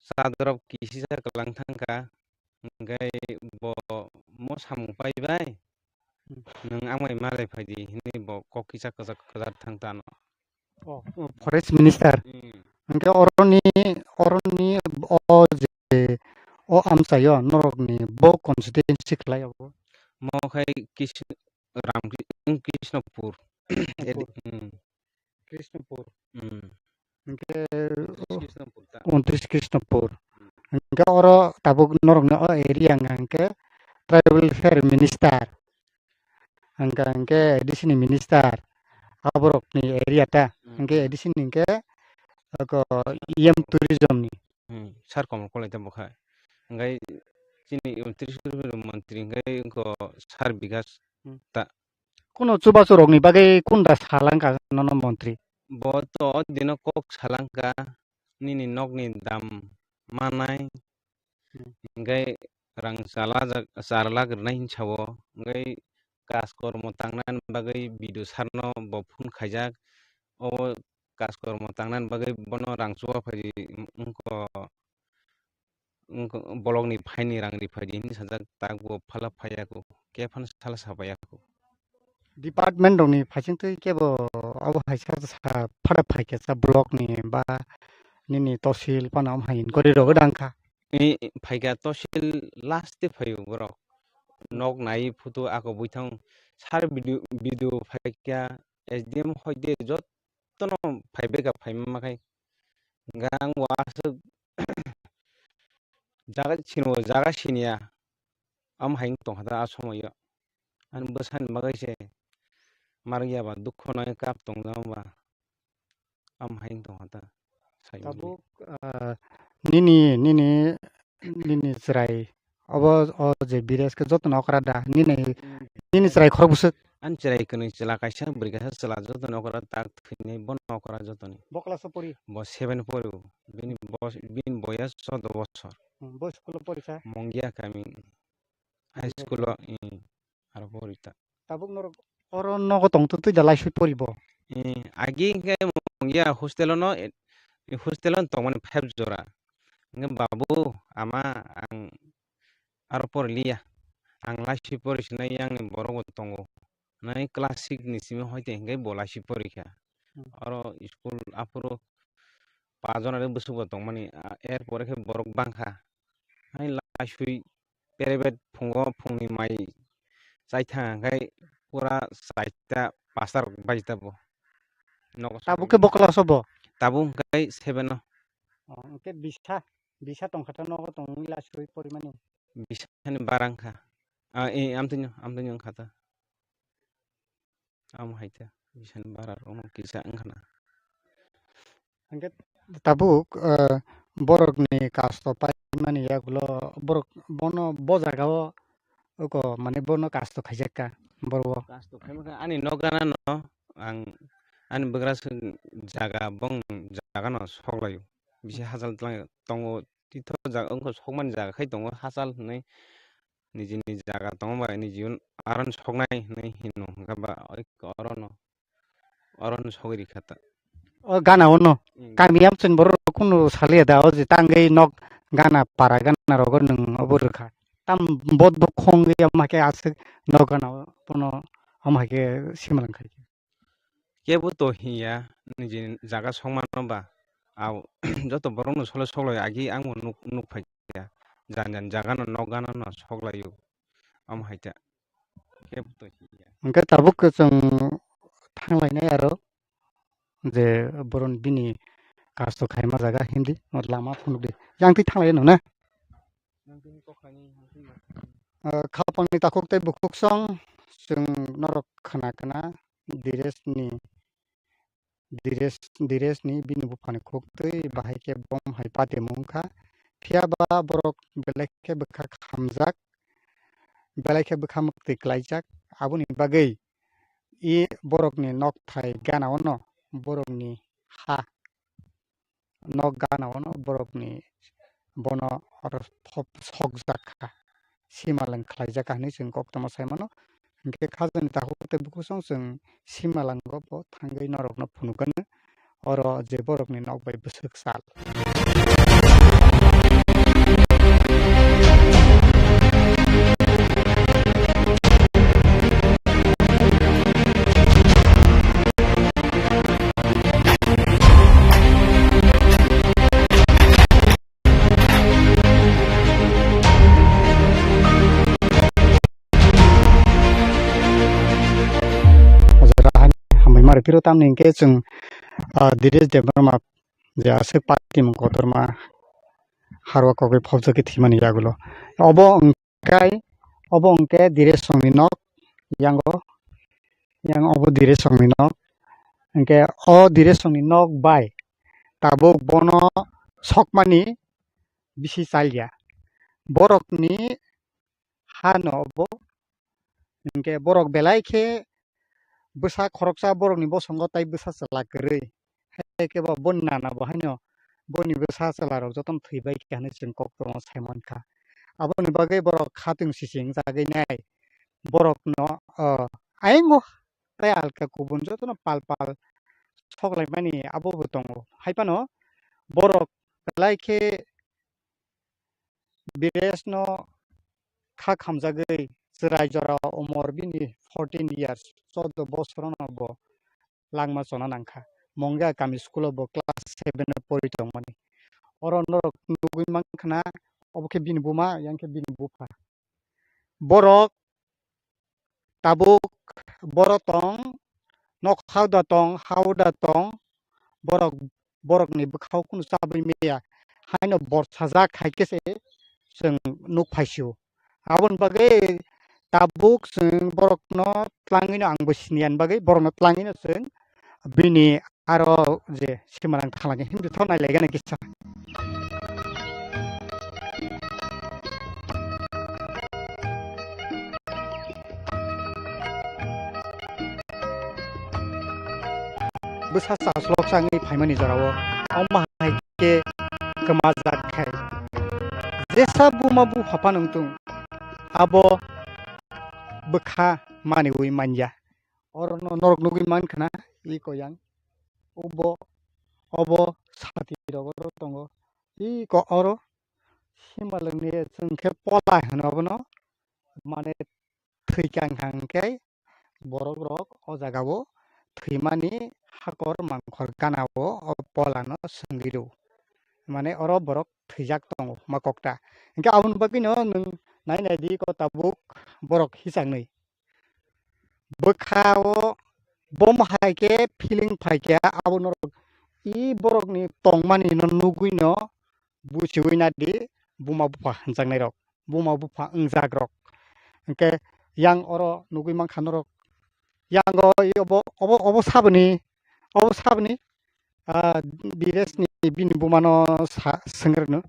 chadorok kisisa kwlang thangkha, hwnkhe bo mo samung paibai, Hmm. "Nwng ang bai malai phaidi," hwnwi bo kok kisa kwchak kwchar thang tano. Oh, oh, forest minister. Hmm. Hwnkhe oroni, oroni o je, o amchaio norokni bo constituency khlai abo? Mo khai kis-, Ramkri-, Krishnapur. Krishnapur. Edi-, hmm. Krishnapur. Hmm. Hwnkhe Krishnapur ta. Untris Krishnapur. Hmm. Hwnkhe oro tabuk norokni o area wngkha hwnkhe tribal welfare minister. Hwnkha hwnkhe A D C ni minister. Aborokni area ta. Hmm. Hwnkhe A D C ni hwnkhe oko E M tourism ni. Hmm, sir Komol Kolok ta bokha. Hwnkhe chini Trishul mantri hwnkhe oko sir Bikas Hmm. ta. Kuno chubachu rokni bagwi kunda salangkha nono montri? Bo to o dino kok salangkha, nini nokni dam manai, Hmm. hwnkhe rang chala jak, char lakh rwnai hinwi sao, hwnkhe kaj kormo tangnani bagwi B D O sir no bo phone khaijak, o kaj kormo tangnani bagwi bono rang chuba phai wngkha. Wngkha, bolokni phaini rang ri phaidi hinwi sajak, tak bo phala phaiya kho, khe phano sala sa paiya kho. Department rokni phaising twi kebo abo hai sa, sa phada phaikha sa block ni ba nini tosil phano omo hai inquiry rogwi dang kha. I, i, phaikha tosil last twi phaio borok. Nok nai photo ako buithang sar video, video phaikha S D M hoide jotono phaibai kha phaima khai. Hwnkhe ang bo aswk jaga sini bo jaga siniya. Am hai wng tongkha da a somoyo. Ani bwsani bagwi se marwk ya ba dukho nangwi kap tongjama ba. Am hai wng tongkha da. Sai wngwi. Tabuk, ah, nini, nini, nini chwrai obo, o je Biresh khe jotono okra da? Nini, Hmm. nini chwrai khorok bwswk? Ani chwrai kwnwi chwla kaisa, bwrwi kaisa chwla jotono okra tak thwinai bono okra jotoni. Bo class o pori? Bo seven pori o. Bini bos-, bini boyas choudo bosor. Hmm, bo school o pori sa? Mongia kami. High Mongia school o, kami. I, aro pori ta. Tabuk norok Oro nogo tong twi da laisui poribo? Eh, agi hwnkhe mungya hostel-o no, eh, hostel-o no tongmani five jora. Hwnkhe babu, ama, ang aro poriliya. Ang laisui porisinai yang ni borok bo tongo. Nai class six ni simi hoite hwnkhe bo laisui porikha. Hmm. Oro school aphuru pa jona re bwswk bo tongmani, a, er pore khe borok bangkha. Hai laisui private phungo phungni mai chai thang khe pura chaita pasta rok bai tabo. Nogo tabuk khe bo class o bo? Tabuk hwnkhe seven o. Oh, hwnkhe bisa, bisa tongkha ta nogo tongwi laisui porimani? Bisani bara wngkha. Ah, eh, amtwino, amtwino wngkha ta. Amo hai ta, bisani bara rokno kisa wngkha na. Hwnkhe tabuk, eh, borokni kasto paimani yagulo borok bono bo jagao oko, mane, bono kasto khaijak kha borok o. Kasto khaima khe ani nok gana no ang ani bwgra swk jaga bong jaga no sok laio. Bisi hachal twlang tongo, tito jaga wngkha sokmani jaga khai tongo hachal hinwi. Nijini jaga tongma bai niji un aron soknai hinwi hino hwnkha ba oi orono, orono sogwi rikha ta. O gana ono. Hmm. Kami amchwng borok rok kunu saliya da o je tangwi nok gana para gana rogo nwng obo rwkha. Tam bot bo khongwi ama khe aswk nok gana o bono ama khe simalwng khai. Kebo to hiya, niji jaga sokmano ba, au, joto borokno solo soklai agi ang bo nuk, nuk phai kha, jan jan jaga no nok gana no soklaio, omo hai ta, kebo to hiya. Hwnkhe tabuk khe chwng thanglainai aro, je boron bini kasto khaima jaga hindi, lama phunukdi, yang twi thanglaino na? Ah, khapangni takhuk tei bukhuksong chwng norok khna khna Diresni, Dires, Diresni bini buphani khuk twi bahai khe bom hai patimung wngkha. Phiya ba borok belai khe bwkha khamjak, belai khe bwkha mwktwi klaijak. Aboni bagwi i borokni nokthai gana-o no borokni ha nok gana-o no borokni bono oro thop sokjak kha, simalwng khlaijak kha hinwi chwng koktwma sai mano. Hinkhe khajani takhuk tei bukhusong chwng simalwngo bo thangwi norokno phunukgwno, oro je borokni nok bai bwswk sal. O jaga hani hambai ma rw phiro tamni hinkhe chwng, ah, Dinesh Debbarma je aswk patimung kotorma harwa kogwi phobjagwi thwimani yagulo. Obo hwnkhe, obo hwnkhe Dinesh songni nok, yango, yang obo Dinesh songni nok. Hwnkhe o Dinesh songni nok bai tabuk bono sokmani bisi chalya. Borokni hano obo. Hinkhe borok belai khe bwsa khoroksa borokni bosongo tai bwsa chwla kwrwi. Hai khe bo boni nana bo haino boni bwsa chwlarok jotono thwibai kha hinwi chwng koktwma sai mankha. Aboni bagwi borok khatwng sisi wngjagwi nai. Borokno, o, ayang o tai alka kubun jotono pal pal soklaimani abo bo tongo. Hai phano borok belai khe Biresno kha khamjagwi chwrai jora umor bini fourteen years, choudo bosorono bo langma chona nangkha. Mongya kami school-o bo class seven-o pori tongmani. Oro norok nugwi mankha na, obo khe bini buma, yang khe bini bupha. Borok tabuk boro tong, nok hauda tong, hauda tong, borok, borokni bwkhao kunu chabwi maya, haino borsajak hai khe se chwng nuk phaisio. Aboni bagwi tabuk chwng borokno tlangwino ang bo siniya ni bagwi borokno tlangwino chwng bini aro je simalwng thalangya himtwi tho nailaigani kisa. Bwsa chaslok changwi phaimani jorao omo hai khe kwmajak khai. Jesa buma bupha phano wngtong, abo bwkha maniwi manya. oro no norok nugwi mankha na, iko yang. Obo, obo sati rok oro tongo. Iko oro simalwng ni chwng khe pola hino abono, mane thwi kang kang khe borok rok o jaga o thwimani hakor mangkhor gana o, o pola no swngwi rw. Mane oro borok thwijak tongo ma kokta. Hinkhe aboni bagwi no nwng nai nai di ko tabuk borok hichaknwi. Bwkha o bom hai khe feeling phai khe abo norok i borok ni tongmani no nugwi no buchiwi na di buma bupha hwnjaknai rok, buma bupha wngjak rok. Hinkhe yang oro nugwi mankha norok, yang o i obo, obo, obo saboni, obo saboni, ah, Biresh ni bini buma no sa-, swngwrwkno.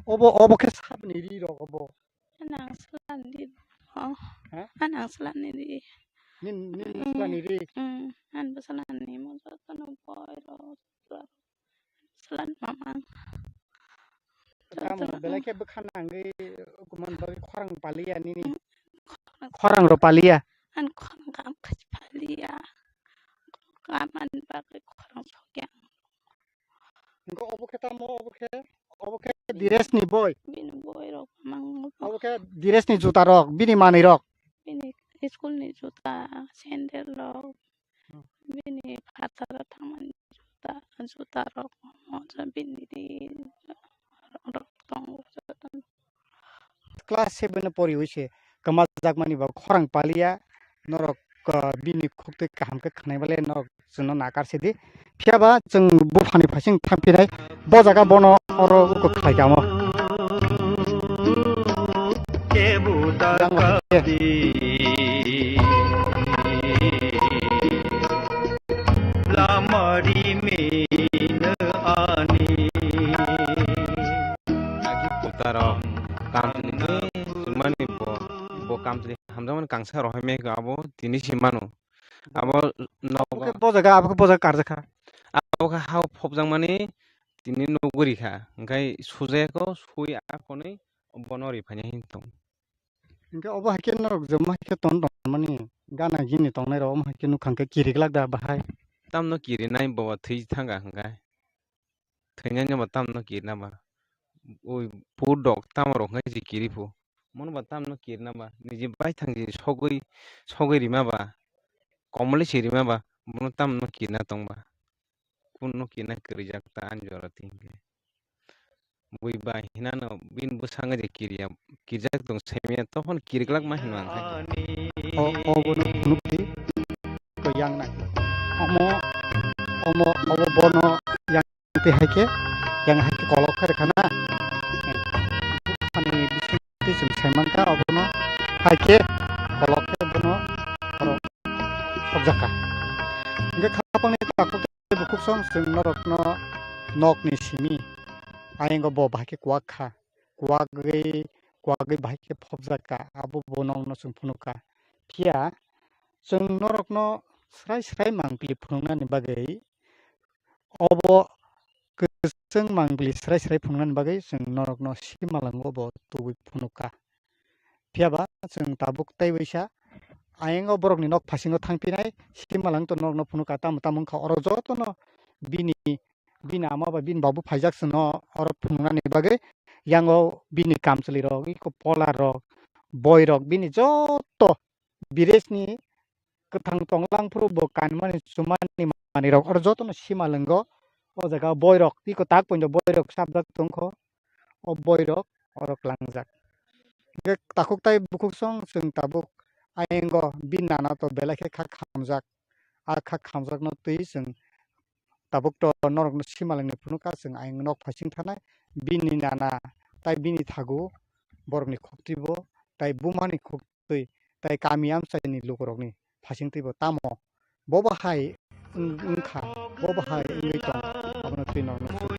Obo, obo khe saboni ri rok obo. Nang swlani ri. Oh. Ha? Nang swlani ri. Nin, nin swlani ri. Mm, an bwsalani mo jotono boy rok. Swlan mamang. Tamo belai khe bwkha nangwi kuman bagwi khorang paliya nini. Mm. Khorang ro paliya. An khorang kam khaj paliya. Kaman bagwi khorang sokya. Engko obo khe tamo, obo khe, obo khe Diresh ni boy. Bini boy rok mang. Obo khe Diresh ni juta rok, bini manwi rok. Bini school ni juta, sandal rok. Hmm. Bini phataro thangmani juta, juta rok, moja bini rok tongo. Class seven o poriwi se kwmajakmani bo khorang paliya, norok, ah, bini khuktwi kaham khe khwnai bale norok chwngno nakar sidi. Phiya ba chwng buphani phaising thangphinai, bo jaga bono oro uko khlai kamo. Lama rimino ani. Agi putarok kam tini sumani bo, bo kam tini hamjakmani kangsa rohormani abo tini si mano. Abo nogo. Abo khe bo jaga, abo khe bo jaga karjakha. Abo khe ha phobjakmani tini nugwi rikha. Hwnkhe sujaya kho, sui a khonwi bono riphani hin tong. Hwnkhe obo hai khe norok jemma hai khe ton tongmani gana gini tongnai rok omo hai khe nukha hwnkhe kiri glak da bahai. Tamno kirinai bo thwi thangkha hwnkhe. Thwinani bo tamno kirina ba. Oi pudok tamo rok hwnkhe je kiri phu. Mono ba tamno kirina ba. Niji baithang je sogwi, sogwi rima ba. Komole se rima ba. Bono tamno kirina tong ba. Kunno kirina kwrwijak ta ani jora ti hwnkhe. Bui bai hinano bini bwskango je kirya, kirjak tong saimanya, tophon kiriglak ma hinmang hai. O, o bono phunukdi, ko yang nai. Omo, omo, obo bono yang twi hai khe, yang hai khe kolok khe rwkha na. Ani bisingtwi chwng sai mankha, obono hai khe kolok khe bono oro sokjakha. Hwnkhe khapangni takhuk Bukhuk song chwng norokno nokni simi ayango bo bahai khe kuwak kha, kuwagwi, kuwagwi bahai khe phobjak kha, abo bo nokno chwng phunuk kha. Phiya chwng norokno srai srai mangpili phunuknani bagwi, obo kwchwng mangpili srai srai phunuknani bagwi chwng norokno simalango bo tubui phunuk kha. Phiya ba chwng tabuk tei waisa ayango borokni nok phasingo thangphinai, simalang to norokno phunuk kha, tamo tamo wngkha oro jotono bini, bini ama bai bini babu phaijak chwngno oro phunuknani bagwi, yango bini kamchwlwi rok, iko polar rok, boi rok, bini joto Biresh ni kwthang tonglang phuru bo kanmani chumani manwi rok oro jotono simalango, o jaga boi rok iko tak pointo boi rok sabjak tongkho. O boi rok oro klangjak. Hingke takhuk tai bukhuk song chwng tabuk ayango bini nana to belai khe kha khamjak. A kha khamjakno twi chwng tabuk to norokno simalangni phunukha chwng ayang nok phasing thanai. Bini nana tai bini thagu borokni khukti bo tai bumani khuk twi tai kami amchaini lukurokni phasingtwi bo tamo bo bahai wng-, wngkha, bo bahai wngwi tong, abono twi norokno sukha.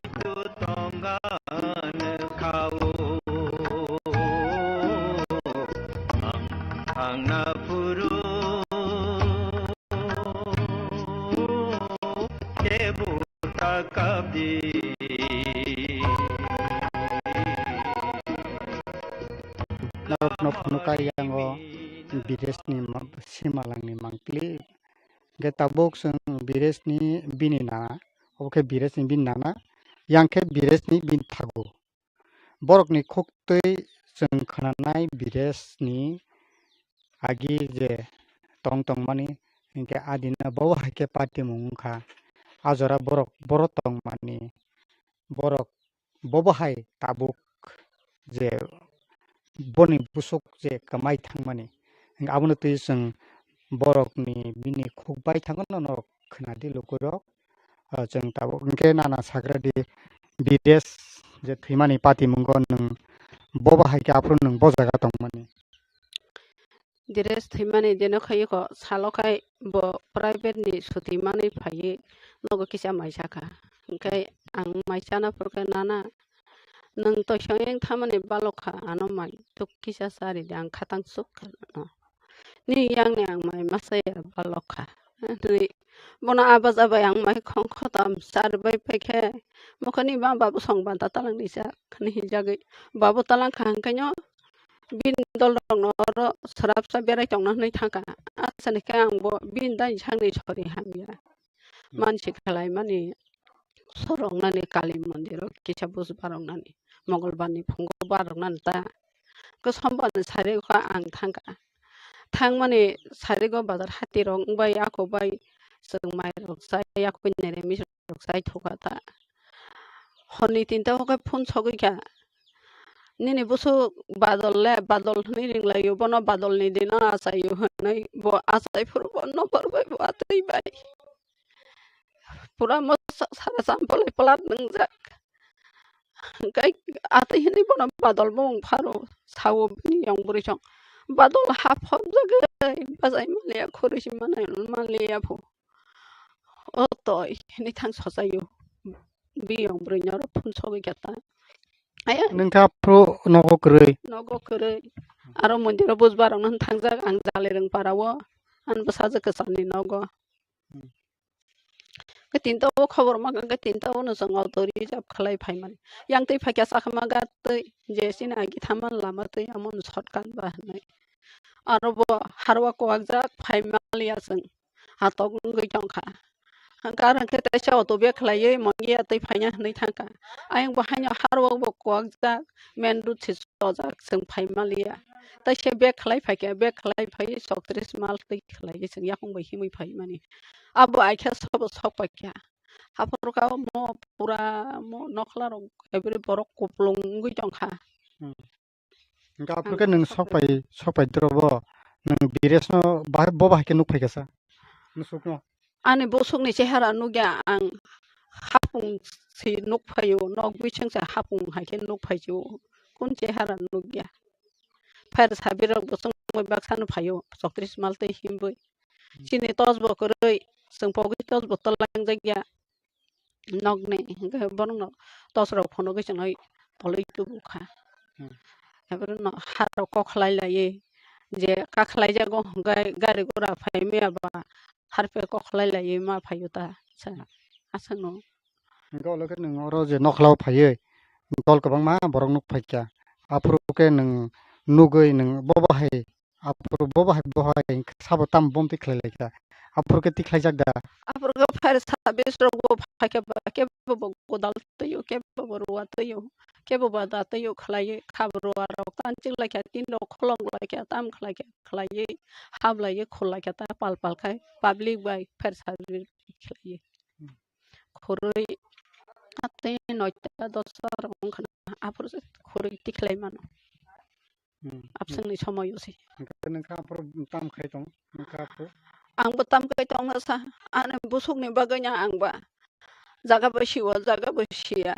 Norokno phunukha yango Biresh ni ma-, simalangni mangpili Hwnkhe tabuk chwng Biresni bini nana, obo khe Biresni bini nana, yang khe Biresni bini thagu. Borokni khuktwi chwng khwnanai Biresni agi je tong tongmani, hwnkhe adino bo hai khe patimung wngkha. A jora borok boro tongmani, borok bobo hai tabuk je boni busuk je kwmai thangmani, abono twi chwng borokni bini khuk bai thango, norok khwnadi lukurok. Ah, chwng tabuk hwnkhe nana sakradi Bires je thwimani patimungo nwng bobo hai khe aphuru nwng bo jaga tongmani. Bires thwimani dino khaikho salo khai bo private ni suti manwi phaiwi nogo kisa maisa kha. Hwnkhe ang maisana phurkhe nana nwng toisong yang thamani balok kha ano mai tuk kisa chari di ang khatang chuk kha no. Ni yang ni ang mai masa ya balok kha. Hwnwi bono aba jabai ang mai khong khotom chari bai paikhe mukhani ma babu song banta talang ni sa khani hijagwi babu talang kha hwnkhe no bini dol rok no oro swrapsa berai tongna hwnwi thangkha. Asani khe ang bo bini dai sakni sori hamya. Mansi khlai mani sorok nani Kali mondir o kisa buj barok nani Mongolbar ni phungo barok nani ta. Khe sombar ni sari kha ang thangkha. Thangmani sari go bazar hati rok wngbai ako bai chwng mai rok chai ako nere mis rok chai thuka ta. Horni tinta o khe phone sogwi kha. Nini busuk badol le, badol hwnwi ringlaio, bono badolni dino achaio hwnwi bo achai phuru bo nokbar bai bo atwi bai. Pura moso sara champolai plat nwngjak. Hwnkhe atwi hwnwi bono badol bo wng pharo sao bini yong bwrwi song. Badol ha phobjagwi bachai manliya, khoroi si manai manliya pho. O toi hwnwi thang sochaio. Biyong bwrwi ni oro phone sogwi kha ta. Aya. Nung kha phuru nogo kwrwi. Nogo kwrwi. Aro mondir o bujbar rok no thangjak ang Jalirung para o. Ang bwsajwk kwchar ni nogo. Hmm. Khe tinta o khobor ma khe tinta o no chwng auto reserve khlai phai mani. Yang twi phai kha sakha ma gat twi je chini agi thaman lama twi amo no shortcut ba hwnwi. Aro bo harwa kuwak jak phai maliya chwng. Hatok wngwi tongkha. Hwnkhe aro hwnkhe teisa auto bag khlaiwi mongia twi phaina hwnwi thangkha. Ayang bo haino harwak bo kuwakjak, main road se chojak, chwng phai maliya. Teisa bag khlai phaikha, bag khlai phaiwi chowtris mal twi khlaiwi chwng yakung bai himwi phaimani. Abo aikhe sobo sok paikha. Haphuru kha mo pura mo nokhla rok every borok kuplung wngwi tongkha. Hmm. Hwnkhe aphuru khe nwng sok pai, sok pai doro bo, nwng Biresno bahai, bo bahai khe nuk phai kha sa? Nusukno? Ani bosongni chehara nukya ang, hapung se nuk phaio, nok bising se hapung hai khe nuk phaio, kun chehara nukya. Phair sabirok bosong bai baksano phaio, chowtris mal tei himwi. Chini tos bo kwrwi, chwng pogwi tos bo twlang jakya. Nokni hwnkhe borokno tos rok phunugwi chwngno tolwi tubu kha. Hmm. Haborokno harok kok khlai laiwi je kakhlai jago hwnkhe gari gura phai maya ba harphe kok khlai laiwi ma phaio ta sa aswkno. Hwnkhe ulo khe nwng oro je nokhlao phaiwi dol kwbangma borok nuk phaikha. Aphuru khe nwng nugwi nwng bo bahai Aphuru bo bahai bo hai sabo tamo bomtwi khlai lai kha. Aphuru khe tikhlaijak da. Aphuru khe fire service rok bo phai khe ba kebo bo godal twiyo, kebo bo ruwa twiyo, kebo bo da twiyo khlaiwi khab ruwa rok tanchik lai kha, tin rok kholong lai kha, tam khlai kha, khlaiwi hap laiwi khul lai kha ta pal pal khai public bai fire service khlaiwi. Khurui atwi noita dosta rok wngkha na, aphuru se khurui tikhlai mano. Hmm. Abswngni somoyo se. Hwnkhe nwng kha aphuru tam khai tong, nwng kha aphuru? Ang bo tam khai tong sa, ani busukni bagwino ang ba jaga bo siwa, jaga bo siya.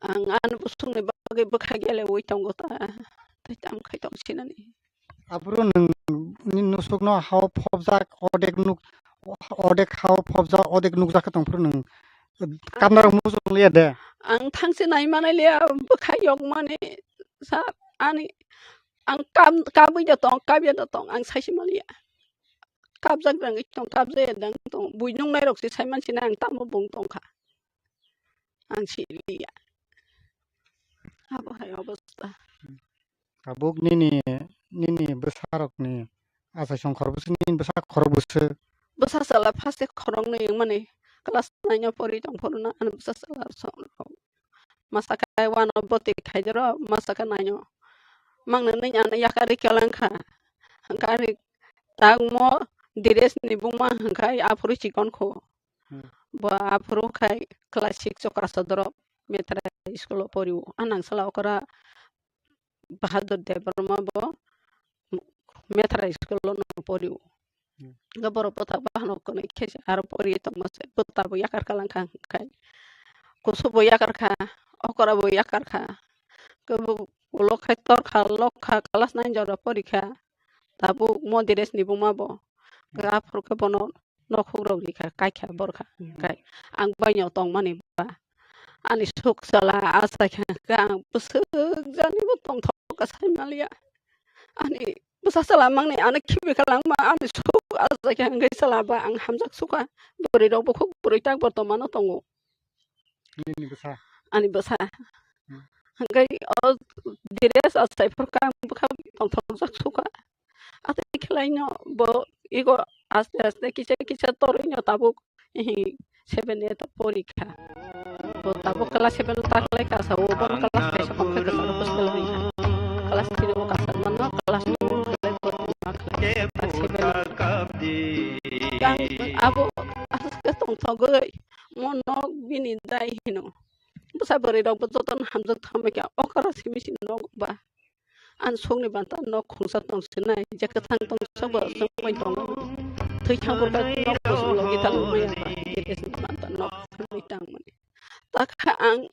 Ang ani busukni bagwi bwkha gelewi tongo ta, tei tam khai tong sinani. Aphuru nwng nini nusukno hao phobjak, odek nuk, odek hao phobjak, odek nukjak khe tongphuru nwng kamnarok muchung liya de. Ang thangse nai manai liya, bwkha yok mani sa ani, ang kam, kabwi da tong, kabya da tong, ang saisi manliya. Kabjak dangwi tong, kabjaya dang tong, bui nungnai rok se sai mansi na ang tamo bung tongkha. Ang siliya. Abo hai obostha. Tabuk nini, nini bwsarokni Achaisong khorokbwswk nini bwsa khorokbwswk? Bwsa chwla first khoroknwi wngmani class nine o pori tongphuru no ani bwsa chwla rok. Masa khe one o bwtwi khaidoro, masa khe nine o. Mangno nini ano yakarwi kwlangkha. Gari tangmo dress ni buma hwnkhe aphuru chikon kho. Hmm. Bo aphuru khai class six o kasa dorop Methra school o porio. Anang sala okra Bahadur Debbarma bo Methra school o no porio. Hmm. Ga borok bwtha bahano kwnwi khe se aro pori tongma se bwtha bo yakar kalang kha khai. Kusu bo yakar kha, okra bo yakar kha. Ke bo ulo khai tor kha, lok kha, class nine jora pori kha. Tabuk mo dress ni buma bo. Hmm. Ga aphuru khe bono nokhuk rok rikha, kaikha borkha, hmm, kai. Ang baino tongmani ba. Ani suk sala achaikha, ang bwswk jani bo tongthok kha saimaliya. Ani bwsa chwla mangni ano khibi kha langma, ani suk achaikha hwnkhe chwla ba ang hamjak sukha. Bwrwi rok bukhuk bwrwi tak bortomano tongo. Nini bwsa? Ani bwsa. Hmm. Hwnkhe o dress achai phurkha ang bwkha tongthokjak sukha. Atwi khlaino bo ego aste aste kisa kisa torwino tabuk. Ehe, seven eight o pori kha. Bo tabuk class seven o ta khlai kasa, o bono class kaisa kom khe kwcharo hostel o ri kha. Class three o kasa mano, class two o khlai bo ma khlai, class seven o. Yang abo aswk khe tongthogwi mo nok bini dai hino. Bwsa bwrwi rok bo jotono hamjak thangbai kha, okra simi simi nok ba. Ani sokni banta nok khungsa tong sinai, je kwthang tong sabo chwng bai tongo. Thwi thang bo nok kuchuk logi ta lung maya ba, je kesni banta nok thangwi tang mani. Takha ang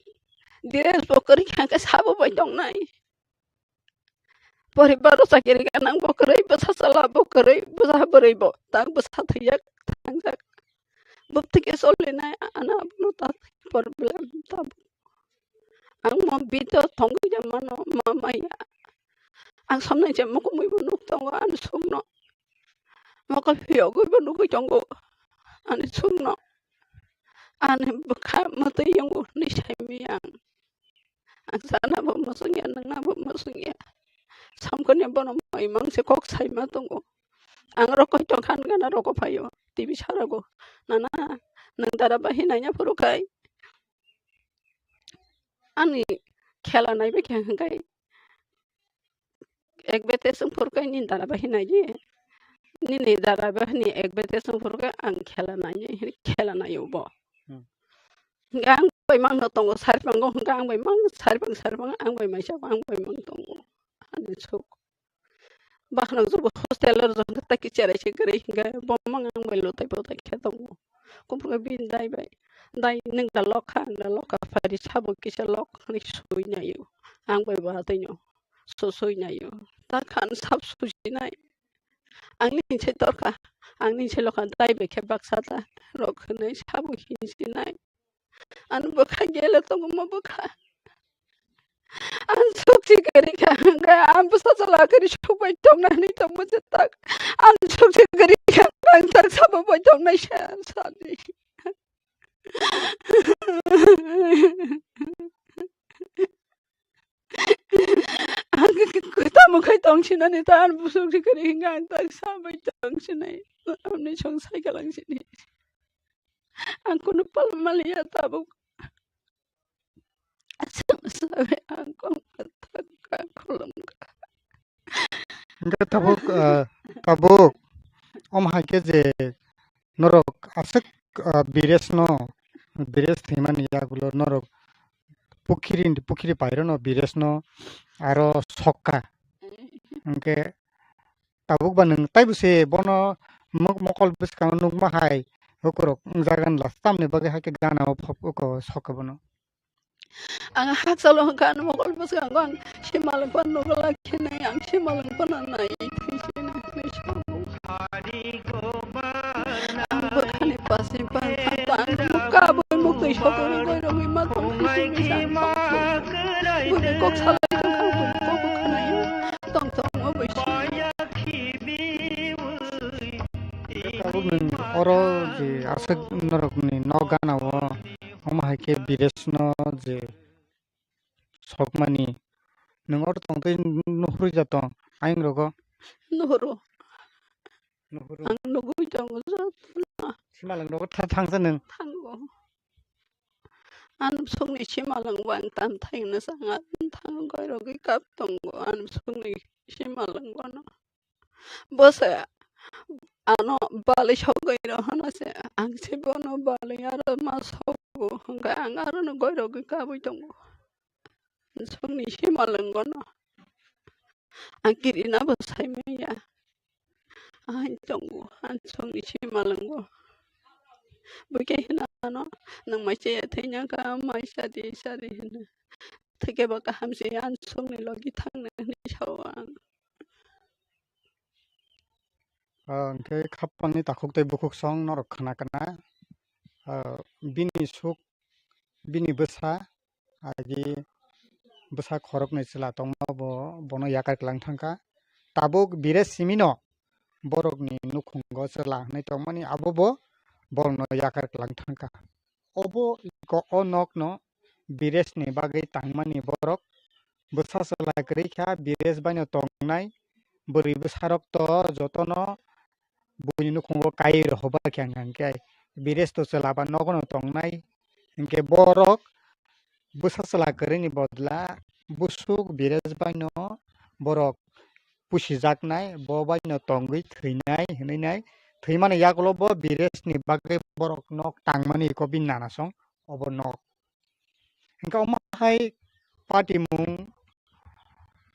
dress bo kwrwi kha khe sabo bai tongnai. Poribar o chakiri gwnang bo kwrwi, bwsa chwla bo kwrwi, bwsa bwrwi bo tak bwsa thwijak thangjak. Bwtwi khe solinai, ano abono ta problem tabuk. Ang mo bido tongwi ya mano ma maya. Ang somnai je mukumui bo nuk tongo ani sukno. Mokol phiyogwi bo nugwi tongo ani sukno. Ani bwkha mwtwi yungo hinwi saimaya ang. Ang sana bo mwswngya, nwngna bo mwswngya. Samkoni bono mai mangse kok saima tongo. Ang rokoi tongkha hwnkhe na roko phaio, T V sarago. Nana, nwng dara bai hinai ya phuru khai. Ani khela naibai khe hwnkhe ek bete swng phuru khai nini dara bai hinai di. Nini dara bai ni ek bete swng phuru khai ang khela nai, khela naio bo. Hmm. Hwnkhe ang bai mangno tongo, sarpango hwnkhe ang bai mang, sarpang, sarpang ang bai maisa, ang bai mang tongo. Ani suk. Bakhno jobo hostel o rwjak hwnkhe tai kicherai se kwrwi hwnkhe bo mang ang bai lutai potai khe tongo. Kuphur khe bini dai bai, "Dai nwng da lok kha, ang da lok kha, phari sabo kisa lok," hwnwi sui naio. Ang bai bo atwino su sui naio. Ta khan sab susinai. Ang ni se torkha, ang ni se lokha dai bai khe baksa ta rok hwnwi sabo hinsinai. Ang bwkha gele tongo mo bwkha. Ang sukchi kwrwi kha, hwnkhe ang bwsa chwla kwrwi sukbai tongna hinwi tongma je tak. Ang sukchi kwrwi kha, ang tak sabo bai tongnai sa sadi. Ang tamo khai tongsinani ta ang sukchi kwrwi hwnkhe ang tak sabai tongsinai. Amni song sai kalangsini. Ang kunu pal maliya tabuk. Aswk sawi ang kong kathak ka khulum ka. Hingke tabuk, ah, tabuk, om hai khe je norok aswk, ah, Biresno, Bires thwimani yagulo norok pukhiri, pukhiri pairano Biresno aro sokka. Hingke tabuk ba nwng taibo se bono mok-, mokol bwskango nukma hai hukurok wngjagan last tamni bagwi hai khe gana o phop uko sokha bono. Ang hakchalo hwnkha ano mokol bwskango ang simalwng phano nukla khe nai ang simalwng phano nai thwi se nai hinwi sabo. Ang bwkhani pasing pang phan pang ang kabui muktwi sokori goi rogwi ma tong khe simi sa tong. Bwrwi kok salai tong kha bwrwi kok bwkha nai tong tong o bwisi. Tabuk nwng oro je aswk norokni nok gana o, omo hai khe Biresno je sokmani, nwng oro tongtwi nuhurwi ja tong ayang rogo? Nuhuru. Nuhuru. Ang nugwi tongo jotono. Simalwng rogo tha-, thangsa nwng? Thango. Ang bwswkni simalwng bo ang tam thaino sanga, ang thango goirogwi kap tongo, ang bwswkni simalwng bono. Bo se ano balwi sogwi rw hwnwi se, ang se bono balwi aro ma sogo, hwnkhe ang arono goirogwi kabwi tongo. Bwswkni simalwng bono. Ang kirina bo sai manya. Ang tongo, ang songni simalwngo. Bwkhe hinano, nwng mai chaya thwina kha, mai sadi, sadi hino. Thwikhe bo kaham se, ang songni logi thangna hwnwi sao ang. Ah, hwnkhe khapangni takhuk tei bukhuk song norok khna khna. Ah, bini suk, bini bwsa, agi bwsa khoroknwi chwla tongma bo, bono yakar kwlang thangkha. Tabuk bire simino borokni nukhungo chwla hwnwi tongmani abo bo borokno yakar kwlang thangkha. Obo iko o nokno biresni bagwi tangmani borok bwsa chwla kwrwi kha, bires baino tongnai bwrwi bwsarok to jotono buini nukhungo kai rohoba khe hwnka hwnkhe bires to chwla ba nogono tongnai, hwnkhe borok bwsa chwla kwrwini bodla busuk bires baino borok pusijaknai, bo baino tongwi thwinai hwnwi nai, thwimani yagulo bo biresni bagwi borok nok tangmani iko bini nanasong obo nok. Hwnkhe omo hai patimung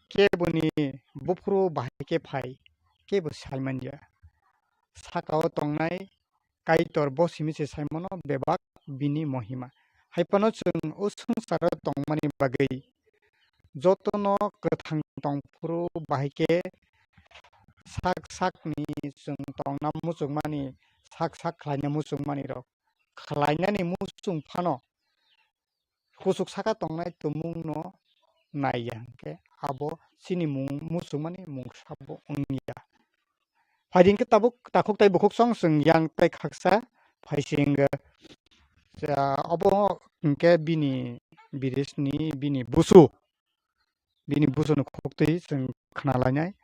keboni buphuru bahai khe phai, kebo sai manya. Saka-o tongnai Kaitor bo simi se sai mano bebak bini mohima. Hai phano chwng o swngcharo tongmani bagwi jotono kwthang tongphuru bahai khe sak sakni chwng tongna muchungmani, sak sak khlaina muchungmani rok. Khlainani muchung phano kuchuk saka tongnai tumungno naiya hwnkhe abo chini mung muchungmani mungsa bo wngya. Phaidi hwnkhe tabuk takhuk tai bukhuk song chwng yang tai khaksa phaising, ah, obo hwnkhe bini birisni bini busu. Bini busuno khuktwi chwng khna lainai.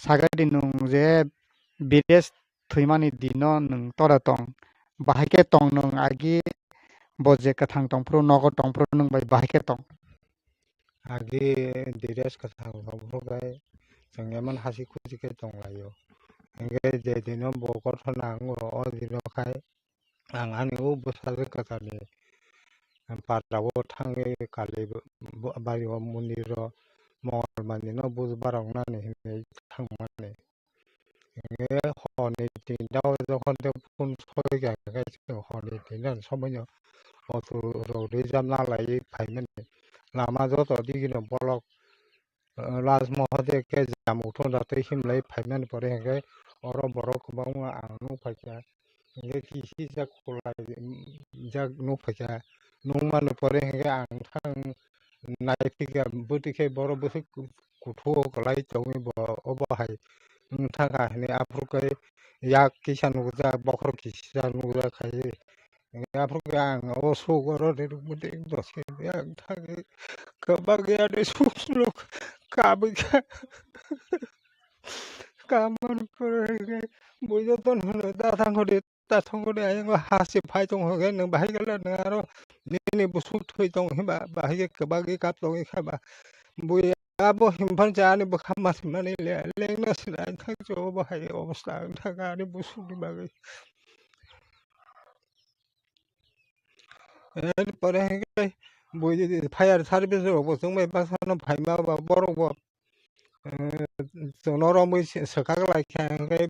Sagadi nwng je bires thwimani dino nwng tora tong, bahai khe tong nwng agi bo je kwthang tongphuru, nogo tongphuru nwng bai bahai khe tong? Agi bires kwthang tongphuru khe chwng emon hasi khusi khe tong laio. Hwnkhe je dino bo kothona wngo, o dino khai Ang ani o bwsajwk kwcharni para o thangwi kali bo-, bo-, bari o mondir o mongol mandirno buj barok nani hinwi thangmani. Hwnwi horni tinta o jokhon tei phone soi kha, hwnkhe chwng horni tinta ni somoino auto rok reserve na laiwi phaimani. Lama joto digini bolok Last mohote khe jam uthon da tei himlai phaimani pore hwnkhe oro borok kwbangma ang nukphaikha. Hwnkhe kisi jak khulai jak nukphaikha. Nukmani pore hwnkhe ang thang naiphikha bwtwi khe borok bwswk kuthuo kwlai tongwi bo obo hai wngthangkha hinwi aphuru khe yak kisa nukjak bokhorok kisa nukjak khai. Aphuru khe ang o suk oro rirwkmani doske ang thangwi kwbangya de suk suk kabwi kha. Kamani pore hwnkhe buino ton hwno da thangkho de, da thangkho de, ayang ha se phai tong hwnkhe nwng bahai gala nwng aro nini busuk thwi tong hinba bahai khe kwbangwi kap tongwi kha ba. Buya bo hinphang cha ani bwkha ma swngnani le lengna swnai thang cho bahai obostha wng thang ani busukni bagwi. Er pore hwnkhe bui fire service rok bo chwng bai baksa no phaima ba borok bo, eh, chwngno romwi swkak lai kha hwnkhe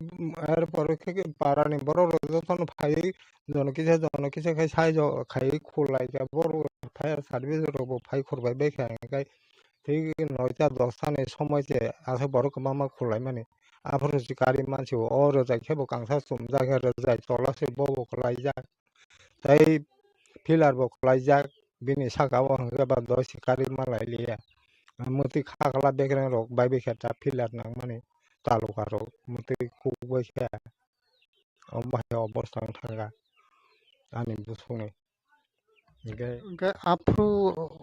er pore khe para ni borok rok joto no phaiwi jono kisa jono kisa khai sai khai khulai kha borok fire service rok bo phai khur bai bai kha hwnkhe thik noita dosta ni somoi se aswk borok kwbangma khulai mani aphuru se gari mansi o rwjai khe bo kangsa chumjak khe rwjai tola se bobo kwlai jak. Tei pillar bo kwlaijak, bini saka o hwnkhe ba doi se kari ma lai liya. Mwtwi kha kla bekreng rok bai bai khe ta pillar nangmani taluka rok mwtwi kuk bai khe. Omo hai obostha wng thangkha ani bwswkni. Hwnkhe hwnkhe aphuru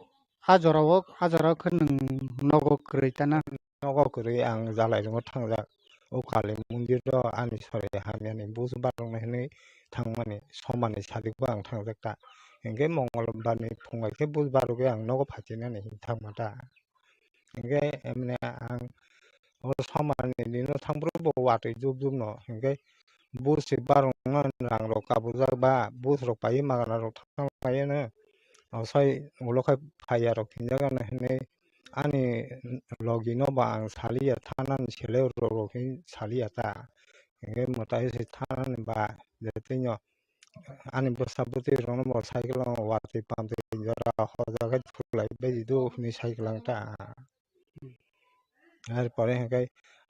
a jora o, a jora o khe nwng nogo kwrwi tana? Nogo kwrwi ang Jalairungo thangjak. o Kali mondir o ani sorai hamyani buj baroknai hinwi thangmani somani sadik bo ang thangjak ta. Hinkhe Mongolbar ni phung bai khe buj barogwi ang nogo phatinani hinwi thangma ta. Hinkhe emne ang o somani dino thangphuru bo watwi jup jup no hinkhe buj se barokno rang rok kabujak ba buj rok paiwi magana rok thang laiyano. Osai ulo khai phaiya rok hinjak ano hinwi ani logi no ba ang saliya thanani sele rok rok hin saliya ta. Hinkhe mwtai se thanani ba je twi no ani bwsa bwtwi rok no bo cycle o watwi pamtwi jora hoja khe thulai bai do hinwi cycle ang ta. Har pore hinkhe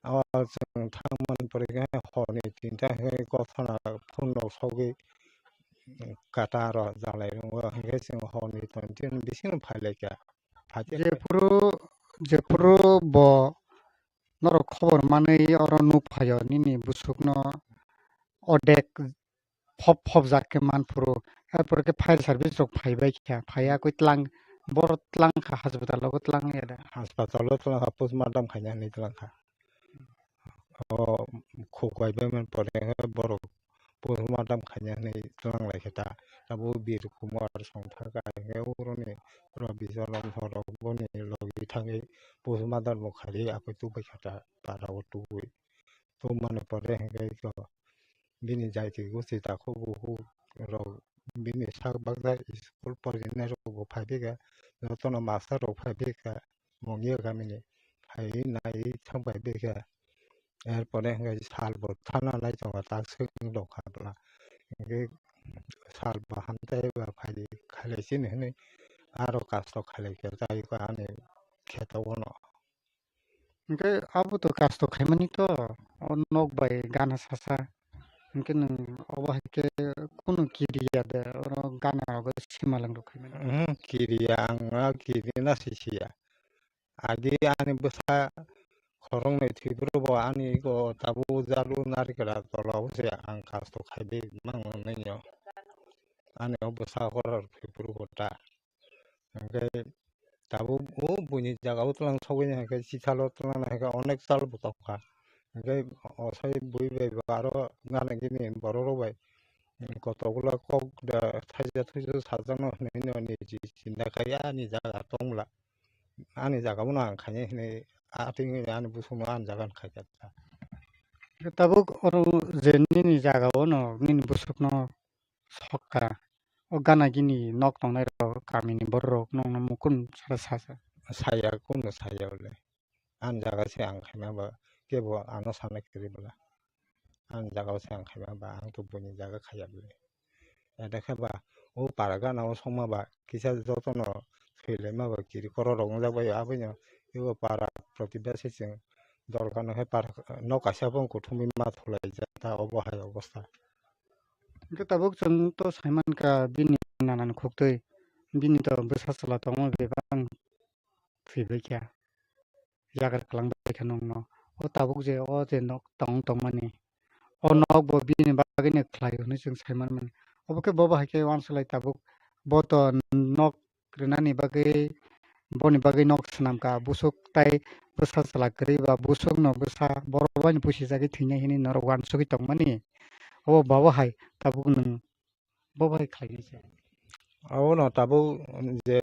o chwng thangmani pore khe horni tinta hinkhe kothona phone rok sogwi kata aro jalai rwngo hinkhe chwng horni twenty bisingo phailaikha. Phaikhe Jephuru, jephuru bo norok khobor manwi oro nuk phaio nini bwswkno odek phop phopjak khe manphuru. Erpore khe fire service rok phaibai kha, phaiya kwi tlang, borok tlang kha, hospital o tlang ya da. Hospital o tlang kha, postmortem khaina hinwi tlang kha. O khuk bai bai man pore khe borok postmortem khaina hinwi tlang lai khe ta. Abo Bir Kumar song thang kha, hinkhe uroni oro Bijoy Ram horok boni logi thangwi postmortem bo khaiwi akoi tubai kha ta, para o tubui. Tubumani pore hinkhe iko bini jaiti gusti takhuk bukhuk rok bini sak baksa school porinai rok bo phai phaikha, jotono master rok phai phaikha, Mungia gamini phaiwi naiwi thang phai phaikha. Erpore hinkhe sal bo thana nai tongo tak swk wng tongkha bwla. Hinkhe sal bo hamtai ba phai khailai chini hinwi aro kasto khailai khe tai ani kheto bono. Hinkhe abo to kasto khaimani to, o nok bai gana sasa. Hinkhe nwng obo hai khe kunu kiriya de, oro gana rogo simalwng rok khaimani. Mhm, kiriya, ang a kirina sisiya. Agi ani bwsa khoroknwi thwiburu bo ani ego tabuk jalu narikra tola o se ang kasto khaiwi mangno nini o. Ani o bwsa khorok thwiburu bo ta. Hinkhe tabuk o buini jaga o twlang sogwi hinkhe chithalo twlang hinkhe onek sal bo tongkha. Hinkhe osai bui bai bo aro gana gini borok rok bai kotokula kok da thaisa thuisa sajakno hinwi nini chinta khai ani jaga tongla. Ani jaga bono ang khainai hinwi atwng ani bwswkno ani jaga no khaikha. Tabuk oro je nini jaga o no nini bwswkno sokha. O gana gini nok tongnai rok kamini borok rok nokno mukun sara sa sa. Saya, kunu saya bole. Ani jaga se ang khaima ba, kebo ano sana kwrwi bwla. Ani jaga se ang khaima ba, ang to buini jaga khaya bwle. Ede khe ba, o para gana o songma ba, kisa jotono thwilaima ba, kiri korok rok wngjak bai, aboino ebo para protibesi chwng dorkar no khe para nok kaisa bo kuthumwi ma thulaijak ta, obo hai obostha. Hwnkhe tabuk chwng to saimankha bini nanani khuktwi, bini to bwsa chwla tongo bebak thwibaikha, yagra kwlangbaikha nokno. O tabuk je o je nok tong tongmani, o nok bo bini bagwino khlai hwnwi chwng saimanmani. Obo khe bobo hai khe uansukhlai tabuk bo to nok rwnani bagwi, boni bagwi nok swnamkha, busuk tai bwsa chwla kwrwi ba busukno bwsa borok bai pusijagwi thwinai hinwi norok uansugwi tongmani. Obo bobo hai tabuk nwng bobo hai khlainai se. Abono tabuk je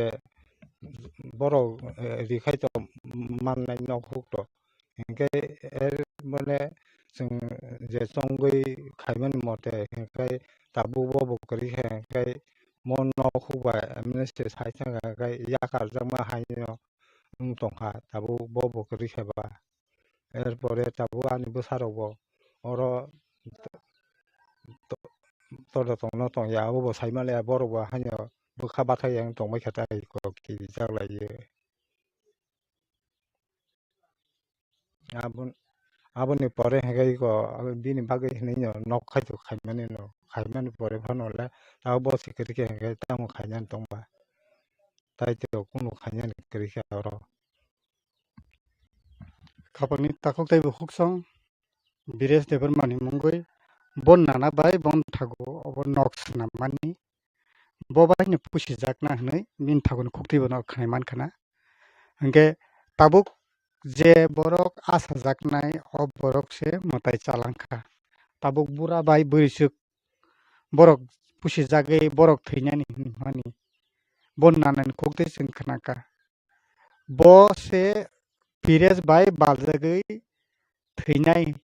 borok, eh, rikhai tong mannai nok huk to. Hinkhe er mane chwng je chongwi khaimani mote hinkhe tabuk bo bo kwrwi khe hinkhe mo nok huk bai mane se sai thangkha hinkhe yakarjakma haino wng tongkha tabuk bo bo kwrwi khe ba. Er pore tabuk ani bwsarokbo oro to-, to-, todo tongno tongya, abobo saimanliya, borokbo haino bwkha bathai yang tongbaikha tei kok kirijak laiwi. Abon-, aboni pore hwnkhe iko bini bagwi hinwi no nok khaito khaimani no, khaimani pore phano le abo bo se kwrwi khe hwnkhe tamo khainani tongba, tei to kunu khainani kwrwi khe oro. Khapangni takhuk tei bukhuk song Biresh Debbarmani mungwi bo nana bai boni thago obo nok swnammani, bo bai no pusijakna hwnwi bini thagoni khuktwi bono khnai mankha na. Hinkhe tabuk je borok achajaknai, o borok se mwtai chalangkha. Tabuk bura bai bwrwisuk borok pusijagwi borok thwinani hinmani bo nanani kok twi chwng khnakha. Bo se Pires bai baljagwi thwinai,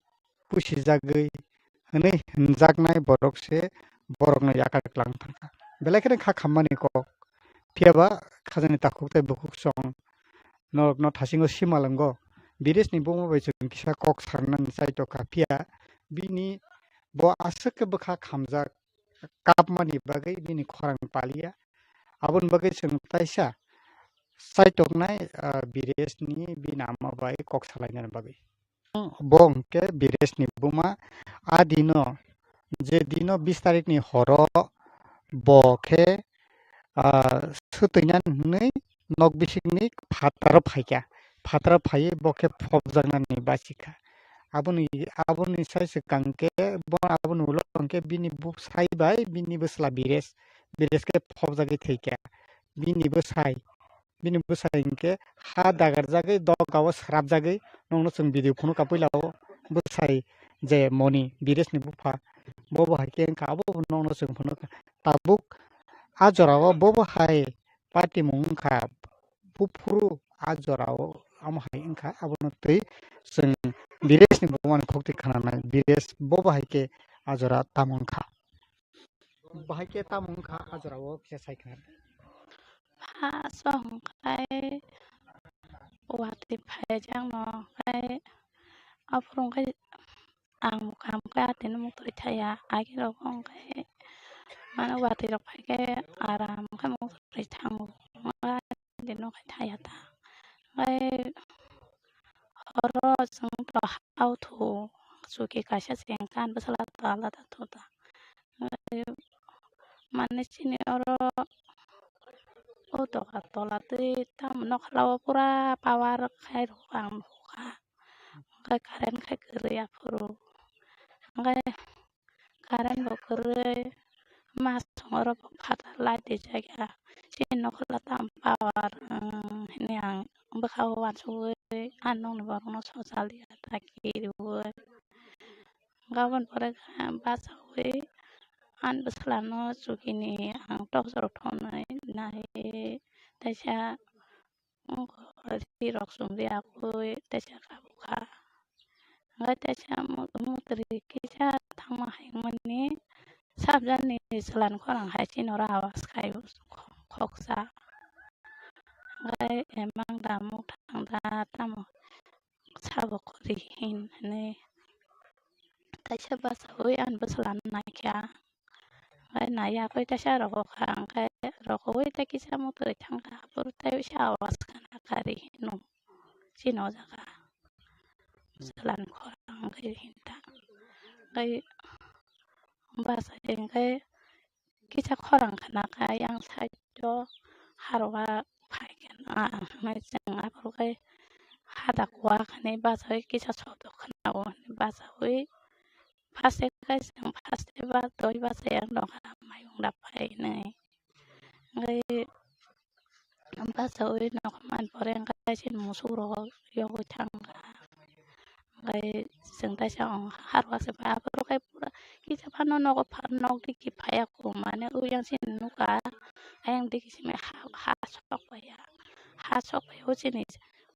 pusijagwi hwnwi hwnjaknai borok se borokno yakar klang thangkha. Belai kheno kha khammani kok. Phiya ba khajani takhuk tei bukhuk song norokno thasingo simalwngo. Biresni buma bai chwng kisa kok sanani chaitokha, phiya bini bo aswk khe bwkha khamjak, kapmani bagwi bini khorang paliya. Aboni bagwi chwng taisa chaitoknai, ah, Biresni bini ama bai kok salainani bagwi. Bo hwnkhe Biresni buma a dino, je dino bis tarikni horo bo khe, ah, swtwinani hwnwi nok bisingni phataro phaikha. Phataro phaiwi bo khe phobjaknani bachikha. Aboni, aboni sai swkang khe bo, aboni ulo hwnkhe bini bwsai bai bini bwsla Bires, Bires khe phobjagwi thwikha. Bini bwsai, bini bwsai hwnkhe ha dagarjagwi doga o srapjagwi nokno chwng video phunukha puila o bwsai je Moni Biresni bupha bo bo hai khe wngkha abo bo nokno chwng phunukha. Tabuk a jorao bo bo hai patimung wngkha buphuru a jorao amo hai wngkha abono twi chwng Biresni bumani khok twi khnanai Bires bo bo hai khe a jora tamo wngkha. Bahai khe tamo wngkha a jorao kisa sai khna. Phaso hwnkhe watwi phaijak no, hwnkhe aphuru hwnkhe ang bo kaham khe atini muktwi thaya, agirok hwnkhe mane watwi rok phaikhe aram khe muktwi thango, atini nukhai thaya ta. Hwnkhe horo chwng to hao thu, chuki kaisa chengkha, ani bwsala to alada thu ta. Mane chini oro o doga tola twi tamo nokla o pura power khai rw ang nukha. Hwnkhe current khai kwrwi aphuru. Hwnkhe current bo kwrwi masung oro bo phatar light rijak ya. Chini nokla tamo power, um, hwnwi ang bwkha o uansugwi ani nokni borokno sochal ya ta kiriui. Gabon pore khe bachaui ani bwsla no chukini ang torch rok thomnai nai teisa ri rok chumri agui teisa kabukha. Hwnkhe teisa mutri kisa thangma hai wngmani sabjani chwla ni khorang hai chini oro awas khai khoksa. Hwnkhe emang da muk thang da tamo sabo kwrwi hin hwnwi teisa bachaui ani bwsla no naikha. Hwnkhe naiya khe teisa rogokha, hwnkhe rogoui tei kisa motoi thangkha, aphuru tei uaisa awas khna kari hino chini o jaga. Chwla ni khorang hwnkhe hinta. Hwnkhe bachai hwnkhe kisa khorang khna kha yang side o harwa phai khe na, hwnwi chwng aphuru khe hadak wa khe bachaui kisa sotok khna o hwnwi bachaui first khe chwng first ba doi bachai ang nokha mayung da phai hwnwi. Hwnkhe bachaui nokha man pore hwnkhe chini musuk rok yogwi thangkha. Hwnkhe chwng teisa harwa se bai aphuru khe pura kisa phano nogo pha-, nok digi phaiya kho mane o yang chini nukha ayang digi simi ha, ha sok paiya. Ha sok paiya o chini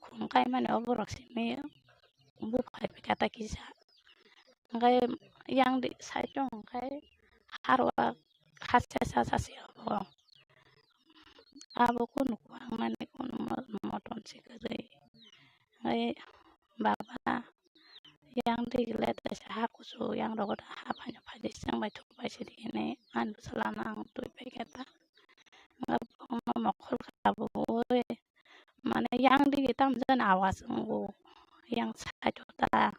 khum kaimani o borok simi buphai phaikha ta kisa. Hwnkhe yang di side o hwnkhe harwa khacha cha cha se abo. Abo kunu kwbangmani kunu mo-, motom se kwrwi. Hwnkhe baba yang digi le teisa ha kuchuk yang rogo ha phaino phaidi chwng bai thuk bai sidi hinwi ani bwsla no ang twi paikha ta. Hwnkhe bono mokhol kha bo ui. Mane yang digi tamo jani awas wngo, yang side o ta.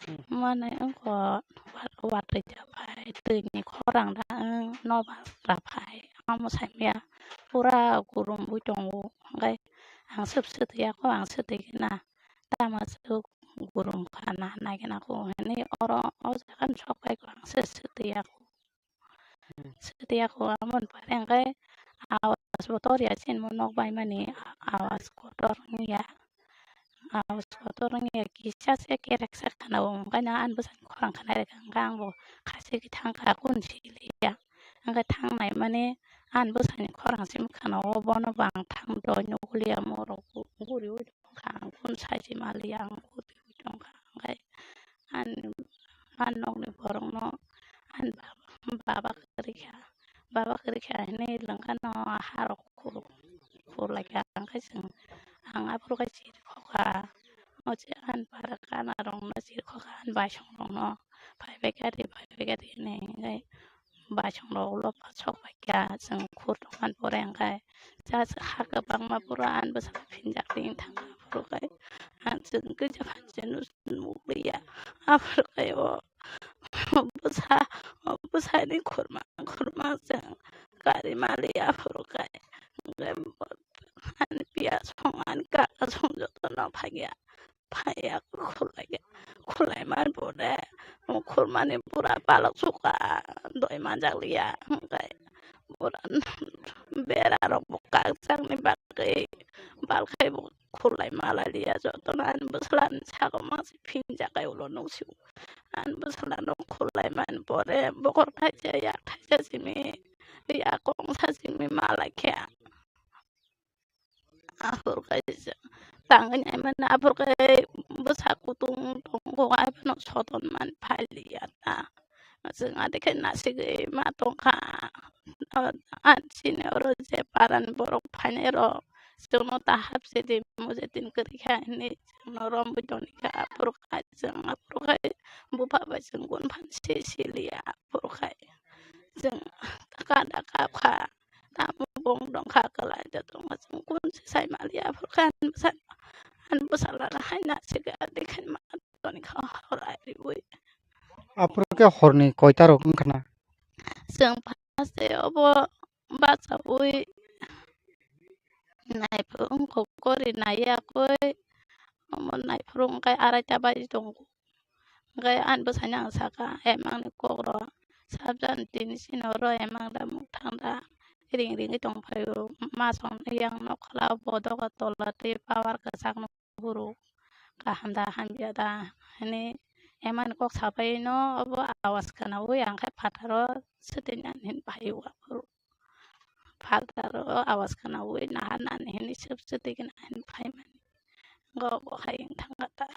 Hmm. Mane wngkha wat-, watwi da phai, twi ni khorang da wng, nobar da phai, amo saimya pura gurum bui tongo, hwnkhe ang swp swtwi ya kho, ang swtwi khe na tamo swk gurum kha na nai khe na kho hwnwi oro o jaga ni sok phai kho, ang swk swtwi ya kho. Hmm. Swtwi ya kho, aboni pore hwnkhe awas bo tor ya chini bo nok bai mani awas kotor wng ya. Soto rwngya kisa se kerek sa khana o, hwnkhe no ani bwsani khorang khanai rwkha, hwnkhe ang bo khasi khe thang kha, kunu siliya. Hwnkhe thangnai mani ani bwsani khorang simi khana o, bono bo ang thang doi nukuliya, morok guriui tongkha, ang kunu sai se maliya, ang kutui tongkha, hwnkhe ani, ani nokni borokno ani baba, baba kwrwi kha, baba kwrwi kha hinwi lwngkha no harok khur-, khurlai kha, hwnkhe chwng, ang aphuru khe chiri khokha, o che ani para kana rokno chiri khokha, ani baisong rokno phaibai kha ri, phaibai kha ri hinwi, hwnkhe baisong rok ulo sok bai kha, chwng khur tongmani pore hwnkhe, just ha kwbangma pura ani bwskango phinjak ring thangkha, aphuru khe ang chwng kisa phan se nuk liya, aphuru khe o bwsa, o bwsani khurma, khurma chwng kari maliya, aphuru khe hwnkhe ani piya song, ani kaka song jotono phaiya. Phaiya khulai, khulai man pore, khulmani pura palak suka, doi manjak liya, hwnkhe pura bera rok bo kakchangni bagwi, balkhai bo khulai malai liya, jotono ani bwsala ni saka mangsi phinjak kai ulo nuksu, ani bwsala no khulai man pore, bokhor thaisa, yak thaisa simi, yak kongsa simi malai khe. Aphuru kaisa tangwi nai mano, aphuru khe bwsa kutung tongo, ai phano soton man phailiya ta. Chwng adi khe nasigwi ma tongkha. Ani chini oro je parani borok phainai rok, chwngno ta hapsidi, mujhe din kwrwi kha hinwi chwngno romwi tongwi kha. Aphuru khe chwng, aphuru khe bupha bai chwng gun phan se siliya. Aphuru khe chwng kada kap kha. Tamo bong dong kha kwlai da tongma chwng kun se sai maliya, aphuru khe ani bwsa, ani bwsala no hai nasigwi adi khe ma toni kha horai riwi. Aphuru khe horni koita rok wngkha na? Chwng first day obo bachaui naiphuru wngkha kori naiya koi, omo naiphuru wngkha araita baji tongo. Hwnkhe ani bwsano ang sakha, emangni kokrok sabjani tini chini oro emang da mukthang da ring ringwi tongphaio, masong yang nokhola bodogo tola tei power kwchakno phuru kaham da hamya da hwnwi emangni kok sapaino obo awas khwnaui ang khe phataro swtwi nani hwnwi phaio aphuru. Phataro awas khwnaui nahar nani hwnwi swp swtwi gwnang hwnwi phaimani. Go bo hai wng thangkha ta.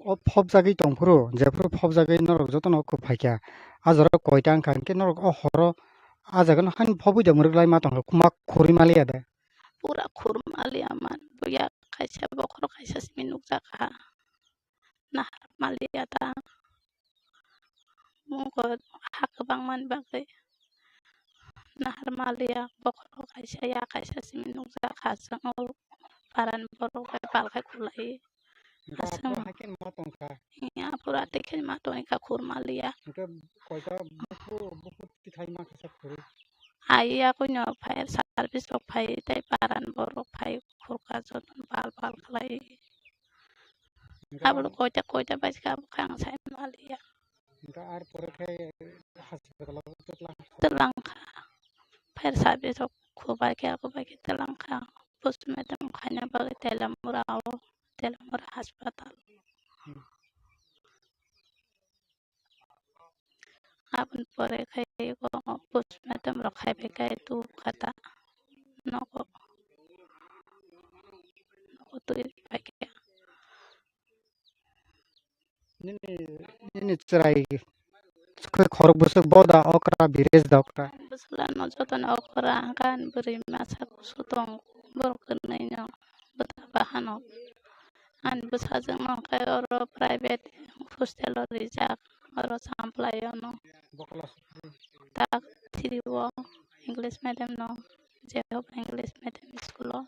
O phobjagwi tongphuru, jephuru phobjagwi norok jotono kuk phaikha. A jora koita wngkha, hinkhe norok o horo a jagano haino phobwi da mwrwk lai ma tongkha, ma khurwi maliya de? Pura khurwi maliya man, buya kaisa bokhorok kaisa simi nukjakha. Nahar maliya ta. Mungo ha kwbangmani bagwi nahar maliya, bokhorok kaisa ya kaisa simi nukjakha, chwng o parani borok bai pal khai khulai. Hwnkhe aswk aphuru haikhe ma tongkha? Iya, aphuru atwi khe ma tongkha, khur maliya. Hwnkhe koita buphuru, buphuru tikhai ma kha sa khurwi? Ai, yakoino fire service rok phai tei parani borok phai khurka jotono bal bal khlai. Hwnkhe aboni koita koita bai kha bwkha ang sai maliya. Hwnkhe ar pore khe hospital o twlang kha. Twlang kha. Fire service rok khubai khe, khubai khe twlang kha. Postmortem khaina bagwi Telamura o, Telamura hospital. Hmm. Aboni pore khe ego postmortem rok khai bai khe tu kha ta nogo, nogo twi bai khe. Nini, nini chwrai khorok bwswk bo da okra, Biresh da okra? Bwswlano jotono okra, hwnkhe ani bwrwi masa kusu tongo, borok kwnwino bwta bahano. Ani bwsajwkno hwnkhe oro private hostel o rijak, oro Champlaio no. Tak three o English medium no, Jehovah English medium school o.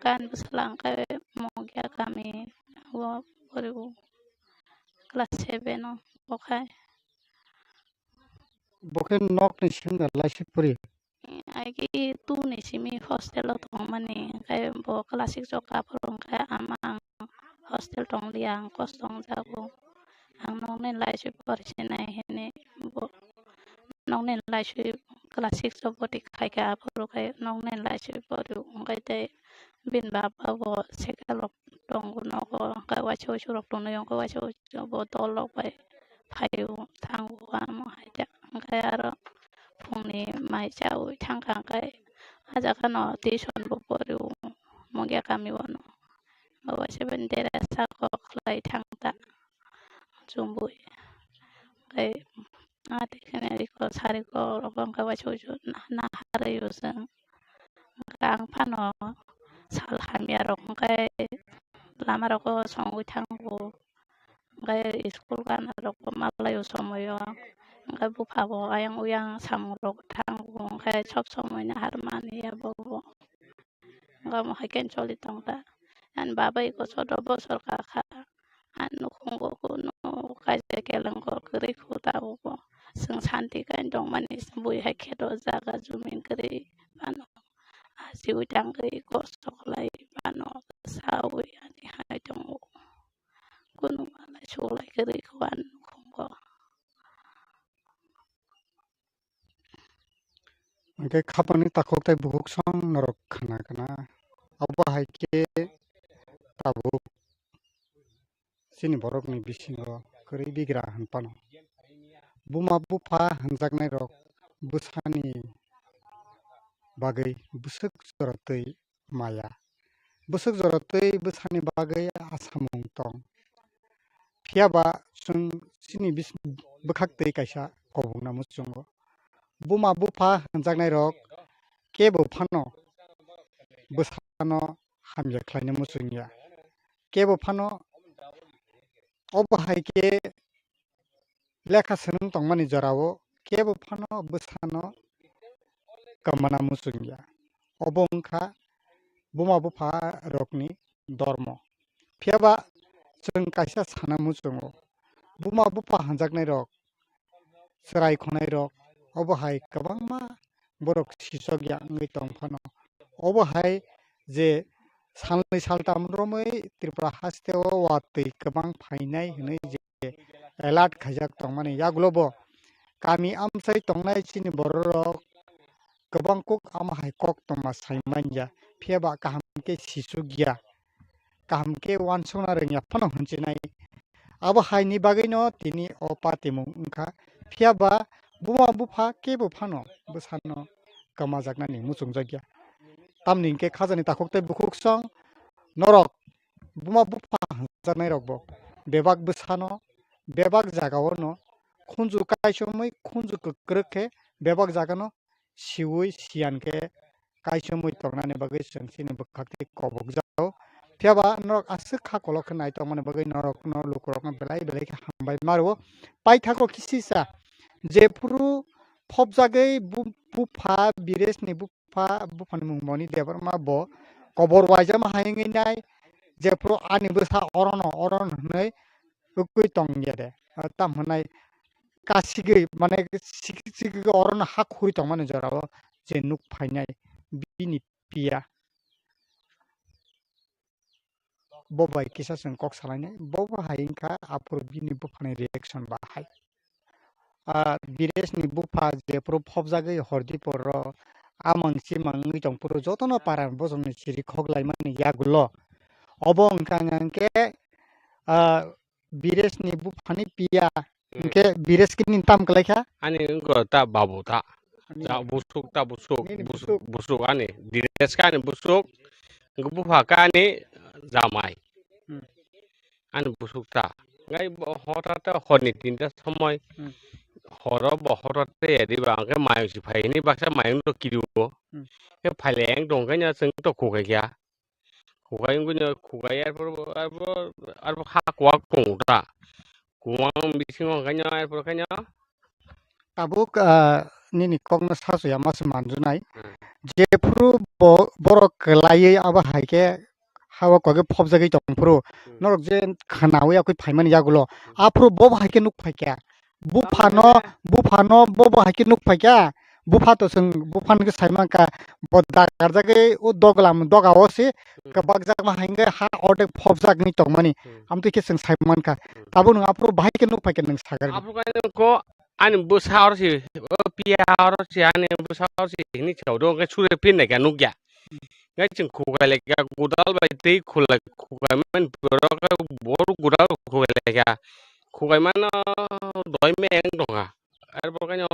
Gan bwsala hwnkhe Mongya kami o poriwo, class seven o, bo khai. Bo khe nokni simi laisi pori? Ai khe two ni simi hostel o tongmani, hwnkhe bo class six o kaphuru hwnkhe ama ang hostel tong liya, ang kosto wng jago. Ang nokni laisi pori sinai hwnwi bo nokni laisi class six o boti khai kha, aphuru khai nokni laisi pori wngkhe tei bini baba bo cycle rok tongo nogo, hwnkhe waisa waisa rok tonwi, hwnkhe waisa waisa bo dol rok bai phaio, thango, amo hai ta. Hwnkhe aro phungni mai chaui thangkha, hwnkhe ah jaga no tuition bo porio, Mungia kami o no. Bo waisa bini dera saka khlai thang ta. Chumbui. Khe, ah, tikhane iko sariko rok wngkha waisa waisa na, na harwi o chwng. Wngkha ang phano sal hamya rok wngkha lama rogo songwi thango. Wngkha school gana rok malai o somoi o. Wngkha bupha bo ayang uyang samung rok thango. Wngkha sob somoi na har mani ya bo bo. Wngkha omo hai khe choli tong ta. Ani baba iko sodo bosor kakha. Ani nukhungo kunu kaisa kelengkor kwrwi khu tabukbo. Chwng santi khe tongmani bui hai khe o jaga jumin kwrwi phano. Ajiui tangwi kosto khlai phano saui ani hai tongo. Kunu malai suklai kwrwi khu ani nukhungo. Hwnkhe khapangni takhuk tei bukhuk song norok khna khna. Abo hai khe tabuk chini borokni bisingo kwrwi bigra hwn phano. Buma bupha hwnjaknairok bwsani bagwi bwswk jora twi maya. Bwswk jora twi bwsani bagwi asamung tong. Phiya ba chwng chini bis-, bwkhak twi kaisa kobokna muchungo. Buma bupha hwnjaknairok kebo phano bwsano hamya khlaina muchungya. Kebo phano obo hai khe lekha swnwng tongmani jorao kebo phano bwsano kwmana muchungya. Obo wngkha buma bupha rokni dormo. Phiya ba chwng kaisa sana muchungo, buma bupha hwnjaknai rok, chwrai khonai rok, obo hai kwbangma borok sisok ya wngwi tong phano. Obo hai je salnwi saltam romwi Tripura hasteo watwi kwbang phainai hwnwi je alert khaijak tongmani yagulo bo kami amchai tongnai chini bororok kwbang kok ama hai kok tongma sai manya, phiya ba kaham khe sisuk ya, kaham khe uansukna rwngya phano hwnjinai. Abo hai ni bagwi no tini o patimung wngkha, phiya ba buma bupha kebo phano bwsano kwmajaknani muchungjakya. Tamni hwnkhe khajani takhuk tei bukhuk song norok buma bupha hwnjaknai rok bo bebak bwsano bebak jagao no khunju kaichomwi khunju kwkrwk khe bebak jagano siui siyan khe kaichomwi tongnani bagwi chwng chini bwkhak tei kobokjao. Phiya ba norok aswk kha kolok khe naitokmani bagwi norokno lukurokno belai belai khe hambai ma rwo. Paithago kisisa jephuru phobjagwi bu-, bupha Biresni bupha, buphani mung Moni Debbarma bo kobor waijama hai wngwi nai jephuru ani bwsa orono, orono hwnwi wngwi tong ya de. Tam hwnai kasigwi mane sigi sigi orono ha khuri tongmani jorao je nuk phainai bini piya. Bo bai kisa chwng kok salainai, bo bo hai wngkha aphuru bini buphani reaction bahai. Ah, Biresni bupha jephuru phobjagwi hordi porro amang chimang wngwi tongphuru jotono para bosongni chiri khoklaimani yagulo. Obo wngkha hwnkhe, ah, Biresni buphani piya. Hmm. Hwnkhe Bires khe nini tam kwlai kha? Ani wngkha ta babu ta. Ani ta busuk, ta busuk, nini busuk, busuk. Busuk ani. Dires khe ani busuk. Hwnkhe bupha khe ani jamai. Hmm. Ani busuk ta. Ngai bo hotat ta horni tinta somoi. Hmm. Horo bo hotat ta yadi ba hwnkhe mayung si phai hini baksa mayung to kiriwo. Hmm. Khe phaileng tong khe nya chwng to khukai kha. Khukai wngkhe no khukai arpor, arpor, arpor ha kuak tongo ta. Kuwang bisingo khaino arpor khaino. Tabuk, ah, nini kokno sasoya ma se manjunai. Hmm. Jephuru bo-, borok kwlaiwi abo hai khe hawa kokhe phobjagwi tongphuru. Hmm. Norok je khnawi akwi phaimani yagulo. Hmm. Aphuru bo hai khe nuk phaikha. Buphano, buphano bobo hai khe nuk phaikha, bupha to chwng buphano khe sai mankha, bo dagarjagwi o doglam dogao se kwbakjakma hai wngkhe ha ordek phobjakni tongmani. Hmm. Amtwi khe chwng sai mankha. Hmm. Tabuk nwng aphuru bahai khe nuk phaikha nwng sagar. Aphuru khe nwng ko ani bwsa oro se, o piya oro se, ani bwsa oro se hini chao do, hwnkhe sure phin naikha nukya. Hmm. Ngai chwng khukai laikha, godal bai twi khulai, khukai mani borok khe bor godal khukai laikha. Khukai mano doi meng tongkha. Arbo khe no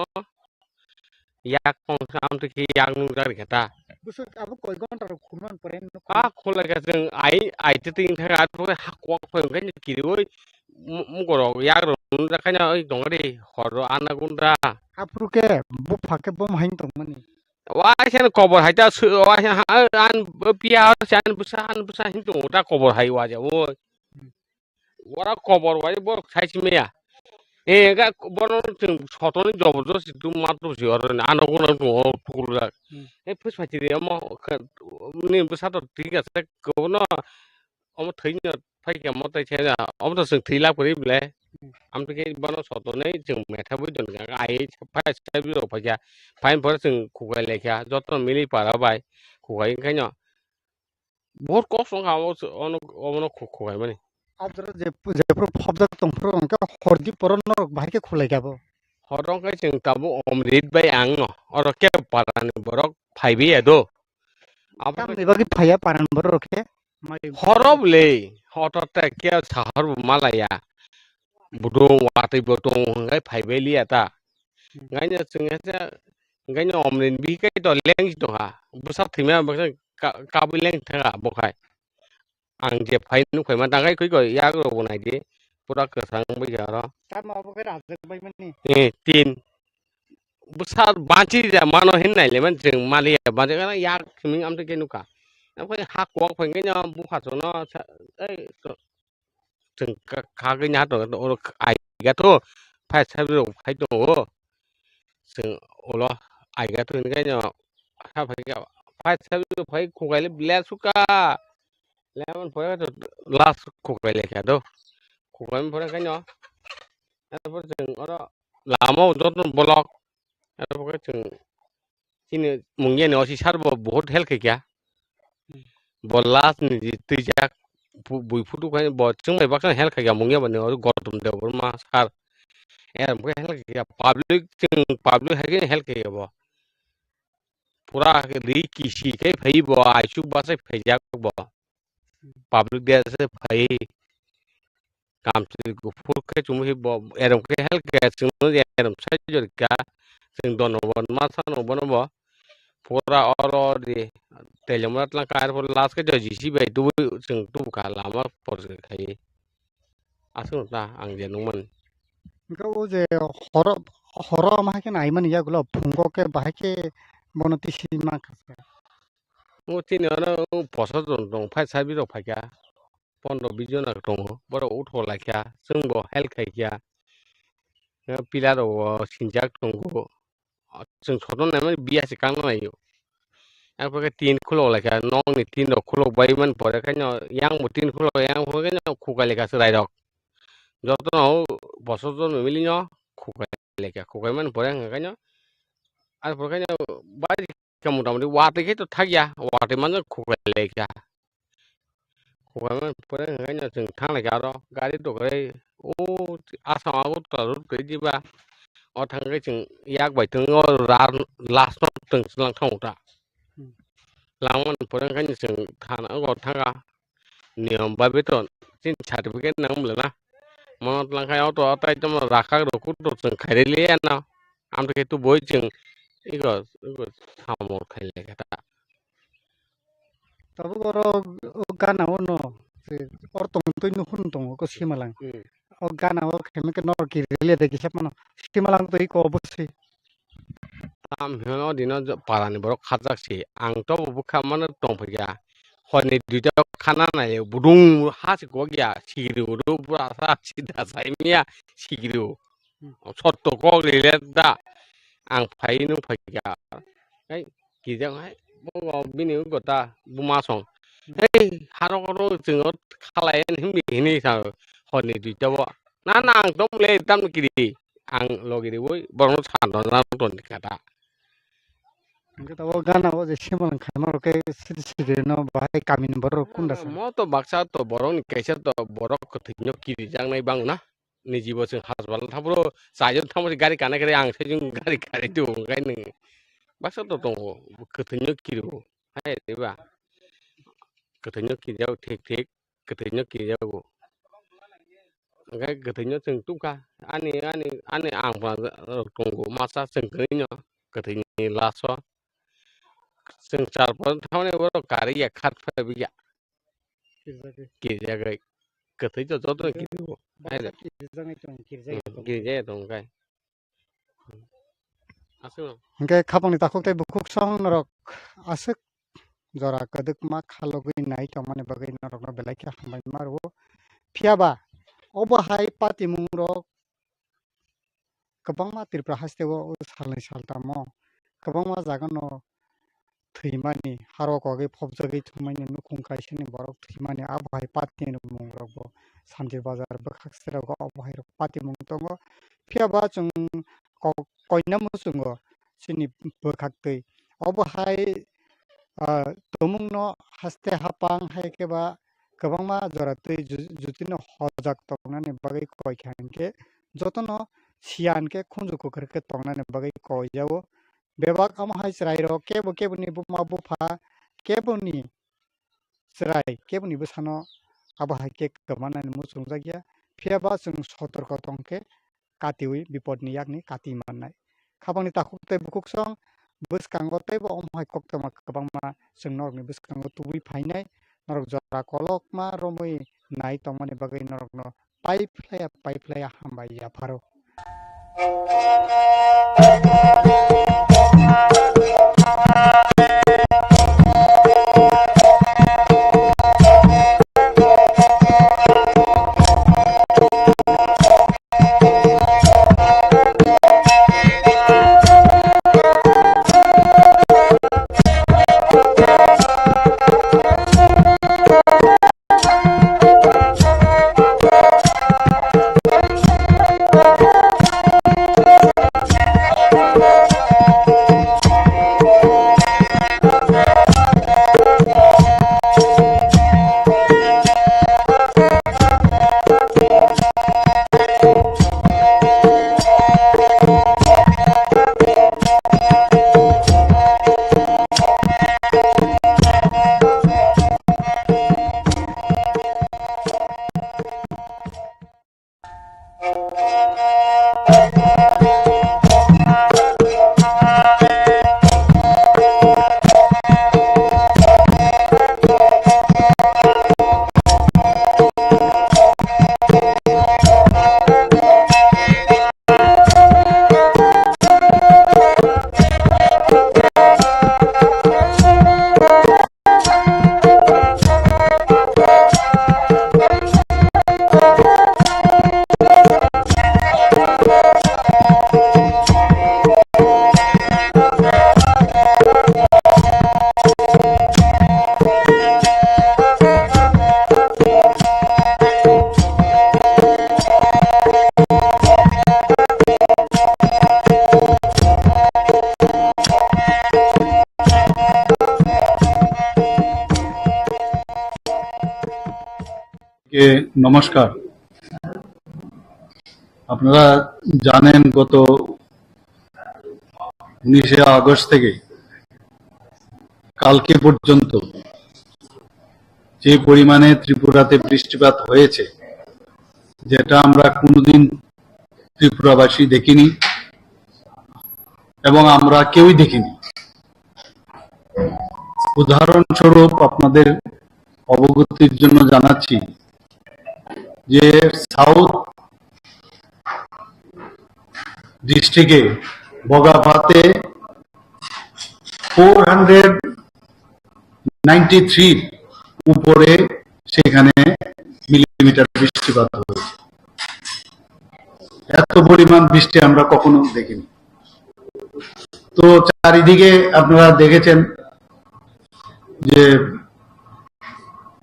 yak tong sam twi khe yak nung jak rikha ta. Bwswk abo koi gonta rok khumna pore nuk. A khulai kha chwng ai, ai twi twi thang arbo khe ha kwak phai khe kiriwi mu-, mugorok yak rok nung jak khe no oi tong ri hor ro ana gunda. Aphuru khe bupha khe bom hain tongmani. Waisa no kobor hai ta, su-, waisa ha, an, piya, an bwsa, an bwsa hin tongo ta kobor hai waja, o. Ora kobor wai borok sai si maya. E, ga, bono chwng sotoni jobor josti tu matro si oro ni, ano guna tongo, tukul jak. Hmm. E, phus phai si de, omo, khe, ni bwsa to thik ase, kono, omo thwino phai khe mo tai se na, omo to chwng thwi lab kwrwi ble. Hmm. Amtwi khe bono sotonwi chwng metha bui don kha, ai phai sai bwrok phai kha, phai phore chwng khukai lai kha, joto mili para bai khukai wngkhaino bohor kok song kha omo, ono, omono khu-, khukai mani. Adro je, jephru phobjak tongphru hwnkhe hordi poro norok bahai khe khulai kha bo. Horo hwnkhe chwng tabuk Omrit bai ang no, oro kebo para ni borok phai bi ya do. Abo tamni bagwi phaiya paran borok khe? Mai horo bwle, hoto te khe sahar bo malaya. Budung watwi bo tong hwnkhai phai bai liya ta. Hmm. Ngaino chwng khe, ngaino Omrin bihik khe to leng si tongkha. Bwsa thwima bwsa ka-, kabui leng thangkha bo khai. Ang je phai nuk phai ma tang khai khoi khoi yak rok bo nai di. Pura kwchang bai kha oro. Tamo abo khe rajak bai mani? Eh, tin. Bwsa banchi ja mano hin nai le man chwng mali ya banchi kana yak simi amtwi khe nukha. Am khe ha kwak phai khe no bukha chono sa, ei, to, chwng kha, kha khe nya to, oro ai ga to, phai sa rok phai tongo. Chwng ulo ai ga to hin khe no ha phai kha, phai sa rok phai khukai le ble suka. Lemon phai to last khukai le kha do. Khukai phai khe no. Arpor chwng oro lama o joto block. Arpor khe chwng chini mungyani O C sir bo bahut help khaikha. Hmm. Bo last ni je twijak bu-, bui photo khai bo chwng bai baksa help khaikha mungya bani o Gautam Debbarma sir. Er bo help khaikha public chwng public hai khe help khaikha bo. Pura ri kisi khai phai bo aichuk bachai phaijak bo. Public de se phai. Kamchwlwi kuphur khe chumui bo erom khe hel khe chwngno erom sai jorikha. Chwng dono bo ma sano bono bo pura oro di telemra tlang kha, arpor last khe J C B bai tubui chwng tubukha lama por khai. Aswk ta ang je nukmani. Hwnkhe o je horo, horo ma khe naimani yagulo phungo khe bahai khe bono tisi mankha. O chini oro o bosor jon tong phai sabi rok phaikha. Pondro bish jona tongo, borok utho laikha, chwngbo help khaikha, eh, pillar rok bo sinjak tongo, chwng soton naimani biya se kangna naio, arpore tin khulok laikha, nokni tin rok khulok bai mani pore khaino yang bo tin khulok yang pore khaino khukai laikha chwrai rok, jotono bosor joto milino khukai laikha, khukai mani pore wngkha khaino, arpore khaino bai khe motamoti watwi khe to thakya, watwi manjak khuklai laikha. Khuklai mani pore hwnkhe no chwng thang laikha aro gari dokhorwi o Assam Agartala road kwrwi diba, o thangkhe chwng yak bai thwng o last no chwng swlang thango ta. Hmm. Langmani pore hwnkhe no chwng thana wngo thangkha. Niyom bai beton chini certificate nang bwlana. Mono twlang khai auto atai tamo rakha rok kuto chwng khairwi liya no. Amtwi khe tubui chwng ego, ego samung khailai kha ta. Tabuk oro o gana o no, se or tong twi nukhung tongo ko simalang. Hmm. O gana o khe mekhe norok kiri le de kisa mano. Simalang twi ko bwswi. Tam hino dino jo-, parani borok khajak si. Ang tobo bwkha mano tong phaikha. Horni duita khana nai budung ha se kok ya. Sigiri uru pura sa sida sai miya sigiri o. Hmm. Sotto kok rile da. Ang phai nung phaikha. Hai, kijang hai, bo, bo, bini gota buma song. Hmm. Hei, haro koro chwng khalai hwnwi hini sa horni duita bo. Na, na, ang tom le tam kiri. Ang logi riwi borokno sando na ton kata. Hingke tabok gana o je simalang khaima rok khe sidi sidi no bahai kamini borok kunda sa. Mo to baksa to borokni kaisa to borok kwthwino kirijaknai bang na. Niji bo chwng hasbal thaphuru chaijak thaphuru gari kana khe ang sejong gari kari tu hwnkhai nwng baksa to tongo kwthwino kiriwo hai diba. Kwthwino kijago thik thik, kwthwino kijago. Hwnkhe kwthwino chwng tubkha, ani, ani, ani angpha rok tongo masa chwng kwrwino kwthwini laso. Chwng char pon thamani borok kari ya khat phai bigya. Kirjagwi. Kirjagwi. Kwthwi to joto kirjago. Borok kirjagwi tong, kirjagwi tong. Kirjagwi tong kai. Aswkno. Hwnkhe khapangni takhuk tei bukhuk song norok aswk jora kwdwkma khalogwi nai tongmani bagwi norokno belai khe hambai ma rwo. Phiya ba obo hai patimung rok kwbangma Tripura haste o salnwi saltamo kwbangma jaga no thwimani, haro kogwi phobjagwi thwimani, nukhung kaisani borok thwimani, abo hai party ni mung rok bo Santir Bazar bwkhak sero abo hai rok party mung tongo. Phiya ba chwng ko-, koina muchungo chini bwkhak twi. Obo hai, ah, tumung no haste hapang hai khe ba kwbangma jora twi ju-, juti no hojak tongnani bagwi koi kha hinkhe jotono siya hinkhe khunju kwkhwrwk khe tongnani bagwi koi jago. Bebak omo hai chwrai rok kebo keboni buma bupha keboni chwrai keboni bwsano abo hai khe kwmanani muchungjak ya. Phiya ba chwng sotorko tong khe katiui bipodni yakni kati mannai. Khapangni takhuk tei bukhuk song bwskango teibo omo hai koktwma kwbangma chwng norokni bwskango tubui phainai. Norok jora kolokma romwi nai tongmani bagwi norokno pai phlaiya, pai phlaiya hambai yapharo. কে নমস্কার। আপনারা জানেন, গত উনিশে আগস্ট থেকে কালকে পর্যন্ত যে পরিমাণে ত্রিপুরাতে বৃষ্টিপাত হয়েছে, যেটা আমরা কোনোদিন ত্রিপুরাবাসী দেখিনি এবং আমরা কেউই দেখিনি। উদাহরণস্বরূপ আপনাদের অবগতির জন্য জানাচ্ছি যে সাউথ ডিস্ট্রিক্টে বগাভাতে ফোর হান্ড্রেড নাইনটি থ্রি উপরে সেখানে মিলিমিটার বৃষ্টিপাত হয়েছে। এত পরিমাণ বৃষ্টি আমরা কখনো দেখিনি। তো চারিদিকে আপনারা দেখেছেন যে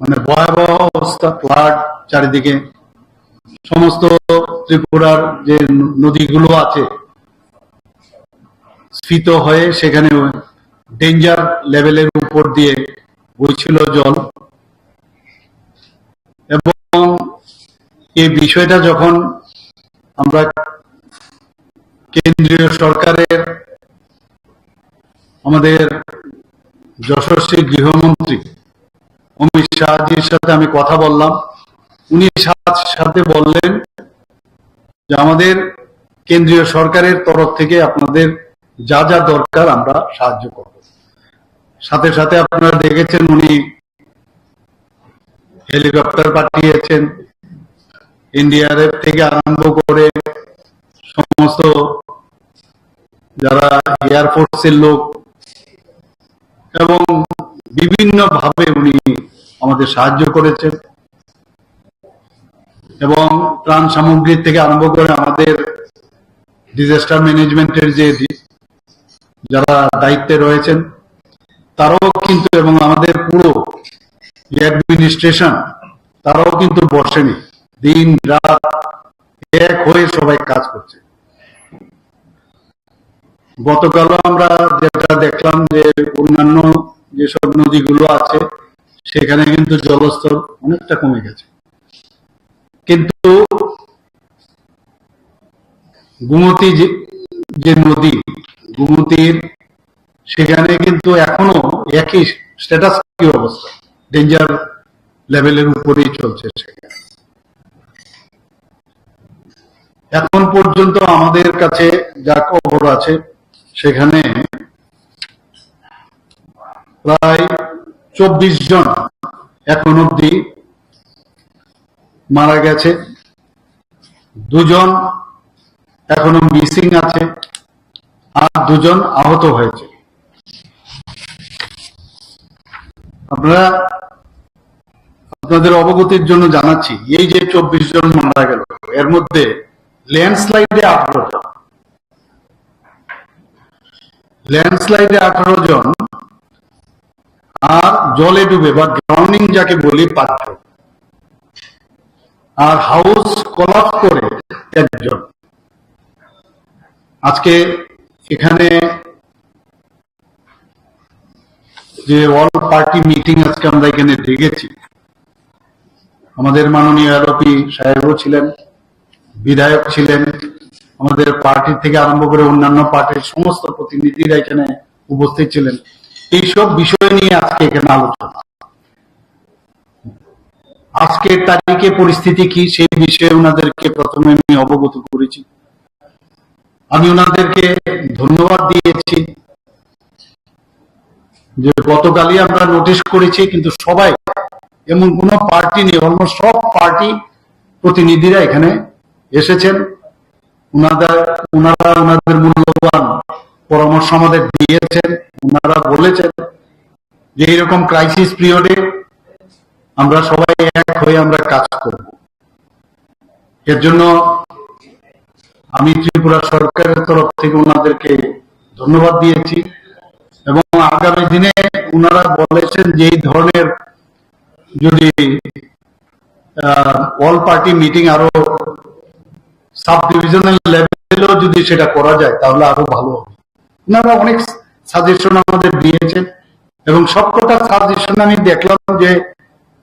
মানে ভয়াবহ অবস্থা, ফ্লাড চারিদিকে। সমস্ত ত্রিপুরার যে ন-, নদীগুলো আছে, স্ফীত হয়ে সেখানে ডেঞ্জার লেভেলের উপর দিয়ে বইছিল জল। এবং এই বিষয়টা যখন আমরা কেন্দ্রীয় সরকারের আমাদের যশস্বী গৃহমন্ত্রী অমিত শাহজির সাথে আমি কথা বললাম। উনি সাথে সাথে বললেন যে আমাদের কেন্দ্রীয় সরকারের তরফ থেকে আপনাদের যা যা দরকার আমরা সাহায্য করব। সাথে সাথে আপনারা দেখেছেন উনি হেলিকপ্টার পাঠিয়েছেন, এনডিআরএফ থেকে আরম্ভ করে সমস্ত যারা এয়ারফোর্সের লোক এবং বিভিন্নভাবে উনি আমাদের সাহায্য করেছেন এবং ত্রাণ সামগ্রী থেকে আরম্ভ করে আমাদের ডিজাস্টার ম্যানেজমেন্টের যে দি- যারা দায়িত্বে রয়েছেন তারাও কিন্তু, এবং আমাদের পুরো যে অ্যাডমিনিস্ট্রেশন, তারাও কিন্তু বসেনি, দিন রাত এক হয়ে সবাই কাজ করছে। গতকালও আমরা যেটা দেখলাম যে অন্যান্য যেসব নদীগুলো আছে সেখানে কিন্তু জলস্তর অনেকটা কমে গেছে, কিন্তু গোমতী যে, যে নদী, গোমতীর সেখানে কিন্তু এখনো একই স্ট্যাটাস কি অবস্থা, ডেঞ্জার লেভেলের উপরেই চলছে সেখানে। এখন পর্যন্ত আমাদের কাছে যা খবর আছে সেখানে প্রায় চব্বিশ জন এখন অবধি মারা গেছে, দুজন এখনো মিসিং আছে, আর দুজন আহত হয়েছে। আপনারা, আপনাদের অবগতির জন্য জানাচ্ছি, এই যে চব্বিশ জন মারা গেল, এর মধ্যে ল্যান্ডস্লাইডে আঠারো জন, ল্যান্ডস্লাইডে আঠারো জন, আর জলে ডুবে বা ড্রাউনিং যাকে বলি পাঁচজন, আর হাউস কলাপস করে একজন। আজকে এখানে যে অল পার্টি মিটিং আজকে আমরা এখানে ডেকেছি, আমাদের মাননীয় এলওপি সাহেবও ছিলেন, বিধায়ক ছিলেন, আমাদের পার্টি থেকে আরম্ভ করে অন্যান্য পার্টির সমস্ত প্রতিনিধিরা এখানে উপস্থিত ছিলেন। এইসব বিষয় নিয়ে আজকে এখানে আলোচনা। আজকের তারিখে পরিস্থিতি কি, সেই বিষয়ে ওনাদেরকে প্রথমে আমি অবগত করেছি। আমি ওনাদেরকে ধন্যবাদ দিয়েছি যে গতকালই আমরা নোটিশ করেছি, কিন্তু সবাই, এমন কোনো পার্টি নেই, অলমোস্ট সব পার্টি প্রতিনিধিরা এখানে এসেছেন। ওনাদের, ওনারা ওনাদের মূল্যবান পরামর্শ আমাদের দিয়েছেন। ওনারা বলেছেন যে এইরকম ক্রাইসিস পিরিয়ডে আমরা সবাই এক হয়ে আমরা কাজ করব। এর জন্য আমি ত্রিপুরা সরকারের তরফ থেকে ওনাদেরকে ধন্যবাদ দিয়েছি এবং আগামী দিনে ওনারা বলেছেন যে এই ধরনের যদি অল পার্টি মিটিং আরো সাব ডিভিশনাল লেভেলেও যদি সেটা করা যায় তাহলে আরো ভালো হবে। ওনারা অনেক সাজেশন আমাদের দিয়েছেন এবং সবকটা সাজেশন আমি দেখলাম যে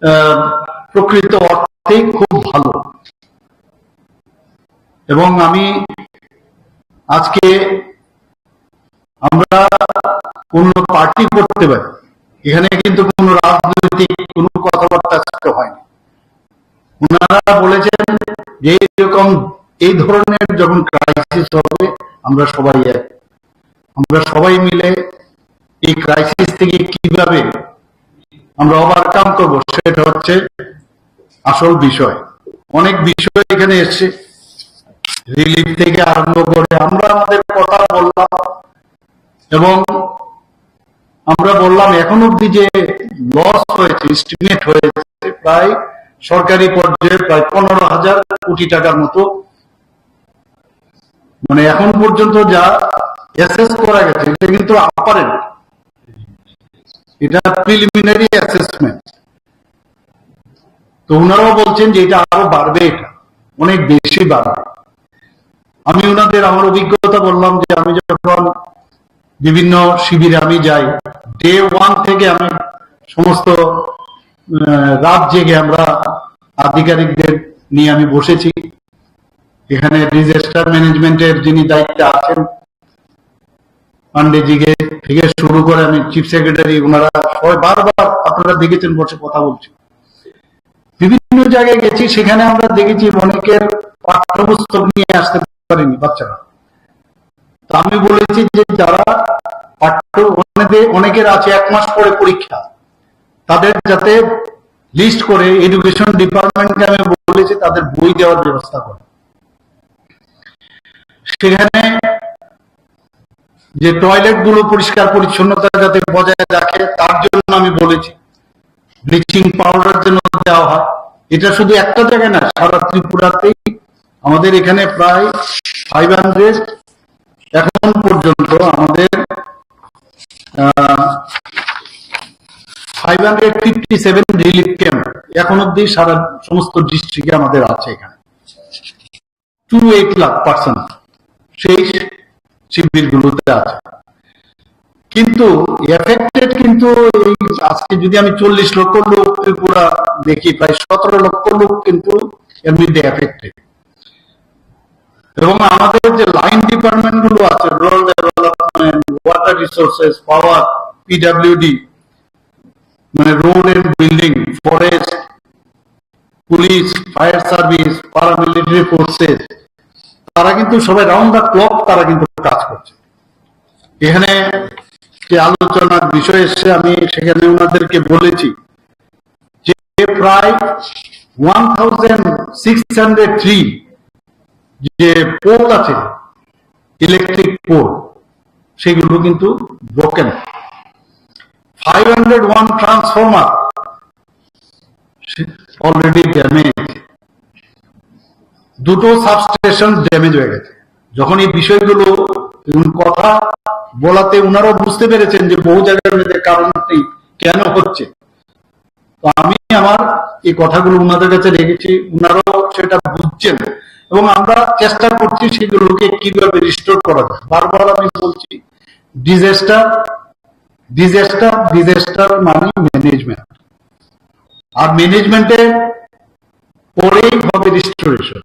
আহ, প্রকৃত অর্থেই খুব ভালো। এবং আমি আজকে আমরা কোনো পার্টি করতে পারি, এখানে কিন্তু কোনো রাজনৈতিক কোনো কথাবার্তা আজকে হয়নি। ওনারা বলেছেন যে এইরকম, এই ধরনের যখন ক্রাইসিস হবে, আমরা সবাই এক, আমরা সবাই মিলে এই ক্রাইসিস থেকে কিভাবে আমরা ওভারকাম করব, সেটা হচ্ছে আসল বিষয়। অনেক বিষয় এখানে এসছে, রিলিফ থেকে আরম্ভ করে আমরা আমাদের কথা বললাম এবং আমরা বললাম এখন অবধি যে লস হয়েছে, এস্টিমেট হয়েছে প্রায় সরকারি পর্যায়ে প্রায় পনেরো হাজার কোটি টাকার মতো, মানে এখন পর্যন্ত যা অ্যাসেস করা গেছে, এটা কিন্তু আপারেন্ট, এটা প্রিলিমিনারি অ্যাসেসমেন্ট। তো ওনারাও বলছেন যে এটা আরো বাড়বে, এটা অনেক বেশি বাড়বে। আমি ওনাদের আমার অভিজ্ঞতা বললাম যে আমি যখন বিভিন্ন শিবিরে আমি যাই, ডে ওয়ান থেকে আমি সমস্ত আহ, রাত জেগে আমরা আধিকারিকদের নিয়ে আমি বসেছি। এখানে ডিজাস্টার ম্যানেজমেন্টের যিনি দায়িত্বে আছেন, পান্ডেজিকে থেকে শুরু করে আমি চিফ সেক্রেটারি, ওনারা সবাই বারবার আপনারা দেখেছেন বসে কথা বলছি। বিভিন্ন জায়গায় গেছি, সেখানে আমরা দেখেছি অনেকের পাঠ্যপুস্তক নিয়ে আসতে পারেনি বাচ্চারা। তো আমি বলেছি যে যারা পাঠ্য, অনেকে, অনেকের আছে এক মাস পরে পরীক্ষা, তাদের যাতে লিস্ট করে এডুকেশন ডিপার্টমেন্টকে আমি বলেছি তাদের বই দেওয়ার ব্যবস্থা করে। সেখানে যে টয়লেট গুলো পরিষ্কার পরিচ্ছন্নতা যাতে বজায় রাখে, তার জন্য আমি বলেছি ব্লিচিং পাউডার যেন দেওয়া হয়। এটা শুধু একটা জায়গায় না, সারা ত্রিপুরাতেই আমাদের এখানে প্রায় ফাইভ হান্ড্রেড, এখন পর্যন্ত আমাদের five hundred fifty seven relief camp এখন অব্দি সারা সমস্ত ডিস্ট্রিক্টে আমাদের আছে। এখানে টু এইট লাখ পার্সন সেই শিবিরগুলোতে আছে। কিন্তু এফেক্টেড কিন্তু এই আজকে যদি আমি চল্লিশ লক্ষ লোক ত্রিপুরা দেখি, প্রায় সতেরো লক্ষ লোক কিন্তু এর মধ্যে এফেক্টেড। এবং আমাদের যে লাইন ডিপার্টমেন্ট গুলো আছে, rural development, water resources, power, PWD, মানে road and building, forest, police, fire service, paramilitary forces, তারা কিন্তু সবাই রাউন্ড দ্য ক্লক তারা কিন্তু কাজ করছে। এখানে যে আলোচনার বিষয় এসছে, আমি সেখানে ওনাদেরকে বলেছি যে প্রায় one thousand six hundred three যে পোল আছে, ইলেকট্রিক পোল, সেগুলো কিন্তু broken. Five hundred one transformer already damage, দুটো সাবস্টেশন ড্যামেজ হয়ে গেছে। যখন এই বিষয়গুলো, এবং কথা বলাতে ওনারাও বুঝতে পেরেছেন যে বহু জায়গার মধ্যে কারণ নেই, কেন হচ্ছে। তো আমি আমার এই কথাগুলো ওনাদের কাছে রেখেছি, ওনারাও সেটা বুঝছেন। এবং আমরা চেষ্টা করছি সেগুলোকে কিভাবে রিস্টোর করা যায়। বারবার আমি বলছি, ডিজাস্টার, ডিজাস্টার, ডিজাস্টার মানে ম্যানেজমেন্ট। আর ম্যানেজমেন্টের পরেই হবে রিস্টোরেশন,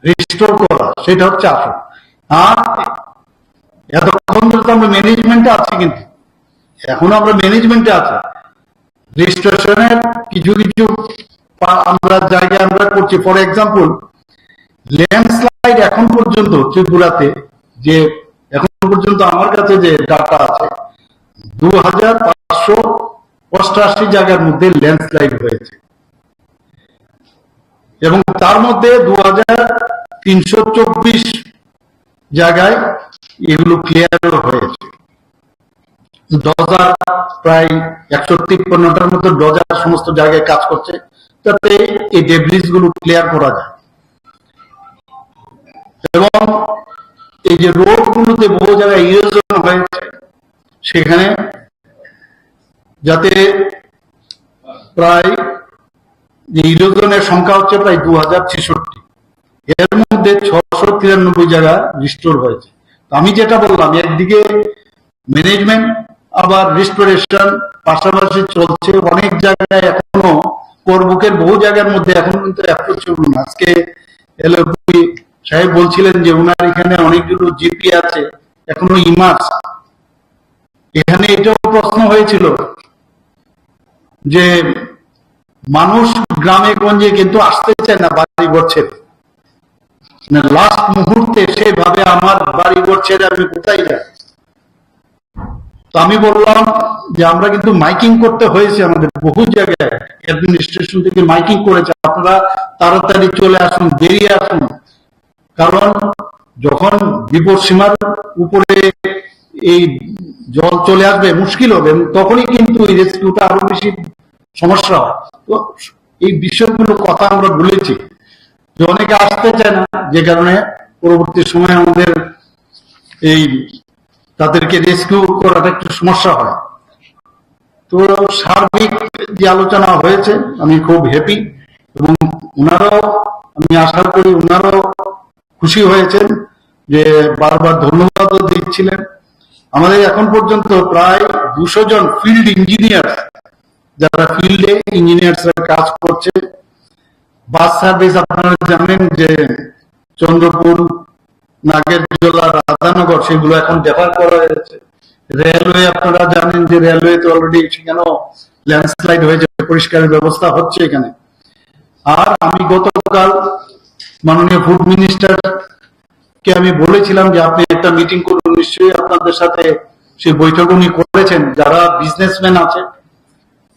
রিস্টোর করা, সেটা হচ্ছে আসল। আর এতক্ষণ ধরে তো আমরা ম্যানেজমেন্টে আছি, কিন্তু এখনো আমরা ম্যানেজমেন্টে আছি। রেজিস্ট্রেশনের কিছু কিছু পা-, আমরা জায়গায় আমরা করছি। ফর এক্সাম্পল, ল্যান্ডস্লাইড এখন পর্যন্ত ত্রিপুরাতে, যে এখন পর্যন্ত আমার কাছে যে ডাটা আছে, দু হাজার পাঁচশো অষ্টাশি জায়গার মধ্যে ল্যান্ডস্লাইড হয়েছে, এবং তার মধ্যে দু হাজার তিনশো চব্বিশ জায়গায় এগুলো ক্লিয়ার হয়েছে। ডজার প্রায় একশো তিপ্পান্নটার মতো ডজার সমস্ত জায়গায় কাজ করছে, যাতে এই ডেব্রিজ গুলো ক্লিয়ার করা যায়। এবং এই যে রোড গুলোতে বহু জায়গায় ইরোশন হয়েছে, সেখানে যাতে প্রায় যে ইরোশনের সংখ্যা হচ্ছে প্রায় দু হাজার ছেষট্টি, এর মধ্যে ছশো তিরানব্বই জায়গা রিস্টোর হয়েছে। তো আমি যেটা বললাম, একদিকে ম্যানেজমেন্ট, আবার রিস্টোরেশন পাশাপাশি চলছে। অনেক জায়গায় এখনো করবুকের বহু জায়গার মধ্যে এখন কিন্তু অ্যাপ্রোচেবল না। আজকে এলওপি সাহেব বলছিলেন যে ওনার এখানে অনেকগুলো জিপি আছে, এখনো ইমার্জ। এখানে এটাও প্রশ্ন হয়েছিল যে মানুষ গ্রামে গঞ্জে কিন্তু আসতে চায় না বাড়ি ঘর ছেড়ে, মানে লাস্ট মুহূর্তে সেভাবে আমার বাড়ি ঘর ছেড়ে আমি কোথায় যাই। তো আমি বললাম যে আমরা কিন্তু মাইকিং করতে হয়েছে আমাদের বহু জায়গায়, অ্যাডমিনিস্ট্রেশন থেকে মাইকিং করেছে, আপনারা তাড়াতাড়ি চলে আসুন, বেরিয়ে আসুন। কারণ যখন বিপদসীমার উপরে এই জল চলে আসবে, মুশকিল হবে, এবং তখনই কিন্তু এই রেস্কিউটা আরো বেশি সমস্যা হয়। তো এই বিষয়গুলো কথা আমরা বলেছি যে অনেকে আসতে চায় না, যে কারণে পরবর্তী সময় আমাদের এই তাদেরকে রেস্কিউ করাটা একটু সমস্যা হয়। তো সার্বিক যে আলোচনা হয়েছে, আমি খুব হ্যাপি, এবং ওনারাও, আমি আশা করি ওনারাও খুশি হয়েছেন যে বারবার ধন্যবাদও দিচ্ছিলেন। আমাদের এখন পর্যন্ত প্রায় দুশো জন ফিল্ড ইঞ্জিনিয়ার, যারা ফিল্ডে ইঞ্জিনিয়ার্সরা কাজ করছে, বাস সার্ভিস আপনারা জানেন যে চন্দ্রপুর, নাগেরজোলা, রাধানগর সেগুলো এখন ডেফার করা হয়েছে। রেলওয়ে, আপনারা জানেন যে রেলওয়েতে অলরেডি সেখানেও ল্যান্ডস্লাইড হয়েছে, পরিষ্কারের ব্যবস্থা হচ্ছে এখানে। আর আমি গতকাল মাননীয় ফুড মিনিস্টারকে আমি বলেছিলাম যে আপনি একটা মিটিং করুন, নিশ্চয়ই আপনাদের সাথে সেই বৈঠক উনি করেছেন, যারা বিজনেসম্যান আছে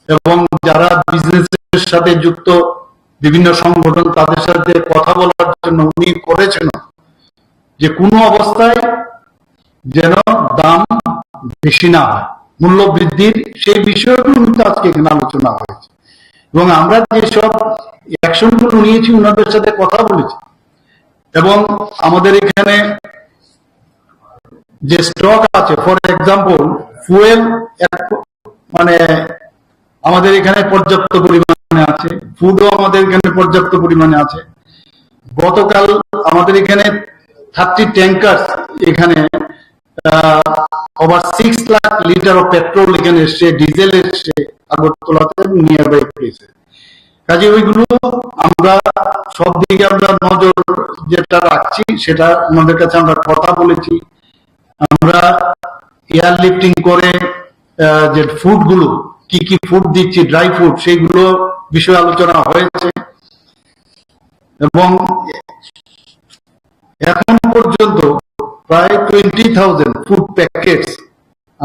এবং যারা বিজনেসের সাথে যুক্ত বিভিন্ন সংগঠন, তাদের সাথে কথা বলার জন্য উনি করেছেন যে কোনো অবস্থায় যেন দাম বেশি না হয়, মূল্য বৃদ্ধির সেই বিষয়গুলো কিন্তু আজকে এখানে আলোচনা হয়েছে। এবং আমরা যেসব অ্যাকশনগুলো নিয়েছি, ওনাদের সাথে কথা বলেছি, এবং আমাদের এখানে যে স্টক আছে, ফর এক্সাম্পল ফুয়েল, মানে আমাদের এখানে পর্যাপ্ত পরিমাণে আছে, ফুডও আমাদের এখানে পর্যাপ্ত পরিমাণে আছে। গতকাল আমাদের এখানে থার্টি ট্যাঙ্কার, এখানে over six lakh litre of petrol এখানে এসছে, ডিজেল এসছে আগরতলাতে এবং নিয়ারবাই প্লেসে। কাজে ওইগুলো আমরা সব দিকে আমরা নজর যেটা রাখছি, সেটা ওনাদের কাছে আমরা কথা বলেছি। আমরা এয়ারলিফটিং করে আহ, যে ফুডগুলো, কি কি ফুড দিচ্ছি, ড্রাই ফুড, সেইগুলো বিষয়ে আলোচনা হয়েছে। এবং এখন পর্যন্ত প্রায় টোয়েন্টি থাউজেন্ড ফুড প্যাকেটস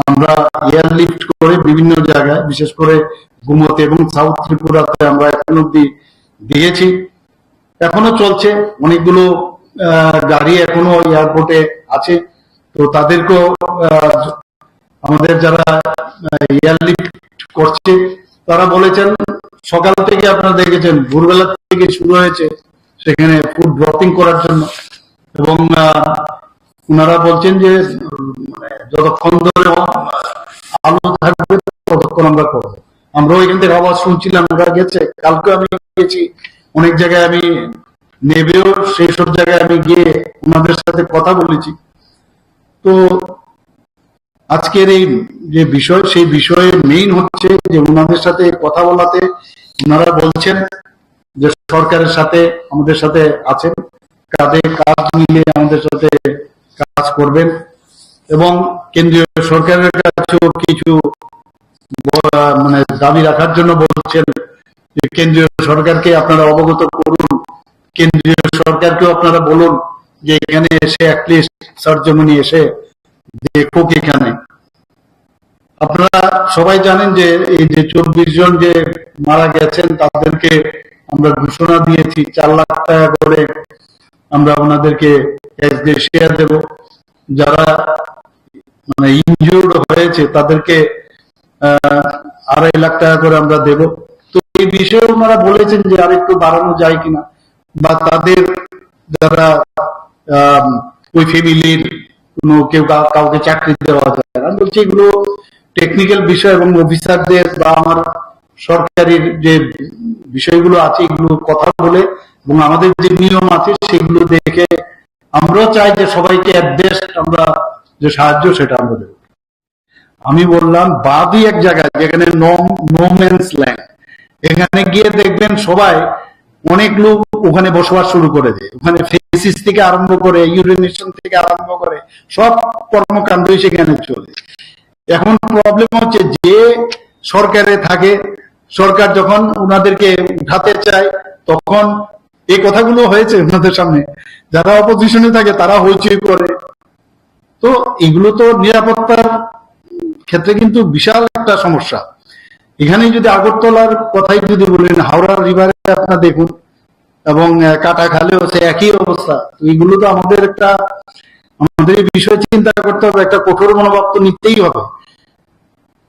আমরা এয়ারলিফট করে বিভিন্ন জায়গায়, বিশেষ করে গুমতি এবং সাউথ ত্রিপুরাতে আমরা এখন অব্দি দিয়েছি। এখনো চলছে, অনেকগুলো আহ, গাড়ি এখনো এয়ারপোর্টে আছে। তো তাদেরকেও আহ, আমাদের যারা এয়ারলিফট করছে, তারা বলেছেন সকাল থেকে, আপনারা দেখেছেন, ভোরবেলা থেকে শুরু হয়েছে সেখানে ফুড ড্রপিং করার জন্য। এবং আহ, ওনারা বলছেন যে উম, মানে, যতক্ষণ ধরে আলো থাকবে, ততক্ষণ আমরা করবো। আমরাও এখান থেকে আওয়াজ শুনছিলাম, আমরা গেছে, কালকে আমি গেছি, অনেক জায়গায় আমি নেবেও, সেই সব জায়গায় আমি গিয়ে ওনাদের সাথে কথা বলেছি। তো আজকের এই যে বিষয়, সেই বিষয়ে মেইন হচ্ছে যে ওনাদের সাথে কথা বলাতে ওনারা বলছেন যে সরকারের সাথে, আমাদের সাথে আছেন, কাঁধে কাঁধ মিলিয়ে আমাদের সাথে কাজ করবেন। এবং কেন্দ্রীয় সরকারের কাছেও কিছু ব-, মানে দাবি রাখার জন্য বলছেন যে কেন্দ্রীয় সরকারকে আপনারা অবগত করুন, কেন্দ্রীয় সরকারকেও আপনারা বলুন যে এখানে এসে অ্যাটলিস্ট সরজমিনে এসে দেখুক এখানে। আপনারা সবাই জানেন যে এই যে চব্বিশ জন যে মারা গেছেন, তাদেরকে আমরা ঘোষণা দিয়েছি চার লাখ টাকা করে আমরা ওনাদেরকে ক্যাশ গ্রেশিয়া দেব। যারা মানে ইনজুর্ড হয়েছে, তাদেরকে আহ, আড়াই লাখ টাকা করে আমরা দেব। তো এই বিষয়ে ওনারা বলেছেন যে আরেকটু বাড়ানো যায় কিনা, বা তাদের যারা আম, ওই ফ্যামিলির কোনো কেউ কা-, কাউকে চাকরি দেওয়া যায় না। আমি বলছি এগুলো টেকনিক্যাল বিষয় এবং অফিসারদের বা আমার সরকারের যে বিষয়গুলো আছে, এগুলো কথা বলে এবং আমাদের যে নিয়ম আছে সেগুলো দেখে আমরাও চাই যে সবাইকে অ্যাট বেস্ট আমরা যে সাহায্য, সেটা আমরা দেবো। আমি বললাম বাদই এক জায়গায় যেখানে নো, নো ম্যানস ল্যান্ড, এখানে গিয়ে দেখবেন সবাই, অনেক লোক ওখানে বসবাস শুরু করে দেয়। ওখানে ফেসিস থেকে আরম্ভ করে, ইউরিনেশন থেকে আরম্ভ করে সব কর্মকাণ্ডই সেখানে চলে। এখন প্রবলেম হচ্ছে যে সরকারে থাকে, সরকার যখন ওনাদেরকে উঠাতে চায় তখন এই কথাগুলো হয়েছে ওনাদের সামনে। যারা অপোজিশনে থাকে তারা হইচই করে। তো এগুলো তো নিরাপত্তার ক্ষেত্রে কিন্তু বিশাল একটা সমস্যা। এখানে যদি আগরতলার কথাই যদি বলেন, হাওড়া রিভারে আপনারা দেখুন এবং আহ, কাটাখালেও সে একই অবস্থা। তো এগুলো তো আমাদের একটা, আমাদের এই বিষয়ে চিন্তা করতে হবে, একটা কঠোর মনোভাব তো নিতেই হবে।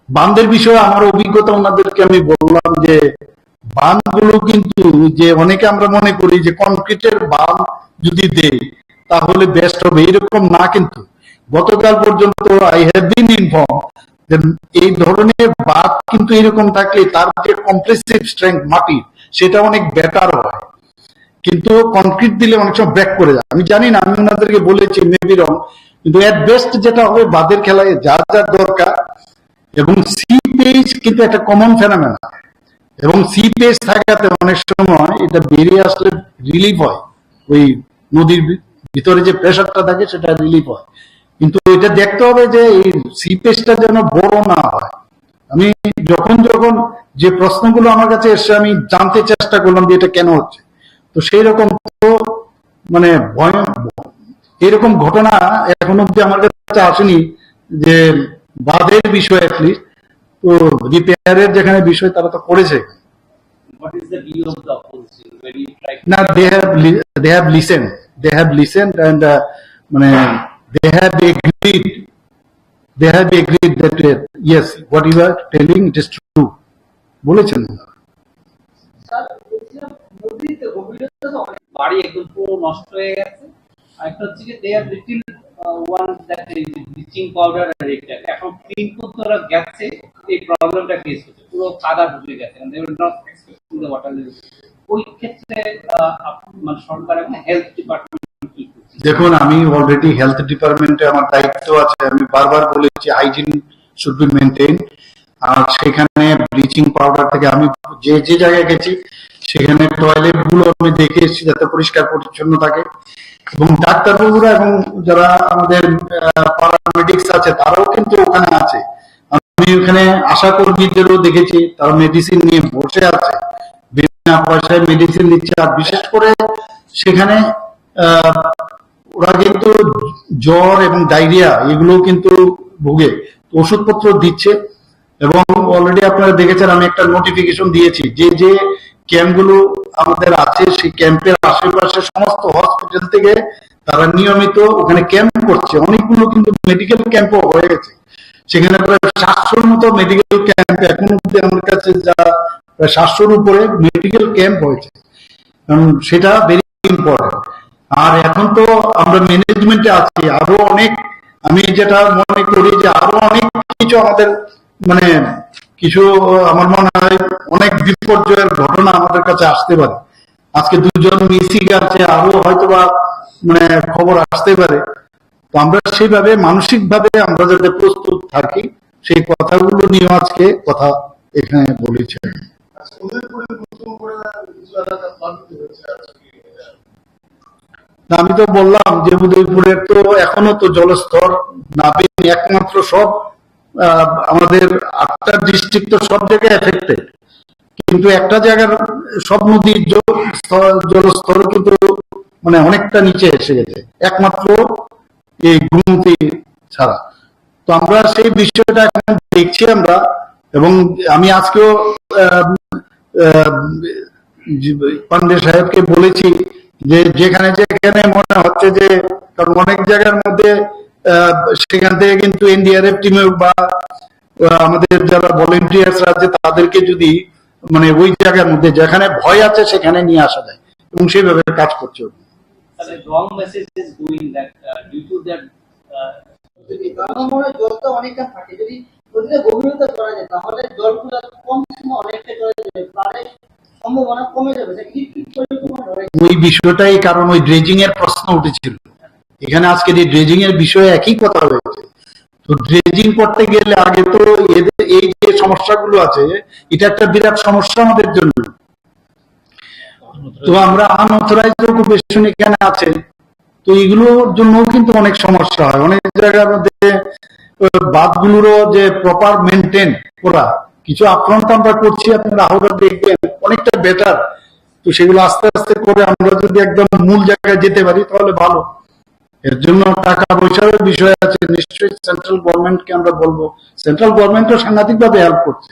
বাঁধের বিষয়ে আমার অভিজ্ঞতা ওনাদেরকে আমি বললাম যে বাঁধগুলো কিন্তু, যে অনেকে আমরা মনে করি যে কংক্রিটের বাঁধ যদি দেই তাহলে বেস্ট হবে, এরকম না। কিন্তু গতকাল পর্যন্ত আই হ্যাভ বিন ইনফর্ম যে এই ধরনের বাঁধ কিন্তু এরকম থাকলে তার যে কম্প্রেসিভ স্ট্রেংথ মাটি, সেটা অনেক বেটার হয়। কিন্তু কংক্রিট দিলে অনেক সময় ব্রেক করে যায়। আমি জানি না, আমি ওনাদেরকে বলেছি, মেবি রং, কিন্তু অ্যাট বেস্ট যেটা হবে বাঁধের খেলায় যা যা দরকার। এবং সিপেজ কিন্তু একটা কমন ফেনোমেনা, এবং সিপেজ থাকাতে অনেক সময় এটা বেরিয়ে আসলে রিলিফ হয়, ওই নদীর ভি-, ভিতরে যে প্রেশারটা থাকে সেটা রিলিফ হয়। কিন্তু এটা দেখতে হবে যে এই সিপেসটা যেন বড় না হয়। আমি যখন যখন যে প্রশ্নগুলো আমার কাছে এসছে, আমি জানতে চেষ্টা করলাম যে এটা কেন হচ্ছে। তো সেই রকম তো মানে ভয়, এরকম ঘটনা এখন অব্দি আমার কাছে আসেনি যে বাঁধের বিষয়ে অ্যাটলিস্ট। তো রিপেয়ারের যেখানে বিষয়, তারা তো করেছে। What is the view of the opposition when you try to না, they have they have listened, they have listened and মানে they have agreed, they have agreed that uh, yes, what you are telling, it is true. বলেছেন। স্যার, বলছিলাম, নদীতে গভীরতা তো অনেক। বাড়ি একদম পুরো নষ্ট হয়ে গেছে। আর একটা হচ্ছে কি, they have little one that is bleaching powder আর এটা। এখন তিন ফুট ধরে গেছে, এই প্রবলেমটা ফেস হচ্ছে, পুরো কাদা ঢুকে গেছে। They were not expecting the water level. ওই ক্ষেত্রে আহ, আপ- মানে সরকার এবং হেলথ ডিপার্টমেন্ট কি করছে? দেখুন, আমি অলরেডি হেলথ ডিপার্টমেন্টে আমার দায়িত্ব আছে, আমি বারবার বলেছি হাইজিন শুড বি মেনটেন। আর সেখানে ব্লিচিং পাউডার থেকে আমি যে যে জায়গায় গেছি, সেখানে টয়লেট গুলো আমি দেখে এসেছি যাতে পরিষ্কার পরিচ্ছন্ন থাকে। এবং ডাক্তারবাবুরা এবং যারা আমাদের প্যারামেডিক্স আছে, তারাও কিন্তু ওখানে আছে। আমি ওখানে আশা কর্মীদেরও দেখেছি, তারা মেডিসিন নিয়ে বসে আছে, বিনা পয়সায় মেডিসিন দিচ্ছে। আর বিশেষ করে সেখানে আহ, ওরা কিন্তু জ্বর এবং ডায়রিয়া এগুলো কিন্তু ভুগে, তো ওষুধপত্র দিচ্ছে। এবং অলরেডি আপনারা দেখেছেন, আমি একটা নোটিফিকেশন দিয়েছি যে যে ক্যাম্পগুলো আমাদের আছে, সেই ক্যাম্পের আশেপাশে সমস্ত হসপিটাল থেকে তারা নিয়মিত ওখানে ক্যাম্প করছে। অনেকগুলো কিন্তু মেডিকেল ক্যাম্পও হয়ে গেছে, সেখানে প্রায় সাতশোর মতো মেডিকেল ক্যাম্প এখন অব্দি আমার কাছে যা প্রায় সাতশোর উপরে মেডিকেল ক্যাম্প হয়েছে। কারণ সেটা ভেরি ইম্পর্টেন্ট। আর এখন তো আমরা ম্যানেজমেন্টে আছি, আরো অনেক, আমি যেটা মনে করি যে আরো অনেক কিছু আমাদের মানে কিছু আমার মনে হয় অনেক বিপর্যয়ের ঘটনা আমাদের কাছে আসতে পারে। আজকে দুজন মিসিং আছে, আরো হয়তো বা মানে খবর আসতে পারে। তো আমরা সেইভাবে মানসিকভাবে আমরা যাতে প্রস্তুত থাকি, সেই কথাগুলো নিয়ে আজকে কথা এখানে বলেছি। আচ্ছা, উদয়পুরের নতুন করে কিছু এলাকা প্লাবিত হয়েছে আজকে। না, আমি তো বললাম যে উদয়পুরের তো এখনো তো জলস্তর নাবিন, একমাত্র সব আহ, আমাদের আটটা ডিস্ট্রিক্ট তো সব জায়গায় এফেক্টেড, কিন্তু একটা জায়গার সব নদীর জল স্তর, জলস্তর কিন্তু মানে অনেকটা নিচে এসে গেছে, একমাত্র এই গোমতী ছাড়া। তো আমরা সেই বিষয়টা এখন দেখছি আমরা, এবং আমি আজকেও আহ, আহ, জি, পান্ডে সাহেবকে বলেছি যে যেখানে যেখানে মনে হচ্ছে যে, কারণ অনেক জায়গার মধ্যে আহ, সেখান থেকে কিন্তু এনডিআরএফ টিমে বা আহ, আমাদের যারা ভলেন্টিয়ার্স আছে তাদেরকে যদি মানে ওই জায়গার মধ্যে যেখানে ভয় আছে সেখানে নিয়ে আসা যায় এবং সেইভাবে কাজ করছে। তাহলে wrong message is going that due to that যদি আমার মনে হয় জলটা অনেকটা থাকে, যদি নদীতে গভীরতা করা যায়, তাহলে জলগুলো কম সময় অনেকটা চলে যাবে, ফ্লাডের সম্ভাবনা কমে যাবে। এটা কি ঠিক পরিকল্পনা রয়েছে? ওই বিষয়টাই, কারণ ওই ড্রেজিং এর প্রশ্ন উঠেছিল এখানে, আজকে যে ড্রেজিং এর বিষয়ে একই কথা হয়েছে। তো ড্রেজিং করতে গেলে আগে তো এদের এই যে সমস্যাগুলো আছে, এটা একটা বিরাট সমস্যা আমাদের জন্য। তো আমরা আনঅথরাইজড অকুপেশন এখানে আছে, তো এগুলোর জন্য কিন্তু অনেক সমস্যা হয়। অনেক জায়গার মধ্যে আহ, বাঁধগুলোরও যে প্রপার মেনটেন করা, কিছু আপ্রান্ত আমরা করছি, আপনারা আহ্বান দেখবেন অনেকটা বেটার। তো সেগুলো আস্তে আস্তে করে আমরা যদি একদম মূল জায়গায় যেতে পারি তাহলে ভালো। এর জন্য টাকা পয়সারও বিষয় আছে, নিশ্চয়ই সেন্ট্রাল গভর্নমেন্টকে আমরা বলবো। সেন্ট্রাল গভর্নমেন্টও সাংঘাতিকভাবে হেল্প করছে।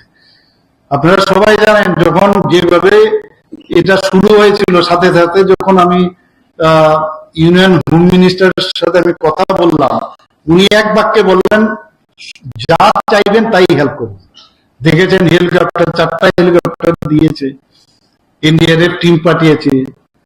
আপনারা সবাই জানেন, যখন যেভাবে এটা শুরু হয়েছিল, সাথে সাথে যখন আমি ইউনিয়ন হোম মিনিস্টারের সাথে আমি কথা বললাম, উনি এক বাক্যে বললেন, "যা চাইবেন তাই হেল্প করব।" দেখেছেন, হেলিকপ্টার, চারটা হেলিকপ্টার দিয়েছে, এনডিআরএফ টিম পাঠিয়েছে,